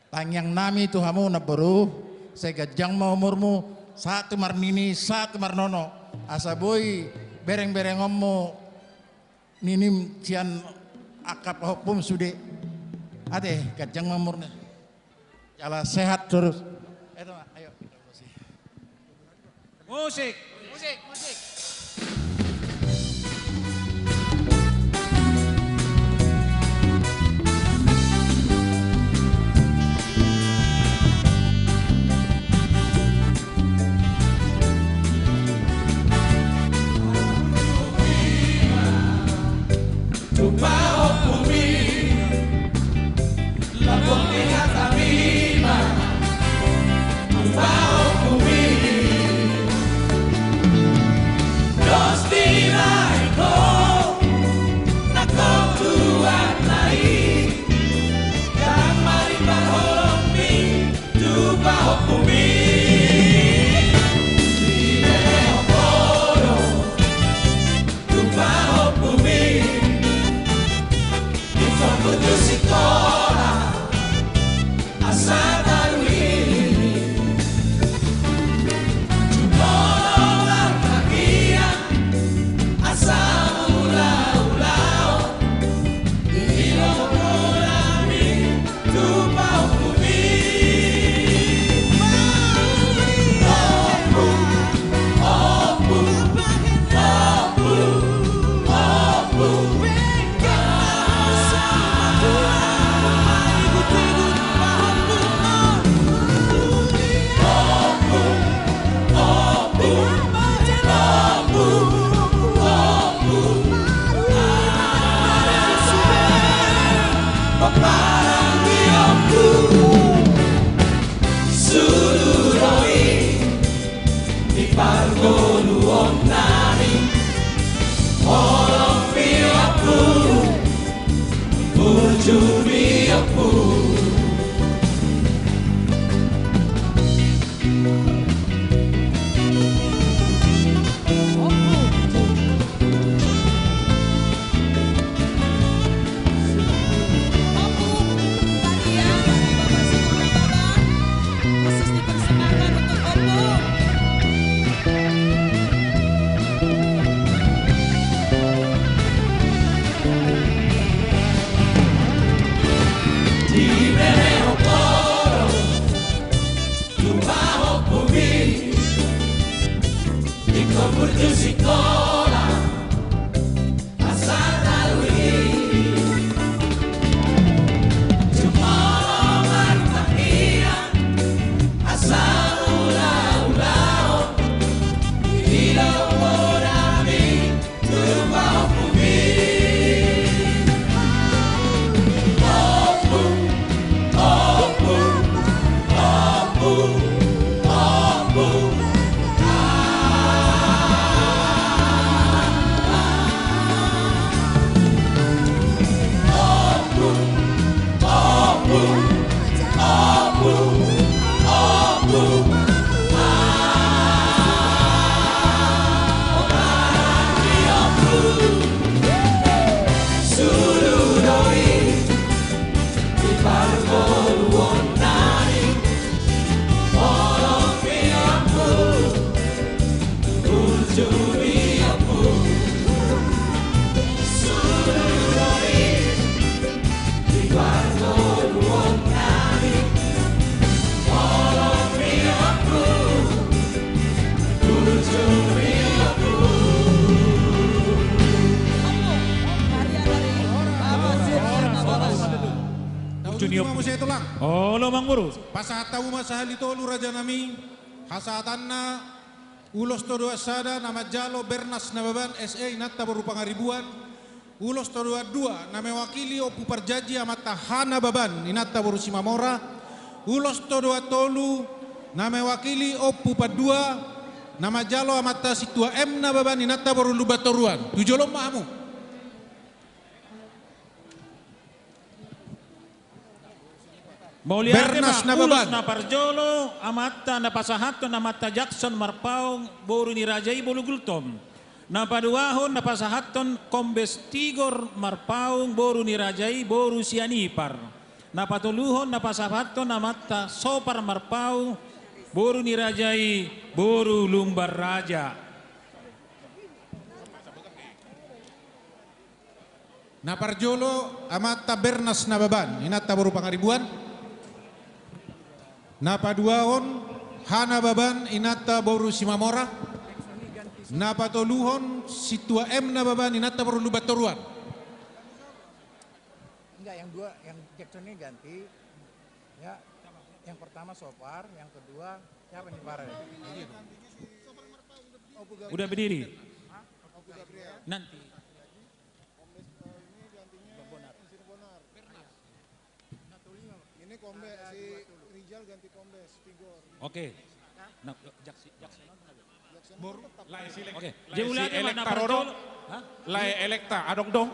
Tangiang nami tu hamu namboru, sai ganjang ma umurmu, sahat tu marnini, sahat tu marnono. Asa boi bereng-berengonmu ninim sian angka pahompum sude. Ate, ganjang ma umurna. Jala sehat terus. Eto ma, ayo. Musik. Musik, musik. Ujung ni ompu. Olo, Amangboru. Pasahat hamu ma sahali tolu, rajanami. Hasahatanna ulos todoan sada na manjalo Bernas Nababan S E, inanta boru Pangaribuan. Ulos Todoan dua, na mewakili Ompu Parjanji amanta Hanababan, inanta boru Simamora. Ulos Todoan tolu, na mewakili Ompu Pandua, na manjalo amanta Sintua M Nababan, inanta boru Lumbantoruan. Tu jolo ma hamu. Mauliate ma. Bernas Nababan. Ulos na parjolo, amanta na pasahathon amanta Jakson Marpaung, boru ni raja i boru Gultom. Na paduahon na pasahathon Kombes Tigor Marpaung, boru ni raja i boru Sianipar. Na patoluhon na pasahathon amanta Sopar Marpaung, boru ni raja i boru Lumban Raja. Na parjolo amanta Bernas Nababan, inanta boru Pangaribuan. Na paduahon Hanababan, inanta boru Simamora. Na patoluhon Sintua M Nababan, inanta boru Lumbantoruan. Enggak, yang dua, yang Jakson ini ganti. Ya, yang pertama Sopar, yang kedua siapa nih, Farel? Udah berdiri. Nanti. Kombes, eh, ini gantinya Insinyur Bonar. Ini Kombes, si Rijal ganti Kombes Tigor. Oke. Nah, Jaksi, Jaksi. Oke. Jadi ulang si Elekta Roro. Hah? Lae Elekta, adong dong.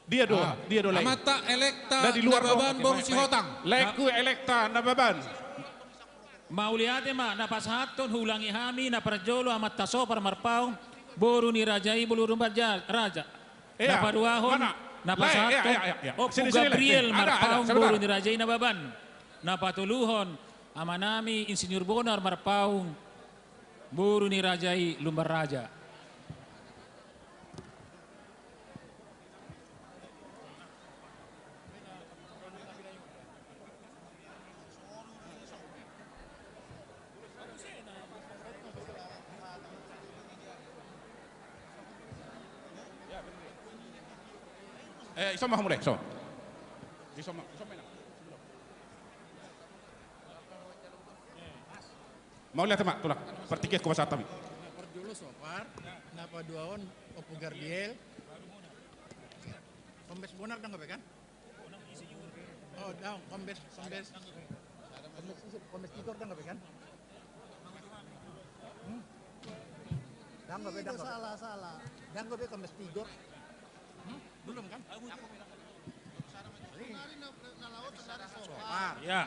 Dia do, dia do lae. Amanta Elekta Nababan boru Sihotang. Laeku Elekta Nababan. Mauliate ma, na pasahathon huulangi hami, na parjolo amanta Sopar Marpaung, boru ni raja i boru Lumban Raja. Na paduahon na pasahathon Ompu Gabriel Marpaung, boru ni raja i Nababan. Na patoluhon amanami Insinyur Bonar Marpaung, boru ni raja i Lumban Raja. Eh, ison ma hamu, ison. Ison ma, ison ma. Mauliate ma, tulang. Partingkian hupasahat hami. Na parjolo Sopar, na paduahon Ompu Gabriel. Kombes Bonar dang gabe kan? Oh, dang, Kombes, Kombes. Kombes, Kombes Tigor dang gabe kan? Hmm? Dang gabe, dang gabe. Salah, salah. Dang gabe Kombes Tigor. Hmm? Belum kan? Sopar. Ya.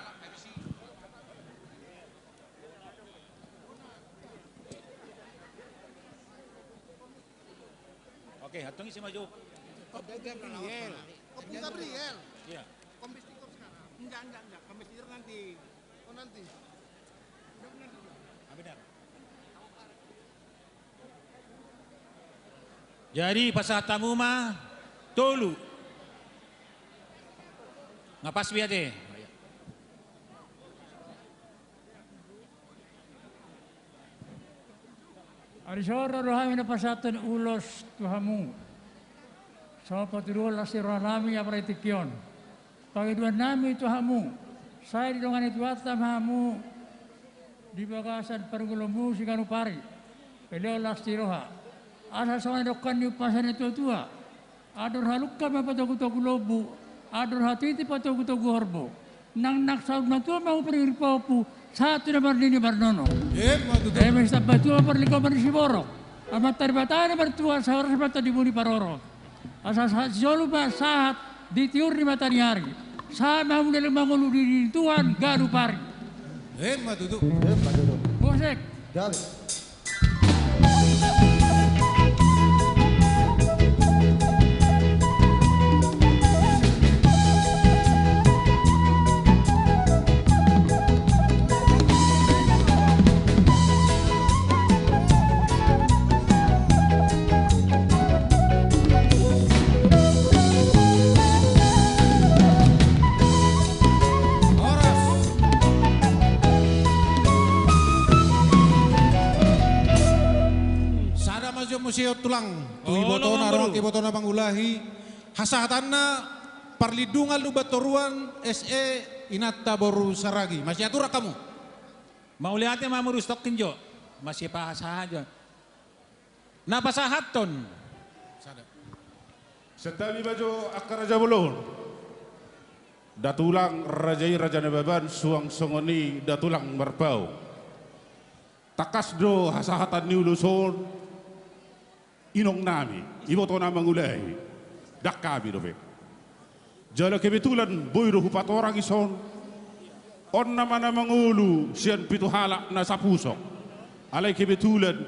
Oke, antong isi ma jo. Ompu Gabriel. Ompu Gabriel. Iya. Kombes Tigor sekarang. Enggak, enggak, enggak. Kombes Tigor nanti. Oh, nanti. Enggak, nanti. Ah, benar. Jadi pasahat hamu ma tolu. Nga pas be ate. Ari so ro do hami na pasahathon ulos tu hamu. So patuduhon las ni roha nami apala di tingki on. Pangidoan nami tu hamu, sai didongani Tuhanta ma hamu di bagasan parngoluonmu siganup ari. Pelehon las ni roha. Asa songon didok ni umpasa ni natuatua. Andor halungka ma patogutogu lombu, andor hatiti patogutogu horbo. Nang, nang saur matua ma hupargiri pahompu, sahat tu na marnini marnono. Emma tutu. Eme sitambatua parlinggoman ni siborok. Amanta Debata na martua, sai horas ma tondimuna parorot. Asa sahat sisolu ma sahat di tiur ni mataniari. Sahat ma hamu na leleng mangolu di diri ni Tuhan ganup ari. Emma tutu. Emma tutu. Musik. Gabe. Horas. Sada ma jo muse on tulang. Tu ibotona, ro ibotona mangulahi. Hasahatanna parlindungan Lumbantoruan S E inanta boru Saragi. Masiatur hamu. Mauliate ma murus tokkin jo. Masipasahat jo. Na pasahathon. Sada. Santabi ma jo angka raja bolon. Nda tulang raja i Raja Nababan, suang songon i nda tulang Marpaung. Tangkas do hasahatan ni ulos on, inong nami, iboto na mangulahi, ndang hami dope. Jala kebetulan boi do hupatorang i son, on nama na mangolu sian pitu halak na sapusok. Alai kebetulan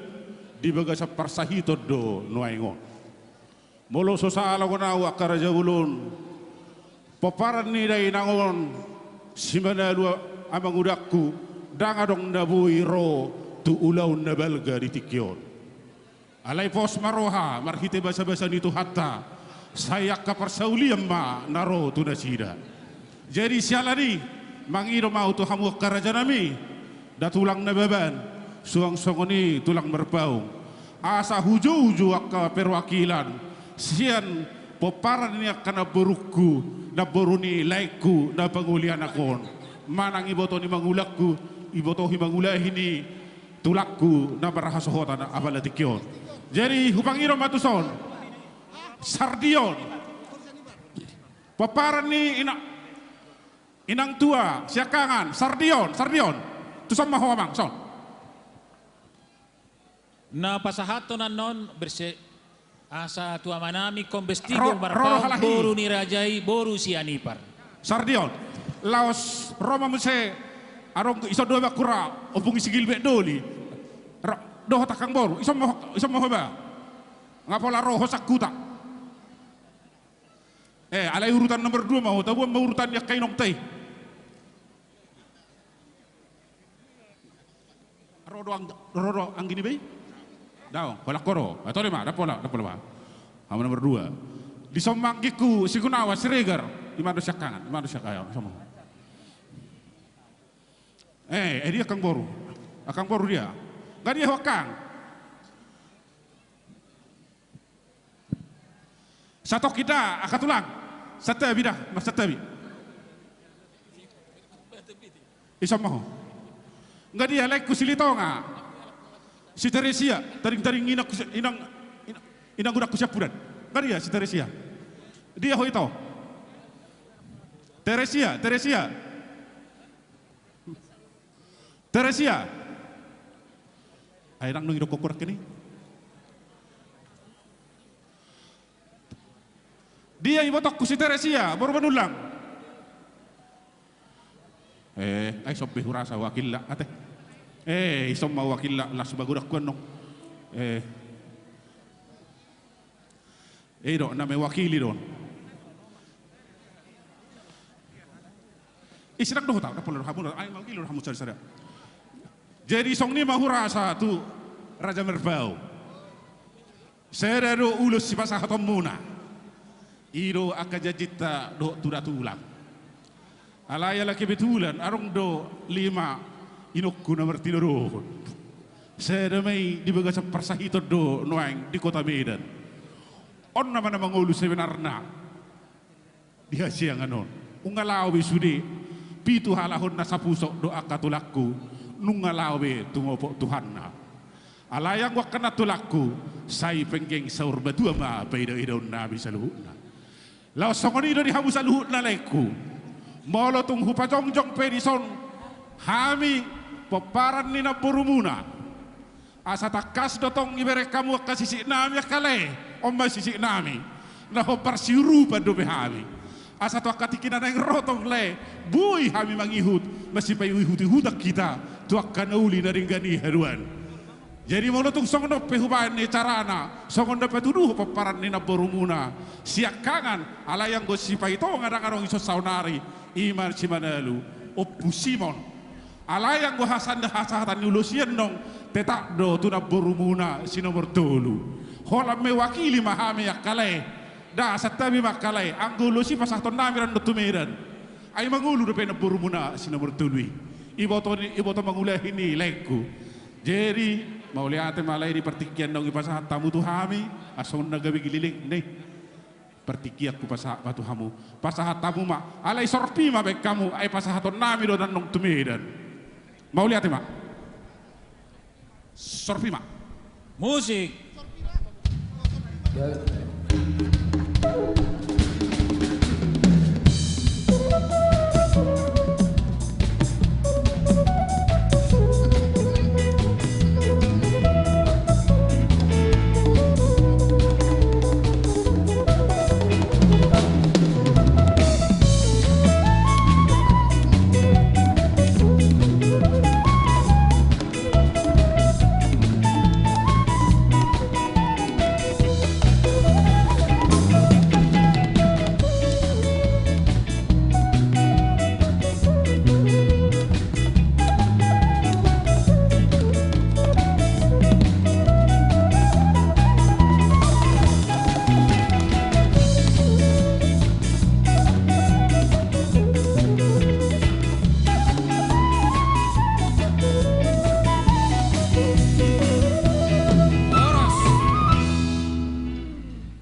di bagasan parsahiton do nuaeng on. Molo so sala ngon ahu angka raja bolon, pomparan ni dainang on, si Manalu amangudangku, ndang adong na boi ro tu ulaon na balga di tingki on. Alai pos ma roha marhite basabasa ni Tuhanta, sai angka parsaulian ma na ro tu nasida. Jadi siala ni, mangido ma ahu tu hamu angka raja nami, nda tulang Nababan, suang songon i tulang Marpaung. Asa hujoujou angka perwakilan sian pomparan ni angka namborungku, namboru ni laengku na pangoli anak on, manang iboto ni mangulangku, iboto ni mangulahi ni tulangku na marhasohotan apala tingki on. Jadi hupangido ma tuson, Sardion, pomparan ni ina-, inang tua siangkangan, Sardion, Sardion. Tuson ma ho amang, son. Na pasahathon annon berse-, asa tu amanami Kombes Tigor Marpaung, boru ni raja i, boru Sianipar. Sardion, laos ro ma muse, adong ison do bakura, ompung i si Gilbert Doli. Ro, dohot angkang boru, ison ma ho, ison ma ho ba. Nga pola ro ho sangkuta. Eh, alai urutan nomor dua ma ho, tabuan ma urutan ni angka inongta i. Ro do ang-, ro do anggi ni be i? Daong, holan ho ro. Ah, tole ma, ndang pola, ndang pola ma. Hamu nomor dua. Dison ma anggingku si Gunawan Siregar. Ima do siangkangan, ima do siangkangan. Eh, eh, dia angkang boru. Angkang boru dia. Nga dia ho angkang. Satongkin da angka tulang. Santabi da, marsantabi. Ison ma ho. Nga dia laengku Silitonga. Si Teresia, tading-tading inangku si-, inang, inang, inangudangku siampudan. Nga dia si Teresia. Dia ho ito. Teresia, Teresia. Teresia. Ai ndang nunga didok ho kurang kini. Dia ibotongku si Teresia, boru Manullang. Eh, ai ison be hurasa wakilna, ate. Eh, ison ma wakilna, las bagudangku annon. Eh. Eh, do, na mewakili do on. Isi ndang dohot au, ndang pola do hamu, ai mewakili do hamu sada-sada. Jadi songon i ma hurasa tu Raja Marpaung. Sada do ulos sipasahatonmuna. I do angka janjinta dohot tu nda tulang. Alai ala kebetulan, adong do lima inongku na martinodohon. Sada ma i di bagasan parsahiton do nuaeng di kota Medan. On nama na mangolu sebenarna di hasiangan on. Nunga laho be sude, pitu halak on na sapusok do angka tulangku, nunga laho be tumopot Tuhanna. Alai anggo angka na tulangku, sai penggeng saur matua ma paida-idaon nami saluhutna. Laos songon i do di hamu saluhutna laengku. Molo tung hupajongjong pe dison hami pomparan ni namborumuna, asa tangkas do tong ibereng hamu angka sisik nami angka lae. On ma sisik nami na hombar siurupan dope hami. Asa tu angka tingki na naeng ro tong lae, boi hami mangihut, masipaihut-ihutan hita tu angka na uli na denggan i haduan. Jadi molo tung songon on pe hubaen ni carana, songon na patuduhon pomparan ni namborumuna siangkangan, alai anggo Sipaitonga ndang adong ison saonari, i ma si Manalu, Ompu Simon. Alai anggo hasanda hasahatan ni ulos i annon, tetap do tu namborumuna si nomor tolu. Holan mewakili ma hami angka lae. Nda, santabi ma angka lae, anggo ulos i pasahaton nami rap do tu Medan. Ai mangolu dope namborumuna si nomor tolu i. Iboto ni, iboto mangulahi ni laengku. Jadi, mauliate ma lae di partingkian naung dipasahat hamu tu hami, asa songon na gabe gilileng ni partingkian hupasahat ma tu hamu. Pasahat hamu ma, alai sorpi ma baen hamu, ai pasahaton nami do annon tu Medan. Mauliate ma. Sorpi ma. Musik.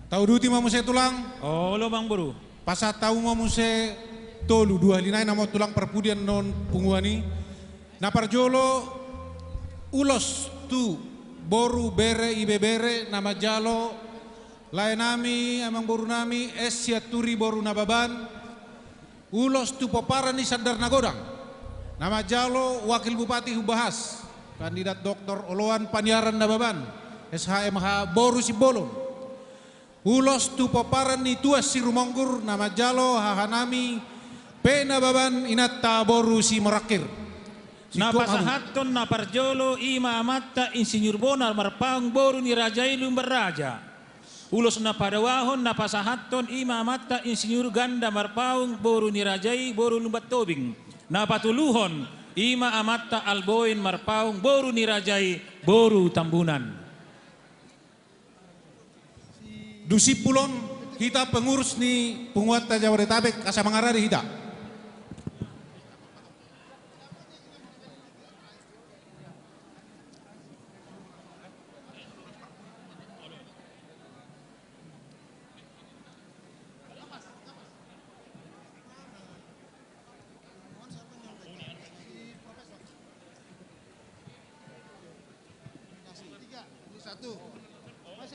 Tauduti ma muse tulang. Olo, amangboru. Pasahat hamu ma muse tolu, dua hali nai nama tulang parpudi annon punguan i. Na parjolo, ulos tu boru, bere, ibebere na manjalo laenami, amangborunami, es Sianturi boru Nababan. Ulos tu pomparan ni Sandar Nagodang na manjalo Wakil Bupati Humbahas, kandidat Doktor Oloan Paniaran Nababan, S H M H boru Simbolon. Ulos tu pomparan ni Tuan Sirumonggur na manjalo hahanami P Nababan, inanta boru Simorangkir. Na pasahathon na parjolo i ma amanta Insinyur Bonar Marpaung boru ni raja i Lumban Raja. Ulos na paduahon na pasahathon i ma amanta Insinyur Ganda Marpaung boru ni raja i boru Lumban Tobing. Na patoluhon i ma amanta Alboin Marpaung boru ni raja i boru Tambunan. Dung simpul on, hita pengurus ni punguanta Jabodetabek asa mangarade hita.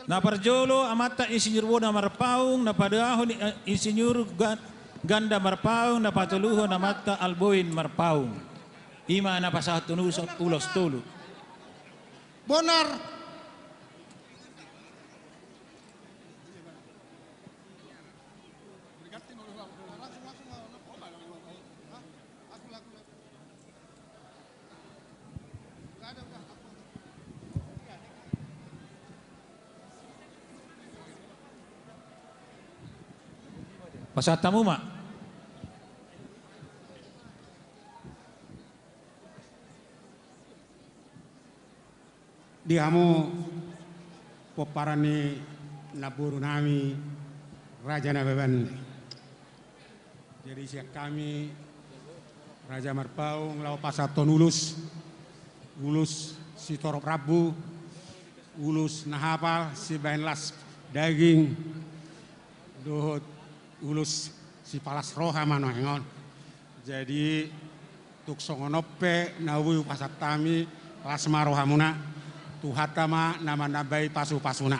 Na parjolo amanta Insinyur Bonar Marpaung, na paduahon, eh, Insinyur Ga-, Ganda Marpaung, na patoluhon amanta Alboin Marpaung. I ma na pasahathon ulos, ulos tolu. Bonar. Pasahat hamu ma. Di hamu pomparan ni namborunami Raja Nababan. Jadi sian hami Raja Marpaung laho pasahathon ulos, ulos sitorop rambu, ulos na hapal sibahen las daging, dohot ulos sipalas roha ma nuaeng on. Jadi tung songon on pe na boi hupasahat hami, las ma rohamuna, Tuhanta ma na manambai pasupasuna.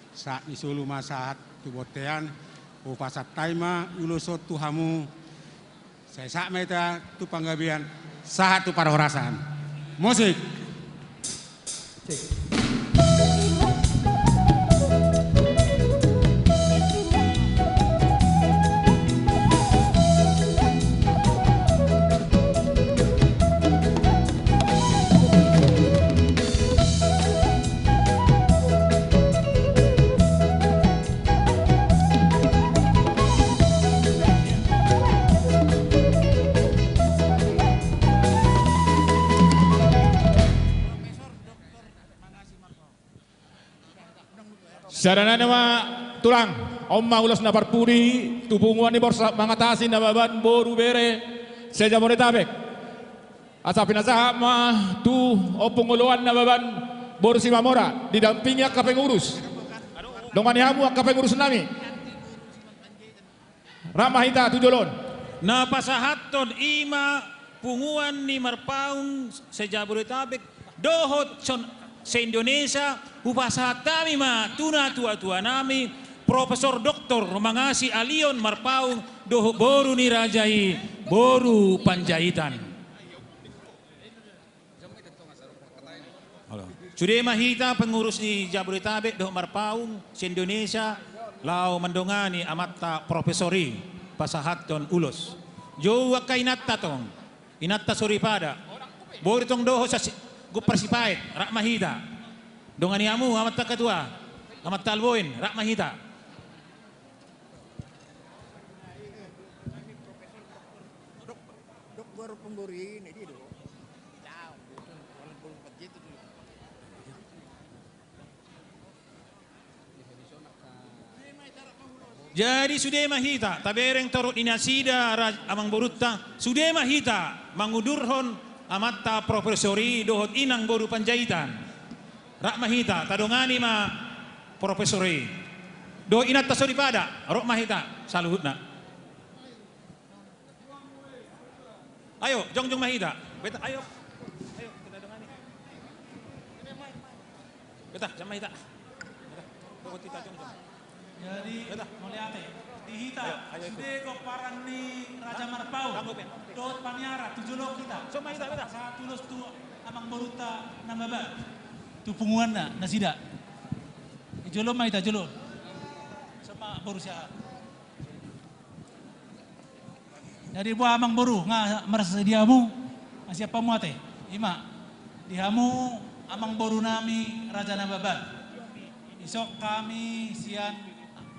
Sahat ni solu ma sahat tu bontean, hupasahat hami ma ulos on tu hamu. Sai sahat ma hita tu panggabean, sahat tu parhorasan. Musik. Sada nai ma tulang, on ma ulos na parpudi tu punguan ni Borsak Mangatasi Nababan boru bere se-Jabodetabek. Asa pinasahat ma tu Ompung Oloan Nababan boru Simamora, didampingi angka pengurus. Dongani hamu angka pengurus nami. Rap ma hita tu jolo on. Na pasahathon i ma punguan ni Marpaung se-Jabodetabek dohot se-Indonesia, hupasahat hami ma tu natua-tua nami, Profesor Doktor Mangasi Alion Marpaung dohot boru ni raja i boru Panjaitan. Sude ma hita pengurus ni Jabodetabek dohot Marpaung se-Indonesia laho mandongani amanta profesor i pasahathon ulos. Jou angka inanta tong, inanta soripada, boi tong dohot sasi-, gompar sipaet, rap ma hita. Dongani hamu amanta ketua, amanta Alboin, rap ma hita. Jadi sude ma hita, tabereng torop ni nasida ra-, amangborunta, sude ma hita mangudurhon amanta profesor i dohot inang boru Panjaitan. Rap ma hita, tadongani ma profesor i. Dohot inanta soripada, ro ma hita saluhutna. Ayo, jongjong ma hita. Beta, ayo. Ayo, kita dengani. Beta, sama hita. Beta, dohot hita jongjong. Jadi, beta, mauliate. Di hita, ayo, ayo, ikut. Sude pomparan ni Raja Marpaung. Tangguh, Ben. Dohot paniara, tu jolo hita. Sama hita, beta. Sahat ulos tu amangborunta Nababan. Tu punguanna, nasida. Di jolo ma hita, jolo. Sama boru siaha. Jadi boha amangboru, nga marsadia hamu, nga siap hamu ate. Ima, di hamu amangborunami Raja Nababan. Dison hami sian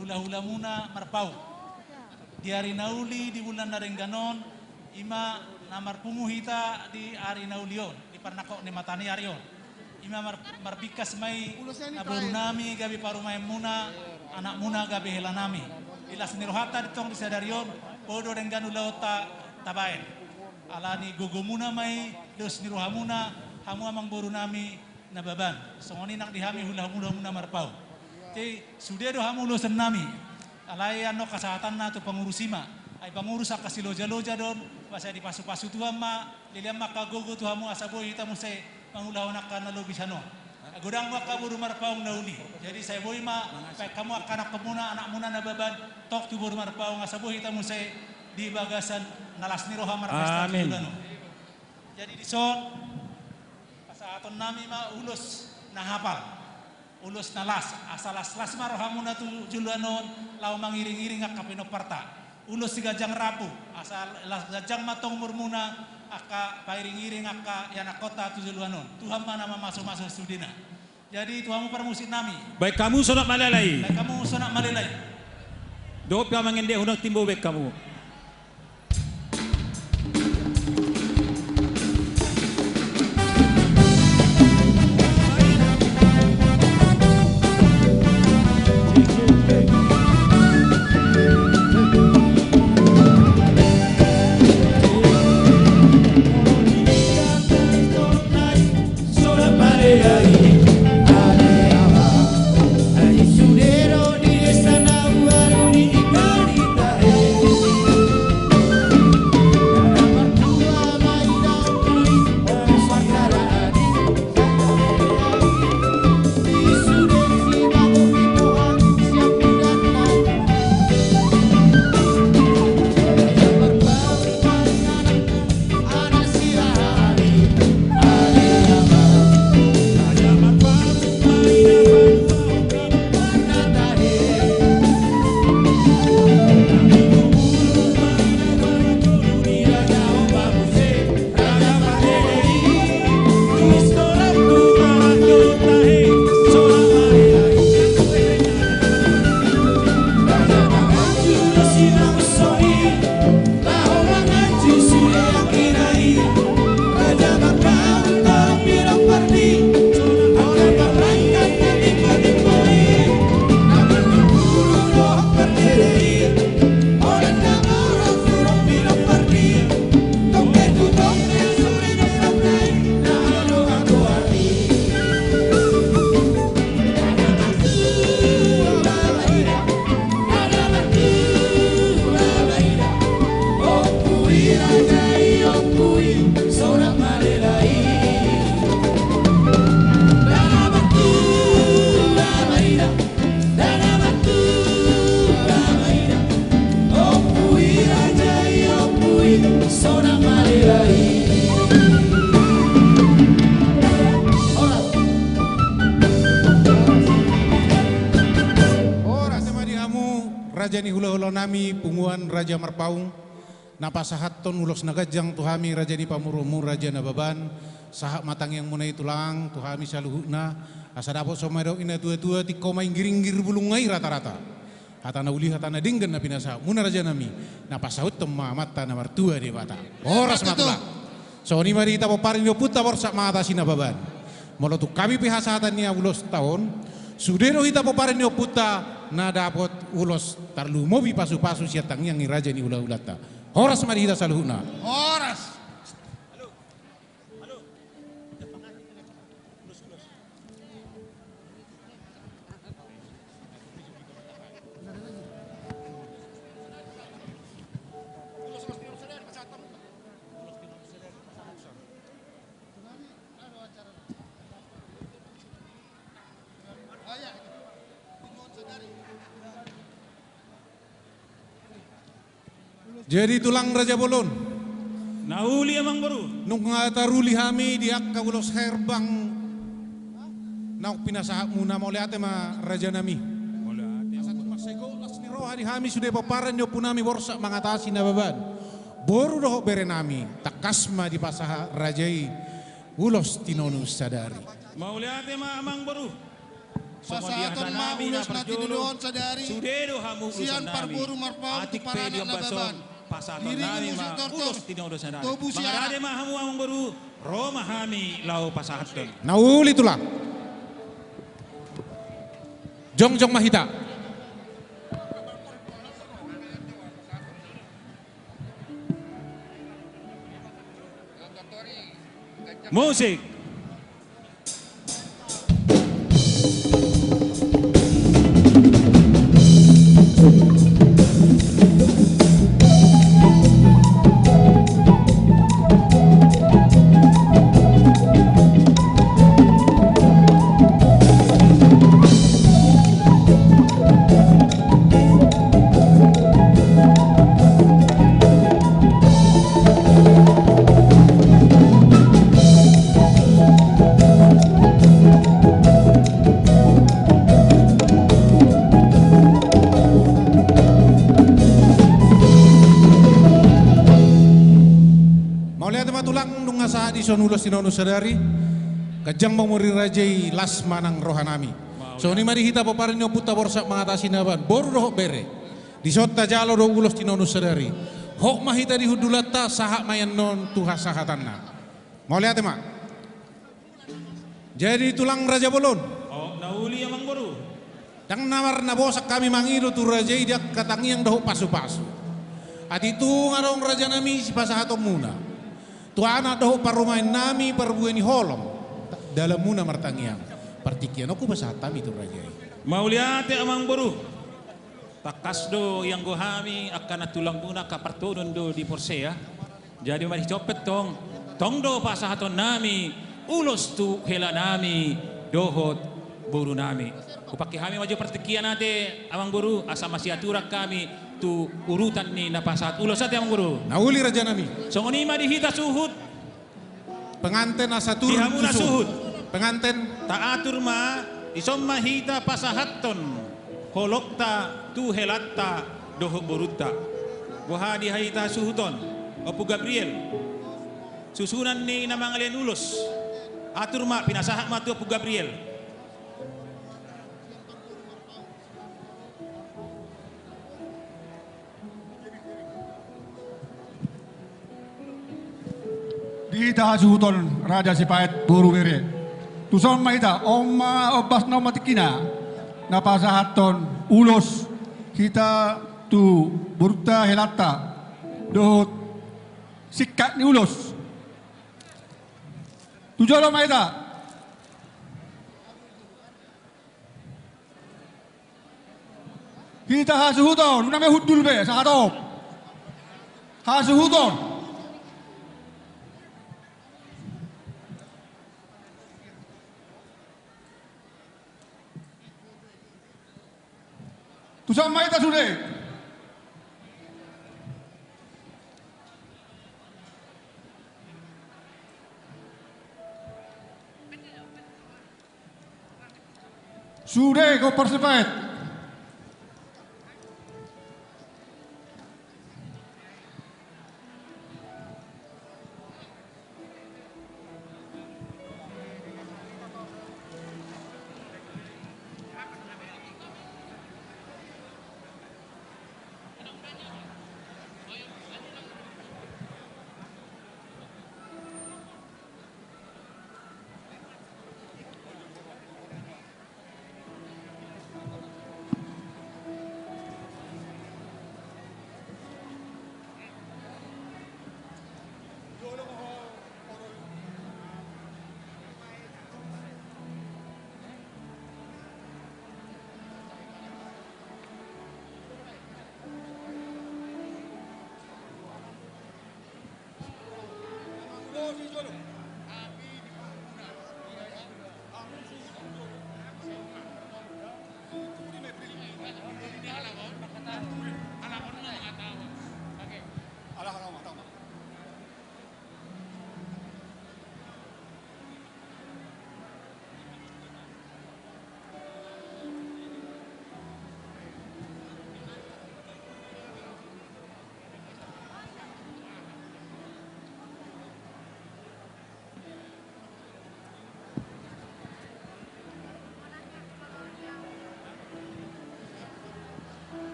hulahulamuna Marpaung. Di ari na uli di bulan na denggan on, ima na marpungu hita di ari na uli on, di parnangkok ni mataniari on. Ima mar-, marbingkas ma i, ulos ni na borunami, gabe parumaenmuna, anakmuna gabe helanami. Di las ni rohanta di tong di sadari on, podo denggan ulaonta tabaen. Alani gogomuna ma i, dos ni rohamuna, hamu amangborunami Nababan. Songon i nang di hami hulahulamuna Marpaung. Jadi, sude do hamu ulosonnami. Alai annon hasahatanna tu pangurus i ma. Ai pangurus angka silojaloja do on, asa dipasupasu Tuhan ma, dilehon ma angka gogo tu hamu asa boi hita muse mangulahon angka na lobi sian on. Godang ma angka boru Marpaung na uli. Jadi sai boi ma, baen hamu angka anakmuna, anakmuna Nababan, tong tu boru Marpaung asa boi hita muse di bagasan na las ni roha marpesta tu bulan on. Amin. Jadi dison, pasahatonnami ma ulos na hapal. Ulos na las, asa laslas ma rohamuna tu joloan on, laho mangiringiring angka pinomparta. Ulos siganjang rambu, asa las ganjang ma tong umurmuna, angka pairingiring angka ianakkonta tu joloan on. Tuhan ma na mamasumasu sudena. Jadi tu hamu parmusiknami. Baen hamu sonang malelai. Baen hamu sonang malelai. Dohot pe mangendehon timbo baen hamu. Horas ma di hamu, raja ni hulahulanami, punguan Raja Marpaung. Na pasahathon ulos na ganjang tu hami raja ni pamoruonmu Raja Nababan, sahat ma tangiangmuna i tulang tu hami saluhutna, asa dapot songon na nidok ni natuatua, tingko ma inggiringgir bulungna i ratarata. Hata na uli hata na denggan na pinasahatmuna rajanami, na pasauthon ma Amanta na martua Debata. Horas ma tulang. Songon i ma di hita pomparan ni ompunta Borsak Mata Sinababan. Molo tung hami pe hasahatan ni ulosnami on, sude do hita pomparan ni ompunta na dapot ulos tarlumobi pasupasu sian tangiang ni raja ni hulahulanta. Horas ma di hita saluhutna. Horas. Jadi tulang raja bolon. Na uli amang boru. Nunga taruli hami di angka ulos herbang naung pinasahatmuna, mauliate ma rajanami. Mauliate. Asa tung mansai gok las ni roha di hami sude pomparan ni ompunami Borsak Mangatasi Nababan, boru dohot berenami, tangkas ma dipasahat raja i ulos tinonun sadari. Mauliate ma amang boru. Pasahaton ma ulos na tinonun sadari. Sude do hamu ulos sian parboru marpaung tu paranak Nababan. Pasahaton nami ma ulos tinonun sadari. Tobu sian. Mangarade ma hamu amang boru, ro ma hami laho pasahathon. Na uli tulang. Jongjong ma hita. Musik. Mauliate ma tulang, nunga sahat dison ulos tinonun sadari. Ganjang ma umur ni raja i, las ma nang rohanami. Songon i ma di hita pomparan ni ompunta Borsak Mangatasi Nababan, boru dohot bere. Dison tajalo do ulos tinonun sadari. Hot ma hita di hundulanta, sahat ma i annon tu hasahatanna. Mauliate ma. Jadi tulang raja bolon. O, na uli amang boru. Ndang na marnabosan hami mangido tu raja i di angka tangiang dohot pasupasu. Atik tung adong rajanami sipasahatonmuna tu anak dohot parumaennami parbue ni holong, dalanmuna martangiang. Partingkian on hupasahat hami tu raja i. Mauliate amang boru. Tangkas do ianggo hami angka nantulangmuna, angka partodonon do di porsea. Jadi ma di sian on pe tong, tong do pasahatonnami ulos tu helanami dohot borunami. Hupangke hami ma jo partingkian ate amang boru, asa masiaturan hami tu urutan ni na pasahat ulos ate amang boru. Na uli rajanami. Songon i ma di hita suhut. Penganten asa turun tu suhut. Penganten. Taatur ma, dison ma hita pasahathon holongta tu helanta dohot borunta. Boha di hita suhut on, Ompu Gabriel? Susunan ni na mangalean ulos. Atur ma, pinasahat ma tu Ompu Gabriel. Di hita hasuhuton Raja Sipaet boru bere. Tuson ma hita, on ma ombas na on ma tingkina. Na pasahathon ulos hita tu borunta helanta dohot singkat ni ulos. Tu jolo ma hita. Hita hasuhuton, unang be hundul be, sahatop. Hasuhuton. Tuson ma hita sude. Sude, kompor Sipaet.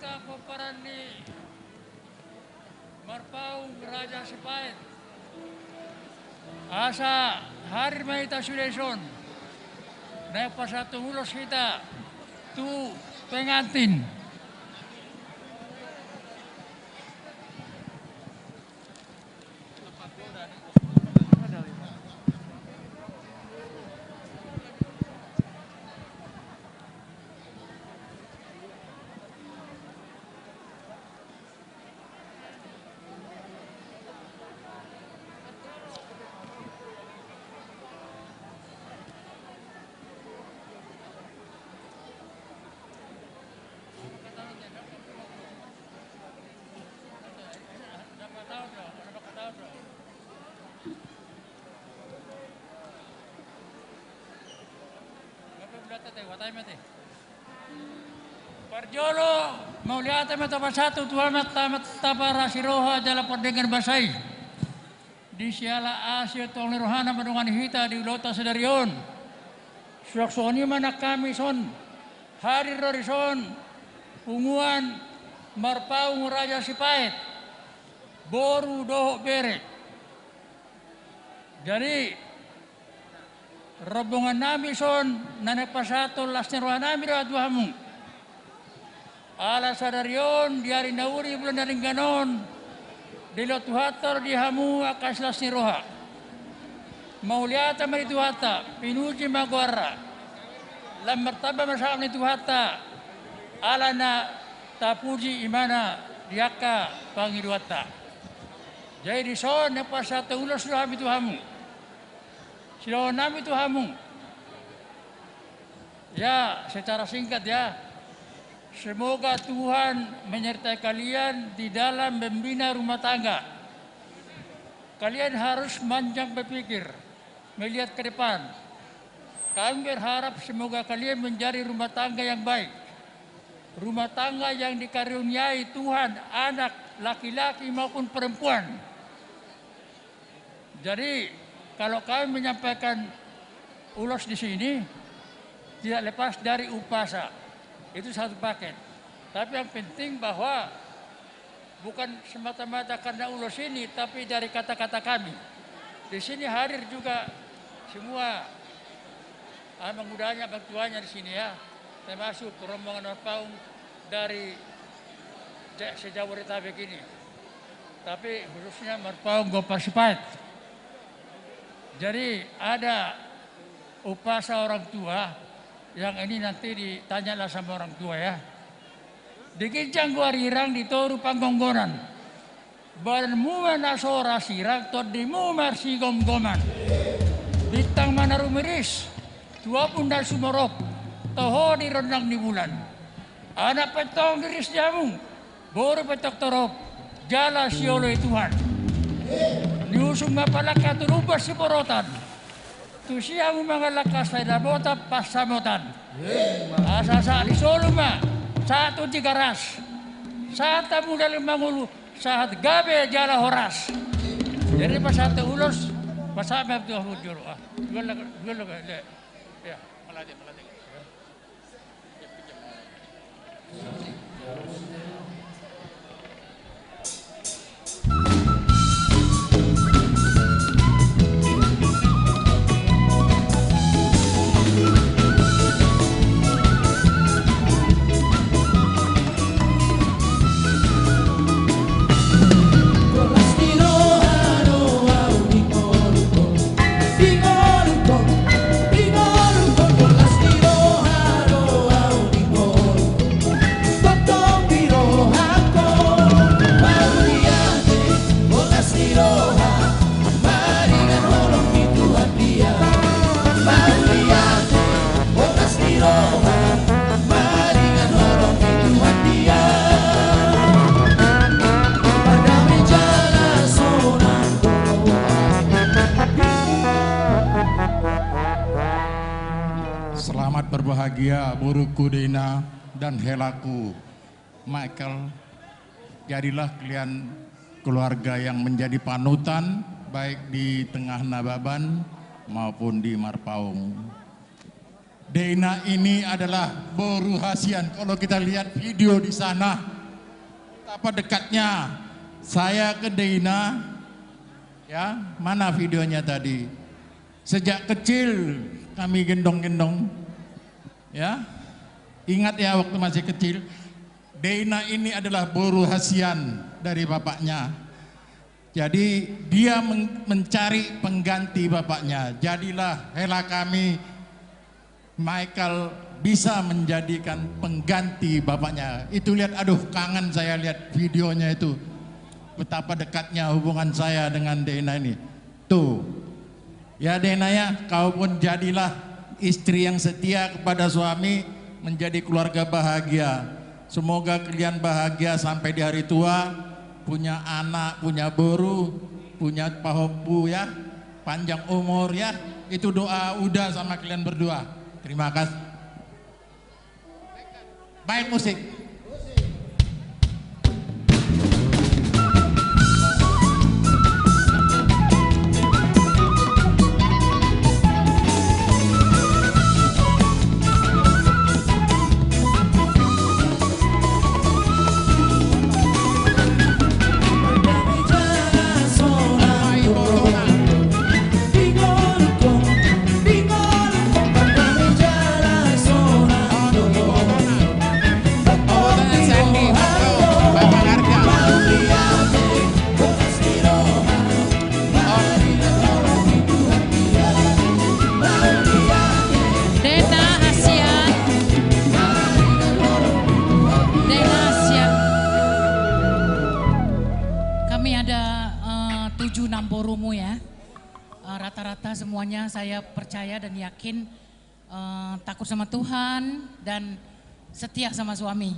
Pomparan ni Marpaung Raja Sipaet. Asa hadir ma hita sude dison. Naeng pasahathon ulos hita tu pengantin. Parjolo, mauliate ma tapasahat tu Tuhan ma, ta-, ma taparasi roha jala pardenggan basa i. Di siala asi tongtong ni rohana mandongani hita di ulaonta sadari on. Suang songon i ma nang hami dison, hadir do dison punguan Marpaung Raja Sipaet, boru dohot bere. Jadi, rombongan nami dison, na naeng pasahathon las ni roha nami do tu hamu. Ala sadari on, di ari na uli, bulan na denggan on, dilehon Tuhanta do di hamu angka las ni roha. Mauliate ma di Tuhanta, pinuji ma goarna. Lam martamba ma sangap ni Tuhanta, ala na tapuji ibana di angka pangidoanta. Jadi dison, naeng pasahathon ulos do hami tu hamu. Sidohonon nami tu hamu. Ya, secara singkat ya. Semoga Tuhan menyertai kalian di dalam membina rumah tangga. Kalian harus manjang berpikir, melihat ke depan. Kami berharap semoga kalian menjadi rumah tangga yang baik. Rumah tangga yang dikaruniai Tuhan, anak, laki-laki maupun perempuan. Jadi, kalau kami menyampaikan ulos di sini, tidak lepas dari umpasa. Itu satu paket. Tapi yang penting bahwa bukan semata-mata karena ulos ini, tapi dari kata-kata kami. Di sini hadir juga semua abang mudanya, abang tuanya di sini ya, termasuk rombongan Marpaung dari se-, se-Jabodetabek ini. Tapi khususnya Marpaung Gompar Sipaet. Jadi ada umpasa orang tua yang ini nanti ditanyalah sama orang tua ya. Di ginjang goarirang, di toru panggonggonan. Badanmu ma na so ra sirang, tondimu marsigomgoman. Bintang ma na rumiris tu ombun na sumorop, toho di rondang ni bulan. Anak pe tong riris di hamu, boru pe tong torop, jala sioloi Tuhan. Niusung ma palangka tu Lumban Siborotan. Tusi hamu mangalangka sai dapotan pansamotan. Asa sahat di solu ma sahat tu Tigaras. Sahat hamu dalan mangolu, sahat gabe jala horas. Jadi pasahat ulos, pasahat ma tu hamu jolo. Ah, dua lagi, dua lagi. Ya. Selamat berbahagia, boruku Dena dan helaku Michael. Jadilah kalian keluarga yang menjadi panutan, baik di Tengah Nababan maupun di Marpaung. Dena ini adalah boru hasian. Kalau kita lihat video di sana, Apa dekatnya saya ke Deina? Ya, mana videonya tadi? Sejak kecil kami gendong-gendong. Ya. Ingat ya, waktu masih kecil, Deina ini adalah boru hasian dari bapaknya. Jadi dia men-, mencari pengganti bapaknya. Jadilah hela kami Michael bisa menjadikan pengganti bapaknya. Itu lihat, aduh, kangen saya lihat videonya itu. Betapa dekatnya hubungan saya dengan Deina ini. Tuh. Ya, Deina ya, kau pun jadilah istri yang setia kepada suami, menjadi keluarga bahagia. Semoga kalian bahagia sampai di hari tua, punya anak, punya boru, punya pahompu ya, panjang umur ya. Itu doa Uda sama kalian berdua. Terima kasih. Baik, musik. Dena Asian. Dena Asian. Kami ada, eh, tujuh namborumu ya. Eh, rata-rata semuanya saya percaya dan yakin, eh, takut sama Tuhan dan setia sama suami.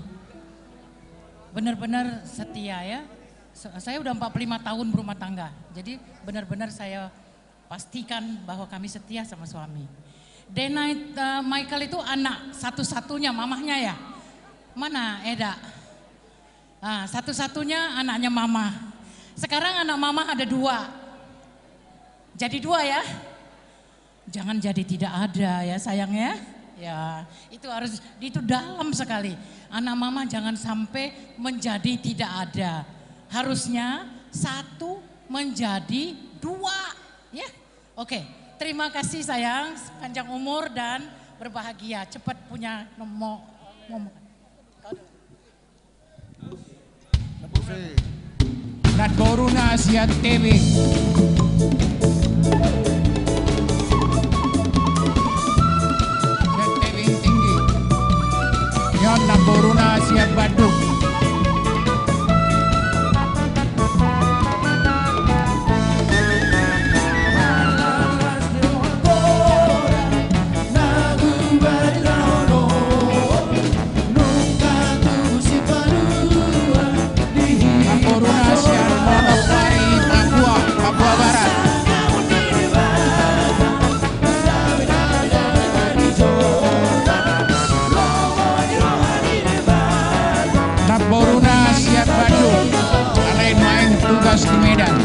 Benar-benar setia ya. Se-, saya udah empat puluh lima tahun berumah tangga. Jadi benar-benar saya pastikan bahwa kami setia sama suami. Dena, eh, Michael itu anak satu-satunya mamahnya ya? Mana Eda? Ah, satu-satunya anaknya mama. Sekarang anak mama ada dua. Jadi dua ya. Jangan jadi tidak ada ya, sayang ya. Ya, itu harus, itu dalam sekali. Anak mama jangan sampai menjadi tidak ada. Harusnya satu menjadi dua, ya. Oke, terima kasih sayang, panjang umur dan berbahagia, cepat punya nomo-, momongan. Namboruna sian Tebing. Sian Tebing Tinggi. Nion namboruna sian Bandung. Namboruna sian Monokwari, Papua, Papua Barat. Namboruna sian Bandung, alai naeng tugas di Medan.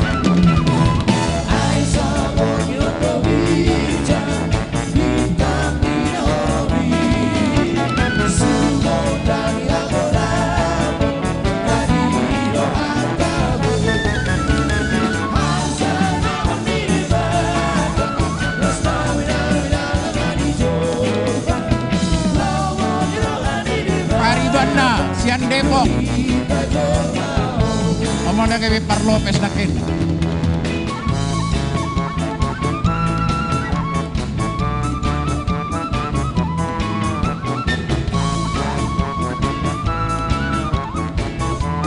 Paribanna sian Depok. Omong lagi Parlopes nakin.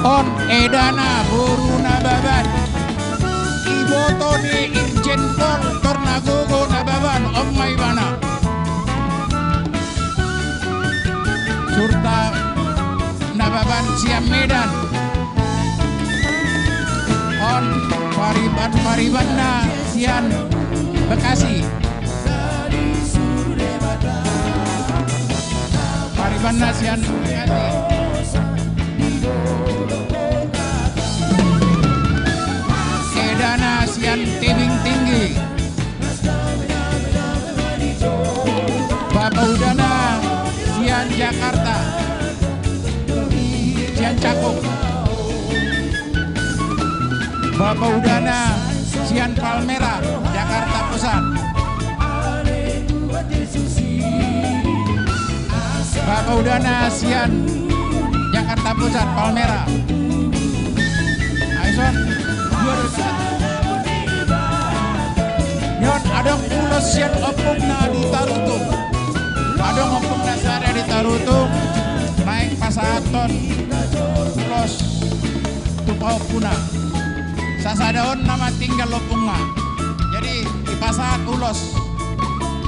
On edana boru Nababan. Iboto ni Irjen Pol Tornagogo Nababan, on ma ibana. Surta Nababan sian Medan. On pariban-paribanna sian Bekasi. Paribanna sian Bekasi. Edana sian Tebing Tinggi. Bapaudana sian Jakarta. Sian Cakung. Bapa Udana sian Palmera, Jakarta Pusat. Bapa Udana sian Jakarta Pusat, Palmera. Aison. Nion adong ulos sian ompungna di Tarutung. Adong ompungna sada di Tarutung, naeng pasahathon ulos tu paompuna. Sasada on nama tinggal ompungna. Jadi dipasahat ulos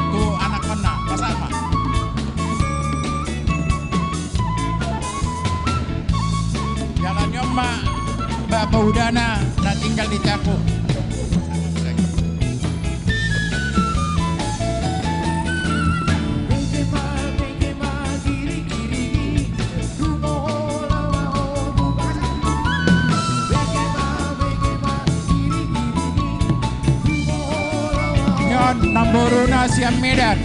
tu anakkonna, pasahat ma. Jala nion ma Bapa Udana na tinggal di Cakung. Nion namboruna sian Medan.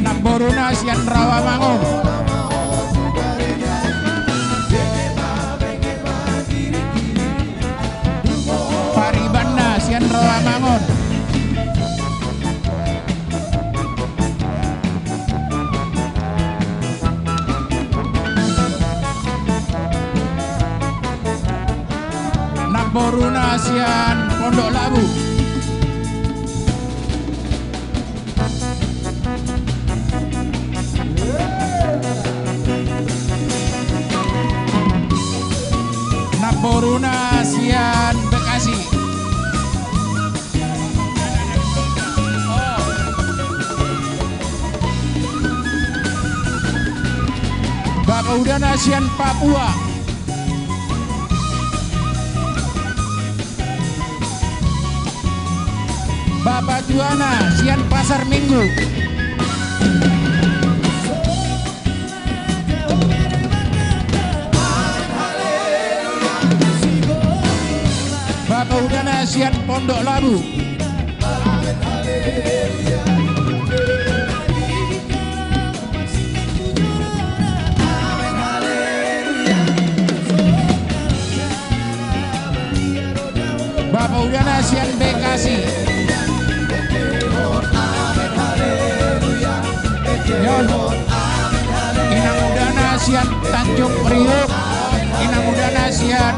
Namboruna sian Rawamangun. Paribanna sian Rawamangun. Namboruna sian Pondok Labu. Namboruna sian Bekasi. Bapa Udana sian Papua. Bapa Tuana sian Pasar Minggu. Bapa Udana sian Pondok Labu. Bapa Udana sian Bekasi. Nion. Inang Udana sian Tanjung Priok. Inang Udana sian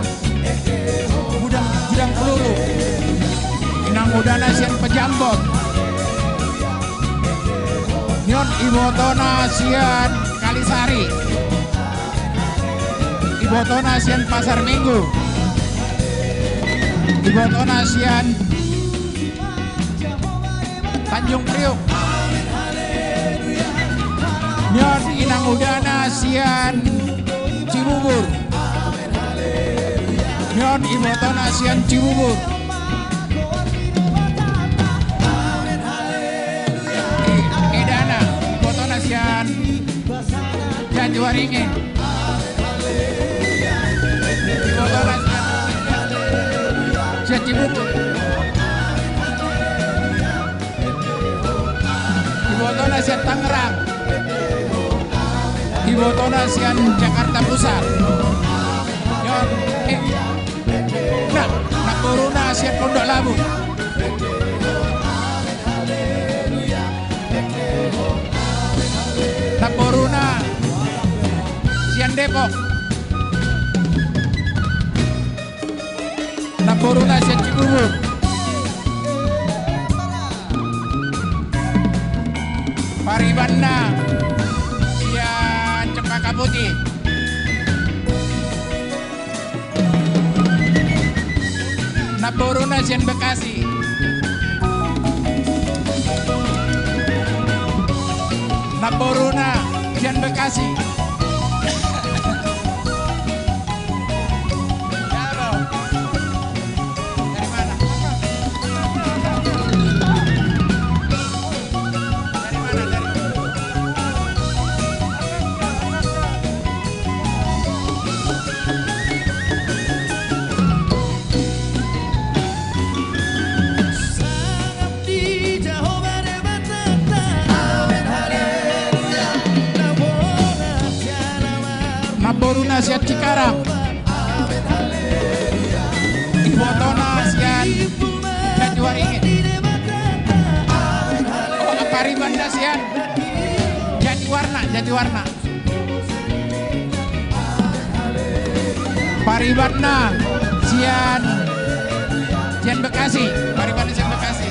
Gudang, Gudang Peluru. Inang Udana sian Pejambon. Nion ibotona sian Kalisari. Ibotona sian Pasar Minggu. Ibotona sian Tanjung Priok. Nion inang Udana sian Cibubur. Nion ibotona sian Cibubur. I-, Edana ibotona sian Jatiwaringin. Ibotona sian Cibubur. Ibotona sian Tangerang. Ibotona sian Jakarta Pusat. Nion, eh, nah, namboruna sian Pondok Labu. Namboruna sian Depok. Namboruna sian Cibubur. Paribanna sian Cempaka Putih. Namboruna sian Bekasi. Namboruna sian Bekasi. Halo. Dari mana? Namboruna sian Cikarang. Ibotona sian Jatiwaringin. Oh, paribanna sian Jatiwarna, Jatiwarna. Paribanna sian, sian Bekasi, paribanna sian Bekasi.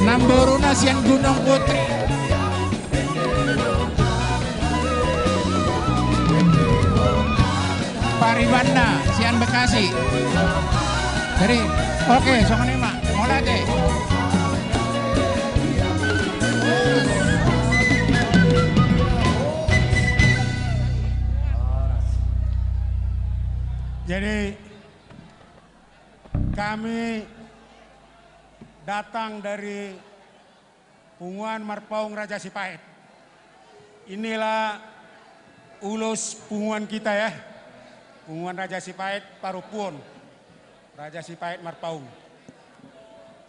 Namboruna sian Gunung Putri. Paribanna sian Bekasi. Jadi, oke, songon i ma. Mauliate. Jadi, kami datang dari Punguan Marpaung Raja Sipaet. Inilah ulos punguan kita, ya. Punguan Raja Sipaet, parompuon Raja Sipaet Marpaung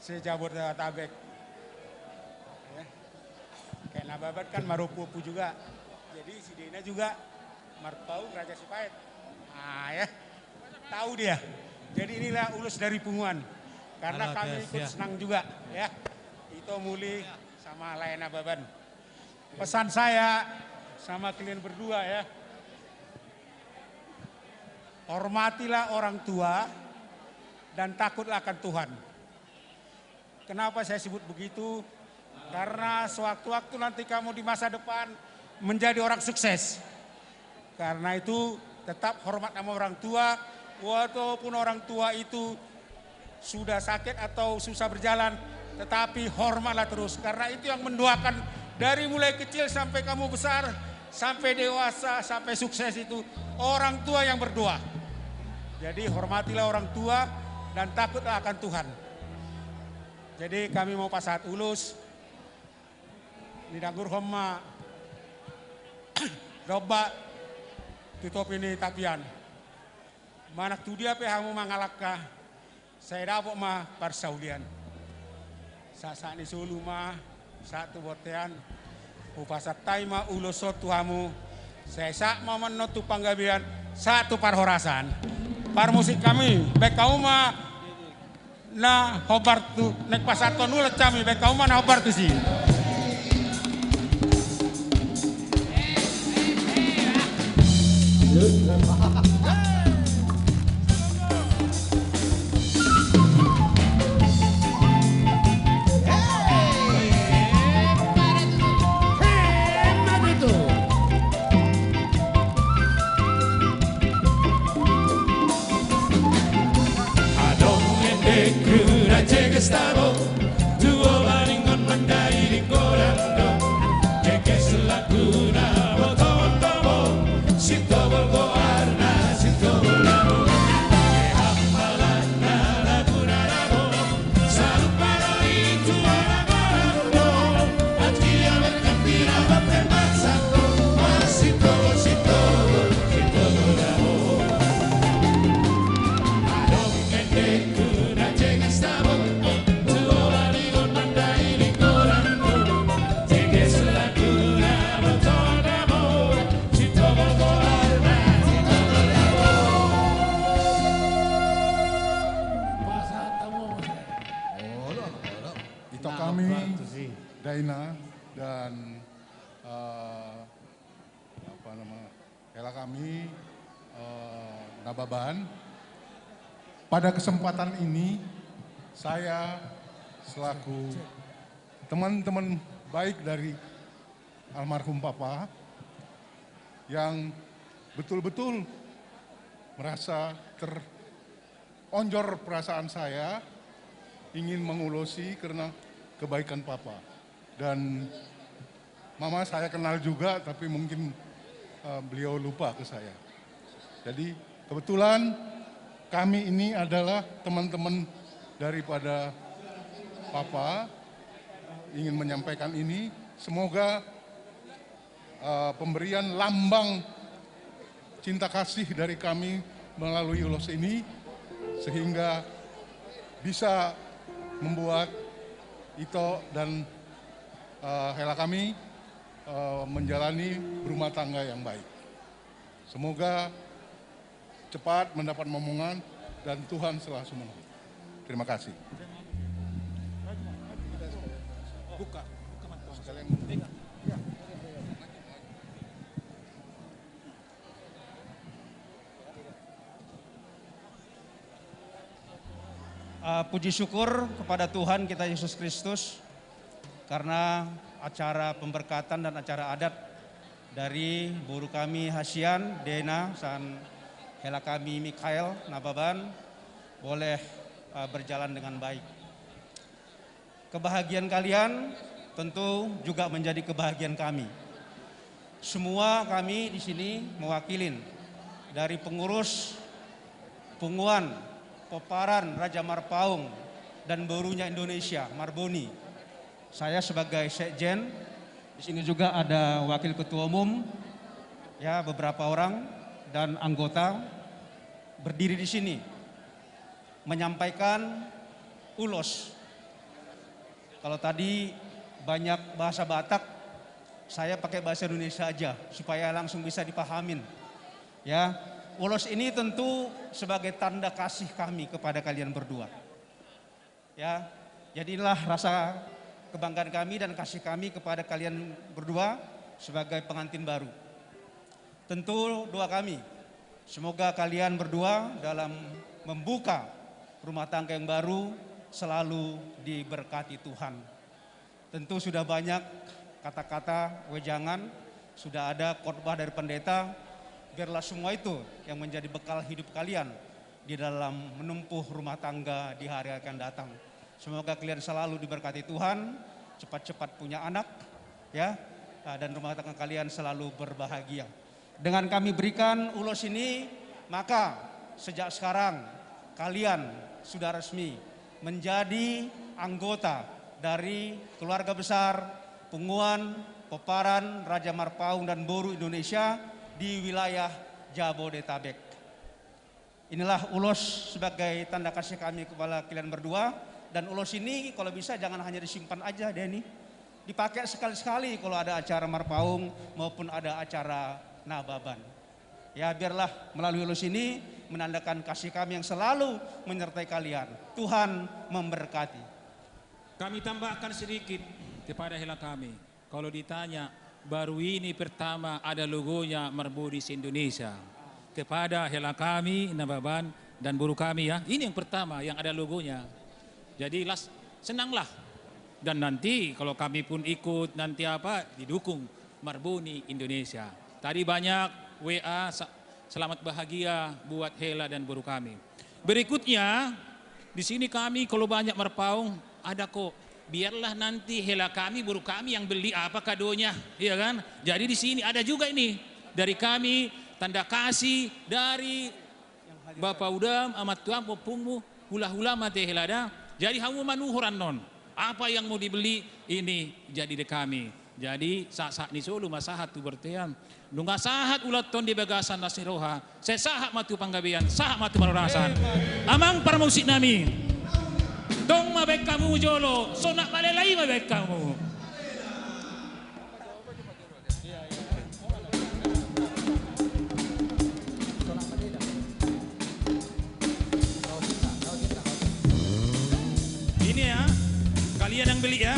se-Jabodetabek. Ya. Kayak Nababan kan marompu-ompu juga. Jadi si Dena juga Marpaung Raja Sipaet. Ah, ya. Tahu dia. Jadi inilah ulos dari punguan. Karena kami ikut senang juga, ya. Ito muli sama Lae Nababan. Pesan saya sama kalian berdua, ya. Hormatilah orang tua dan takutlah akan Tuhan. Kenapa saya sebut begitu? Karena sewaktu-waktu nanti kamu di masa depan menjadi orang sukses. Karena itu, tetap hormat sama orang tua, walaupun orang tua itu sudah sakit atau susah berjalan, tetapi hormatlah terus. Karena itu yang mendoakan dari mulai kecil sampai kamu besar, sampai dewasa, sampai sukses itu orang tua yang berdoa. Jadi hormatilah orang tua dan takutlah akan Tuhan. Jadi kami mau pasahat ulos, didanggurhon ma domba tu topi ni tapian. Manang tu dia pe hamu mangalangka, sai dapot ma parsaulian. Sahat-sahat ni solu ma, sahat tu bontean, hupasahat hami ma ulos on tu hamu, sai sahat ma annon tu panggabean, sahat tu parhorasan. Parmusik hami, baen hamu ma na hombar tu, naeng pasahathon ulos hami, baen hamu ma na hombar tusi. Adong endekku na jeges tabo, tu obalingon mandailing godang do. Jeges laguna botoon tobo, Sitobol goarna, Sitobol Lamo. Hampalanna laguna lamo. Ito kami, Daina dan, eh, apa nama, hela kami, eh, Nababan. Pada kesempatan ini, saya selaku teman-teman baik dari almarhum Papa yang betul-betul merasa ter- onjor perasaan saya ingin mengulosi karena kebaikan Papa. Dan Mama saya kenal juga, tapi mungkin, eh, beliau lupa ke saya. Jadi, kebetulan kami ini adalah teman-teman daripada Papa, ingin menyampaikan ini. Semoga eh, pemberian lambang cinta kasih dari kami melalui ulos ini, sehingga bisa membuat Ito dan, eh, hela kami eh, menjalani rumah tangga yang baik. Semoga cepat mendapat momongan dan Tuhan selalu menolong. Terima kasih. Buka, buka, Mas. Sekalian. Ah, puji syukur kepada Tuhan kita Yesus Kristus karena acara pemberkatan dan acara adat dari boru kami Hasian, Dena, sian hela kami Mikhail Nababan boleh, ah, berjalan dengan baik. Kebahagiaan kalian tentu juga menjadi kebahagiaan kami. Semua kami di sini mewakilin dari pengurus Punguan Pomparan Raja Marpaung dan Borunya Indonesia, Marboni. Saya sebagai sekjen, di sini juga ada wakil ketua umum, ya, beberapa orang, dan anggota berdiri di sini menyampaikan ulos. Kalau tadi banyak bahasa Batak, saya pakai bahasa Indonesia aja supaya langsung bisa dipahamin. Ya, ulos ini tentu sebagai tanda kasih kami kepada kalian berdua. Ya, jadi inilah rasa kebanggaan kami dan kasih kami kepada kalian berdua sebagai pengantin baru. Tentu doa kami, semoga kalian berdua dalam membuka rumah tangga yang baru selalu diberkati Tuhan. Tentu sudah banyak kata-kata wejangan, sudah ada khotbah dari pendeta. Biarlah semua itu yang menjadi bekal hidup kalian di dalam menempuh rumah tangga di hari akan datang. Semoga kalian selalu diberkati Tuhan, cepat-cepat punya anak, ya, dan rumah tangga kalian selalu berbahagia. Dengan kami berikan ulos ini, maka sejak sekarang kalian sudah resmi menjadi anggota dari keluarga besar Punguan Pomparan Raja Marpaung dan Boru Indonesia di wilayah Jabodetabek. Inilah ulos sebagai tanda kasih kami kepada kalian berdua. Dan ulos ini kalau bisa jangan hanya disimpan aja, Denny. Dipakai sekali-sekali kalau ada acara Marpaung maupun ada acara Nababan. Ya, biarlah melalui ulos ini menandakan kasih kami yang selalu menyertai kalian. Tuhan memberkati. Kami tambahkan sedikit kepada hela kami. Kalau ditanya, baru ini pertama ada logonya Marboni se-Indonesia. Kepada hela kami, Nababan, dan boru kami, ya, ini yang pertama yang ada logonya. Jadi las-, senanglah. Dan nanti kalau kami pun ikut, nanti apa, didukung Marboni Indonesia. Tadi banyak W A, sa-, selamat bahagia buat hela dan boru kami. Berikutnya, di sini kami kalau banyak Marpaung, ada kok. Biarlah nanti hela kami, boru kami yang beli apa kadonya, iya kan? Jadi di sini ada juga ini dari kami, tanda kasih dari Bapa Udam, Ama Tuam, ompungmu, hula-hula ma te hela da. Jadi hamu manuhor annon. Apa yang mau dibeli, ini jadi di kami. Jadi, sahat-sahat ni solu ma sahat tu bortean. Nunga sahat ulaonta on di bagasan las ni roha, sai sahat ma tu panggabean, sahat ma tu parhorasan. Amang parmusik nami, tong ma baen hamu jolo, sonang malelai ma baen hamu. Ini ya, kalian yang beli ya.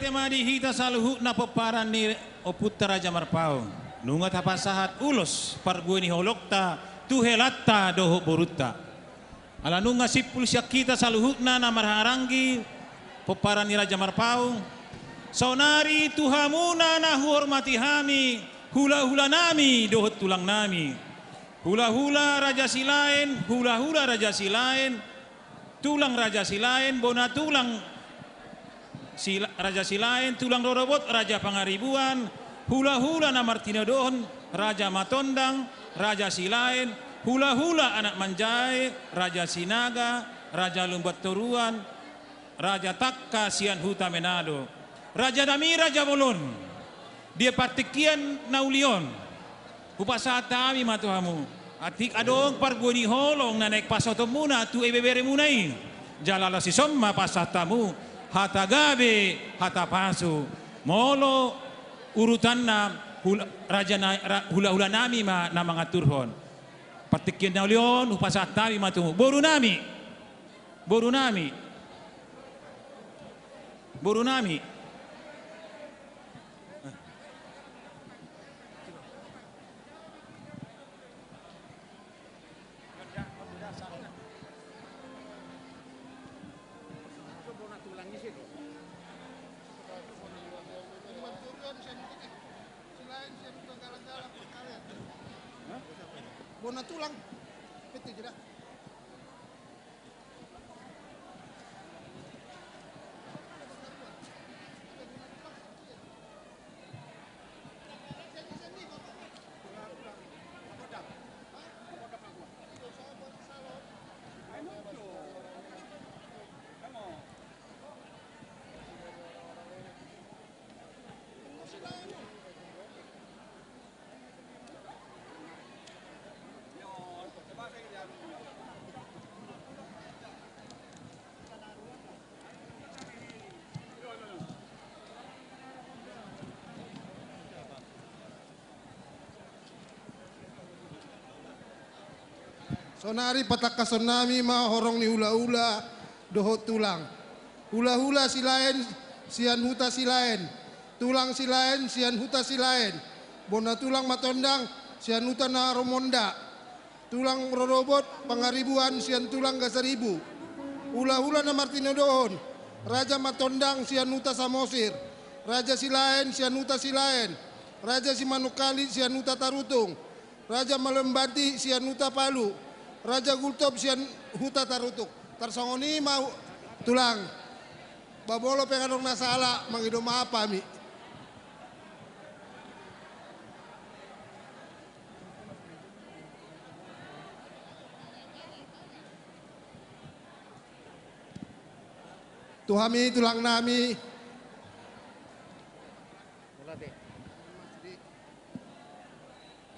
ma di hita saluhutna pomparan ni ompunta Raja Marpaung. Nunga tapasahat ulos parbue ni holongta tu helanta dohot borunta. Ala nunga simpul sian hita saluhutna na marhahamaranggi pomparan ni Raja Marpaung. Saonari tu hamuna na huhormati hami, hulahulanami dohot tulangnami. Hulahula Raja Silaen, hulahula Raja Silaen, tulang Raja Silaen, bona tulang Sila-, Raja Silaen, tulang rorobot Raja Pangaribuan, hulahula na martinodohon Raja Matondang, Raja Silaen, hulahula anak manjae Raja Sinaga, Raja Lumbantoruan, Raja Tangka sian Huta Menado. Rajanami Raja Bolon, di partingkian na uli on, hupasahat hami ma tu hamu. Atik adong parbue ni holong na naeng pasahatonmuna tu ibeberemuna i, jala laos dison ma pasahat hamu hata gabe, hata pasu. Molo urutanna, hul-, raja na-, ra-, hulahulanami ma na mangaturhon. Partingkian na uli on hupasahat hami ma tu borunami. Borunami. Borunami. Bona tulang. Betul tidak? Sonari patangkashonnami ma horong ni hulahula dohot tulang. Hulahula Silaen sian Huta Silaen, tulang Silaen sian Huta Silaen, bona tulang Matondang sian Huta Narumonda, tulang rorobot Pangaribuan sian tulang Gasaribu, hulahula na martinodohon Raja Matondang sian Huta Samosir, Raja Silaen sian Huta Silaen, Raja Simanungkalit sian Huta Tarutung, Raja Malembati sian Huta Palu, Raja Gultom sian Huta Tarutung. Tarsongon i ma, tulang. Ba molo pe adong na sala, mangido maaf hami. Tu hami tulangnami. Mauliate.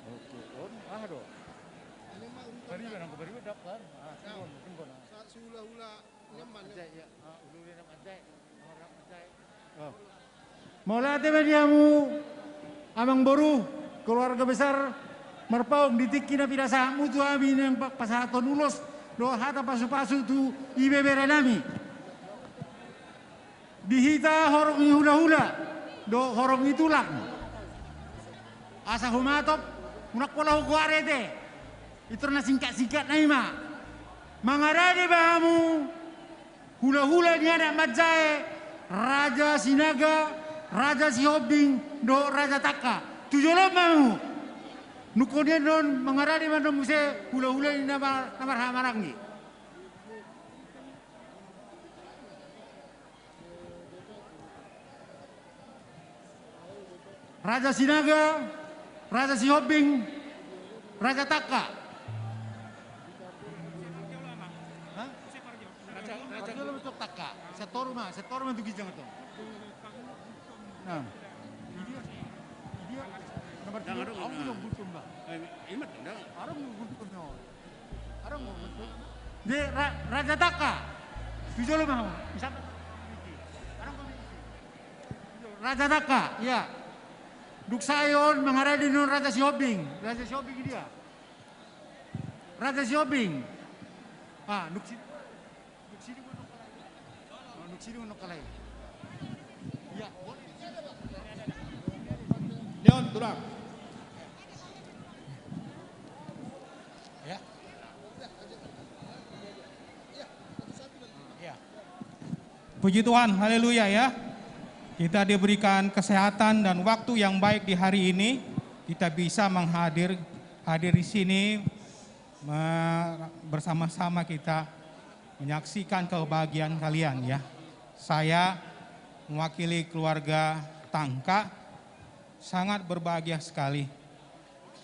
Oke, on aha do? Bariba, nang bariba daptar. Ah, singkon, singkon. Sa-, sihulahula. Mauliate ma di hamu, amangboru, keluarga besar Marpaung, di tingki na pinasahatmu tu hami naeng pa-, pasahathon ulos dohot hata pasupasu tu ibeberenami. Di hita horong ni hulahula dohot horong ni tulang. Asa humatop, unang pola hugoari ate. Pintor na singkat-singkatna i ma. Mangarade ma hamu hulahula ni anak manjae, Raja Sinaga, Raja Sihombing dohot Raja Tangka. Tu jolo ma hamu. Nungnga on mangarade ma annon muse hulahula ni na mar-, na marhahamaranggi. Raja Sinaga, Raja Sihombing, Raja Tangka. Hah? Raja, raja. Raja Tangka. Setoru ma, setoru ma tu ginjang tu. Nah. Dia, dia, nomor tiga, aku belum butuh, Mbak. Eh, imat, enggak. Arung belum butuh, no. Arung belum butuh. Di Ra-, Raja Tangka. Tu jolo ma. Bisa. Arung belum. Raja Tangka, iya. Dung sae on mangarade annon Raja Sihombing. Raja Sihombing dia. Raja Sihombing. Ah, dung si-, dung sidung annon kalai. Oh, dung sidung annon kalai. Leon, tulang. Ya. Ya. Puji Tuhan, haleluya ya. Kita diberikan kesehatan dan waktu yang baik di hari ini. Kita bisa menghadir hadir di sini me-, bersama-sama kita menyaksikan kebahagiaan kalian ya. Saya mewakili keluarga Tangka sangat berbahagia sekali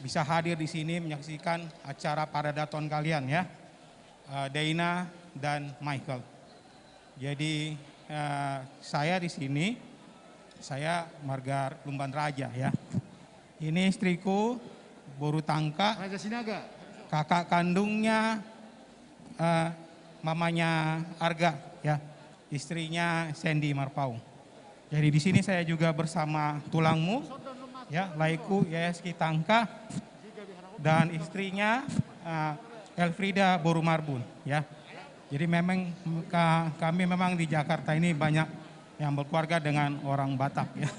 bisa hadir di sini menyaksikan acara paradaton kalian ya, eh, Deina dan Michael. Jadi, eh, saya di sini, saya marga Lumban Raja ya. Ini istriku, boru Tangka, Raja Sinaga. Kakak kandungnya, eh, mamanya Arga ya, istrinya Sandy Marpaung. Jadi di sini saya juga bersama tulangmu ya, laiku Yayaski Tangka dan istrinya, eh, Elfrida boru Marbun ya. Jadi memang ka-, kami memang di Jakarta ini banyak yang berkeluarga dengan orang Batak ya.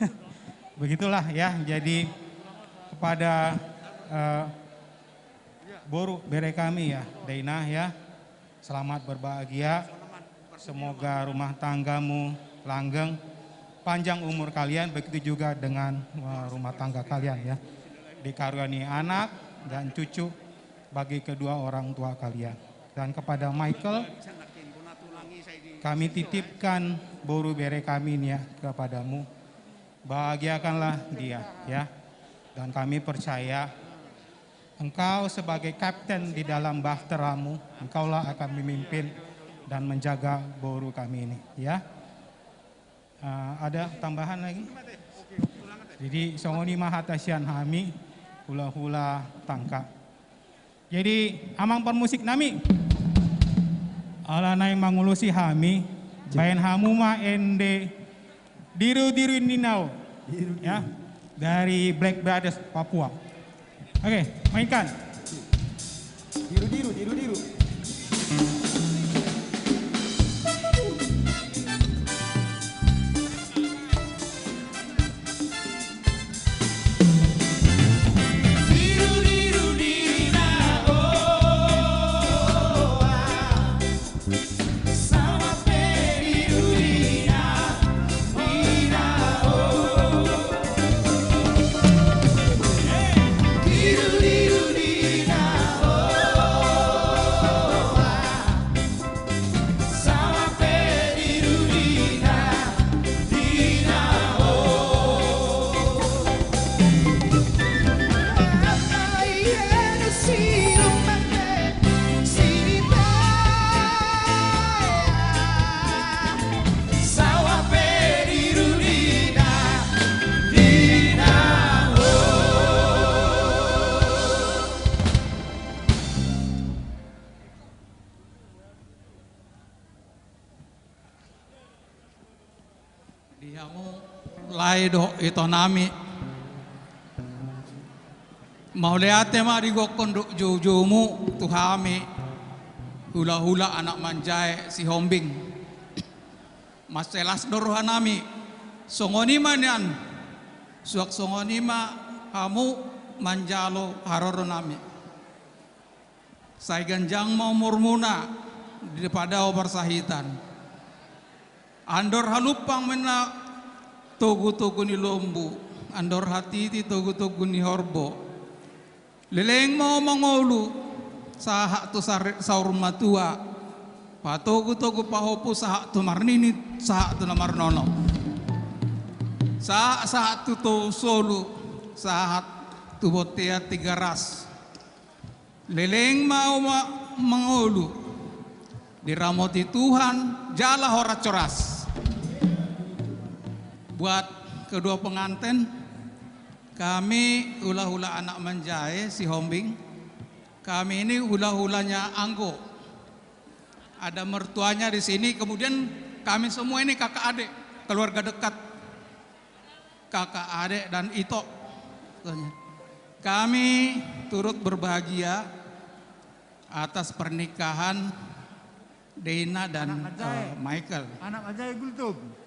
Begitulah ya. Jadi kepada, eh, boru bere kami ya, Deina ya. Selamat berbahagia. Semoga rumah tanggamu langgeng, panjang umur kalian, begitu juga dengan, eh, rumah tangga kalian ya. Dikaruniai anak dan cucu bagi kedua orang tua kalian. Dan kepada Michael, kami titipkan boru bere kami ini ya kepadamu. Bahagiakanlah dia ya. Dan kami percaya engkau sebagai kapten di dalam bahteramu, engkaulah akan memimpin dan menjaga boru kami ini ya. Eh, ada tambahan lagi? Jadi songon i ma hata sian hami, hulahula Tangka. Jadi amang parmusik nami, ala naeng mangulosi hami, baen hamu ma ende Diru-diru ni Nao. Diru-diru. Ya, dari Black Brothers Papua. Oke, mainkan. Diru-diru, diru-diru. Di hamu lae dohot ito nami, mauliate ma digokhon dohot joujoumu tu hami hulahula anak manjae Sihombing. Mansai las do roha nami, songon i ma nian, suang songon i ma hamu manjalo haroro nami. Sai ganjang ma umurmuna di padao parsahitan. Andor halumpang ma inna togu-togu ni lombu, andor hatiti togu-togu ni horbo. Leleng ma mangolu sahat tu sar-, saur matua, patogu-togu pahompu sahat tu marnini, sahat tu na marnono. Sahat, sahat tu tousolu, sahat tu bontean Tigaras. Leleng ma mangolu, diramoti Tuhan jala horas-horas. Buat kedua pengantin, kami hulahula anak manjae Sihombing, kami ini hulahulanya Anggo. Ada mertuanya di sini, kemudian kami semua ini kakak adik, keluarga dekat. Kakak, adek, dan ito. Kami turut berbahagia atas pernikahan Deina dan, anak manjae, eh, Michael. Anak manjae Gultom.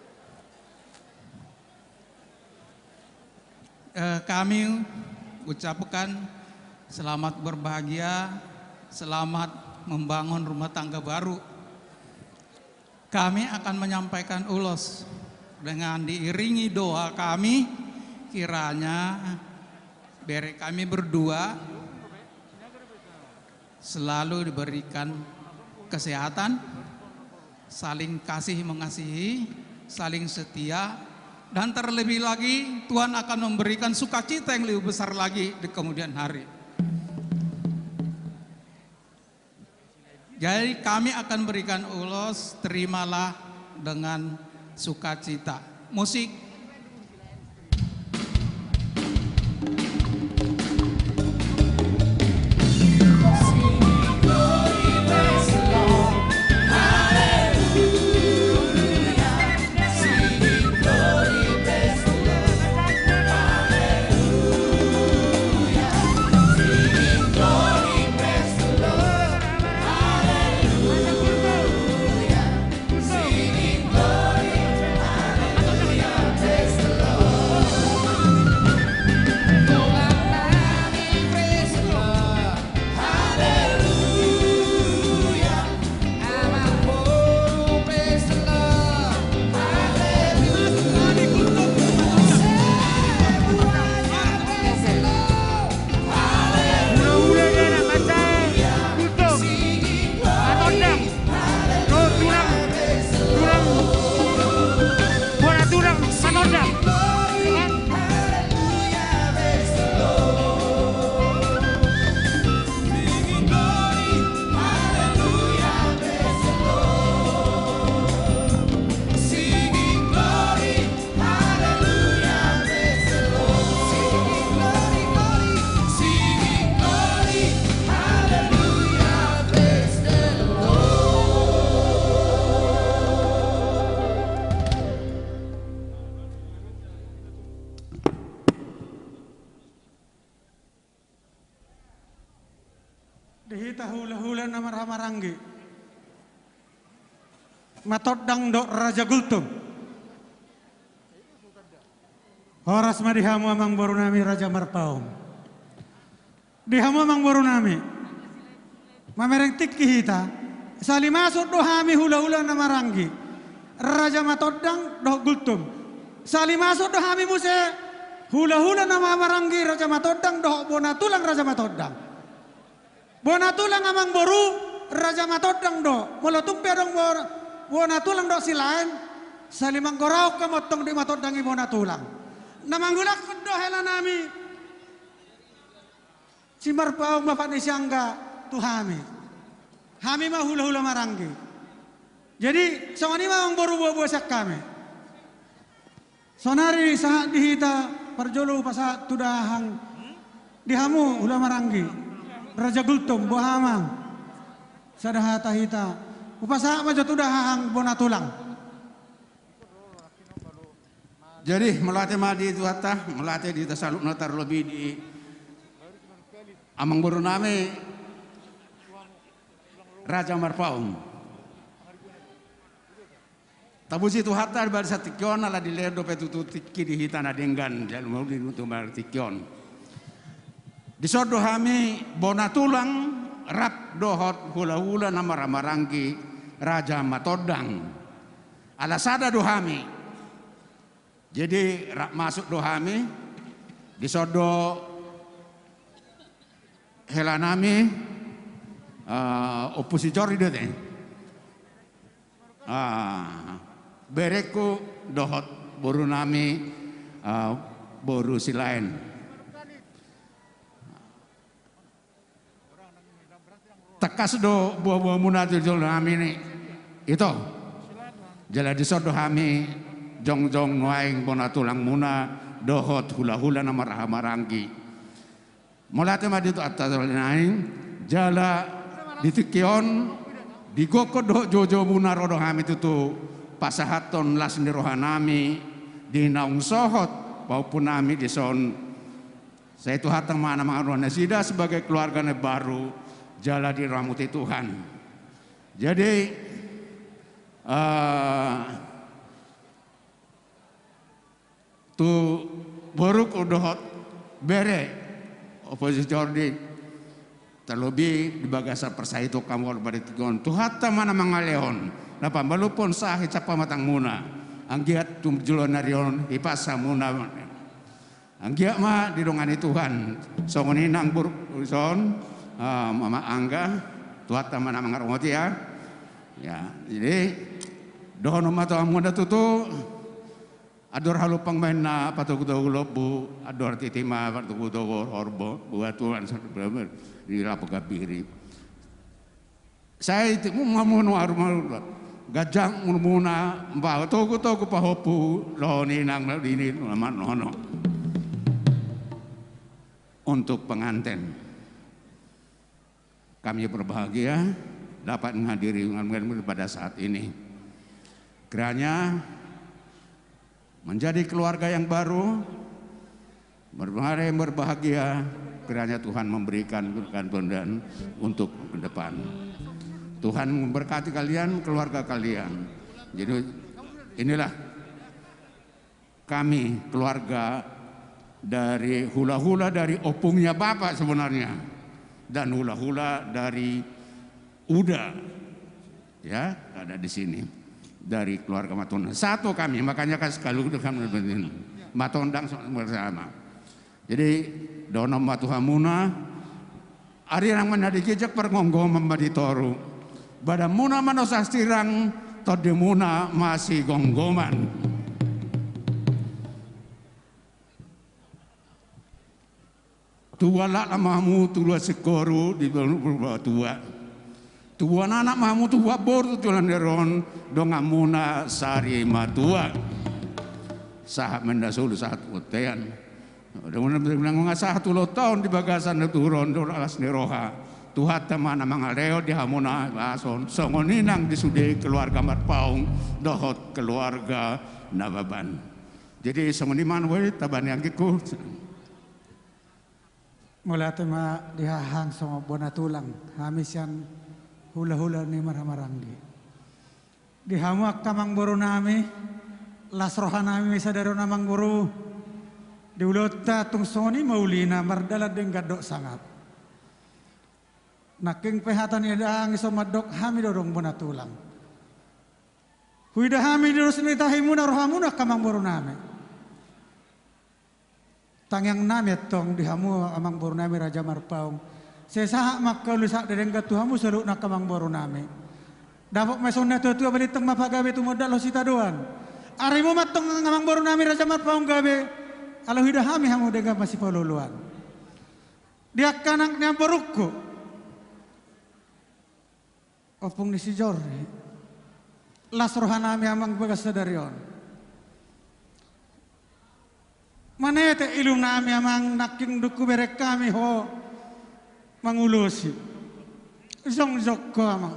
Eh, kami ucapkan selamat berbahagia, selamat membangun rumah tangga baru. Kami akan menyampaikan ulos dengan diiringi doa kami, kiranya bere kami berdua selalu diberikan kesehatan, saling kasih mengasihi, saling setia, dan terlebih lagi Tuhan akan memberikan sukacita yang lebih besar lagi di kemudian hari. Jadi kami akan berikan ulos, terimalah dengan sukacita. Musik. Hula-hula ni anak bangsa, Gultom, Matondang, dohot tulang, tulang, bona tulang Matondang. Di hita hula-hula na marhahamaranggi, Matondang dohot Raja Gultom. Horas ma di hamu amangboru nami Raja Marpaung. Di hamu amangboru nami, mamereng tingki hita, salimasuk do hami hula-hula na maranggi, Raja Matondang dohot Gultom. Salimasuk do hami muse hula-hula na marhahamaranggi, Raja Matondang dohot bona tulang Raja Matondang. Bona tulang amangboru, Raja Matondang do. Molo tung pe adong bo-, bona tulang dohot Silaen, salimanggoraon hamu antong di Matondang i bona tulang. Na manghulakhon do hela nami Simarpaung, bapak ni si Angga, tu hami. Hami ma hula-hula maranggi. Jadi songon i ma amangboru, boa-boa sian hami. Saonari sahat di hita, parjolo hupasahat tu dahahang, di hamu hula maranggi, Raja Gultom, boha amang? Sada hata hita, hupasahat ma jo tu dahahang bona tulang. Jadi mauliate ma di Tuhanta, mauliate di hita saluhutna, tarlobi di amangboru nami Raja Marpaung. Tapuji Tuhanta di bagasan tingki on, ala dilehon dope tutu tingki di hita na denggan, jala mauliate di tingki on. Dison do hami bona tulang rap dohot hula-hula na marhahamaranggi, Raja Matondang. Ala sada do hami. Jadi rap masuk do hami. Dison do hela nami, eh, Ompu si Jori do te. Ah, berengku dohot boru nami, eh, boru Silaen. Tangkas do boa-boamuna tu jolo nami ni ito. Jala dison do hami jongjong nuaeng bona tulangmuna dohot hula-hula na marhahamaranggi. Mauliate ma di Tuhanta, naeng jala di tingki on, di gokhon dohot joujou muna ro do hami tutu pasahathon las ni roha nami di naung sohot pahompu nami dison. Sai Tuhanta ma na mangaruhon nasida sebagai keluarga na baru jala diramoti Tuhan. Jadi, eh, tu boruk dohot bere, Ompu si Jordi, terlebih di bagasan parsahiton hamu on, Tuhanta ma na mangalehon, na pamalumhon sahit sian pamatangmuna, anggiat tu joloan ni ari on hipas hamuna. Anggiat ma didongani Tuhan, songon i nang boru, son, ah, Mama Angga, Tuhanta ma na mangaramoti, ya. Ya, jadi, dohonon ma tu hamuna tutu, andor halumpang ma inna patogutogu lombu, andor titi ma patogutogu horbo, buat Tuhan, di lapo gambiri. Sai timu mamunu aru malu. Ganjang umurmuna, ba togutogu pahompu, dohot inang na dini na manono. Untuk pengantin, kami berbahagia dapat menghadiri pada saat ini. Kiranya menjadi keluarga yang baru, berbahagia, yang berbahagia, kiranya Tuhan memberikan kemudahan untuk ke depan. Tuhan memberkati kalian, keluarga kalian. Jadi, inilah kami, keluarga dari hula-hula dari opungnya Bapak sebenarnya, dan hula-hula dari Uda, ya, ada di sini. Dari keluarga Matondang. Satu kami, makanya kan sekali udah kami matondang bersama. Jadi, dohonon ma tu hamuna, ari nang ma na di ginjang, pargomgoman ma di toru. Badanmuna ma na so sirang, tondimuna ma sigomgoman. Tubuan lakna ma hamu, tubuan singkoru di banua tua. Tubuan anak ma hamu, tubuan boru tu joloan ni ari on, donganmuna sari matua. Sahat ma inna solu, sahat bontean. Donganmuna sahat ulos taon di bagasan naturon, dohot las ni roha. Tuhanta ma na mangalehon di hamuna, bason. Songon i nang di sude keluarga Marpaung, dohot keluarga Nababan. Jadi, songon i ma na boi, tabani anggingku. Mauliate ma di hahang songon bona tulang, hami sian hula-hula ni marhamaranggi. Di hamu angka amangboru nami, las roha nami sadari on amangboru. Di ulaonta tung songon i ma ulina, mardalan denggan dohot sangap. Nangkin pe hata ni dahahang i so mandok, hami do adong bona tulang. Huida hami di ulos ni tahimuna, rohamuna angka amangboru nami. Tangiang nami antong di hamu amangboru nami Raja Marpaung. Sai sahat ma angka ulu, sahat denggan tu hamu saluhutna angka amangboru nami. Dapot ma songon na tua-tua, balintang ma pagabe, tumundalhon sitadoan. Arimu ma antong amangboru nami Raja Marpaung gabe, ala huida hami hamu denggan masipaolo-oloan. Di angka anak ni amborungku, ompung ni si Jordi, las roha nami amang bagas sadari on. Manete ilu nami amang, nangkin dung hubereng hami ho mangulosi. Jongjong ho amang.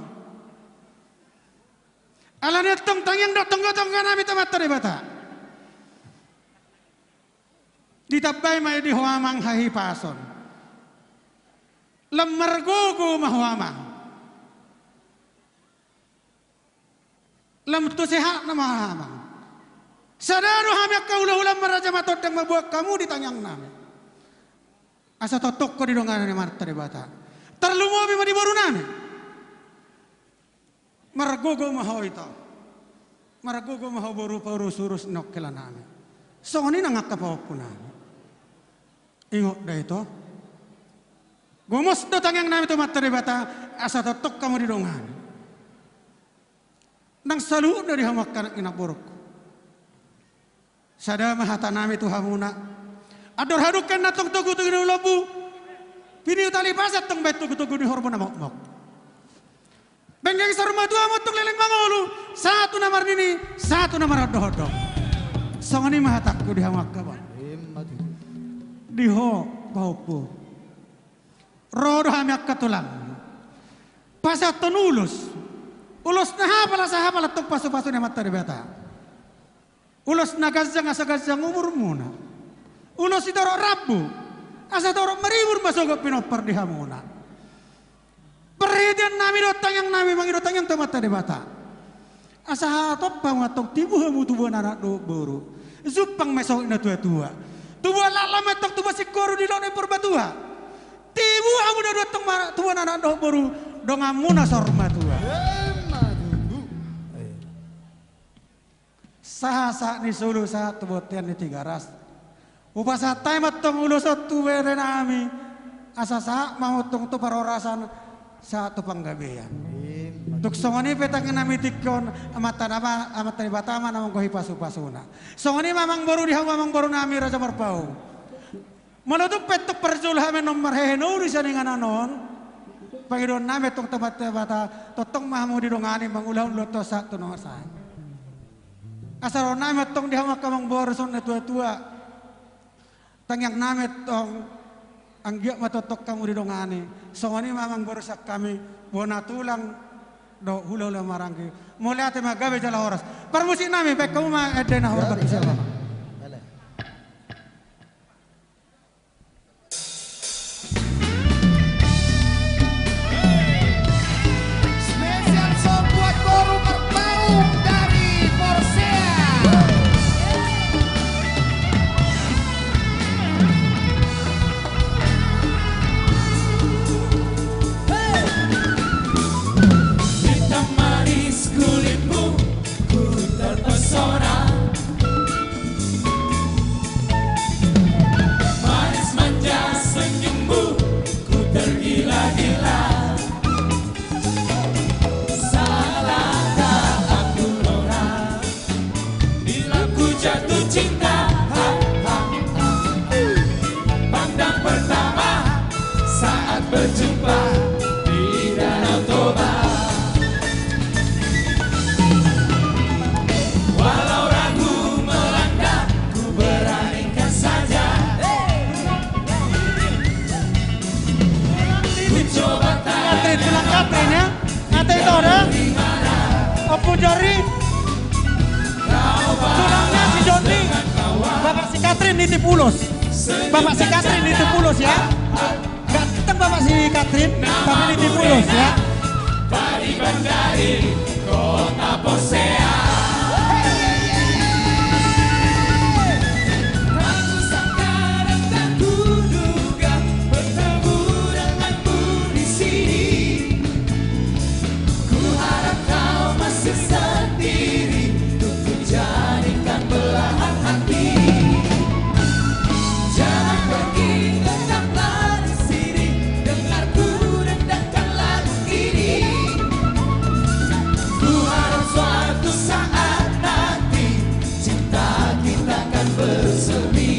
Alani antong tangiang dohot tonggo-tonggo nami tu Amanta Debata. Ditambai ma i di ho amang hahipason. Lam margogo ma ho amang. Lam tu sehatna ma ho amang. Sada do hami angka hula-hula, marraja matondang, mamboan hamu di tangiang nami. Asa tongtong ho didongani Amanta Debata. Tarlumobi ma di boru nami. Margogo ma ho ito. Margogo ma ho boru, paurus-urus ni hela nami. Songon i nang angka pahompu nami. Ingot da ito. Gomos do tangiang nami tu Amanta Debata, asa tongtong hamu didongani. Nang saluhutna di hamu angka anak ni namborungku. Sada ma hata nami tu hamuna. Andor hadungka inna antong togu-togu ni lombu, pidi tali pasa antong bahen togu-togu ni horbo na mokmok. Benggeng saur matua ma antong leleng mangolu, sahat tu na marnini, sahat tu na marondang-ondang. Songon i ma hatangku di hamu angka amang. Di ho pahompu. Ro do hami angka tulang. Pasahathon ulos. Ulos na hapal, asa hapal antong pasu-pasu ni Amanta Debata. Ulos na ganjang, asa ganjang umurmuna. Ulos sitorop rambu, asa torop maribur ma sogot pinompar di hamuna. Parhitean nami dohot tangiang nami, mangido tangiang tu Amanta Debata. Asa hatop hamu antong, tibu hamu tubuan anak dohot boru. Jumpang ma i sogot na tua-tua. Tubuan laklak ma antong tubuan singkoru di dolok ni Purbatua. Tibu hamu na dua antong ma-, tubuan anak dohot boru, donganmuna saur matua. Emma tutu. Sahat-sahat ni solu sahat tu bontean ni Tigaras. Hupasahat hami ma antong ulos on tu berenami. Asa sahat ma hamu antong tu parhorasan sahat tu panggabean. Emma tutu. Tung songon i pe tangiangnami tingki on, Amanta na ma-, Amanta Debata ma na manggohi pasu-pasuna. Songon i ma amangboru di hamu amangborunami Raja Marpaung. Molo tung pe antong parjolo hami annon marhehe na uli sian inganan on, pangidoannami antong tu Amanta Debata, tongtong ma hamu didongani mangulahon ulaonta sahat tu na sae. Asa dohononnami antong di hamu angka amangboru songon na tua-tua. Tangiangnami antong anggiat ma tongtong hamu didongani. Songon i ma amangboru sian hami, bona tulang dohot hula-hula maranggi. Mauliate ma, gabe jala horas. Parmusiknami, baen hamu ma ende na hormat tu si Amanta. Spesial song buat boru Marpaung dari Porsea. Hitam manis kulitmu, ku terpesona. Manis manja senyummu, ku tergila-gila. Salahkah aku, Nona, bila ku jatuh cinta? Ha, ha, ha. Pandang pertama saat berjumpa di Danau Toba. Walau ragu melanda, ku beranikan saja. Ku coba. Katrin, tulang Katrin ya. Ate itu ada. Ompu Jori. Tulangnya si Joni. Bapak si Katrin nitip ulos. Bapak si Katrin nitip ulos ya. Nggak datang bapak si Katrin, tapi nitip ulos ya. Pariban dari kota Porsea. Tak kusangka dan tak kuduga bertemu denganmu di sini. Ku harap kau masih sendiri, untuk ku jadikan belahan hati. Jangan pergi, tetaplah di sini. Dengar ku rendangkan lagu ini. Ku harap suatu saat nanti cinta kita akan bersemi.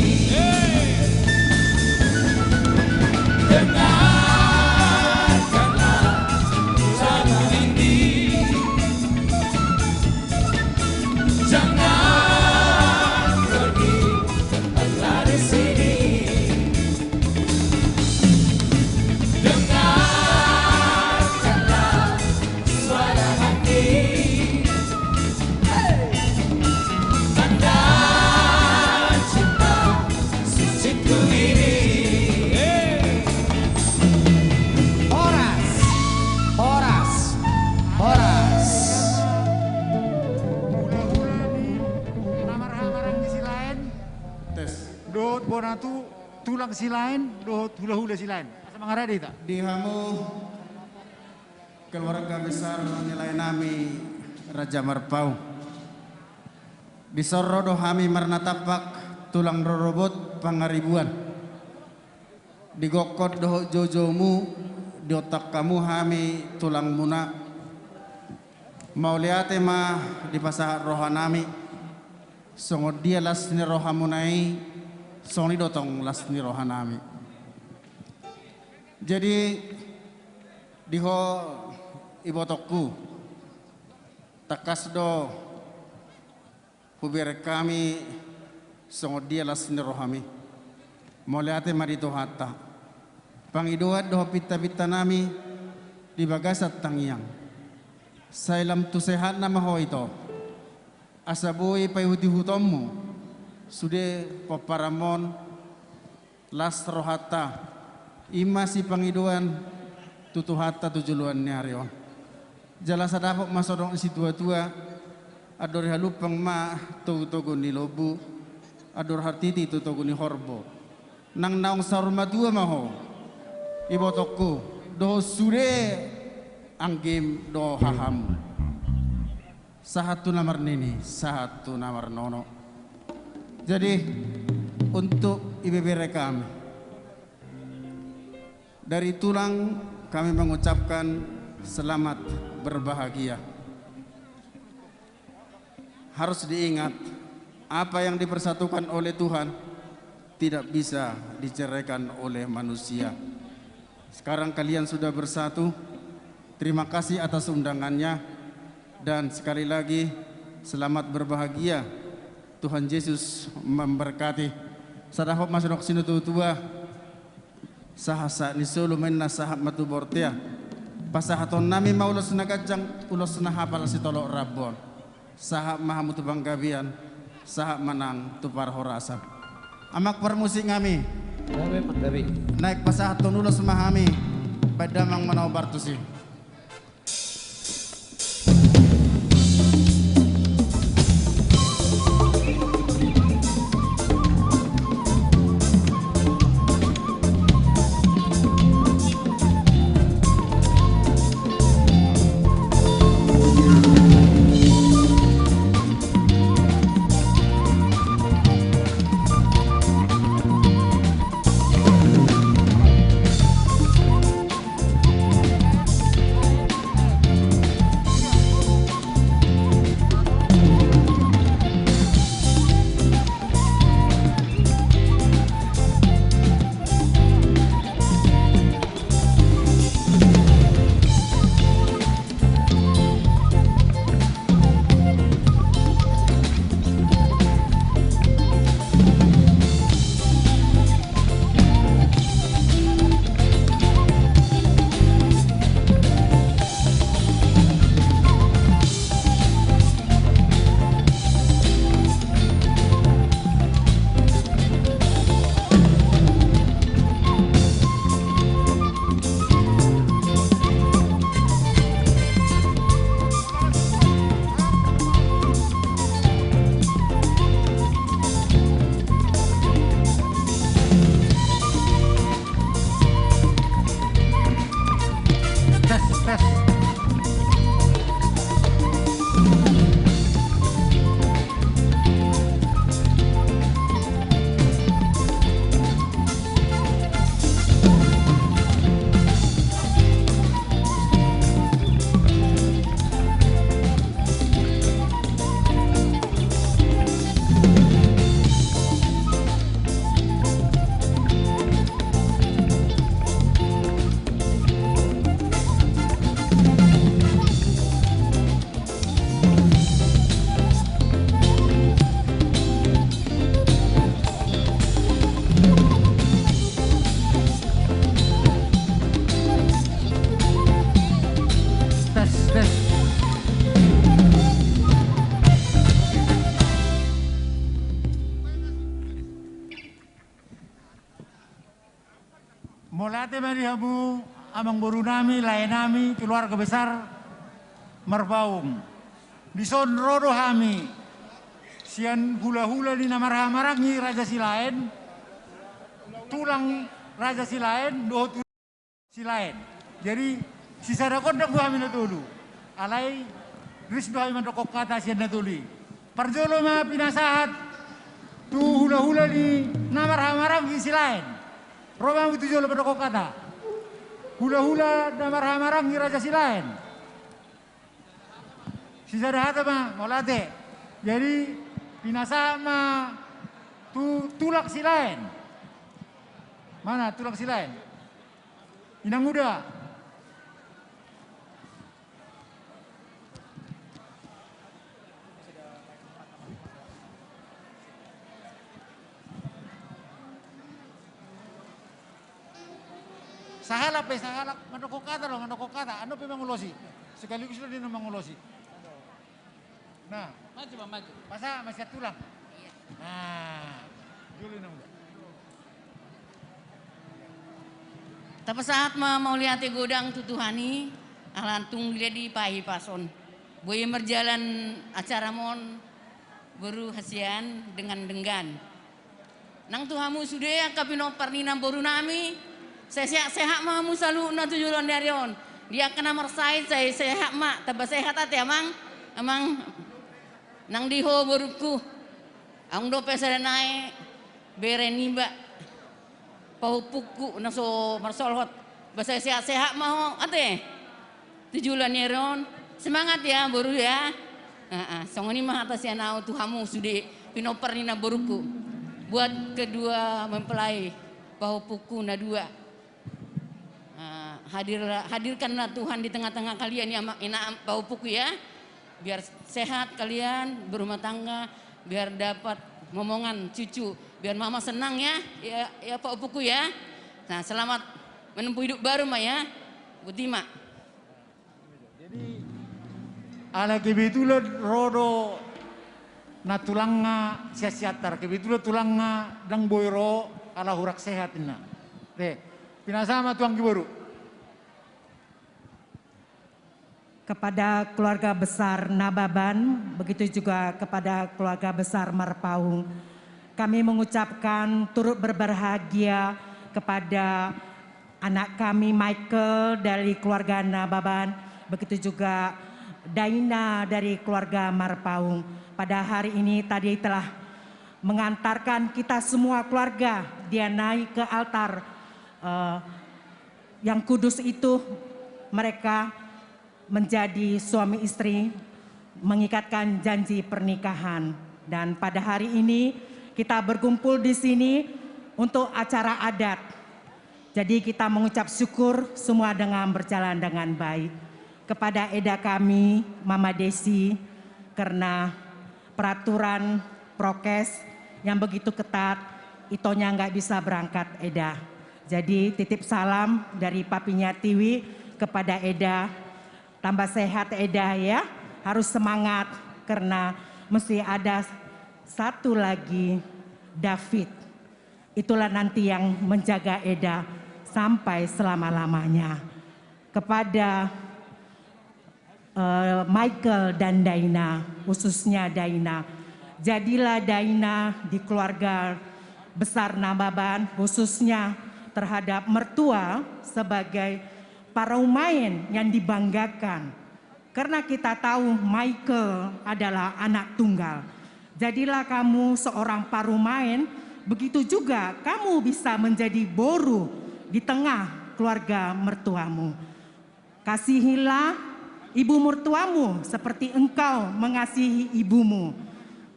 Dengarkanlah lagu ini. Jangan pergi, tetaplah di sini. Dengarkanlah suara hati. Tanda cinta suciku ini. Horas, horas, horas. Hula-hula ni na marhaha maranggi Silaen. Tes. Dohot bona tu-, tulang Silaen, dohot hula-hula Silaen. Asa mangarade hita. Di hamu keluarga besar ni laenami Raja Marpaung. Dison ro do hami marnatampak tulang rorobot Pangaribuan. Di gokhon dohot joujoumu, diontak hamu hami tulangmuna. Mauliate ma dipasahat rohanami. Songon dia las ni rohamuna i, songon i do tong las ni rohanami. Jadi, di ho ibotongku, tangkas do hubereng hami songon dia las ni rohami. Mauliate ma di Tuhanta. Pangidoan dohot pintapintanami di bagasan tangiang. Sai lam tu sehatna ma ho ito. Asa boi paihut-ihutonmu sude pomparanmon, las rohanta, i ma sipangidoan tu Tuhanta tu joloan ni ari on. Jala asa dapot ma songon ni situa-tua, andori halumpang ma togu-togu ni lombu, Andor hatiti tu togu ni horbo. Nang naung saur matua ma ho, ibotongku, dohot sude anggim dohot haham. Sahat tu na marnini, sahat tu na marnono. Jadi, untuk ibebere kami, dari tulang kami mengucapkan selamat berbahagia. Harus diingat, apa yang dipersatukan oleh Tuhan tidak bisa diceraikan oleh manusia. Sekarang kalian sudah bersatu. Terima kasih atas undangannya. Dan sekali lagi, selamat berbahagia. Tuhan Yesus memberkati. Sada hot ma songon na nidok ni natuatua. Sahat sahat ni solu ma inna sahat ma tu bontean. Pasahatonnami ma ulos na ganjang, ulos na hapal sitolop rambu on. Sahat ma hamu tu panggabean, sahat ma nang tu parhorasan. Amang parmusik nami. Gabe, Amang, gabe. Naeng pasahathon ulos ma hami, baen damang ma na hombar tusi. Tes, tes. Tes, tes. Mauliate ma di hamu amangboru nami, lae nami, keluarga besar Marpaung. Dison ro do hami sian hulahula ni na marhahamaranggi Raja Silaen, tulang Raja Silaen dohot Silaen. Jadi, sisada gondang do hami na tolu. Alai ris do hami mandokkon hata sian na tolu i. Parjolo ma pinasahat tu hulahula ni na marhahamaranggi Silaen. Ro ma hamu tu jolo mandokkon hata. Hulahula na marhahamaranggi Raja Silaen. Sisada hata ma, mauliate. Jadi, pinasahat ma tu tulang Silaen. Mana tulang Silaen? Inang Uda. Sahalak pe, sahalak mandokkon hata do, mandokkon hata. Annon pe mangulosi. Sekaligus do ninna mangulosi. Nah. Maju, Bang, maju. Pasahat ma sian tulang. Iya. Nah. Jolo, Inang Uda. Tapasahat ma mauliate godang tu Tuhan i, ala tung dilehon dipahipason. Boi marjalan acara on, boru hasian dengan denggan. Nang tu hamu sude angka pinompar ni namboru nami, sai sehat-sehat ma hamu saluhutna tu joloan ni ari on. Di angka na marsahit sai sehat ma, tamba sehat ate amang, amang. Nang di ho borungku, aung dope sada nai bere niba, pahompungku na so marsolhot, ba sai sehat-sehat ma ho ate. Tu joloan ni ari on, semangat ya boru ya. Heeh, songon i ma hata sian au tu hamu sude pinompar ni namborungku. Buat kedua mempelai, pahompungku na dua. Ah, hadir, hadirkanlah Tuhan di tengah-tengah kalian ya, ama, ina, am, pahompungku ya. Biar sehat kalian berumah tangga, biar dapat momongan cucu, biar mama senang ya, ya, ya pahompungku ya. Nah, selamat menempuh hidup baru ma ya. Buti ma. Jadi, ala kebetulan ro do na tulangna sian Siantar, kebetulan tulangna ndang boi ro ala hurang sehat ninna. Oke, pinasa ma tu anggi boru. Kepada keluarga besar Nababan, begitu juga kepada keluarga besar Marpaung, kami mengucapkan turut berbahagia kepada anak kami Michael dari keluarga Nababan, begitu juga Daina dari keluarga Marpaung. Pada hari ini tadi telah mengantarkan kita semua keluarga dia naik ke altar, eh, yang kudus itu. Mereka menjadi suami istri, mengikatkan janji pernikahan. Dan pada hari ini kita berkumpul di sini untuk acara adat. Jadi kita mengucap syukur semua dengan berjalan dengan baik. Kepada eda kami, Mama Desi, karena peraturan prokes yang begitu ketat, itonya nggak bisa berangkat, eda. Jadi titip salam dari papinya Tiwi kepada eda. Tambah sehat, eda, ya. Harus semangat, karena mesti ada satu lagi David. Itulah nanti yang menjaga eda sampai selama-lamanya. Kepada, eh, Michael dan Daina, khususnya Daina. Jadilah Daina di keluarga besar Nababan, khususnya terhadap mertua sebagai parumaen yang dibanggakan. Karena kita tahu Michael adalah anak tunggal. Jadilah kamu seorang parumaen, begitu juga kamu bisa menjadi boru di tengah keluarga mertuamu. Kasihilah ibu mertuamu seperti engkau mengasihi ibumu.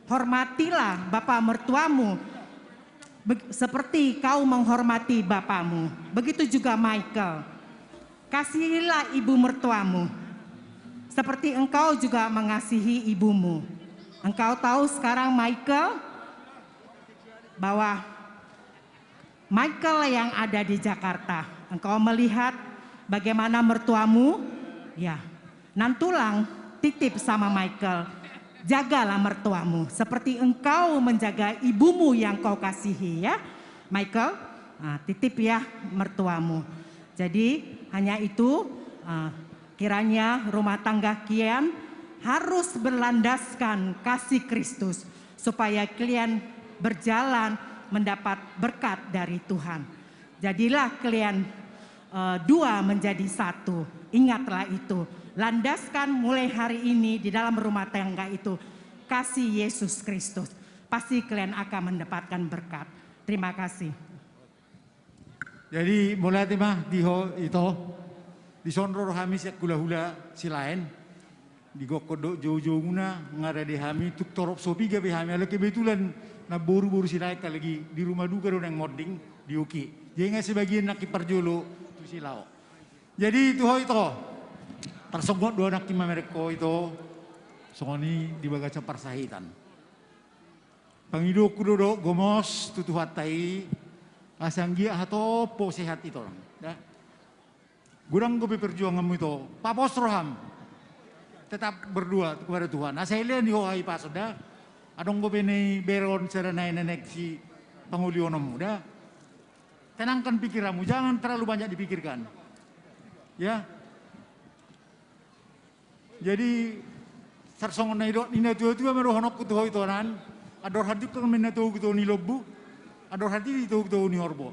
Hormatilah bapa mertuamu be-, seperti kau menghormati bapamu. Begitu juga Michael. Kasihilah ibu mertuamu seperti engkau juga mengasihi ibumu. Engkau tahu sekarang, Michael, bahwa Michael yang ada di Jakarta. Engkau melihat bagaimana mertuamu? Ya. Nantulang, titip sama Michael. Jagalah mertuamu seperti engkau menjaga ibumu yang kau kasihi, ya. Michael, ah, titip ya mertuamu. Jadi, hanya itu, ah, kiranya rumah tangga kian harus berlandaskan kasih Kristus, supaya kalian berjalan mendapat berkat dari Tuhan. Jadilah kalian, eh, dua menjadi satu. Ingatlah itu. Landaskan mulai hari ini di dalam rumah tangga itu kasih Yesus Kristus. Pasti kalian akan mendapatkan berkat. Terima kasih. Jadi, mauliate ma di ho, ito. Dison ro do hami sian hulahula Silaen. Digokkon dohot joujoumuna, nga rade hami, tung torop so piga pe hami, ala kebetulan namboru boru Silaen, apalagi di Ruma Duka do naeng monding, di Uki. Jadi nga sebagian nangkin parjolo tu Silaon. Jadi tu ho, ito. Tarsongon do nangkin mamereng ho, ito. Songon i di bagasan parsahitan. Pangidoanku do dohot gomos tu Tuhanta i, asa anggiat hatop ho sehat, ito, da. Godang dope perjuanganmu, ito. Papos roham. Tetap berdoa kepada Tuhan. Asa ilean di ho hahipason, da. Adong dope na i bereon sada nai na naeng sipangolihononmu, da. Tenangkan pikiranmu, jangan terlalu banyak dipikirkan. Ya. Jadi, tarsongon na nidok ni natuatua ma dohononku tu ho, ito, nan. Andor hajukkang ma na togu tu ho ni lombu. Andor hatiti togu-togu ni horbo.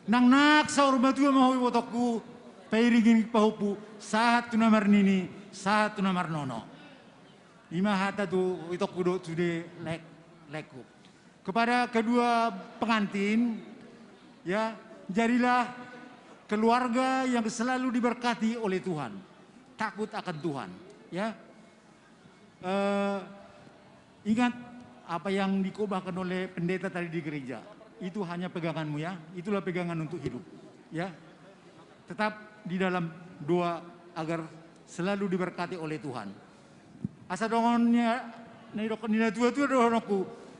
Nang nang saur matua ma ho ibotongku, pairing-iring pahompu, sahat tu na marnini, sahat tu na marnono. Ima hata tu itongku dohot sude lae-, laengku. Kepada kedua pengantin, ya, jadilah keluarga yang selalu diberkati oleh Tuhan. Takut akan Tuhan, ya. Eh, ingat apa yang dikotbahkan oleh pendeta tadi di gereja. Itu hanya peganganmu, ya. Itulah pegangan untuk hidup, ya. Tetap di dalam doa agar selalu diberkati oleh Tuhan. Asa dongan ni, na didok ni na tua-tua dohononku,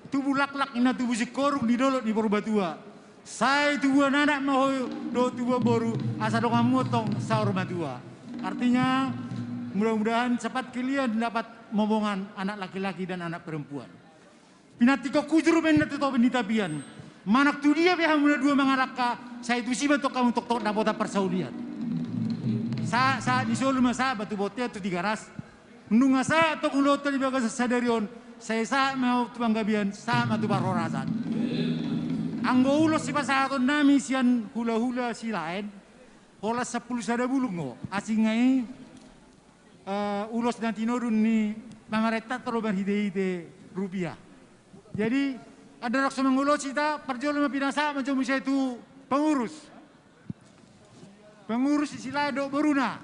tubu laklak ninna tubu singkoru di dolok ni Purbatua. Sai tubuan anak ma ho dohot tubuan boru, asa donganmu antong saur matua. Artinya, mudah-mudahan cepat kalian dapat momongan anak laki-laki dan anak perempuan. Pinantikhon hujur ma ninna tu topi ni tapian. Manang tu dia pe hamu na dua mangalangka, sai tusi ma antong hamu tongtong dapotan parsaulian. Sa, sa, di solu ma sa, batu bontean tu Tigaras. Nunga sahat antong ulaonta di bagasan sadari on, sai sahat ma tu panggabean, sahat ma tu parhorasan. Anggo ulos sipasahatonnami sian hula-hula Silaen, holan sampulu sada bulung do, asing nai, eh, ulos na tinodun ni pamarentanta do marhite-hite rupiah. Jadi, andorang so mangulos hita, parjolo ma pinasahat ma jo muse tu pengurus. Pengurus ni Silaen dohot boruna.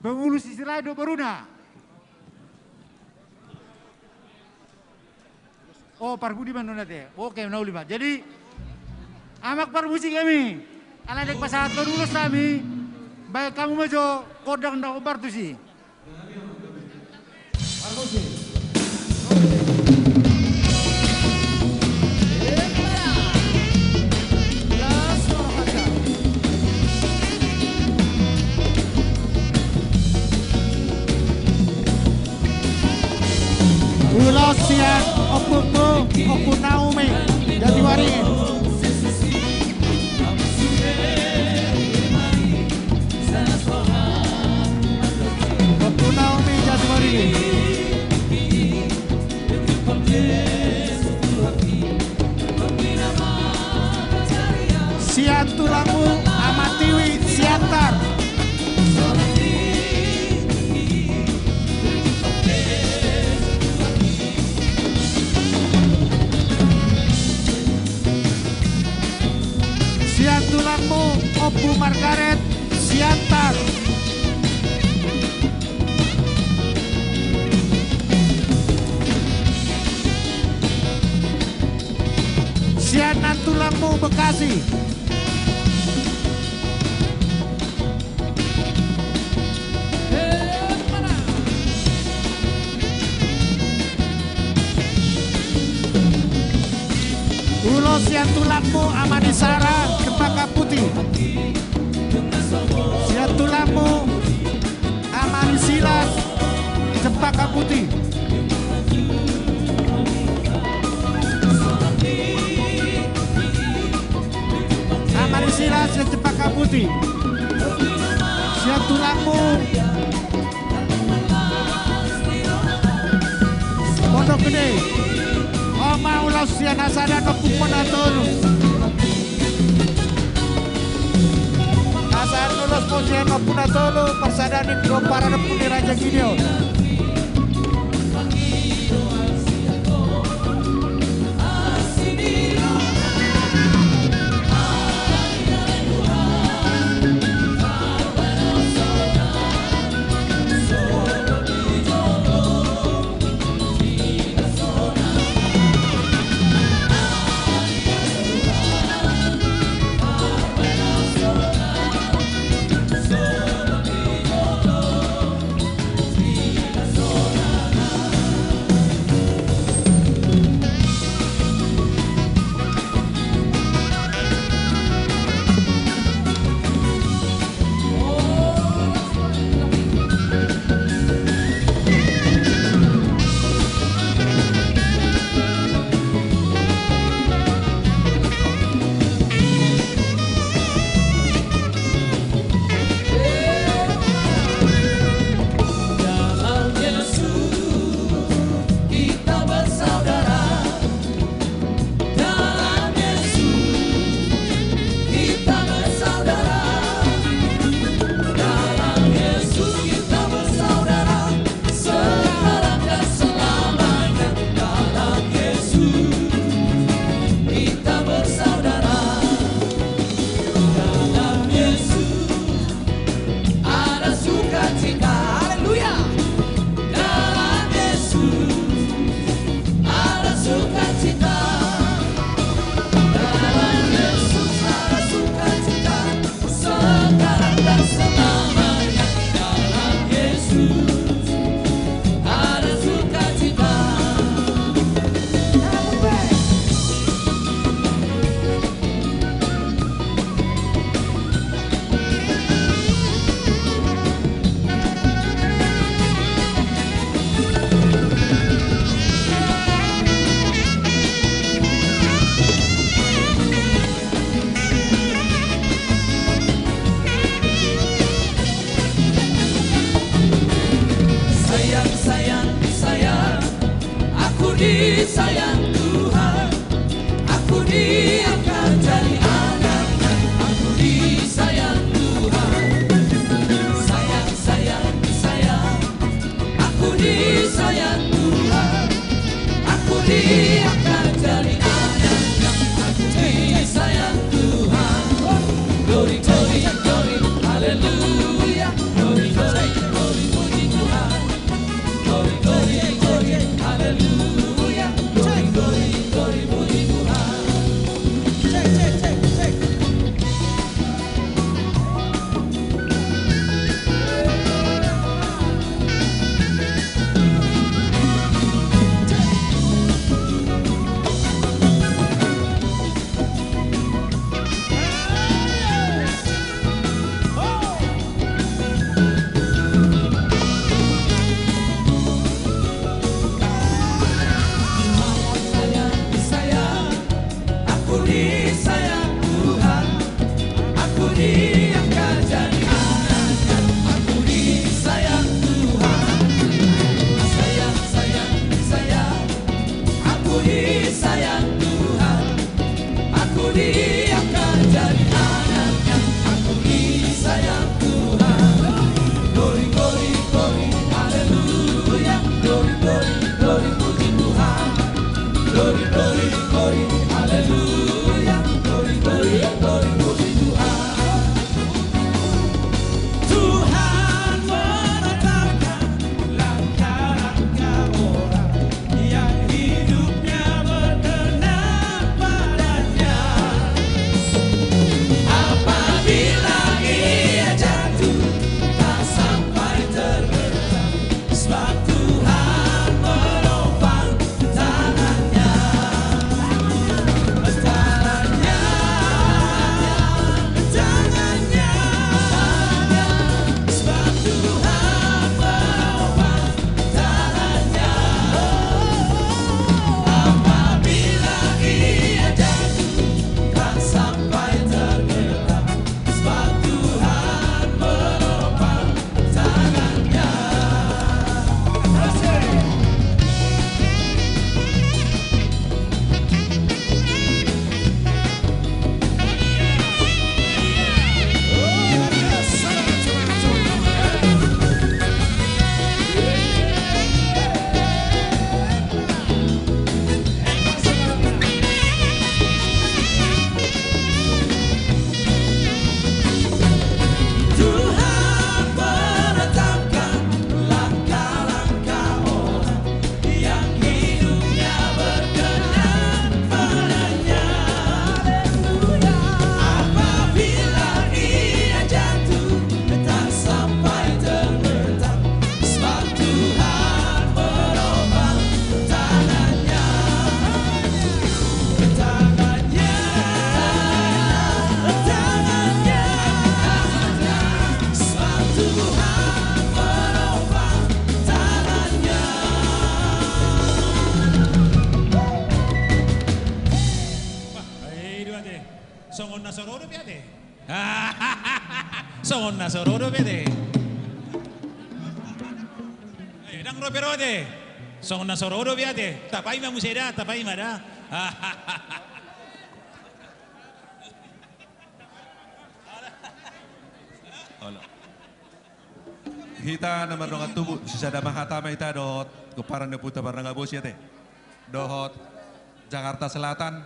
Pengurus ni Silaen dohot boruna. Oh, parpudi ma nona te. Oke, na uli ma. Jadi, amang parmusik hami. Ala naeng pasahathon ulos hami. Baen hamu ma jo gondang na hombar tusi. Ulos sian ompungku, Ompu Naomi Jatiwaringin. Ompu Naomi Jatiwaringin. Sian tulangmu Ama Tiwi Siantar. Sian tulangmu Ompu Margaret Siantar. Sian nantulangmu Bekasi. Ulos sian tulangmu Ama ni Sara Cempaka Putih. Sian tulangmu Ama ni Silas Cempaka Putih. Ama ni Silas Cempaka Putih. Sian tulangmu Pondok Gede. On ma ulos sian hasada ni ompungmuna tolu. Hasada ni ulos sian ompungmuna tolu, parsada ni pomparan ni Raja Gideon. Songon na so ro dope ate. Songon na so ro dope ate. Eh, ndang ro pe ro ate. Songon na so ro dope ate. Tapaima muse da, tapaima da. Hita na mardongan tubu, sisada ma hata ma hita dohot gomparan ni ompunta Parnababosi ate. Dohot Jakarta Selatan,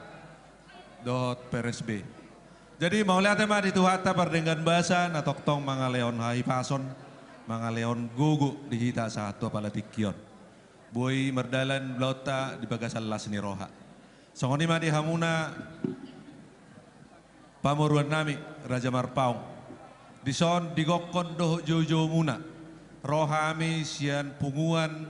dohot P R S B. Jadi, mauliate ma di Tuhanta pardenggan basa, na tongtong mangalehon hahipason, mangalehon gogo di hita sahat tu apala tingki on. Boi mardalan ulaonta di bagasan las ni roha. Songon i ma di hamuna pamoruan nami, Raja Marpaung. Dison digokkon dohot joujoumuna ro hami sian punguan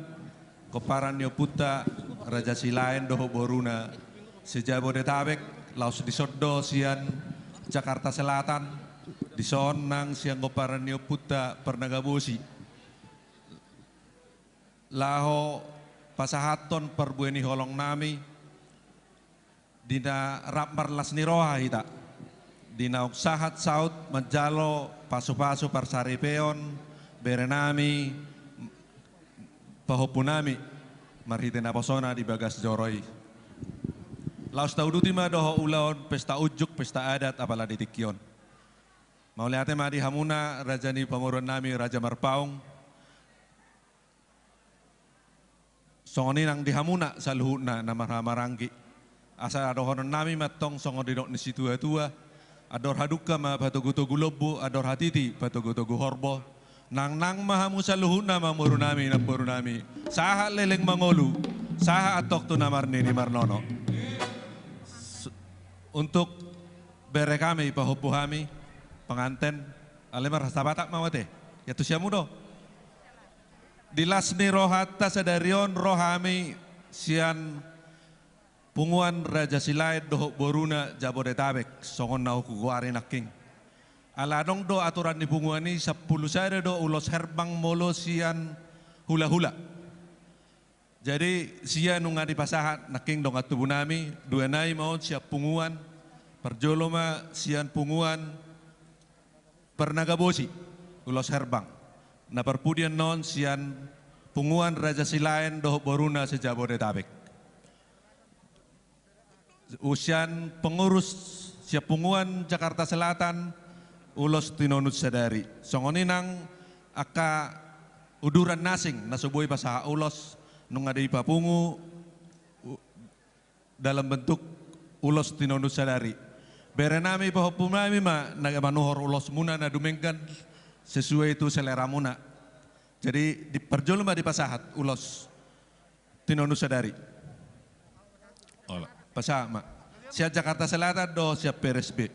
gomparan ni ompunta Raja Silaen dohot boruna se-Jabodetabek, laos dison do sian Jakarta Selatan, dison nang sian gomparan ni ompunta Parnababosi. Laho pasahathon parbue ni holong nami, di na rap marlas ni roha hita, di naung sahat saut manjalo pasupasu parsaripeon bere nami, pahompu nami, marhite naposona di bagas joro i. Laos tauduti ma dohot ulaon pesta unjuk, pesta adat apala di tingki on. Mauliate ma di hamuna raja ni pamoruan nami, Raja Marpaung. Songon i nang di hamuna saluhutna na marhahamaranggi. Asa dohonon nami ma antong songon didok ni situatua, Andor hadungka ma patogutogu lombu, andor hatiti patogutogu horbo. Nangnang ma hamu saluhutna, amangborunami, namborunami. Sahat leleng mangolu, sahat antong tu na marnini marnono. S-, untuk bere hami, pahompu hami, penganten, alai marhata Batak ma mate. Ia tusi hamu do. Di las ni rohanta sadari on ro hami sian punguan Raja Silaen dohot boruna Jabodetabek, songon na hugoari nangkin. Ala adong do aturan ni punguan i, sampulu sada do ulos herbang molo sian hulahula. Jadi sia nunga dipasahat nangkin dongan tubunami, dua nai ma on sian punguan, parjolo ma sian punguan Parnagabosi, ulos herbang. Na parpudi annon sian punguan Raja Silaen dohot boruna se-Jabodetabek. Sian pengurus sian punguan Jakarta Selatan, ulos tinonun sadari. Songon i nang angka uduran na asing na so boi pasahat ulos, nunga dipapungu u-, dalam bentuk ulos tinonun sadari. Berenami, pahompunami ma na manuhor ulosmuna na dumenggan sesuai tu seleramuna. Jadi, di, parjolo ma dipasahat ulos tinonun sadari. Olo. Pasahat ma. Sian Jakarta Selatan do sian P R S B.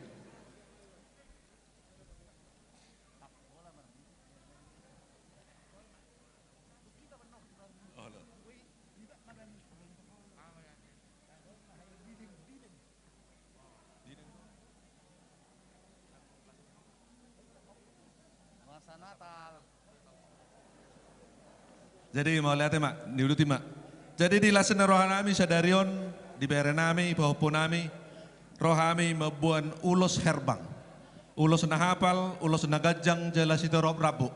Jadi mauliate ma, diuduti ma. Jadi di las ni rohanami sadari on, di berenami, pahompunami, ro hami mamboan ulos herbang. Ulos na hapal, ulos na ganjang jala sitorop rambu.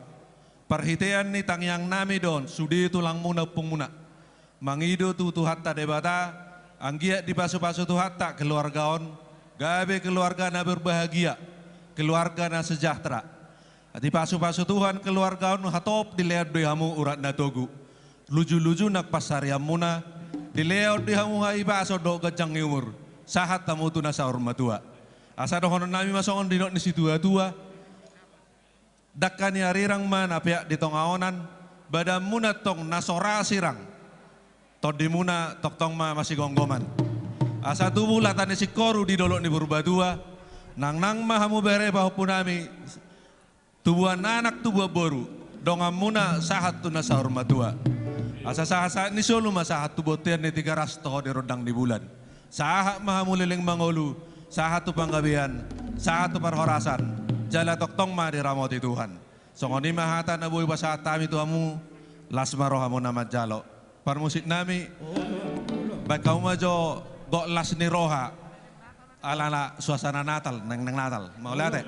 Parhitean ni tangiangnami do on, sude tulangmuna, ompungmuna. Mangido tu Tuhanta Debata, anggiat dipasupasu Tuhanta keluarga on, gabe keluarga na berbahagia, keluarga na sejahtera. Dipasupasu Tuhan keluarga on, hatop dilehon do i hamu urat na togu. Lujuluju nang pansarianmuna, dilehon do i hamu hahipason dohot ganjang ni umur, sahat hamu tu na saur matua. Asa dohononnami ma songon nidok ni situatua, dangka ni arirang ma na peak di tonga onan, badanmuna tong na so ra sirang, tondimuna tongtong ma masigomgoman. Asa tubu lata ni singkoru di dolok ni Purbatua, nangnang ma hamu bere pahompunami, tubuan anak tubuan boru, donganmuna sahat tu na saur matua. Asa sahatsahat ni solu ma sahat tu bontean ni Tigaras dohot di rondang ni bulan. Sahat ma hamu leleng mangolu, sahat tu panggabean, sahat tu parhorasan, jala tongtong ma diramoti Tuhan. Songon i ma hata na boi pasahat hami tu hamu, las ma rohamuna manjalo. Parmusiknami, baen hamu ma jo gok las ni roha, ala na suasana Natal, nengneng Natal. Mauliate.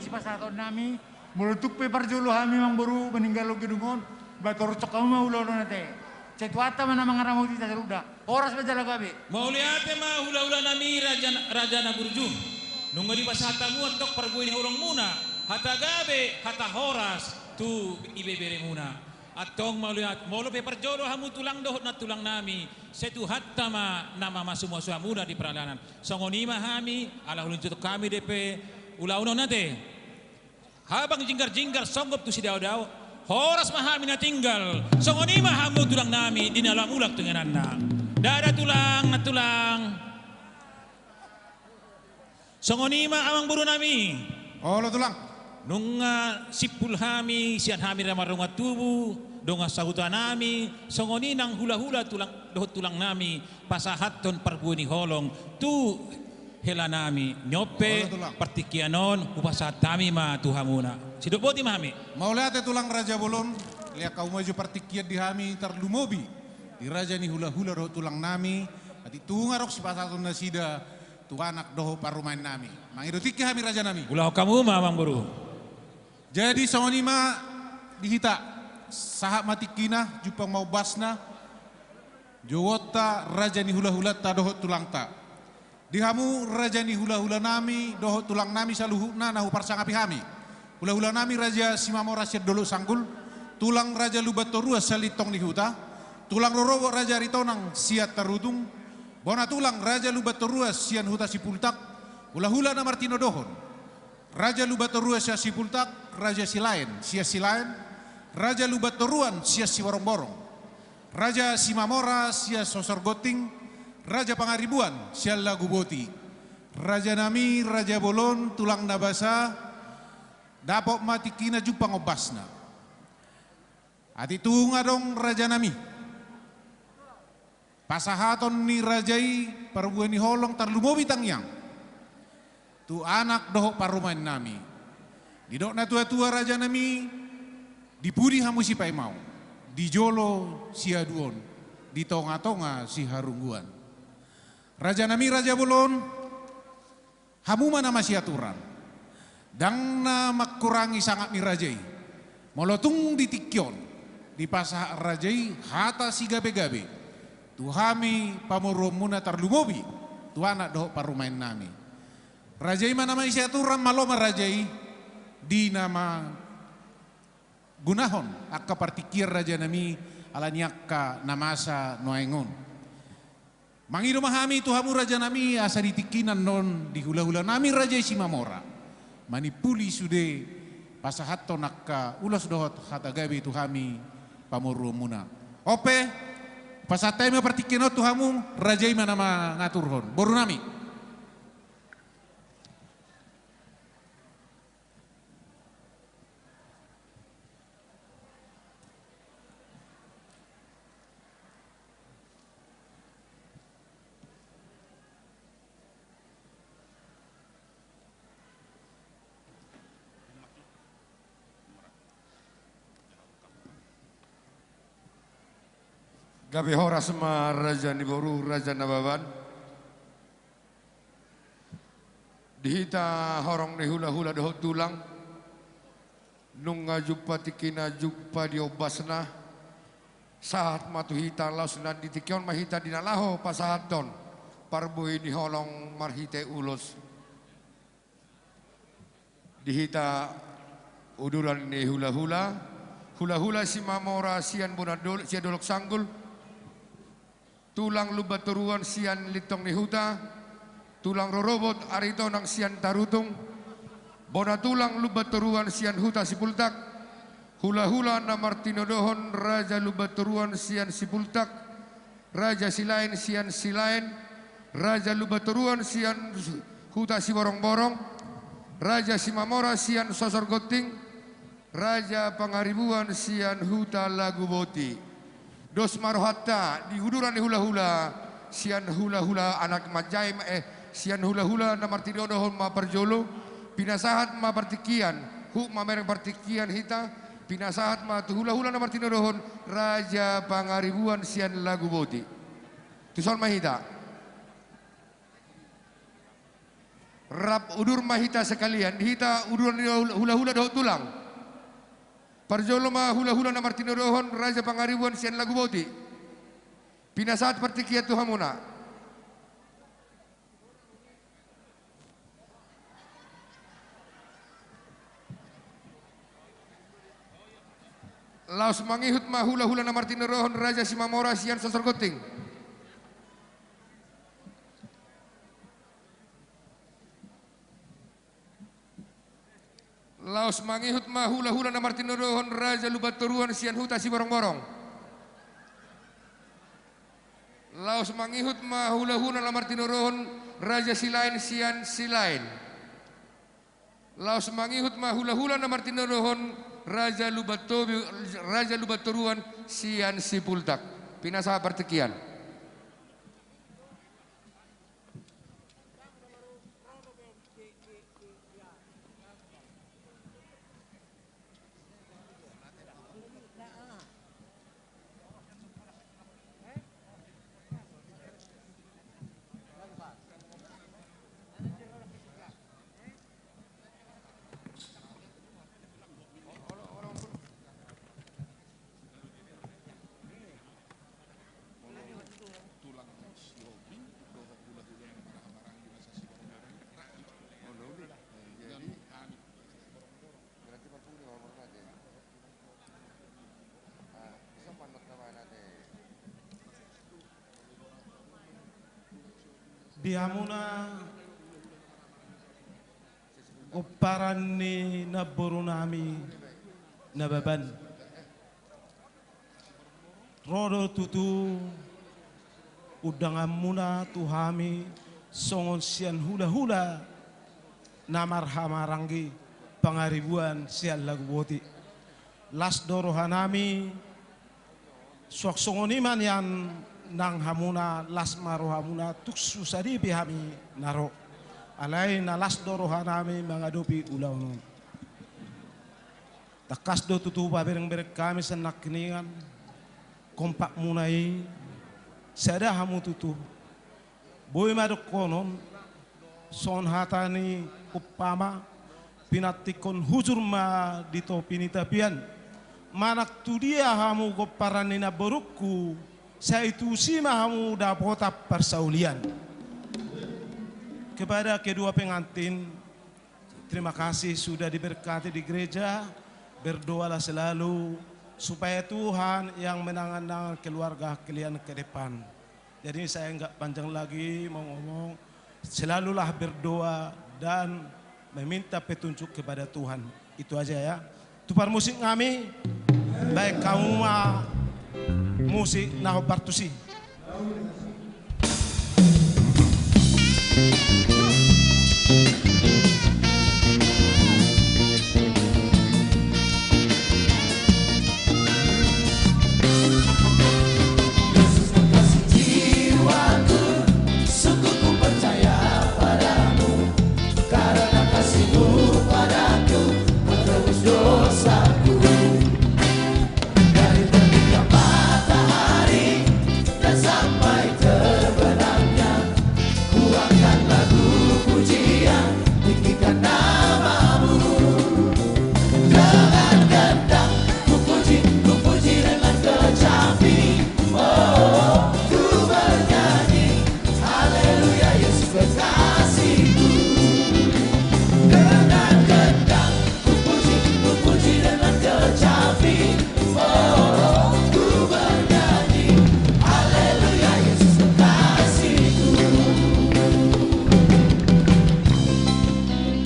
Pasahaton nami, molo tung pe parjolo hami, amang boru, maninggalhon gedung on, ba torus hamu ma ulaon on ate. Sai Tuhanta ma na mangaramoti hita saluhutna. Horas ma jala gabe. Mauliate ma hulahula nami, raja, raja na burju. Nunga dipasahat hamu antong parbue ni holongmuna, hata gabe, hata horas tu ibeberemuna. Antong mauliate, molo pe parjolo hamu tulang dohot nantulang nami, sai Tuhanta ma na mamasumasu hamuna di pardalanan. Songon i ma hami, ala uli ni jotong hami dope ulaon on ate. Habang jinggar-jinggar songgop tu sidaodao, horas ma hami na tinggal, songon i ma hamu tulang nami di na lam mulak tu ingananna. Ndada tulang, nantulang. Songon i ma amang boru nami. Olo tulang. Nunga simpul hami, sian hami na mardongan tubu, dongan sahuta nami, songon i nang hulahula tulang, dohot tulang nami, pasahathon parbue ni holong tu hela nami. Ni on pe, olo tulang, partingkian on hupasahat hami ma tu hamuna. Sidok boti ma hami. Mauliate tulang raja bolon, lehon hamu ma jo partingkian di hami, tarlumobi di raja ni hulahula dohot tulang nami. Atik tung adong sipasahaton nasida tu anak dohot parumaen nami. Mangido tingki hami raja nami. Ulahon hamu ma amang boru. Jadi songon i ma di hita, sahat ma tingkina, jumpang ma ombasna, jouonta raja ni hulahulanta dohot tulangta. Di hamu raja ni hulahula nami dohot tulang nami saluhutna na huparsangapi hami. Hulahula nami Raja Simamora sian Dolok Sanggul, tulang Raja Lumban Toruan sian Lintong ni Huta, tulang rorobot Raja Aritonang sian Tarutung, bona tulang Raja Lumban Toruan sian Huta Sipultak, hulahula na martinodohon Raja Lumban Toruan sian Sipultak, Raja Silaen sian Silaen, Raja Lumban Toruan sian Siborongborong, Raja Simamora sian Sosor Gonting, Raja Pangaribuan sian Laguboti. Raja nami, raja bolon, tulang na basa, dapot ma tingkina jumpang ombasna. Atik tung adong raja nami, pasahaton ni raja i parbue ni holong tarlumobi tangiang tu anak dohot parumaen nami. Didok na tuatua raja nami, di pudi hamu sipaimaon, di jolo siaduon, di tongatonga siharungguan. Raja nami, raja bolon, hamu ma na masiaturan. Ndang na mangkurangi sangap ni raja i. Molo tung di tingki on dipasahat raja i hata sigabegabe tu hami pamoruonmuna, tarlumobi tu anak dohot parumaen nami. Raja i ma na masiaturan, malo ma raja i di na ma gunahon angka partingkian raja nami, ala ni angka na masa nuaeng on. Mangido ma hami tu hamu raja nami, asa di tingkina annon di hulahula nami raja i Simamora manimpuli sude pasahathon angka ulos dohot hata gabe tu hami pamoruonmuna. On pe, pasahat hami ma partingkian on tu hamu, raja i ma na mangaturhon, boru nami. Gabe horas ma raja ni boru, Raja Nababan. Di hita horong ni hulahula dohot tulang, nunga jumpa tingkina jumpa di ombasna, sahat ma tu hita laos, nang di tingki on ma hita di na laho pasahathon parbue ni holong marhite ulos. Di hita uduran ni hulahula, hulahula Simamora sian Bonan Dol-, sian Dolok Sanggul, tulang Lumban Toruan sian Lintong ni Huta, tulang rorobot Aritonang sian Tarutung, bona tulang Lumban Toruan sian Huta Sipultak, hulahula na martinodohon Raja Lumban Toruan sian Sipultak, Raja Silaen sian Silaen, Raja Lumban Toruan sian Huta Siborongborong, Raja Simamora sian Sosor Gonting, Raja Pangaribuan sian Huta Laguboti. Dos ma rohanta di uduran ni hulahula, sian hulahula anak manjae ma, eh, sian hulahula na martinodohon ma parjolo, pinasahat ma partingkian, huhut mamereng partingkian hita, pinasahat ma tu hulahula na martinodohon Raja Pangaribuan sian Laguboti. Tuson ma hita. Rap udur ma hita sekalian, hita uduran ni hula-hula dohot tulang. Parjolo ma hula-hula na martinodohon Raja Pangaribuan sian Laguboti. Pinasahat partingkian tu hamuna. Laos mangihut ma hula-hula na martinodohon Raja Simamora sian Sosor Gonting. Laos mangihut ma hula-hula na martinodohon Raja Lumbantoruan sian Huta Siborongborong. Laos mangihut ma hula-hula na martinodohon Raja Silaen sian Silaen. Laos mangihut ma hula-hula na martinodohon Raja Lumbantobi-, Raja Lumbantoruan sian Sipultak. Pinasahat partingkian. Di hamuna gomparan ni namborunami Nababan. Ro do tutu undanganmuna tu hami songon sian hula-hula na marhahamaranggi Pangaribuan sian Laguboti. Las do rohanami, suang songon i ma nian nang hamuna, las ma rohamuna tung so sadi pe hami na ro. Alai na las do rohanami mangadopi ulaon on. Tangkas do tutu pabereng-bereng hami sian nangkiningan, kompakmuna i, sada hamu tutu. Boi ma dohonon, songon hata ni umpama, pinantikhon hujur ma di topi ni tapian. Manang tu dia hamu gomparan ni namborungku, sai tusi ma hamu dapotan parsaulian. Kepada kedua pengantin, terima kasih sudah diberkati di gereja. Berdoalah selalu supaya Tuhan yang menangan-nangan keluarga kalian ke depan. Jadi saya nggak panjang lagi mau ngomong. Selalulah berdoa dan meminta petunjuk kepada Tuhan. Itu aja ya. Tu parmusik nami, baen hamu ma musik na hombar tusi. Yesus kekasih jiwaku, sungguh ku percaya padamu, karena kasihmu padaku, kau tebus dosaku. Dari terbitnya matahari dan sampai terbenamnya, ku akan lagu pujian, tinggikan namamu. Dengan gendang ku puji, ku puji dengan kecapi. Oh, ku bernyanyi, haleluya, Yesus kekasihku. Dengan gendang ku puji, ku puji dengan kecapi. Oh, ku bernyanyi, haleluya, Yesus kekasihku.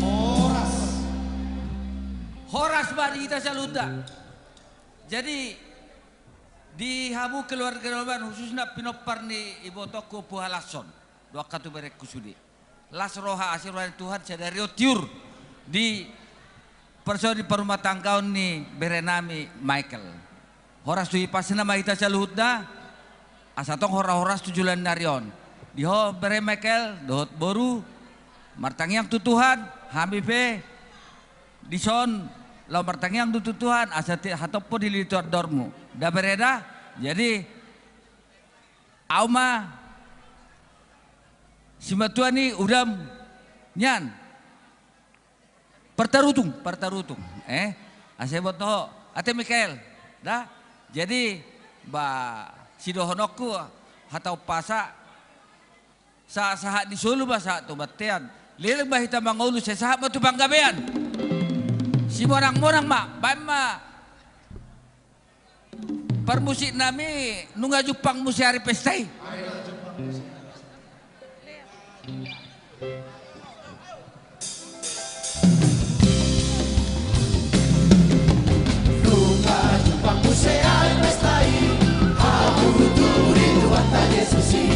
Horas. Horas ma di hita saluhutna. Jadi, di hamu keluarga Nababan, khususna pinompar ni ibotongku Ompu Halashon, dohot angka tu berengku sude. Las roha, asi roha ni Tuhan sadari on tiur di parsaoran ni parumatanggaon ni berenami Michael. Horas tu ipasna ma hita saluhutna, asa tong hora horas tu joloan ni ari on. Di ho bere Michael, dohot boru, martangiang tu Tuhan, hami pe dison laho martangiang do tu Tuhan, asa ti-, hatop ho dilehon Tuhan dohormu. Da bere da, jadi, ahu ma simatua ni udam nian. Partarutung, partarutung. Eh, asa boto ho. Ate Mikael, da? Jadi, ba, sidohononku, hata umpasa, sa-, sahat di solu ma sahat tu bontean. Leleng ma hita mangolu, sai sahat ma tu panggabean. Simonang-monang ma, baen ma parmusiknami, nunga jumpang muse ari pesta i. Nunga jumpang muse ari pesta i, hamu tu Tuhanta Jesus i,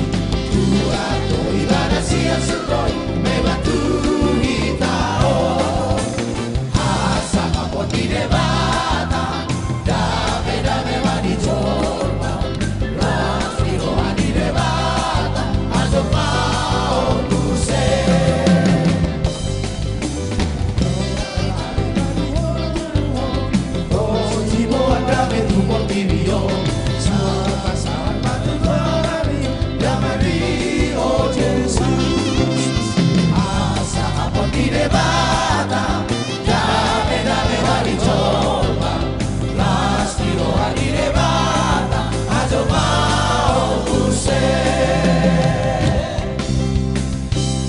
tua do Ibana sian surgo i, memang tu hita on. Hasangapon ni Debata, dame-dame ma di jolma, las ni roha ni Debata, ajorma on muse. Oi, boan dame tu portibi on, salva-salva tu Tuhan i, dame ni ho Jesus. Hasangapon ni Debata, dame-dame ma di jolma, las ni roha ni Debata, ajorma on muse.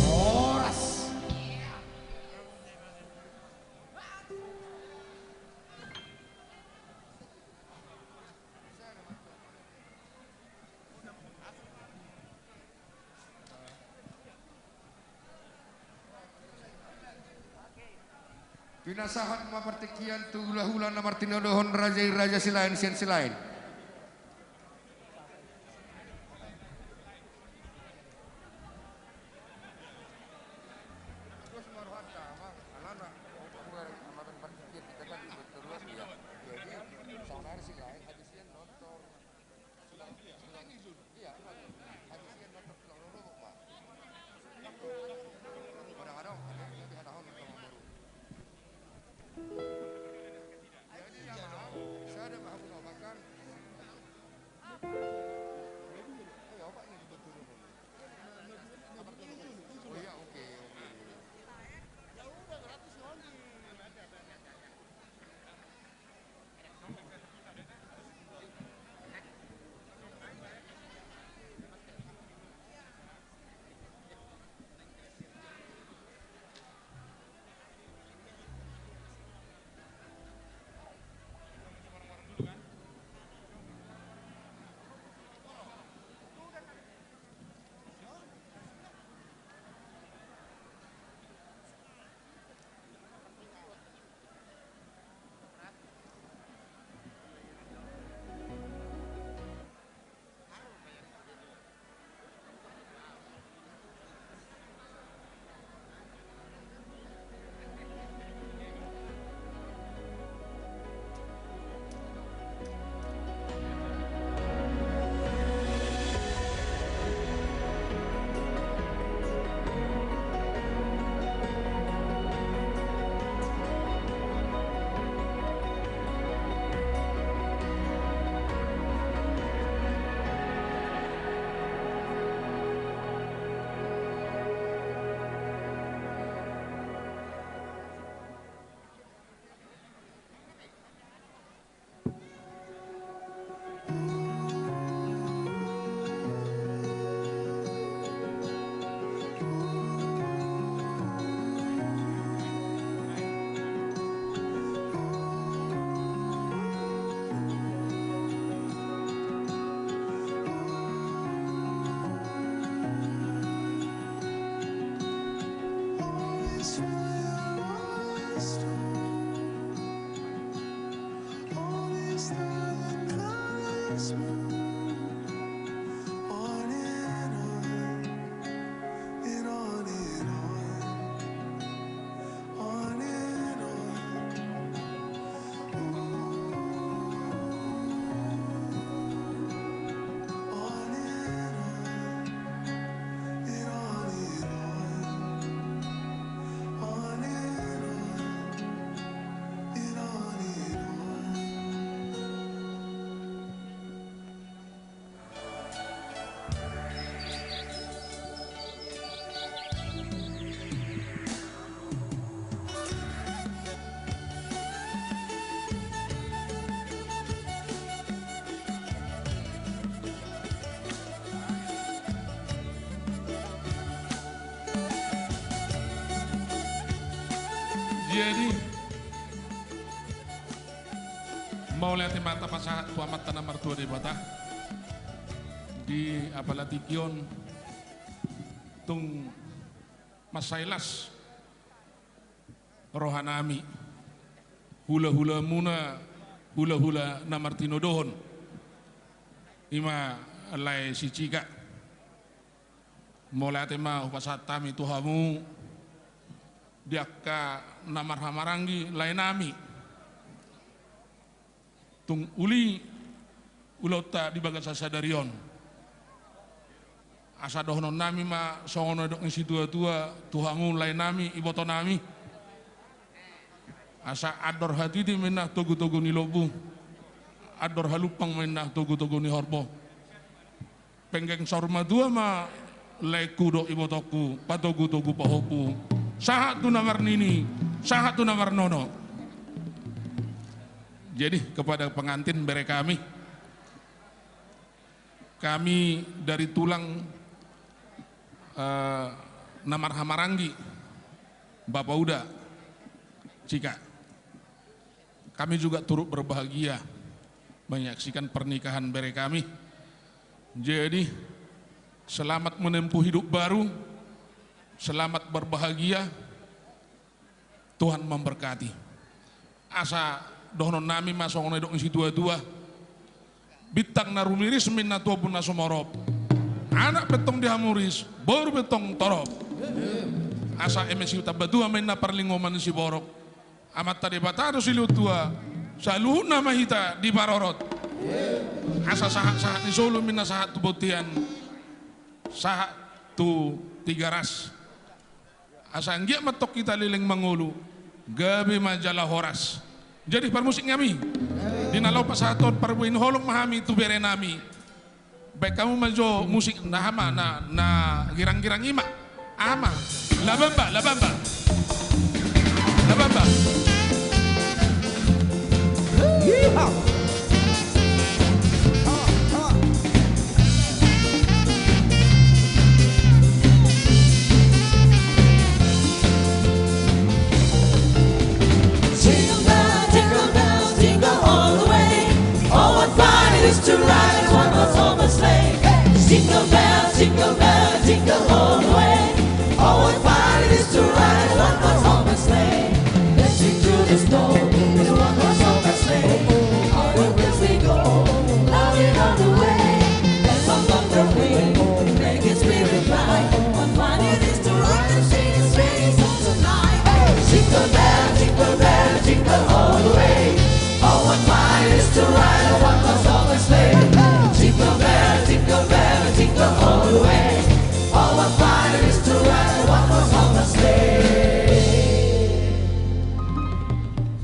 Horas. Pinasahat ma partingkian tu hula-hula na martinodohon raja i, raja Silaen sian Silaen. Jadi, sada ma hamu na obakan. Jadi, mauliate ma tapasahat tu Amanta na martua Debata. Di apala tingki on tung mansai las rohanami, hulahulamuna, hulahula na martinodohon, i ma lae si Cika. Mauliate ma hupasahat hami tu hamu di angka na marhahamaranggi laenami. Tung uli ulaonta di bagasan sadari on. Asa dohononnami ma songon na nidok ni situatua tu hamu laenami, ibotonami. Asa andor hatiti ma inna togutogu ni lombu, andor halumpang ma inna togutogu ni horbo. Penggeng saur matua ma laengku dohot ibotongku, patogutogu pahompu, sahat tu na marnini, sahat tu na marnono. Jadi, kepada pengantin bere kami, kami dari tulang, eh, na marhahamaranggi, Bapa Uda, Cika. Kami juga turut berbahagia menyaksikan pernikahan bere kami. Jadi, selamat menempuh hidup baru, selamat berbahagia, Tuhan memberkati. Asa dohononnami ma songon na nidok ni situatua, bintang na rumiris ma inna tu ombun na sumorop, anak pe tong di hamu ris, boru pe tong torop. Asa eme sitamba tua ma inna parlinggoman ni siborok, Amanta Debata do silehon tua, saluhutna ma hita diparorot. Asa sahatsahat ni solu ma inna sahat tu bontean, sahat tu Tigaras. Asa anggiat ma tong hita leleng mangolu, gabe ma jala horas. Jadi parmusiknami, di na laho pasahathon parbue ni holong ma hami tu berenami. Baen hamu ma jo musik na aha ma, na, na girang-girang i ma. Aha ma? Labamba, labamba. Labamba. Yeehaw! Jingle bell, jingle bell, jingle all the way. Oh, what fun it is to ride in one horse open sleigh. Jingle bell, jingle bell, jingle all the way. Oh, what fun it is to ride in one horse open sleigh. Dashing through the snow in a one horse open sleigh. On the wheels we go, laughing all the way. Bells on the road we make it spirit bright. What fun it is to ride and sing a sleighing song tonight. Jingle bell, jingle bell, jingle all the way. Oh, what fun it is to ride a one horse open sleigh. Jingle bell, jingle bell, jingle all the way. Oh, what fun it is to ride a one horse open sleigh.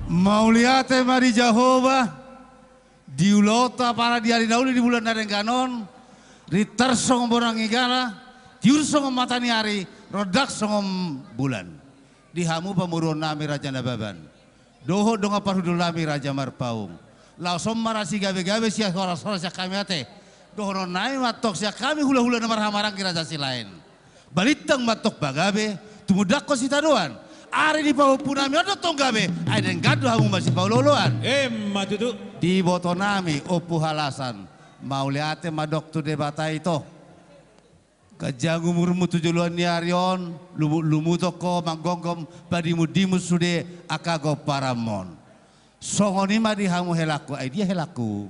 Mauliate ma di Jahowa. Di ulaonta pala di ari na uli di bulan na denggan on, rintar songon bonang ni gala, tiur songon mata ni ari, rondang songon bulan. Di hamu pamoruonnami Raja Nababan, dohot dongan parhundulnami Raja Marpaung, laos on ma ra sigabegabe, sihoras-horas sian hami ate. Dohononnami ma tong sian hami hulahula na marhahamaranggi Raja Silaen. Balintang ma tong pagabe, tumundalhon sitadoan. Ari ni pahompunami on do tong gabe, ai denggan do hamu masipaolooloan. Emma tutu. Di ibotonami Ompu Halasan, mauliate mandok tu Debata ito. Ganjang umurmu tu joloan ni ari on, lumut-lumuthon ho, manggomgom, padimundimun sude angka gomparanmon. Songon i ma di hamu helangku, ai dia helangku?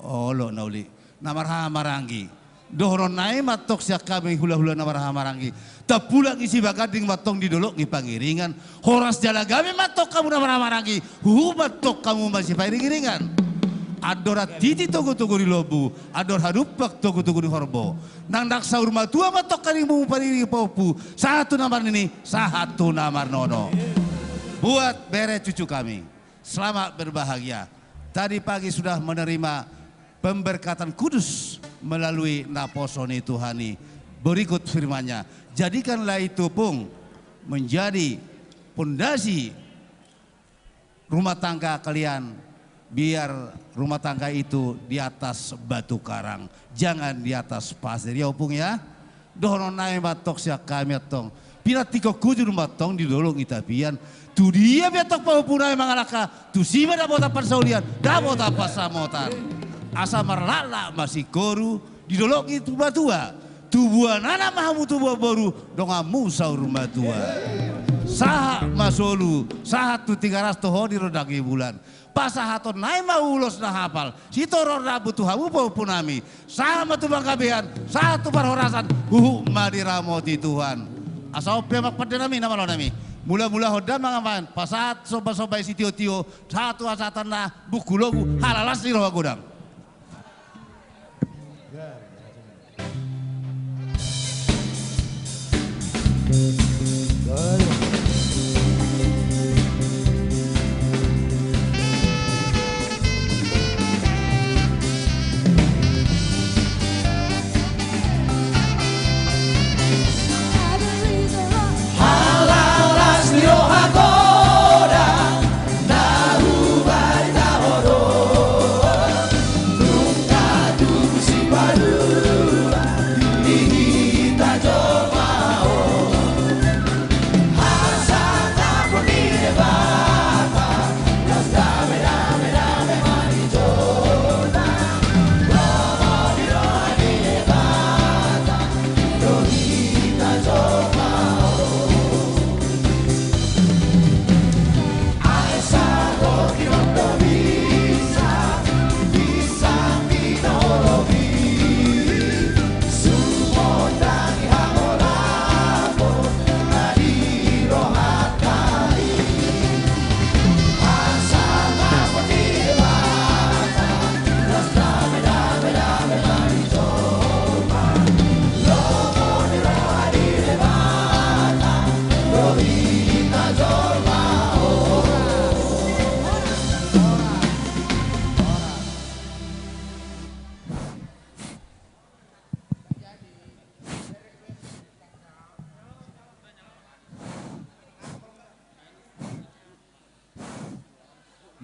Olo na uli, na marhahamaranggi. Dohononnami ma tong sian hami hulahula na marhahamaranggi. Tampulak ni Sibaganding ma tong di dolok ni Pangiringan. Horas jala gabe ma tong hamu na marhahamaranggi. Huhut ma tong hamu masipairingiringan. Andor hatiti togutogu ni lombu, andor halumpang togutogu ni horbo. Nangnang saur matua ma tong hamu pairingi pahompu. Sahat tu na marnini, sahat tu na marnono. Buat bere cucu kami. Selamat berbahagia. Tadi pagi sudah menerima pemberkatan kudus melalui naposo ni Tuhan i. Berikut firman-Nya, "Jadikanlah itu, Pung, menjadi pondasi rumah tangga kalian, biar rumah tangga itu di atas batu karang, jangan di atas pasir." Ya, Pung, ya. Dohononnami ma tong sian hami antong. Pinantikhon hujur ma antong di dolok ni tapian. Tudia pe antong pahompunami mangalangka, tusi ma dapotan parsaulian, dapotan pansamotan. Asa marlaklak ma singkoru di dolok ni tua-tua. Tubuan anak ma hamu tubuan boru, donganmu saur matua. Sahat ma solu, sahat tu Tigaras, toho di rondang ni bulan. Pasahaton nai ma ulos na hapal, sitorop rambu tu hamu pahompunami. Sahat ma tu panggabean, sahat tu parhorasan, huhut ma diramoti Tuhan. Asa on pe amang pandenami, na malo nami. Mula-mula hon da amang, pasahat somba-somba i sitio-tio, sahat tu hasahatan na bungkul logu, ala las ni roha godang.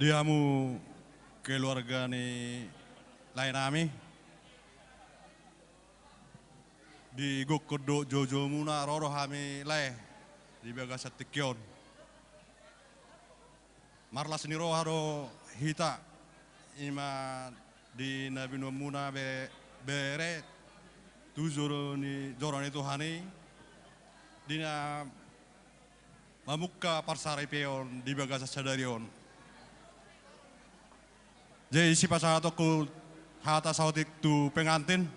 Di hamu keluarga ni laenami, di gokhon dohot joujou muna ro do hami lae di bagasan tingki on. Marlas ni roha do hita, ima di na binuat muna be-, bere tu joro ni, joro ni Tuhan i, di na mamungka parsaripeon di bagasan sadari on. Jadi sipasahatonku hata saotik tu pengantin.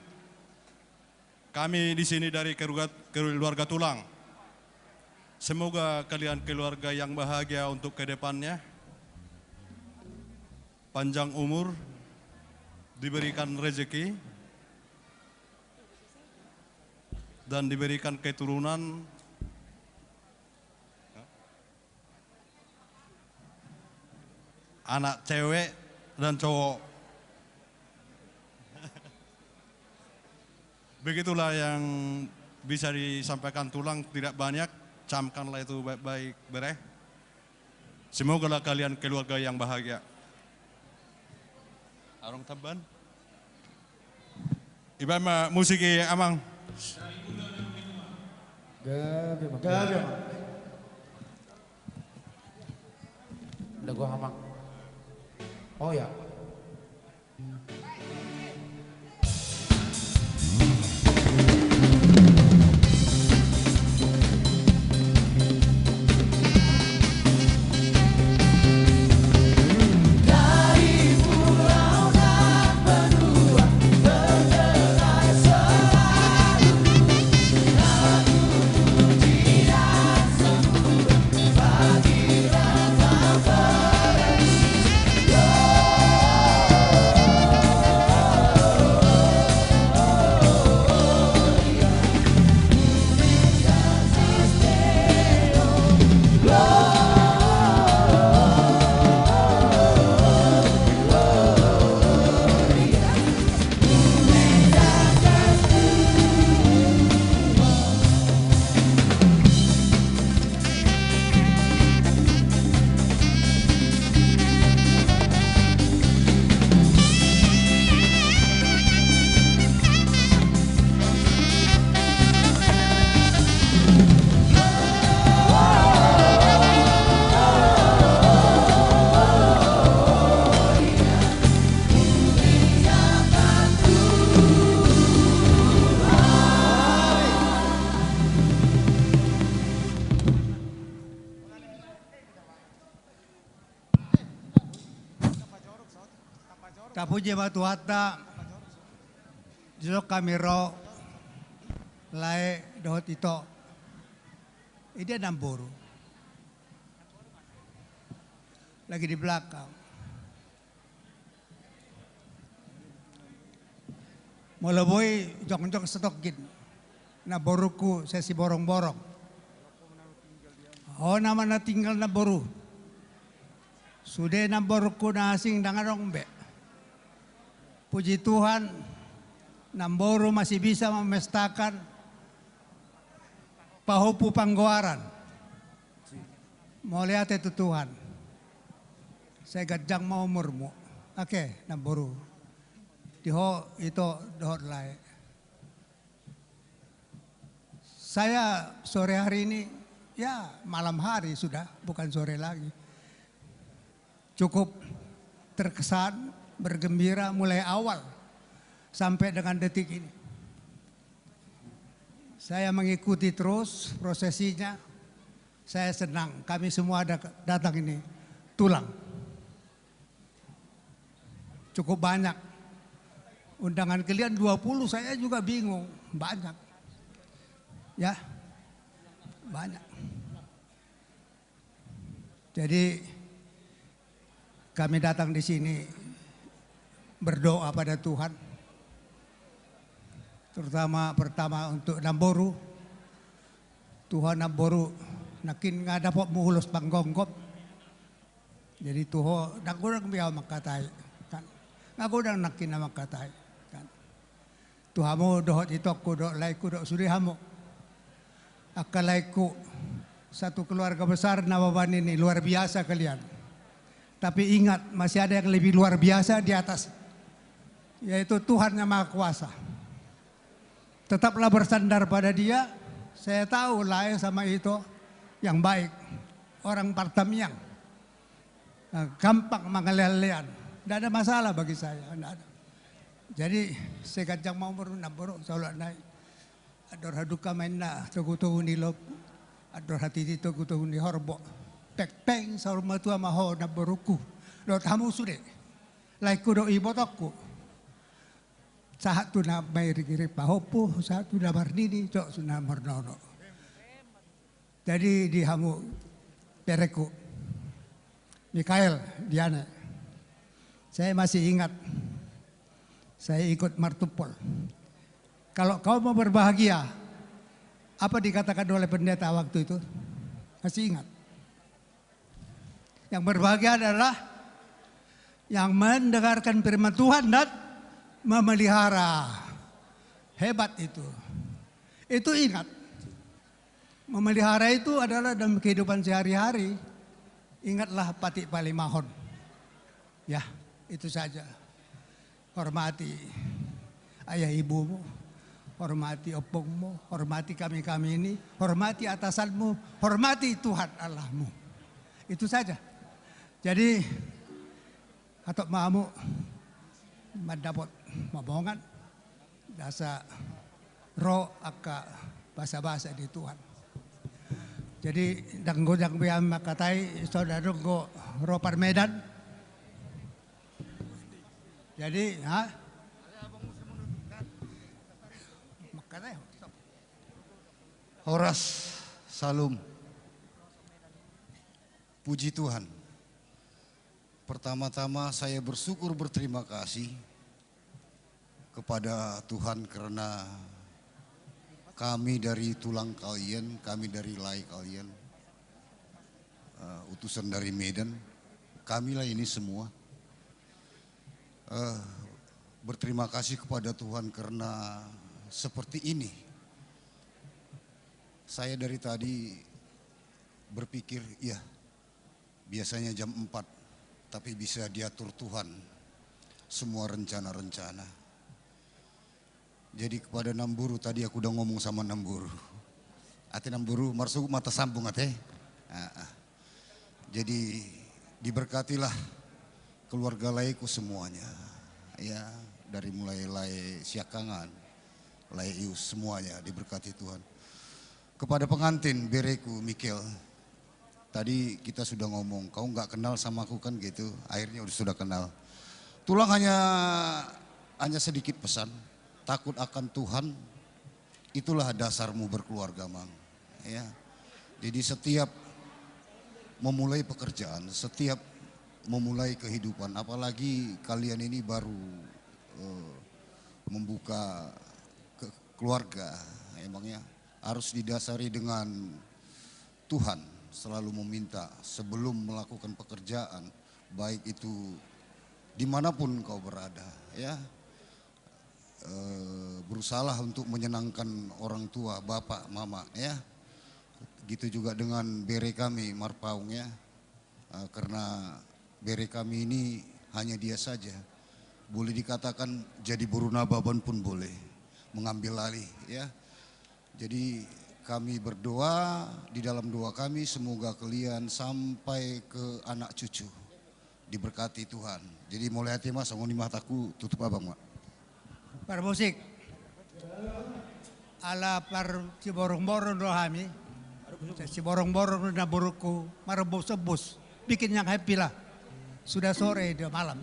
Kami di sini dari keluarga, keluarga Tulang. Semoga kalian keluarga yang bahagia untuk ke depannya. Panjang umur, diberikan rezeki, dan diberikan keturunan. Anak cewek dan cowok. Begitulah yang bisa disampaikan Tulang, tidak banyak, camkanlah itu baik-baik, bere. Semogalah kalian keluarga yang bahagia. Adong tambahan? Ibaen ma musik i, amang. Gabe, amang. Gabe, amang. Lagu, amang. Oh ya. Tapuji ma Tuhanta, dison hami ro, lae dohot ito. Idia namboru? Lagi di belakang. Molo boi jongjong satongkin, namborungku, sai siborongborong. Ho nama na tinggal namboru. Sude namborungku na asing ndang adong be. Puji Tuhan, namboru masih bisa memestakan pahompu panggoaran. Mauliate tu Tuhan. Sai ganjang ma umurmu. Oke, namboru. Di ho ito dohot lae. Saya sore hari ini, ya, malam hari sudah, bukan sore lagi. Cukup terkesan, bergembira mulai awal sampai dengan detik ini. Saya mengikuti terus prosesinya. Saya senang, kami semua ada datang ini, tulang. Cukup banyak. Undangan kalian dua puluh, saya juga bingung. Banyak. Ya. Banyak. Jadi, kami datang di sini berdoa pada Tuhan. Terutama pertama untuk namboru. Tuhan, namboru, nangkin nga dapotmu ulos panggomgom. Jadi tu ho, ndang godang be ahu mangkatai, kan. Nga godang nangkin ahu mangkatai, kan. Tu hamu dohot itongku, dohot laengku, dohot sude hamu. Angka laengku, satu keluarga besar Nababan ini, luar biasa kalian. Tapi ingat, masih ada yang lebih luar biasa di atas, yaitu Tuhan yang Maha Kuasa. Tetaplah bersandar pada Dia. Saya tahu lae sama ito yang baik, orang partamiang. Nah, gampang mangalean-lean. Nggak ada masalah bagi saya, nggak ada. Jadi, sai ganjang ma umur namboru, saulak nai. Andor halumpang ma inna togutogu ni lombu, andor hatiti togutogu ni horbo. Pengpeng saur matua ma ho namborungku. Dohot hamu sude, laengku dohot ibotongku. Sahat tu na mairingiring pahompu, sahat tu na marnini, sahat tu na marnono. Jadi di hamu berengku, Mikael, Diane, saya masih ingat, saya ikut martumpol. Kalau kau mau berbahagia, apa dikatakan oleh pendeta waktu itu? Masih ingat? Yang berbahagia adalah yang mendengarkan firman Tuhan dan memelihara. Hebat itu. Itu ingat. Memelihara itu adalah dalam kehidupan sehari-hari. Ingatlah patik palimahon. Ya, itu saja. Hormati ayah ibumu, hormati ompungmu, hormati kami-kami ini, hormati atasanmu, hormati Tuhan Allahmu. Itu saja. Jadi, hatop ma hamu mandapot mambongan, asa ro angka basabasa di Tuhan. Jadi, ndang godang be ahu mangkatai, songon na dong do ro parmedan. Jadi, ha? Horas, Salum. Puji Tuhan. Pertama-tama saya bersyukur, berterima kasih kepada Tuhan karena kami dari tulang kalian, kami dari lae kalian, eh, utusan dari Medan, kamilah ini semua, eh, berterima kasih kepada Tuhan karena seperti ini. Saya dari tadi berpikir, ya, biasanya jam empat, tapi bisa diatur Tuhan semua rencana-rencana. Jadi kepada namboru, tadi aku udah ngomong sama namboru. Ate namboru, marsogot ma tasambung ate. Ah, ah. Jadi diberkatilah keluarga laeku semuanya. Ya, dari mulai lae Siakangan, lae Ius, semuanya diberkati Tuhan. Kepada pengantin, bereku Mikel, tadi kita sudah ngomong, kau nggak kenal sama aku kan gitu, akhirnya udah sudah kenal. Tulang, hanya, hanya sedikit pesan. Takut akan Tuhan, itulah dasarmu berkeluarga, Mang. Ya. Jadi setiap memulai pekerjaan, setiap memulai kehidupan, apalagi kalian ini baru, eh, membuka ke-, keluarga, emangnya harus didasari dengan Tuhan, selalu meminta sebelum melakukan pekerjaan, baik itu dimanapun kau berada, ya. Eh, berusahalah untuk menyenangkan orang tua, bapak, mama, ya. Gitu juga dengan bere kami, Marpaung, ya. Eh, karena bere kami ini hanya dia saja. Boleh dikatakan jadi burunababan pun boleh, mengambil alih, ya. Jadi, kami berdoa, di dalam doa kami, semoga kalian sampai ke anak cucu diberkati Tuhan. Jadi, mauliate ma, songon i ma hatangku, tutup abang ma. Parmusik. Ala parsiborongborong do hami. Siborongborong do namborungku, marombus-ombus. Bikin yang happy lah. Sudah sore, udah malam.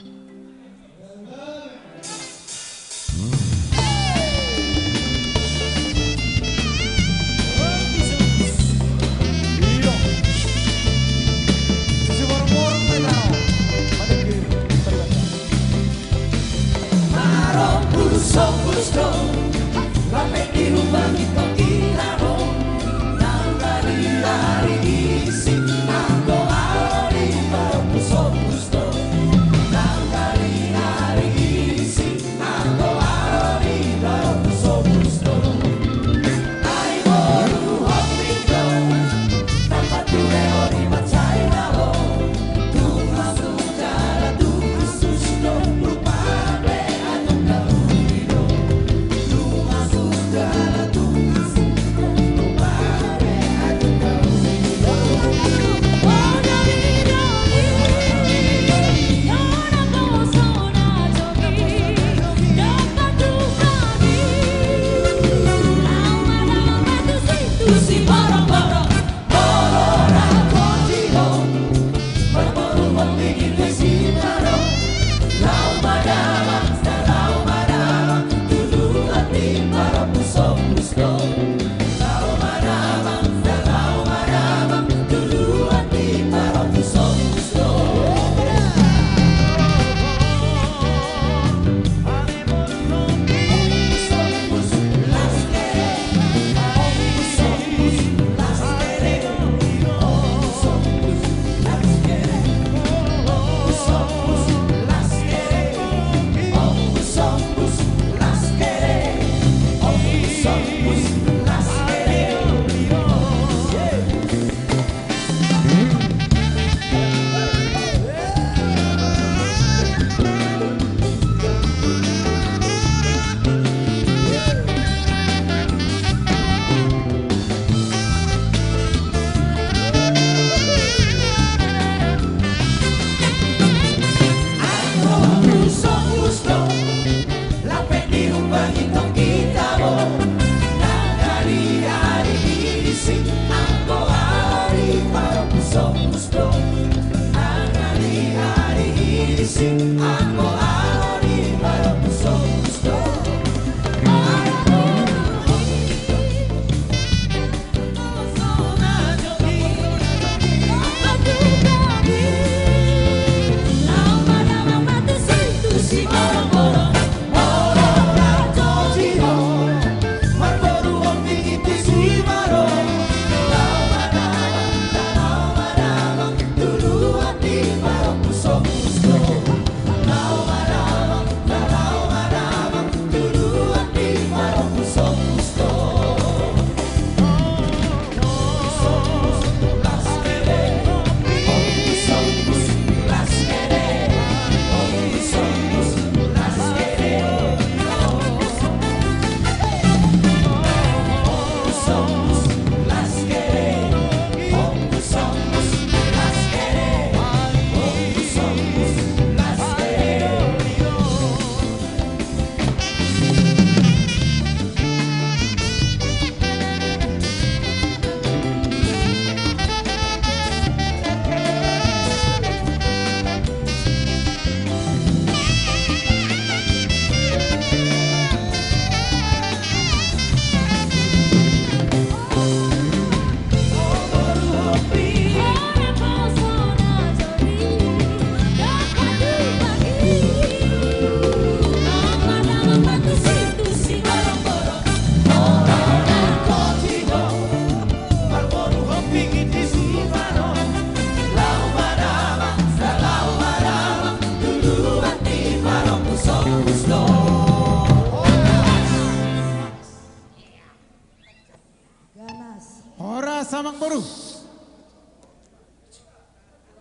Amangboru,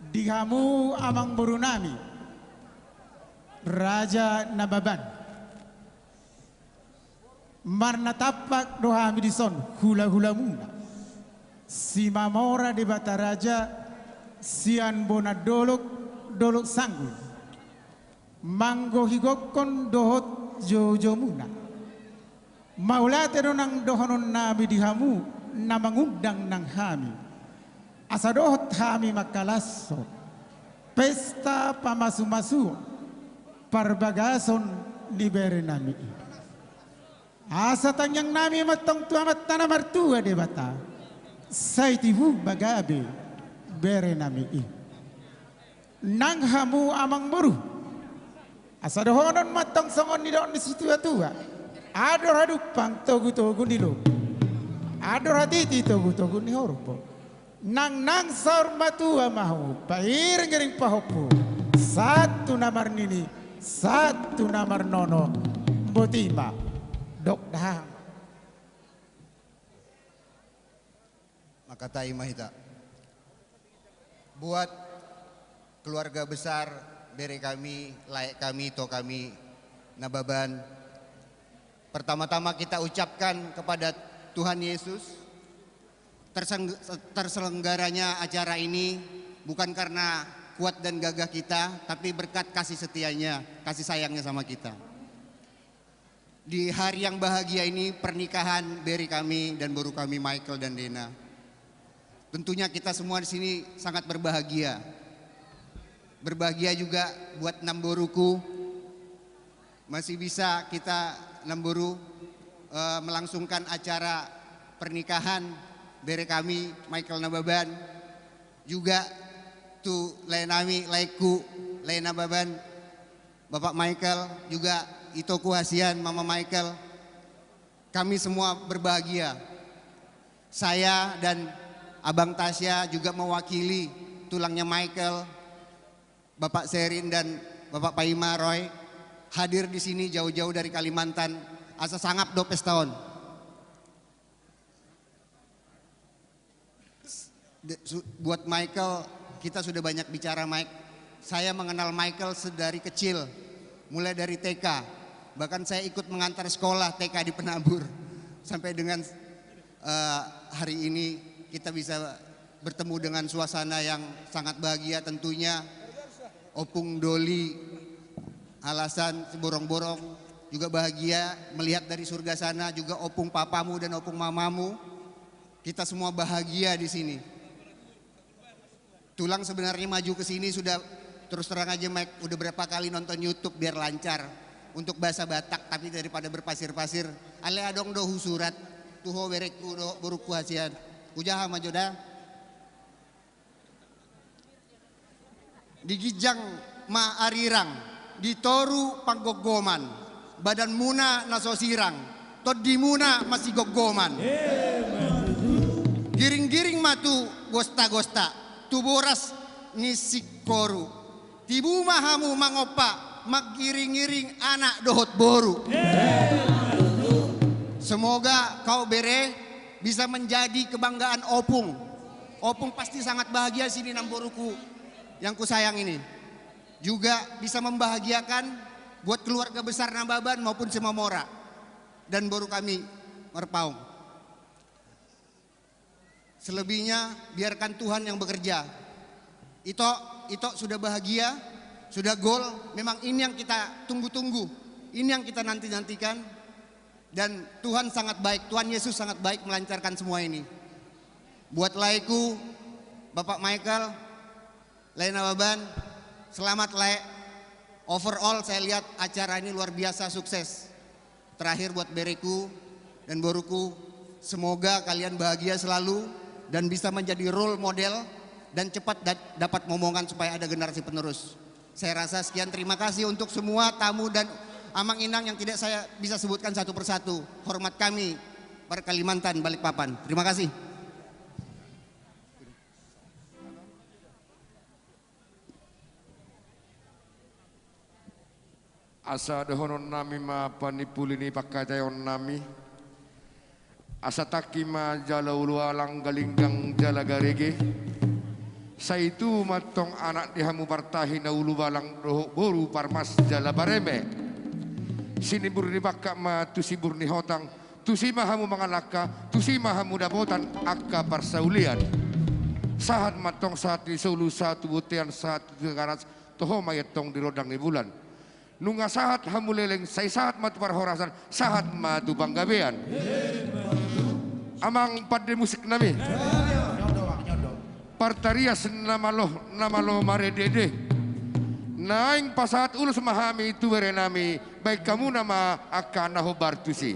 di hamu amangboru nami, Raja Nababan, marnatampak do hami dison hulahulamuna, Simamora Debata Raja, sian bona dolok, Dolok Sanggul, manggohi gokhon dohot joujoumuna. Mauliate do nang dohonon nami di hamu na mangundang nang hami, asa dohot hami mangkalashon pesta pamasumasuon parbagason ni bere nami i. Asa tangiang nami ma antong tu Amanta na martua Debata, sai tibu ma gabe bere nami i. Nang hamu amangboru, asa dohonon ma antong songon nidok ni situatua: Andor hadumpang togutogu ni lombu, andor hatiti togutogu ni horbo. Nangnang saur matua ma hamu, pairingiring pahompu, sahat tu na marnini, sahat tu na marnono. Boti ma, dok dahahang. Mangkatai ma hita. Buat keluarga besar bere kami, lae kami, ito kami Nababan, pertama-tama kita ucapkan kepada Tuhan Yesus, terseng-, terselenggaranya acara ini bukan karena kuat dan gagah kita, tapi berkat kasih setianya, kasih sayangnya sama kita. Di hari yang bahagia ini, pernikahan bere kami dan boru kami, Michael dan Lena. Tentunya kita semua di sini sangat berbahagia. Berbahagia juga buat namboruku. Masih bisa kita, namboru, eh, melangsungkan acara pernikahan bere kami, Michael Nababan. Juga tu lae nami, laengku, lae Nababan, Bapak Michael, juga itoku hasian, Mama Michael. Kami semua berbahagia. Saya dan Abang Tasya juga mewakili tulangnya Michael, Bapak Serin dan Bapak Paima Roy, hadir di sini jauh-jauh dari Kalimantan. Asa sangap do pesta on. De-, su-, buat Michael, kita sudah banyak bicara, Mike. Saya mengenal Michael sedari kecil, mulai dari T K. Bahkan saya ikut mengantar sekolah T K di Penabur. Sampai dengan, eh, hari ini kita bisa bertemu dengan suasana yang sangat bahagia tentunya. Opung Doli, Alasan, Siborongborong juga bahagia melihat dari surga sana, juga opung papamu dan opung mamamu. Kita semua bahagia di sini. Tulang sebenarnya maju ke sini sudah, terus terang aja, Mike, udah berapa kali nonton YouTube biar lancar untuk bahasa Batak, tapi daripada berpasir-pasir, alai adong do husurat tu ho, berengku dohot borungku hasian. Hujaha ma jo da. Di ginjang ma arirang, di toru panggomgoman, badanmuna na so sirang, tondimuna masigomgoman. Giringgiring ma tu gostagosta, tu boras ni singkoru. Tibu ma hamu mangompa, manggiringiring anak dohot boru. Semoga kau, bere, bisa menjadi kebanggaan opung. Opung pasti sangat bahagia sini, namboruku yang kusayang ini. Juga bisa membahagiakan buat keluarga besar Nababan maupun Simamora dan boru kami Marpaung. Selebihnya biarkan Tuhan yang bekerja. Ito, ito sudah bahagia, sudah gol. Memang ini yang kita tunggu-tunggu, ini yang kita nanti-nantikan. Dan Tuhan sangat baik, Tuhan Yesus sangat baik melancarkan semua ini. Buat laeku, Bapak Michael, lae Nababan, selamat, lae. Overall, saya lihat acara ini luar biasa sukses. Terakhir, buat bereku dan boruku, semoga kalian bahagia selalu dan bisa menjadi role model dan cepat da-, dapat momongan supaya ada generasi penerus. Saya rasa sekian, terima kasih untuk semua tamu dan amang inang yang tidak saya bisa sebutkan satu persatu. Hormat kami, Parkalimantan, Balikpapan. Terima kasih. Asa dohonon nami ma panimpuli ni pangkataion nami. Asa tangki ma jala ulualang, galinggang jala garege. Sai tubu ma antong anak di hamu partahi na ulubalang dohot boru parmas jala pareme. Sinibur ni bangkak ma tu sibur ni hotang, tusi ma hamu mangalangka, tusi ma hamu dapotan angka parsaulian. Sahat ma antong sahat ni solu, sahat tu bontean, sahat tu Tigaras, toho ma i antong di rondang ni bulan. Nunga sahat hamu leleng, sai sahat ma tu parhorasan, sahat ma tu panggabean. Amang pande musik nami, partarias na malo, na malo marende-ende, naeng pasahat ulos ma hami tu bere nami, baen hamuna ma angka na hombar tusi.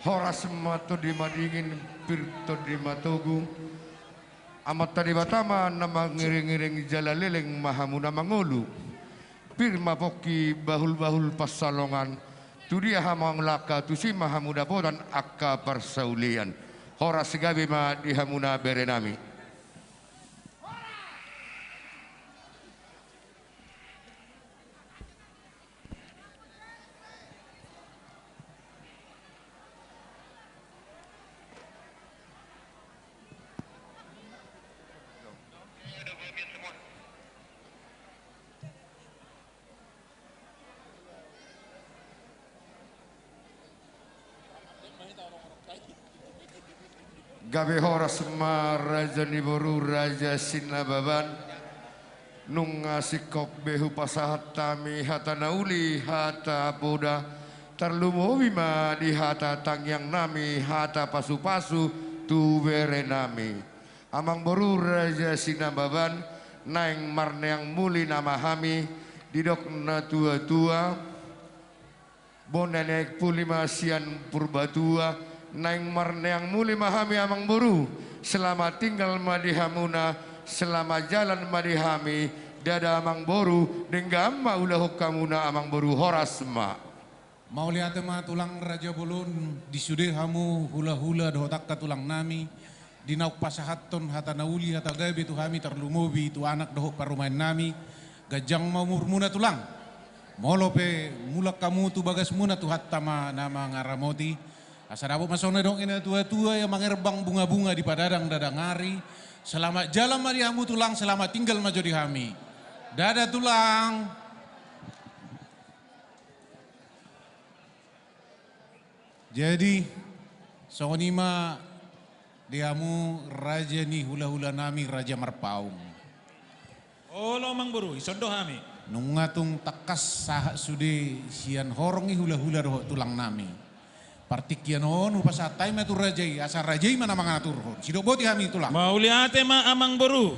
Horas ma tondi madingin, pir tondi matogu. Amanta Debata ma na mangiringiring jala leleng ma hamu na mangolu. Pir ma pongki bahulbahul pansalongan. Tudia hamu mangulahon, tusi ma hamu dapotan angka parsaulian. Horas gabe ma di hamuna berenami. Gabe horas ma raja ni boru, Raja Sinababan. Nunga singkop be hupasahat hami hata na uli, hata poda, tarlumobi ma di hata tangiangnami, hata pasupasu tu berenami. Amangboru Raja Sinababan, naeng marneang muli nama hami, didok natuatua, bona ni aek puli ma sian Purbatua, naeng marneang muli ma hami amangboru, selamat tinggal ma di hamuna, selamat jalan ma di hami, ndada amangboru, denggan ma ulahon hamuna amangboru, horas ma. Mauliate ma tulang raja bolon, di sude hamu hulahula dohot angka tulangnami, di naung pasahathon hata na uli hata gabe tu hami tarlumobi tu anak dohot parumaennami, ganjang ma umurmuna tulang. Molo pe mulak hamu tu bagasmuna Tuhanta ma na mangaramoti. Asa dapot ma songon na nidok ni natuatua, ia mangerbang bungabunga di padadang dadang ari. Selamat jalan ma di hamu tulang, selamat tinggal ma jo di hami. Ndada tulang. Jadi songon i ma di hamu raja ni hulahulanami Raja Marpaung. Olo amangboru, dison do hami. Nunga tung tangkas sahat sude sian horong ni hulahula dohot tulangnami. Partingkian on hupasahat hami ma tu raja i, asa raja i ma na mangaturhon. Sidok boti hami tulang. Mauliate ma amangboru.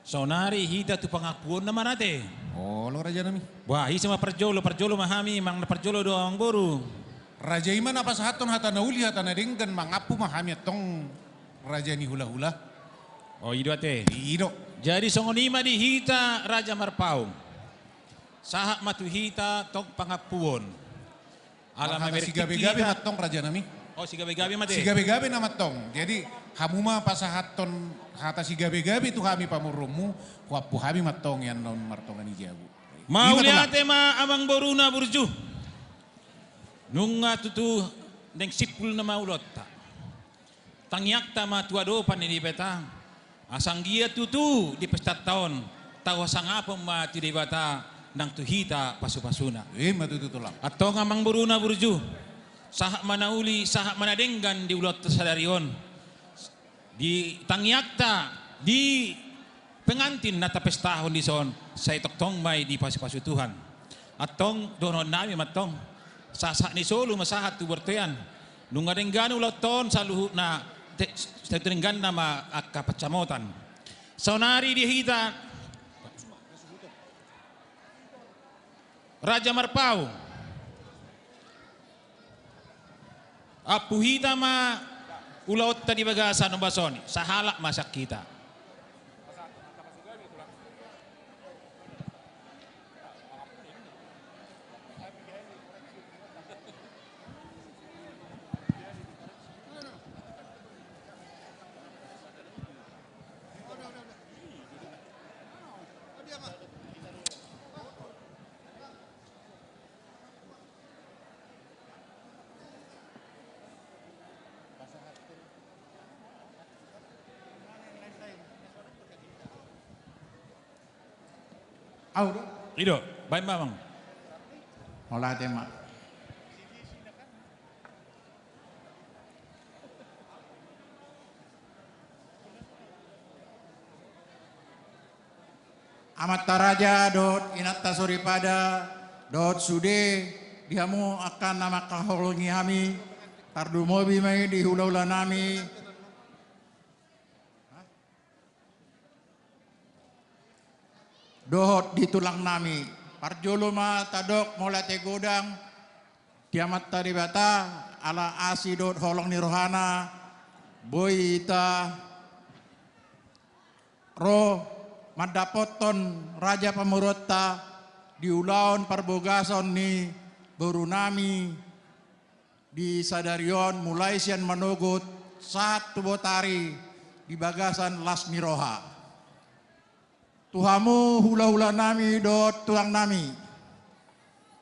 Saonari hita tu pangampuonna ma ate. Olo rajanami. Bah, ise ma parjolo, parjolo ma hami, manang na parjolo do amangboru. Raja i ma na pasahathon hata na uli hata na denggan, mangampu ma hami antong raja ni hulahula. O i do ate. I do. Jadi songon i ma di hita Raja Marpaung. Sahat ma tu hita tong pangampuon. Ala marhata mamereng sigabegabe hita ma antong rajanami. O sigabegabe ma ate. Sigabegabe nama antong. Jadi hamu ma pasahathon hata sigabegabe tu hami pamoruonmu, huampu hami ma antong ianaon martonga ni jabu. Mauliate ma amangboru na burju. Nunga tutu naeng simpul nama ulaonta. Tangiangta ma tu adopan ni Debata. Asa anggiat tutu di pestanta on, tau hasangapon ma tu Debata nang tu hita pasupasuna. I ma tutu tulang. Antong amangboru na burju, sahat ma na uli, sahat ma na denggan di ulaonta sadari on. Di tangiangta, di pengantin na tapestahon dison, sai tongtong ma i dipasupasu Tuhan. Antong dohononnami ma antong, sahat ni solu ma sahat tu bortean. Nunga denggan ulaonta on saluhutna, te-, saluhut dengganna ma angka pansamotan. Saonari di hita Raja Marpaung. Ampu hita ma ulaonta di bagasan ombas on i, sahalak ma sian hita. Au do. I do, baen ma amang. Mauliate ma. Amanta raja dohot inanta soripada dohot sude di hamu angka na mangkaholongi hami, tarlumobi ma i di hulahulanami dohot di tulangnami. Parjolo ma tadok mauliate godang di Amanta Debata, ala asi dohot holong ni rohana, boi hita ro mandapothon raja pamoruonta di ulaon parbogason ni borunami di sadari on, mulai sian manogot sahat tu botari di bagasan las ni roha. Tu hamu hulahulanami dohot tulangnami,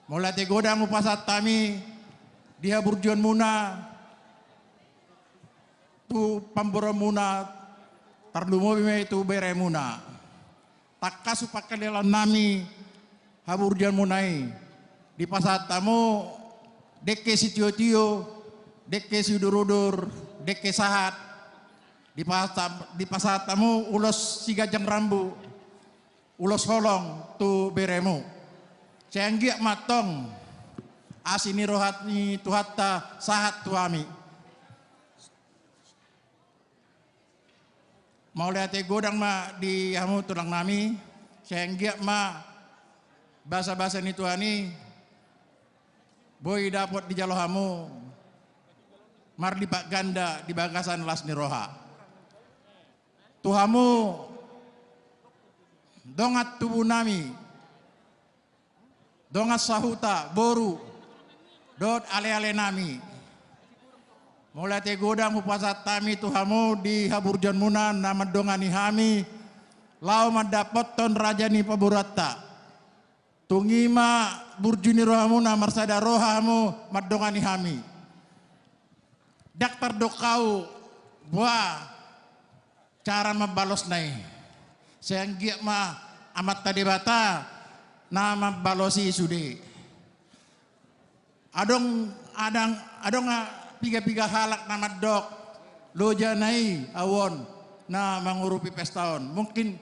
mauliate godang hupasahat hami di haburjuonmuna tu pamboruonmuna, tarlumobi ma i tu beremuna. Tangkas hupangkilalahon hami haburjuonmuna i. Dipasahat hamu dengke sitiotio, dengke siudurudur, dengke sahat. Dipasahat, dipasahat hamu ulos siganjang rambu, ulos holong tu beremu. Sai anggiat ma antong asi ni roha ni Tuhanta sahat tu hami. Mauliate godang ma di hamu tulangnami, sai anggiat ma basabasa ni Tuhan i boi dapot dijalo hamu marlipat ganda di bagasan las ni roha. Tu hamu dongan tubunami, dongan sahuta, boru dohot alealenami, mauliate godang hupasahat hami tu hamu di haburjuonmuna na mandongani hami laho mandapothon raja ni pamoruonta. Tung i ma burju ni rohamuna, marsada roha hamu mandongani hami. Ndang tardok ahu boha cara mambalosna i. Sai anggiat ma Amanta Debata na mambalos i sude. Adong, adong, adong piga-piga halak na mandok, lojana i ahu on na mangurupi pesta on. Mungkin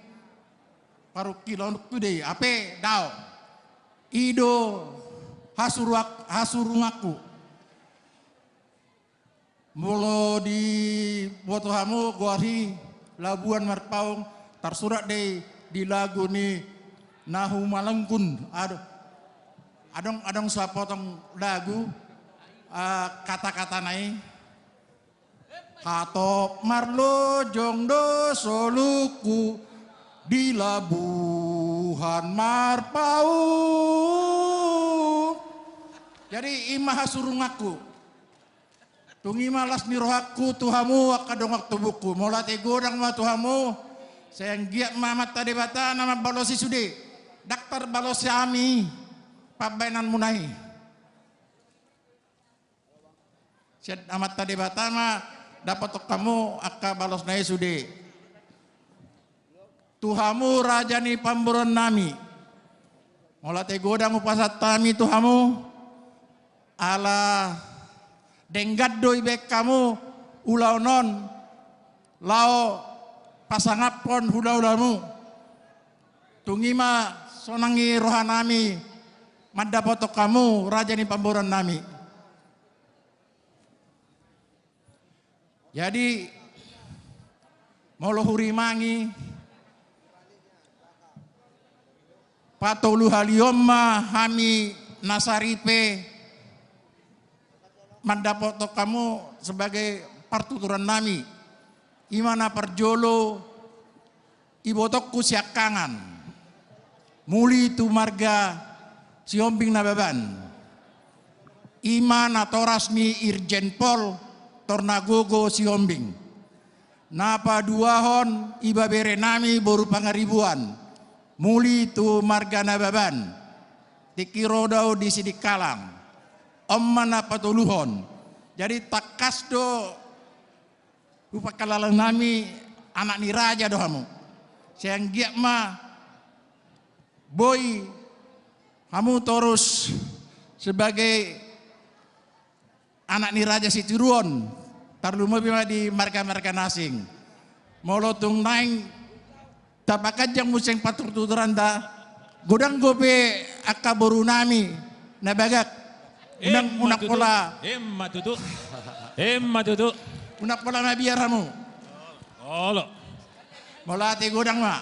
parungkilonku do i, hape daong. I do hasuruak-, hasurunganku. Molo diboto hamu goar i Labuan Marpaung, tarsurat do i di lagu ni Na Humalangkun. Adong, adong, adong sapotong lagu, ah, kata-katana i. Hatop marlojong do soluku di Labuhan Marpaung. Jadi i ma hasurunganku. Tung i ma las ni rohangku tu hamu angka dongan tubungku. Mauliate godang ma tu hamu. Sai anggiat ma Amanta Debata na mambalos i sude. Ndang tarbalos hami pambahenanmuna i. Sian Amanta Debata ma dapothon hamu angka balosna i sude. Tu hamu raja ni pamoruonnami, mauliate godang hupasahat hami tu hamu, ala denggan do dibahen hamu ulaon on laho pasangaphon hulahulamu. Tung i ma sonang i rohanami mandapothon hamu raja ni pamoruonnami. Jadi molo hurimangi, patoluhalion ma hami na saripe mandapothon hamu sebagai partuturannami. I ma na parjolo, ibotongku siangkangan, muli tu marga Sihombing Nababan. I ma natoras ni Irjen Pol Tornagogo Sihombing. Na paduahon ibeberenami boru Pangaribuan, muli tu marga Nababan, tingki ro do ahu di Sidikalang. On ma na patoluhon. Jadi tangkas do hupangkilalaannami anak ni raja do hamu. Sai anggiat ma boi hamu torus sebagai anak ni raja sitiruon, tarlumobi ma di marga-marga na asing. Molo tung naeng tapaganjang muse partuturanta, godang dope angka borunami na bagak. Unang, unang pola. Emma tutu. Emma tutu. Unang pola mabiar hamu. Olo. Mauliate godang ma.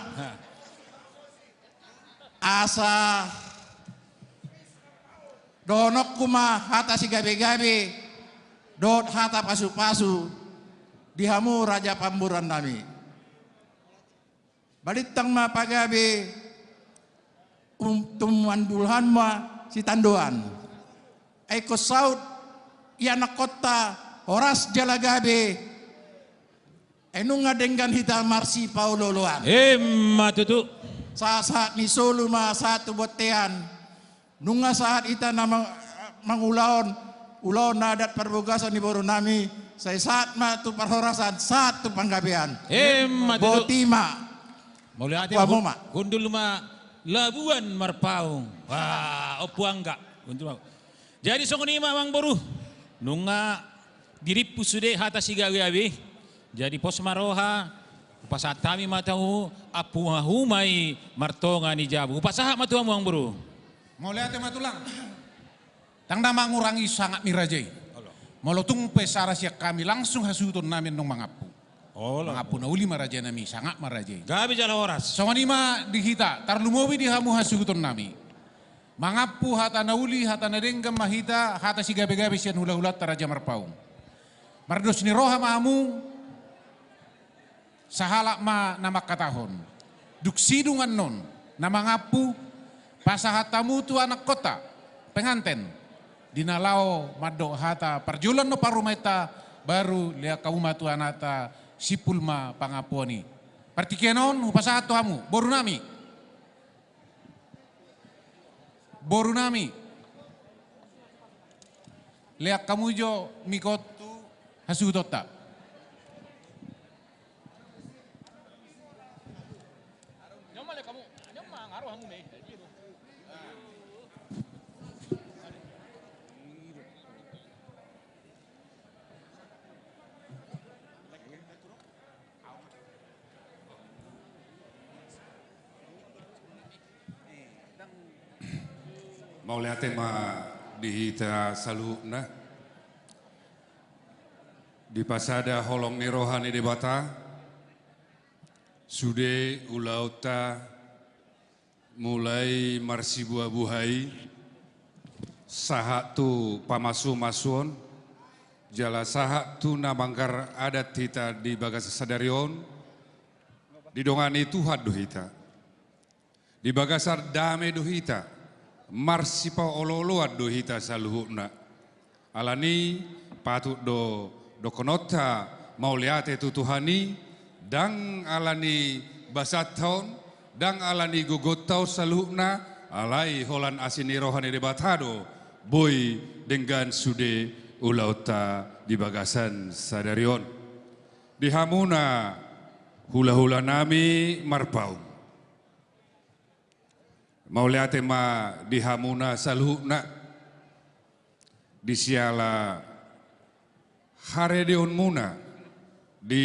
Asa Dohononku ma hata sigabe-gabe dohot hata pasu-pasu di hamu raja pamoruon nami. Balintang ma pagabe, um, tumandulhon ma sitandoan. Ai ingkon saut i anakkonta, horas jala gabe. Ai nunga denggan hita marsipaolo-oloan. Emma tutu. Sahat-sahat ni solu ma sahat tu bontean. Nunga sahat hita na mang-, mangulahon ulaon adat parbagason ni boru nami, sai sahat ma tu parhorasan, sahat tu panggabean. Emma tutu. Botima. Mauliate. Ompu hamu ma. Hundul ma Labuan Marpaung. Wah, Ompu Angga. Hundul ma. Jadi songon i ma, amangboru. Nunga dirimpu sude hata sigabe-gabe. Jadi pos ma roha, hupasahat hami ma tu hamu, ampu hamu ma i martonga ni jabu. Hupasahat ma tu hamu, amangboru. Mauliate ma, Tulang. Ndang na mangurangi sangap ni raja i. Olo. Molo tung pe sara sian hami, langsung hasuhuton nami annon mangampu. Olo. Mangampu na uli ma raja nami, sangap ma raja i. Gabe jala horas. Songon i ma di hita, tarlumobi di hamu hasuhuton nami. Mangampu hata na uli, hata na denggan ma hita, hata sigabe-gabe sian hula-hulanta Raja Marpaung. Mardos ni roha ma hamu, sahalak ma na mangkatahon. Dung sidung annon na mangampu, pasahat hamu tu anakkonta, penganten, di na laho mandok hata parjolo annon parumaenta, baru lean hamu ma tu anakta, simpul ma pangampuon i. Partingkian on hupasahat tu hamu, boru nami. Boru nami. Lean hamu jo mikot tu hasuhutonta. Mauliate ma di hita saluhutna. Dipasada holong ni roha ni Debata sude ulaonta, mulai marsibuhabuha i sahat tu pamasumasuon, jala sahat tu na manggarar adat hita di bagasan sadari on, didongani Tuhan do hita. Di bagasan dame do hita, marsipaolooloan do hita saluhutna. Alani patut do dohononta mauliate tu Tuhan i, ndang alani basanta on, ndang alani gogonta on saluhutna, alai holan asi ni roha ni Debata do boi denggan sude ulaonta di bagasan sadari on. Di hamuna hulahula nami Marpaung. Mauliate ma di hamuna saluhutna, di siala haredeonmuna di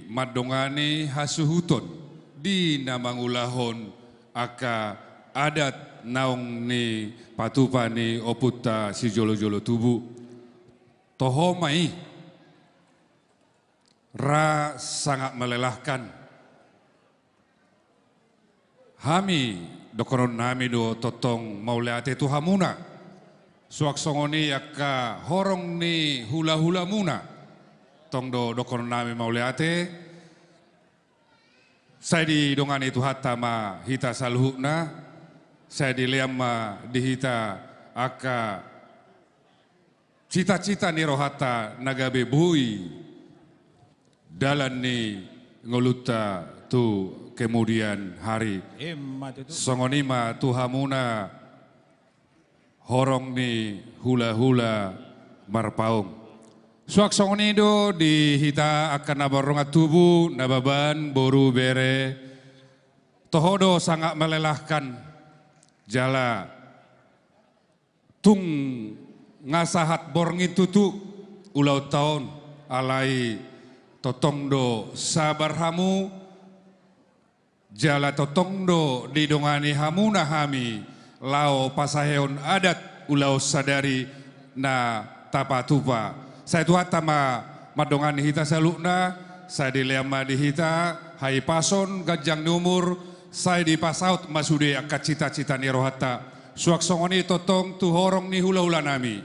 mandongani hasuhuton di na mangulahon angka adat naung nipatupa ni ompunta sijolojolo tubu. Toho ma i, ra sangat melelahkan. Hami dohonon nami do tongtong mauliate tu hamuna. Suang songon i angka horong ni hulahulamuna, tong do dohonon nami mauliate. Sai didongani Tuhanta ma hita saluhutna, sai dilean ma di hita angka cita-cita ni rohanta na gabe boi dalan ni ngolunta tu kemudian hari. Emma tutu. Songon i ma tu hamuna horong ni hulahula Marpaung. Suang songon i do di hita angka na mardongan tubu, nababan, boru, bere, toho do sangat melelahkan jala tung nga sahat borngin tutu ulaonta on, alai tongtong do sabar hamu, jala tongtong do didongani hamuna hami laho pasahathon adat ulaon sadari na tapatupa. Sai Tuhanta ma mandongani hita saluhutna, sai dilean ma di hita hahipason, ganjang ni umur, sai dipasaut ma sude angka cita-cita ni rohanta. Suang songon i tongtong tu horong ni hulahulanami.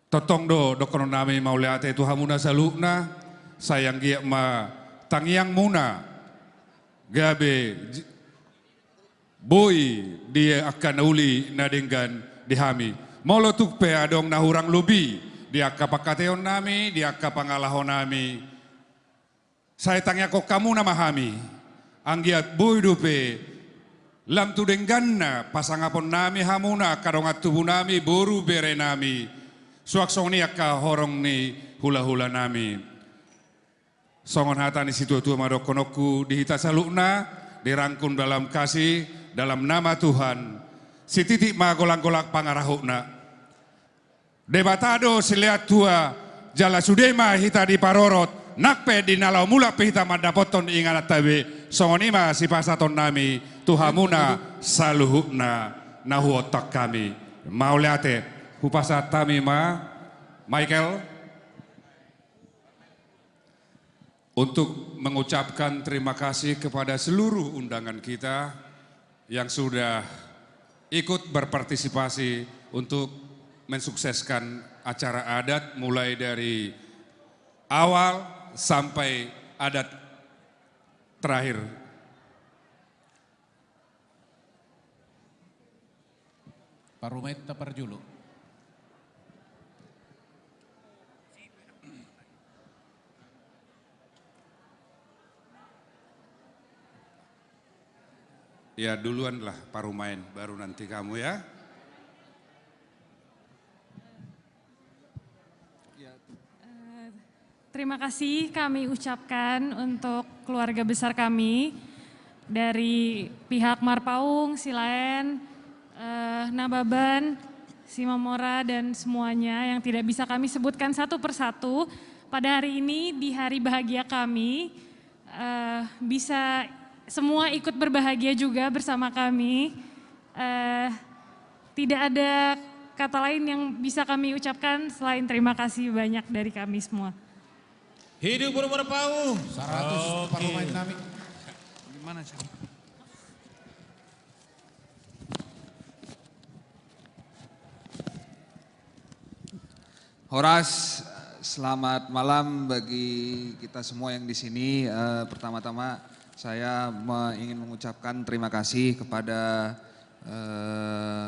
Tongtong do dohonon nami mauliate tu hamuna saluhutna, sai anggiat ma tangiangmuna gabe j-, boi di angka na uli na denggan di hami. Molo tung pe adong na hurang lobi di angka pangkataionnami, di angka pangalahonami, sai tangiangkon hamuna ma hami, anggiat boi dope lam tu dengganna pasangaponnami hamuna angka dongan tubunami, boru berenami, suang songon i angka horong ni hulahulanami. Songon hata ni situatua ma dohononku di hita saluhutna, dirangkum dalam kasih, dalam nama Tuhan, sititik ma golang-golang pangarahutna. Debata do silean tua, jala sude ma hita diparorot, nang pe di na laho mulak pe hita mandapothon ingananta be, songon i ma sipasahatonnami tu hamuna saluhutna na huontak hami. Mauliate, hupasahat hami ma, Michael. Untuk mengucapkan terima kasih kepada seluruh undangan kita yang sudah ikut berpartisipasi untuk mensukseskan acara adat, mulai dari awal sampai adat terakhir. Parumaenta parjolo. Ya, duluanlah parumaen, baru nanti kamu ya. Eh, terima kasih kami ucapkan untuk keluarga besar kami, dari pihak Marpaung, Silaen, eh, Nababan, Simamora, dan semuanya yang tidak bisa kami sebutkan satu persatu. Pada hari ini, di hari bahagia kami, eh, bisa semua ikut berbahagia juga bersama kami. Eh, tidak ada kata lain yang bisa kami ucapkan selain terima kasih banyak dari kami semua. Hidup boru Marpaung. Saratus. Oke. Parumaen nami. Gimana sih? Horas, selamat malam bagi kita semua yang di sini. Eh, pertama-tama, saya me-, ingin mengucapkan terima kasih kepada, eh,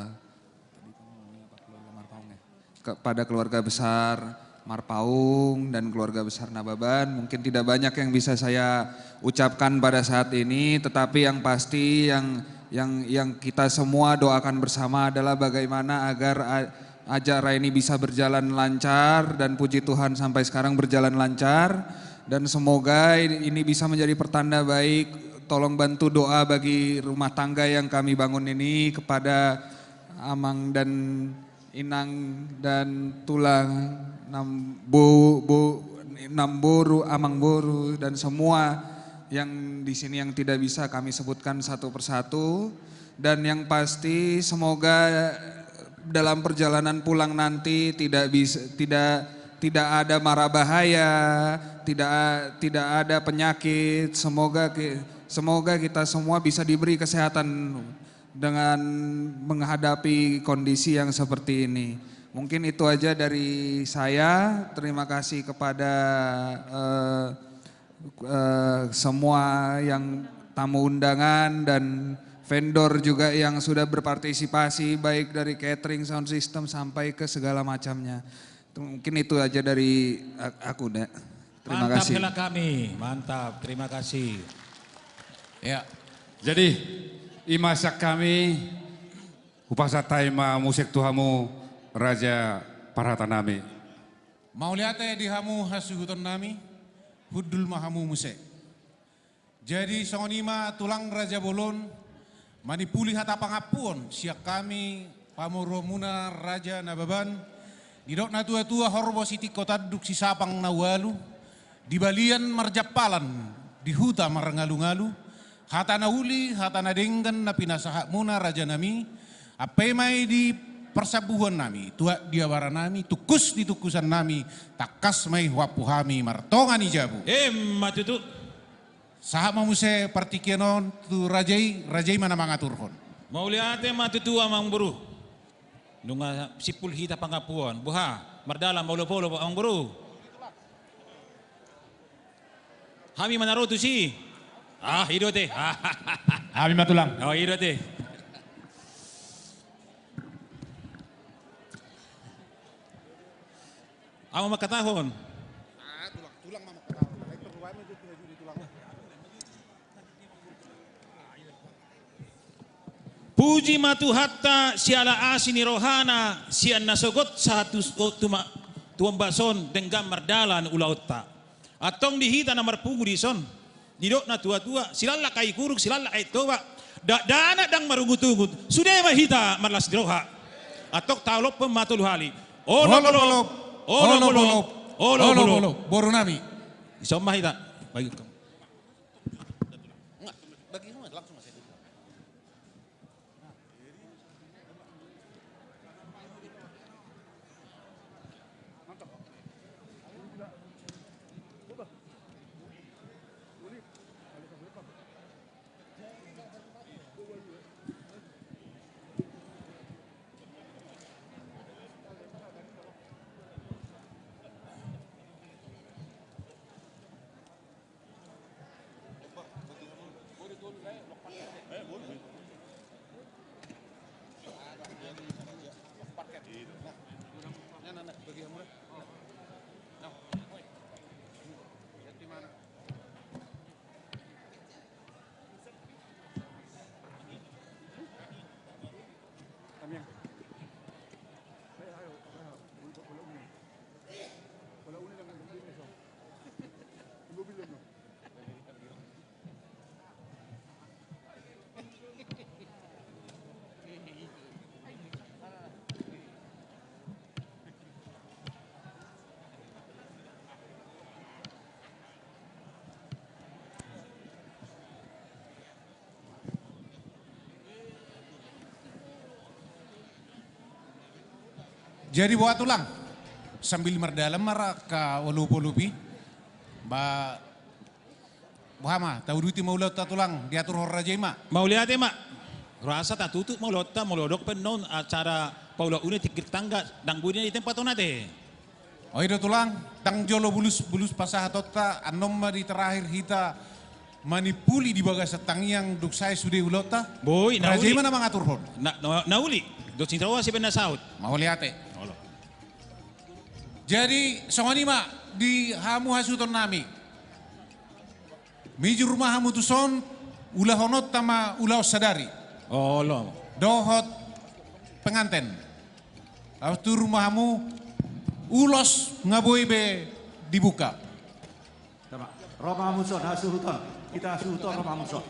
kepada keluarga besar Marpaung dan keluarga besar Nababan. Mungkin tidak banyak yang bisa saya ucapkan pada saat ini, tetapi yang pasti yang, yang, yang kita semua doakan bersama adalah bagaimana agar a-, acara ini bisa berjalan lancar, dan puji Tuhan sampai sekarang berjalan lancar, dan semoga ini, ini bisa menjadi pertanda baik. Tolong bantu doa bagi rumah tangga yang kami bangun ini kepada Amang dan Inang dan Tulang, Nambo-, Bo-, Namboru, Amangboru, dan semua yang di sini yang tidak bisa kami sebutkan satu persatu. Dan yang pasti, semoga dalam perjalanan pulang nanti tidak bis-, tidak, tidak ada mara bahaya, tidak a-, tidak ada penyakit. Semoga ki-, semoga kita semua bisa diberi kesehatan dengan menghadapi kondisi yang seperti ini. Mungkin itu aja dari saya. Terima kasih kepada, eh, eh, semua yang tamu undangan dan vendor juga yang sudah berpartisipasi, baik dari catering, sound system, sampai ke segala macamnya. Mungkin itu aja dari a-, aku, Da. Terima kasih. Mantap, hela kami. Mantap, terima kasih. Ya. Jadi, i ma sian hami, hupasahat hami ma muse tu hamu, Raja parhatanami. Mauliate di hamu hasuhutonnami, hundul ma hamu muse. Jadi, songon i ma Tulang Raja Bolon, manipuli hata pangampuon sian hami pamoruonmuna Raja Nababan, didok na tua-tua, horbo sitingko tanduk sisapang na ualu, di balian marjampalan, di huta marngalungalu, hata na uli, hata na denggan na pinasahatmuna rajanami, ampe ma i di parsambuhuonnami, tuat di abaranami, tungkus di tungkusannami, tangkas ma i huampu hami martonga ni jabu. Emma tutu. Sahat ma muse partingkian on tu raja i, raja i ma na mangaturhon. Mauliate ma tutu amangboru. Nunga simpul hita pangampuon. Boha, mardalan ma olopolop amangboru. Hami ma na ro tusi. Ah, i do ate. Hami ma tulang. Oh, i do ate. Ahu ma mangkatahon. Ah, tulang, tulang ma mangkatahon. Nah, itu ruangnya dia punya diri tulang. Puji ma Tuhanta siala asi ni rohana, sian na sogot sahat tu, tu ma, tu ombas on denggan mardalan ulaonta. Antong di hita na marpungu dison, didok na tuatua, silallak aek uruk, silallak aek toba, dakdanak ndang marungutungut, sude ma hita marlas ni roha. Antong taolophon ma tolu hali. Olopolop, olopolop, olopolop, olopolop. Boru nami. Dison ma hita. Bagi. Bagi semua, langsung aja. Jadi boha tulang, sambil mardalan ma ra angka olopolop i, ba, boha ma, tauduti ma ulaonta tulang, diaturhon raja i ma. Mauliate ma. Rasa tatutup ma ulaonta, molo dok pe annon acara paulaon i tingkir tangga, ndang boi na di tempat on ate. Oi do tulang, ndang jolo bulus, bulus pasahatonta, annon ma di terakhir hita manimpuli di bagasan tangiang dung sae sude ulaonta. Boi, na uli. Raja i ma na mangaturhon. Na, na, na uli. Dos ni roha sibaen na saut. Mauliate. Olo. Jadi, songon i ma di hamu hasuhuton nami. Mijur ma hamu tuson, ulahononta ma ulaon sadari. Olo. Dohot penganten. Laos turun ma hamu, ulos nga boi be dibuka. Tama. Ro ma hamu tuson, hasuhuton. Hita hasuhuton, ro ma hamu tuson.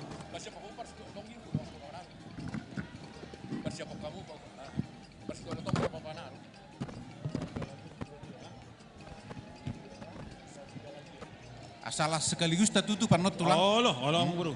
Asa las sekaligus tatutup annon tulang. Olo, olo, hmm. Guru.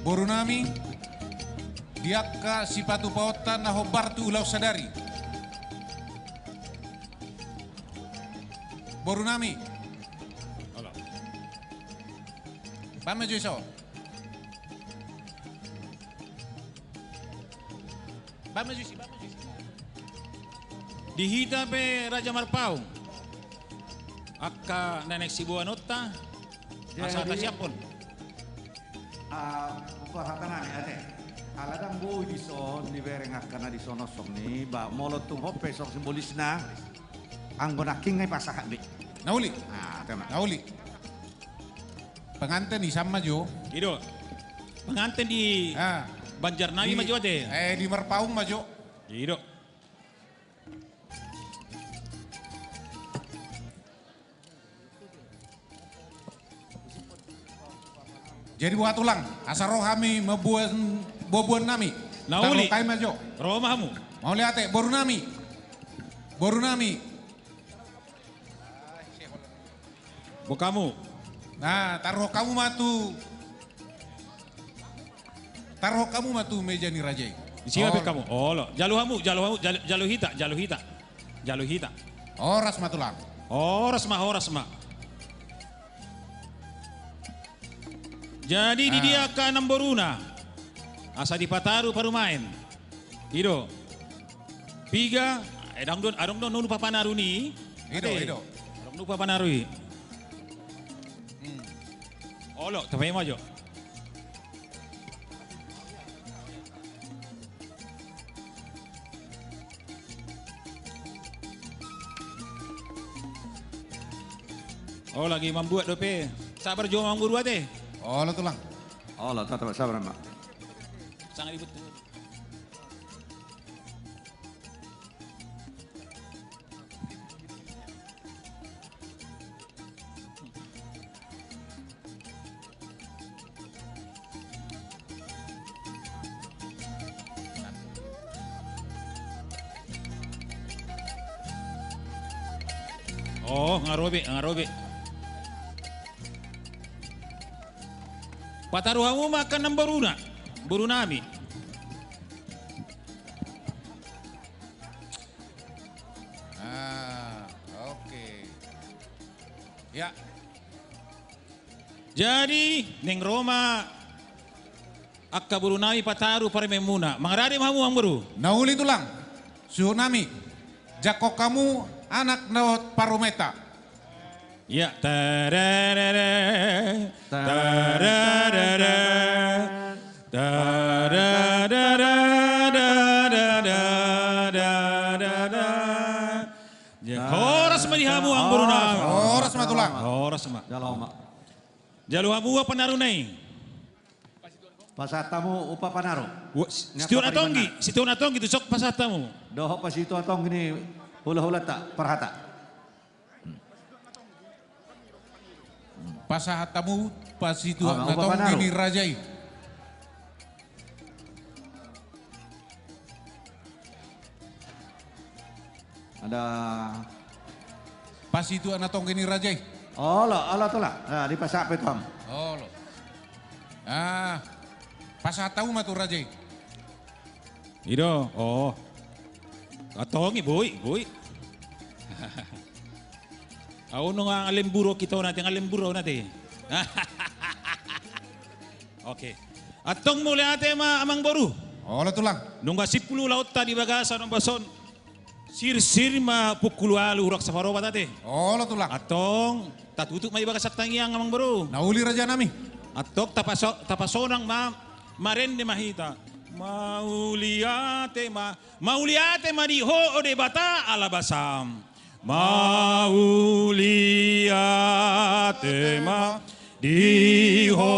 Boru nami, di angka sipatupaonta na hombar tu ulaon sadari. Boru nami. Baen ma jo dison. Baen ma jo disi, baen ma jo disi. Di hita pe Raja Marpaung. Angka na naeng siboanonta. Asa tasiaphon. Ah, parhata nami ate. Ala ndang boi dison dibereng angka na dison on songon i, ba molo tung hot pe songon simbolisna. Anggo nangkin nga dipasahat be. Na uli. Ah, tema. Na uli. Penganten di san ma jo. I do. Penganten di, ah, Banjar nami ma jo ate. Eh, di Marpaung ma jo. I do. Jadi boha tulang, asa ro hami mamboan boaboan nami. Na uli. Tarluhut hami ma jo. Ro ma hamu. Mauliate, boru nami. Boru nami. Boan hamu. Nah, tarluhut hamu ma tu. Tarluhut hamu ma tu meja ni raja i. Disi ma pe hamu. Olo. Jalo hamu, jalo hamu, jalo, jalo hita, jalo hita. Jalo hita. Horas ma tulang. Horas ma, horas ma. Jadi di dia angka namboruna. Asa dipataru parumaen. I do. Piga, eh, adong do, adong do na lupa panaru ni. I do, ate, i do. Adong lupa panaru i. Hmm. Olo, tapaima jo. Oh, lagi mambuat dope. Sabar jo amangboru ate. Olo tulang. Olo, tetap sabar ma. Sangat ribut. Oh, nga ro be, nga ro be. Pataru hamu ma angka namboruna, boru nami. Ah, oke. Ya. Jadi, naeng ro ma angka boru nami pataru parumaenmuna. Mangarade ma hamu amangboru. Na uli tulang. Suhut nami. Jangkon hamu anak dohot parumaenta. Ya, tararara, tararara, tararara, tararara. Ya, horas ma di hamu amangboru nami. Horas ma tulang. Horas ma. Jalo ma. Jalo hamu upa panaruna i. Pasahat hamu upa panaru. Wa-, si-, situan na tonggi, situan na tonggi tu sok pasahat hamu. Dohot pasituan tonggi ni hulahulanta parhata. Pasahat hamu pasituan na tonggi ni raja i. Ada. Pasituan na tonggi ni raja i. Olo, olo tulang. Nah, dipasahat pe tu hamu. Olo. Ah, pasahat hamu ma tu raja i. I do, oh. Antong i, boi, boi. Au nunga nga lembur ho hita on ate, nga lembur ho on ate. Oke. Antong mauliate ma amangboru. Olo tulang. Nunga simpul ulaonta di bagasan ombas on. Sirsir ma pukul ualu hurang saparopat ate. Olo tulang. Antong tatutup ma di bagasan tangiang amangboru. Na uli raja nami. Antong tapaso-, tapasonang ma, marende ma hita. Mauliate ma, mauliate ma di Ho o Debata ala basam. Mauliate ma di Ho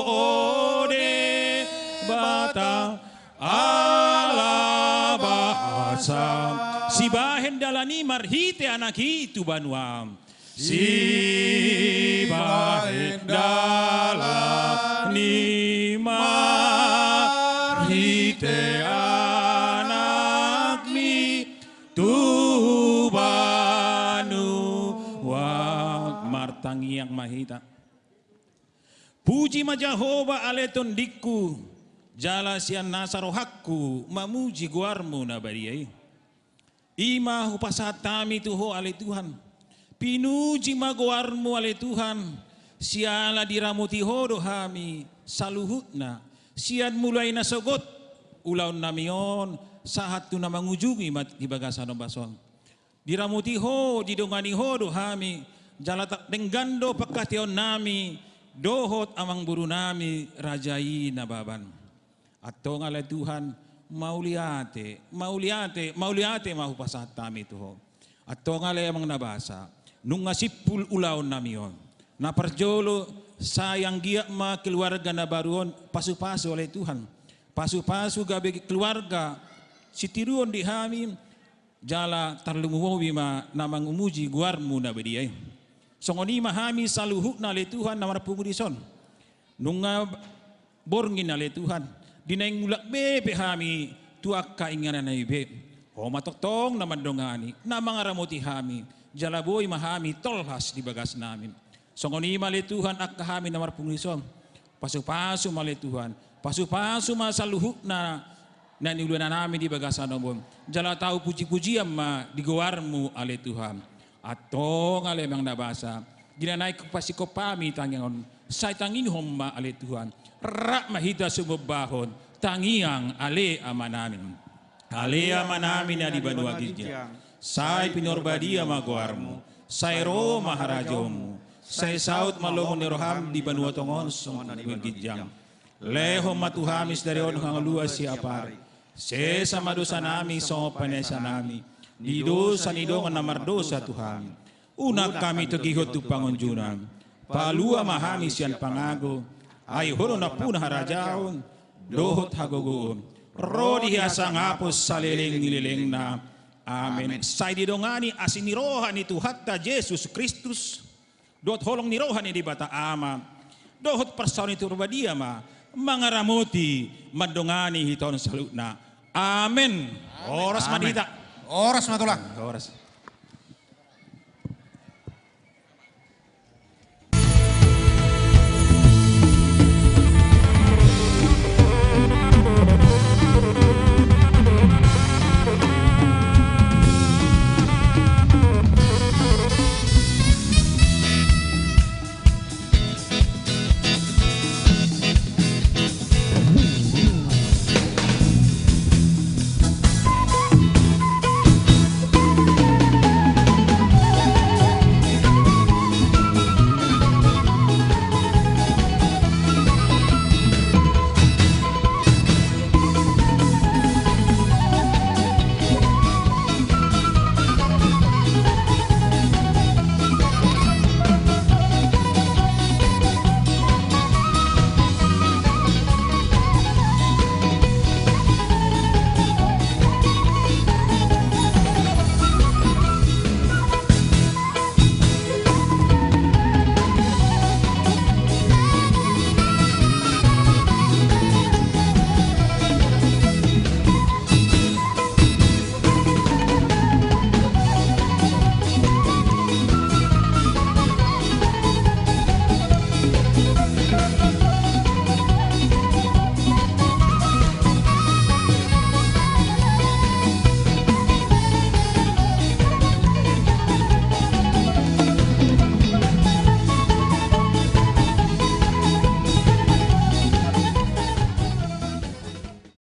o Debata ala basam. Sibahen dalan i marhite Anak i tu banuam. Sibahen dalan i marhite Anakmi tu banuam. Martangiang ma hita. Puji ma Jahowa ale tondingku, jala sian nasa rohangku mamuji goarmu na badia i. I ma hupasahat hami tu Ho ale Tuhan. Pinuji ma goarmu ale Tuhan, siala diramoti Ho do hami saluhutna, sian mulai na sogot ulaonnami on sahat tu na mangujungi ma di bagasan ombas on. Diramoti Ho, didongani Ho do hami, jala tardenggan do pangkataionami dohot amangborunami raja i Nababan. Antong ale Tuhan, mauliate, mauliate, mauliate ma hupasahat hami tu Ho. Antong ale Amang na basa, nunga simpul ulaonnami on. Na parjolo, sai anggiat ma keluarga na baru on pasupasu ale Tuhan. Pasupasu gabe keluarga sitiruon di hami, jala tarlumobi ma na mangumuji goarmu na badia i. Songon i ma hami saluhutna ale Tuhan na marpungu dison. Nunga borngin ale Tuhan, di na naeng mulak be pe hami tu angka inganan nami be. Ho ma tongtong na mandongani, na mangaramoti hami, jala boi ma hami tolhas di bagasnami. Songon i ma ale Tuhan angka hami na marpungu dison. Pasupasu ma ale Tuhan, pasupasu ma saluhutna na niulanami di bagasan on. Jala tau pujipujian ma di goarmu ale Tuhan. Antong ale Amang na basa, di na naeng pasingkop hami tangiang on, sai tangihon ma ale Tuhan. Rap ma hita sumombahon tangiang ale Amanami. Ale Amanami na di banua ginjang, sai pinarbadia ma goarmu, sai ro ma harajaonmu, sai saut ma lomo ni roham di banua tonga on songon na di banua ginjang. Lehon ma tu hami sadari on hangoluan siapari. Sesa ma dosanami songon panesanami di dosa ni dongan na mardosa tu hami. Unang hami togihon tu pangunjunan. Palua ma hami sian pangago. Ai ho do nampuna harajaon dohot hagogoon, ro di hasangapon saleleng ni lelengna. Amen. Sai didongani asi ni roha ni Tuhanta Jesus Kristus, dohot holong ni roha ni Debata Ama, dohot parsaoran ni Tondi Parbadia ma mangaramoti mandongani hita on saluhutna. Amen. Horas ma di hita. Horas ma tulang. Horas.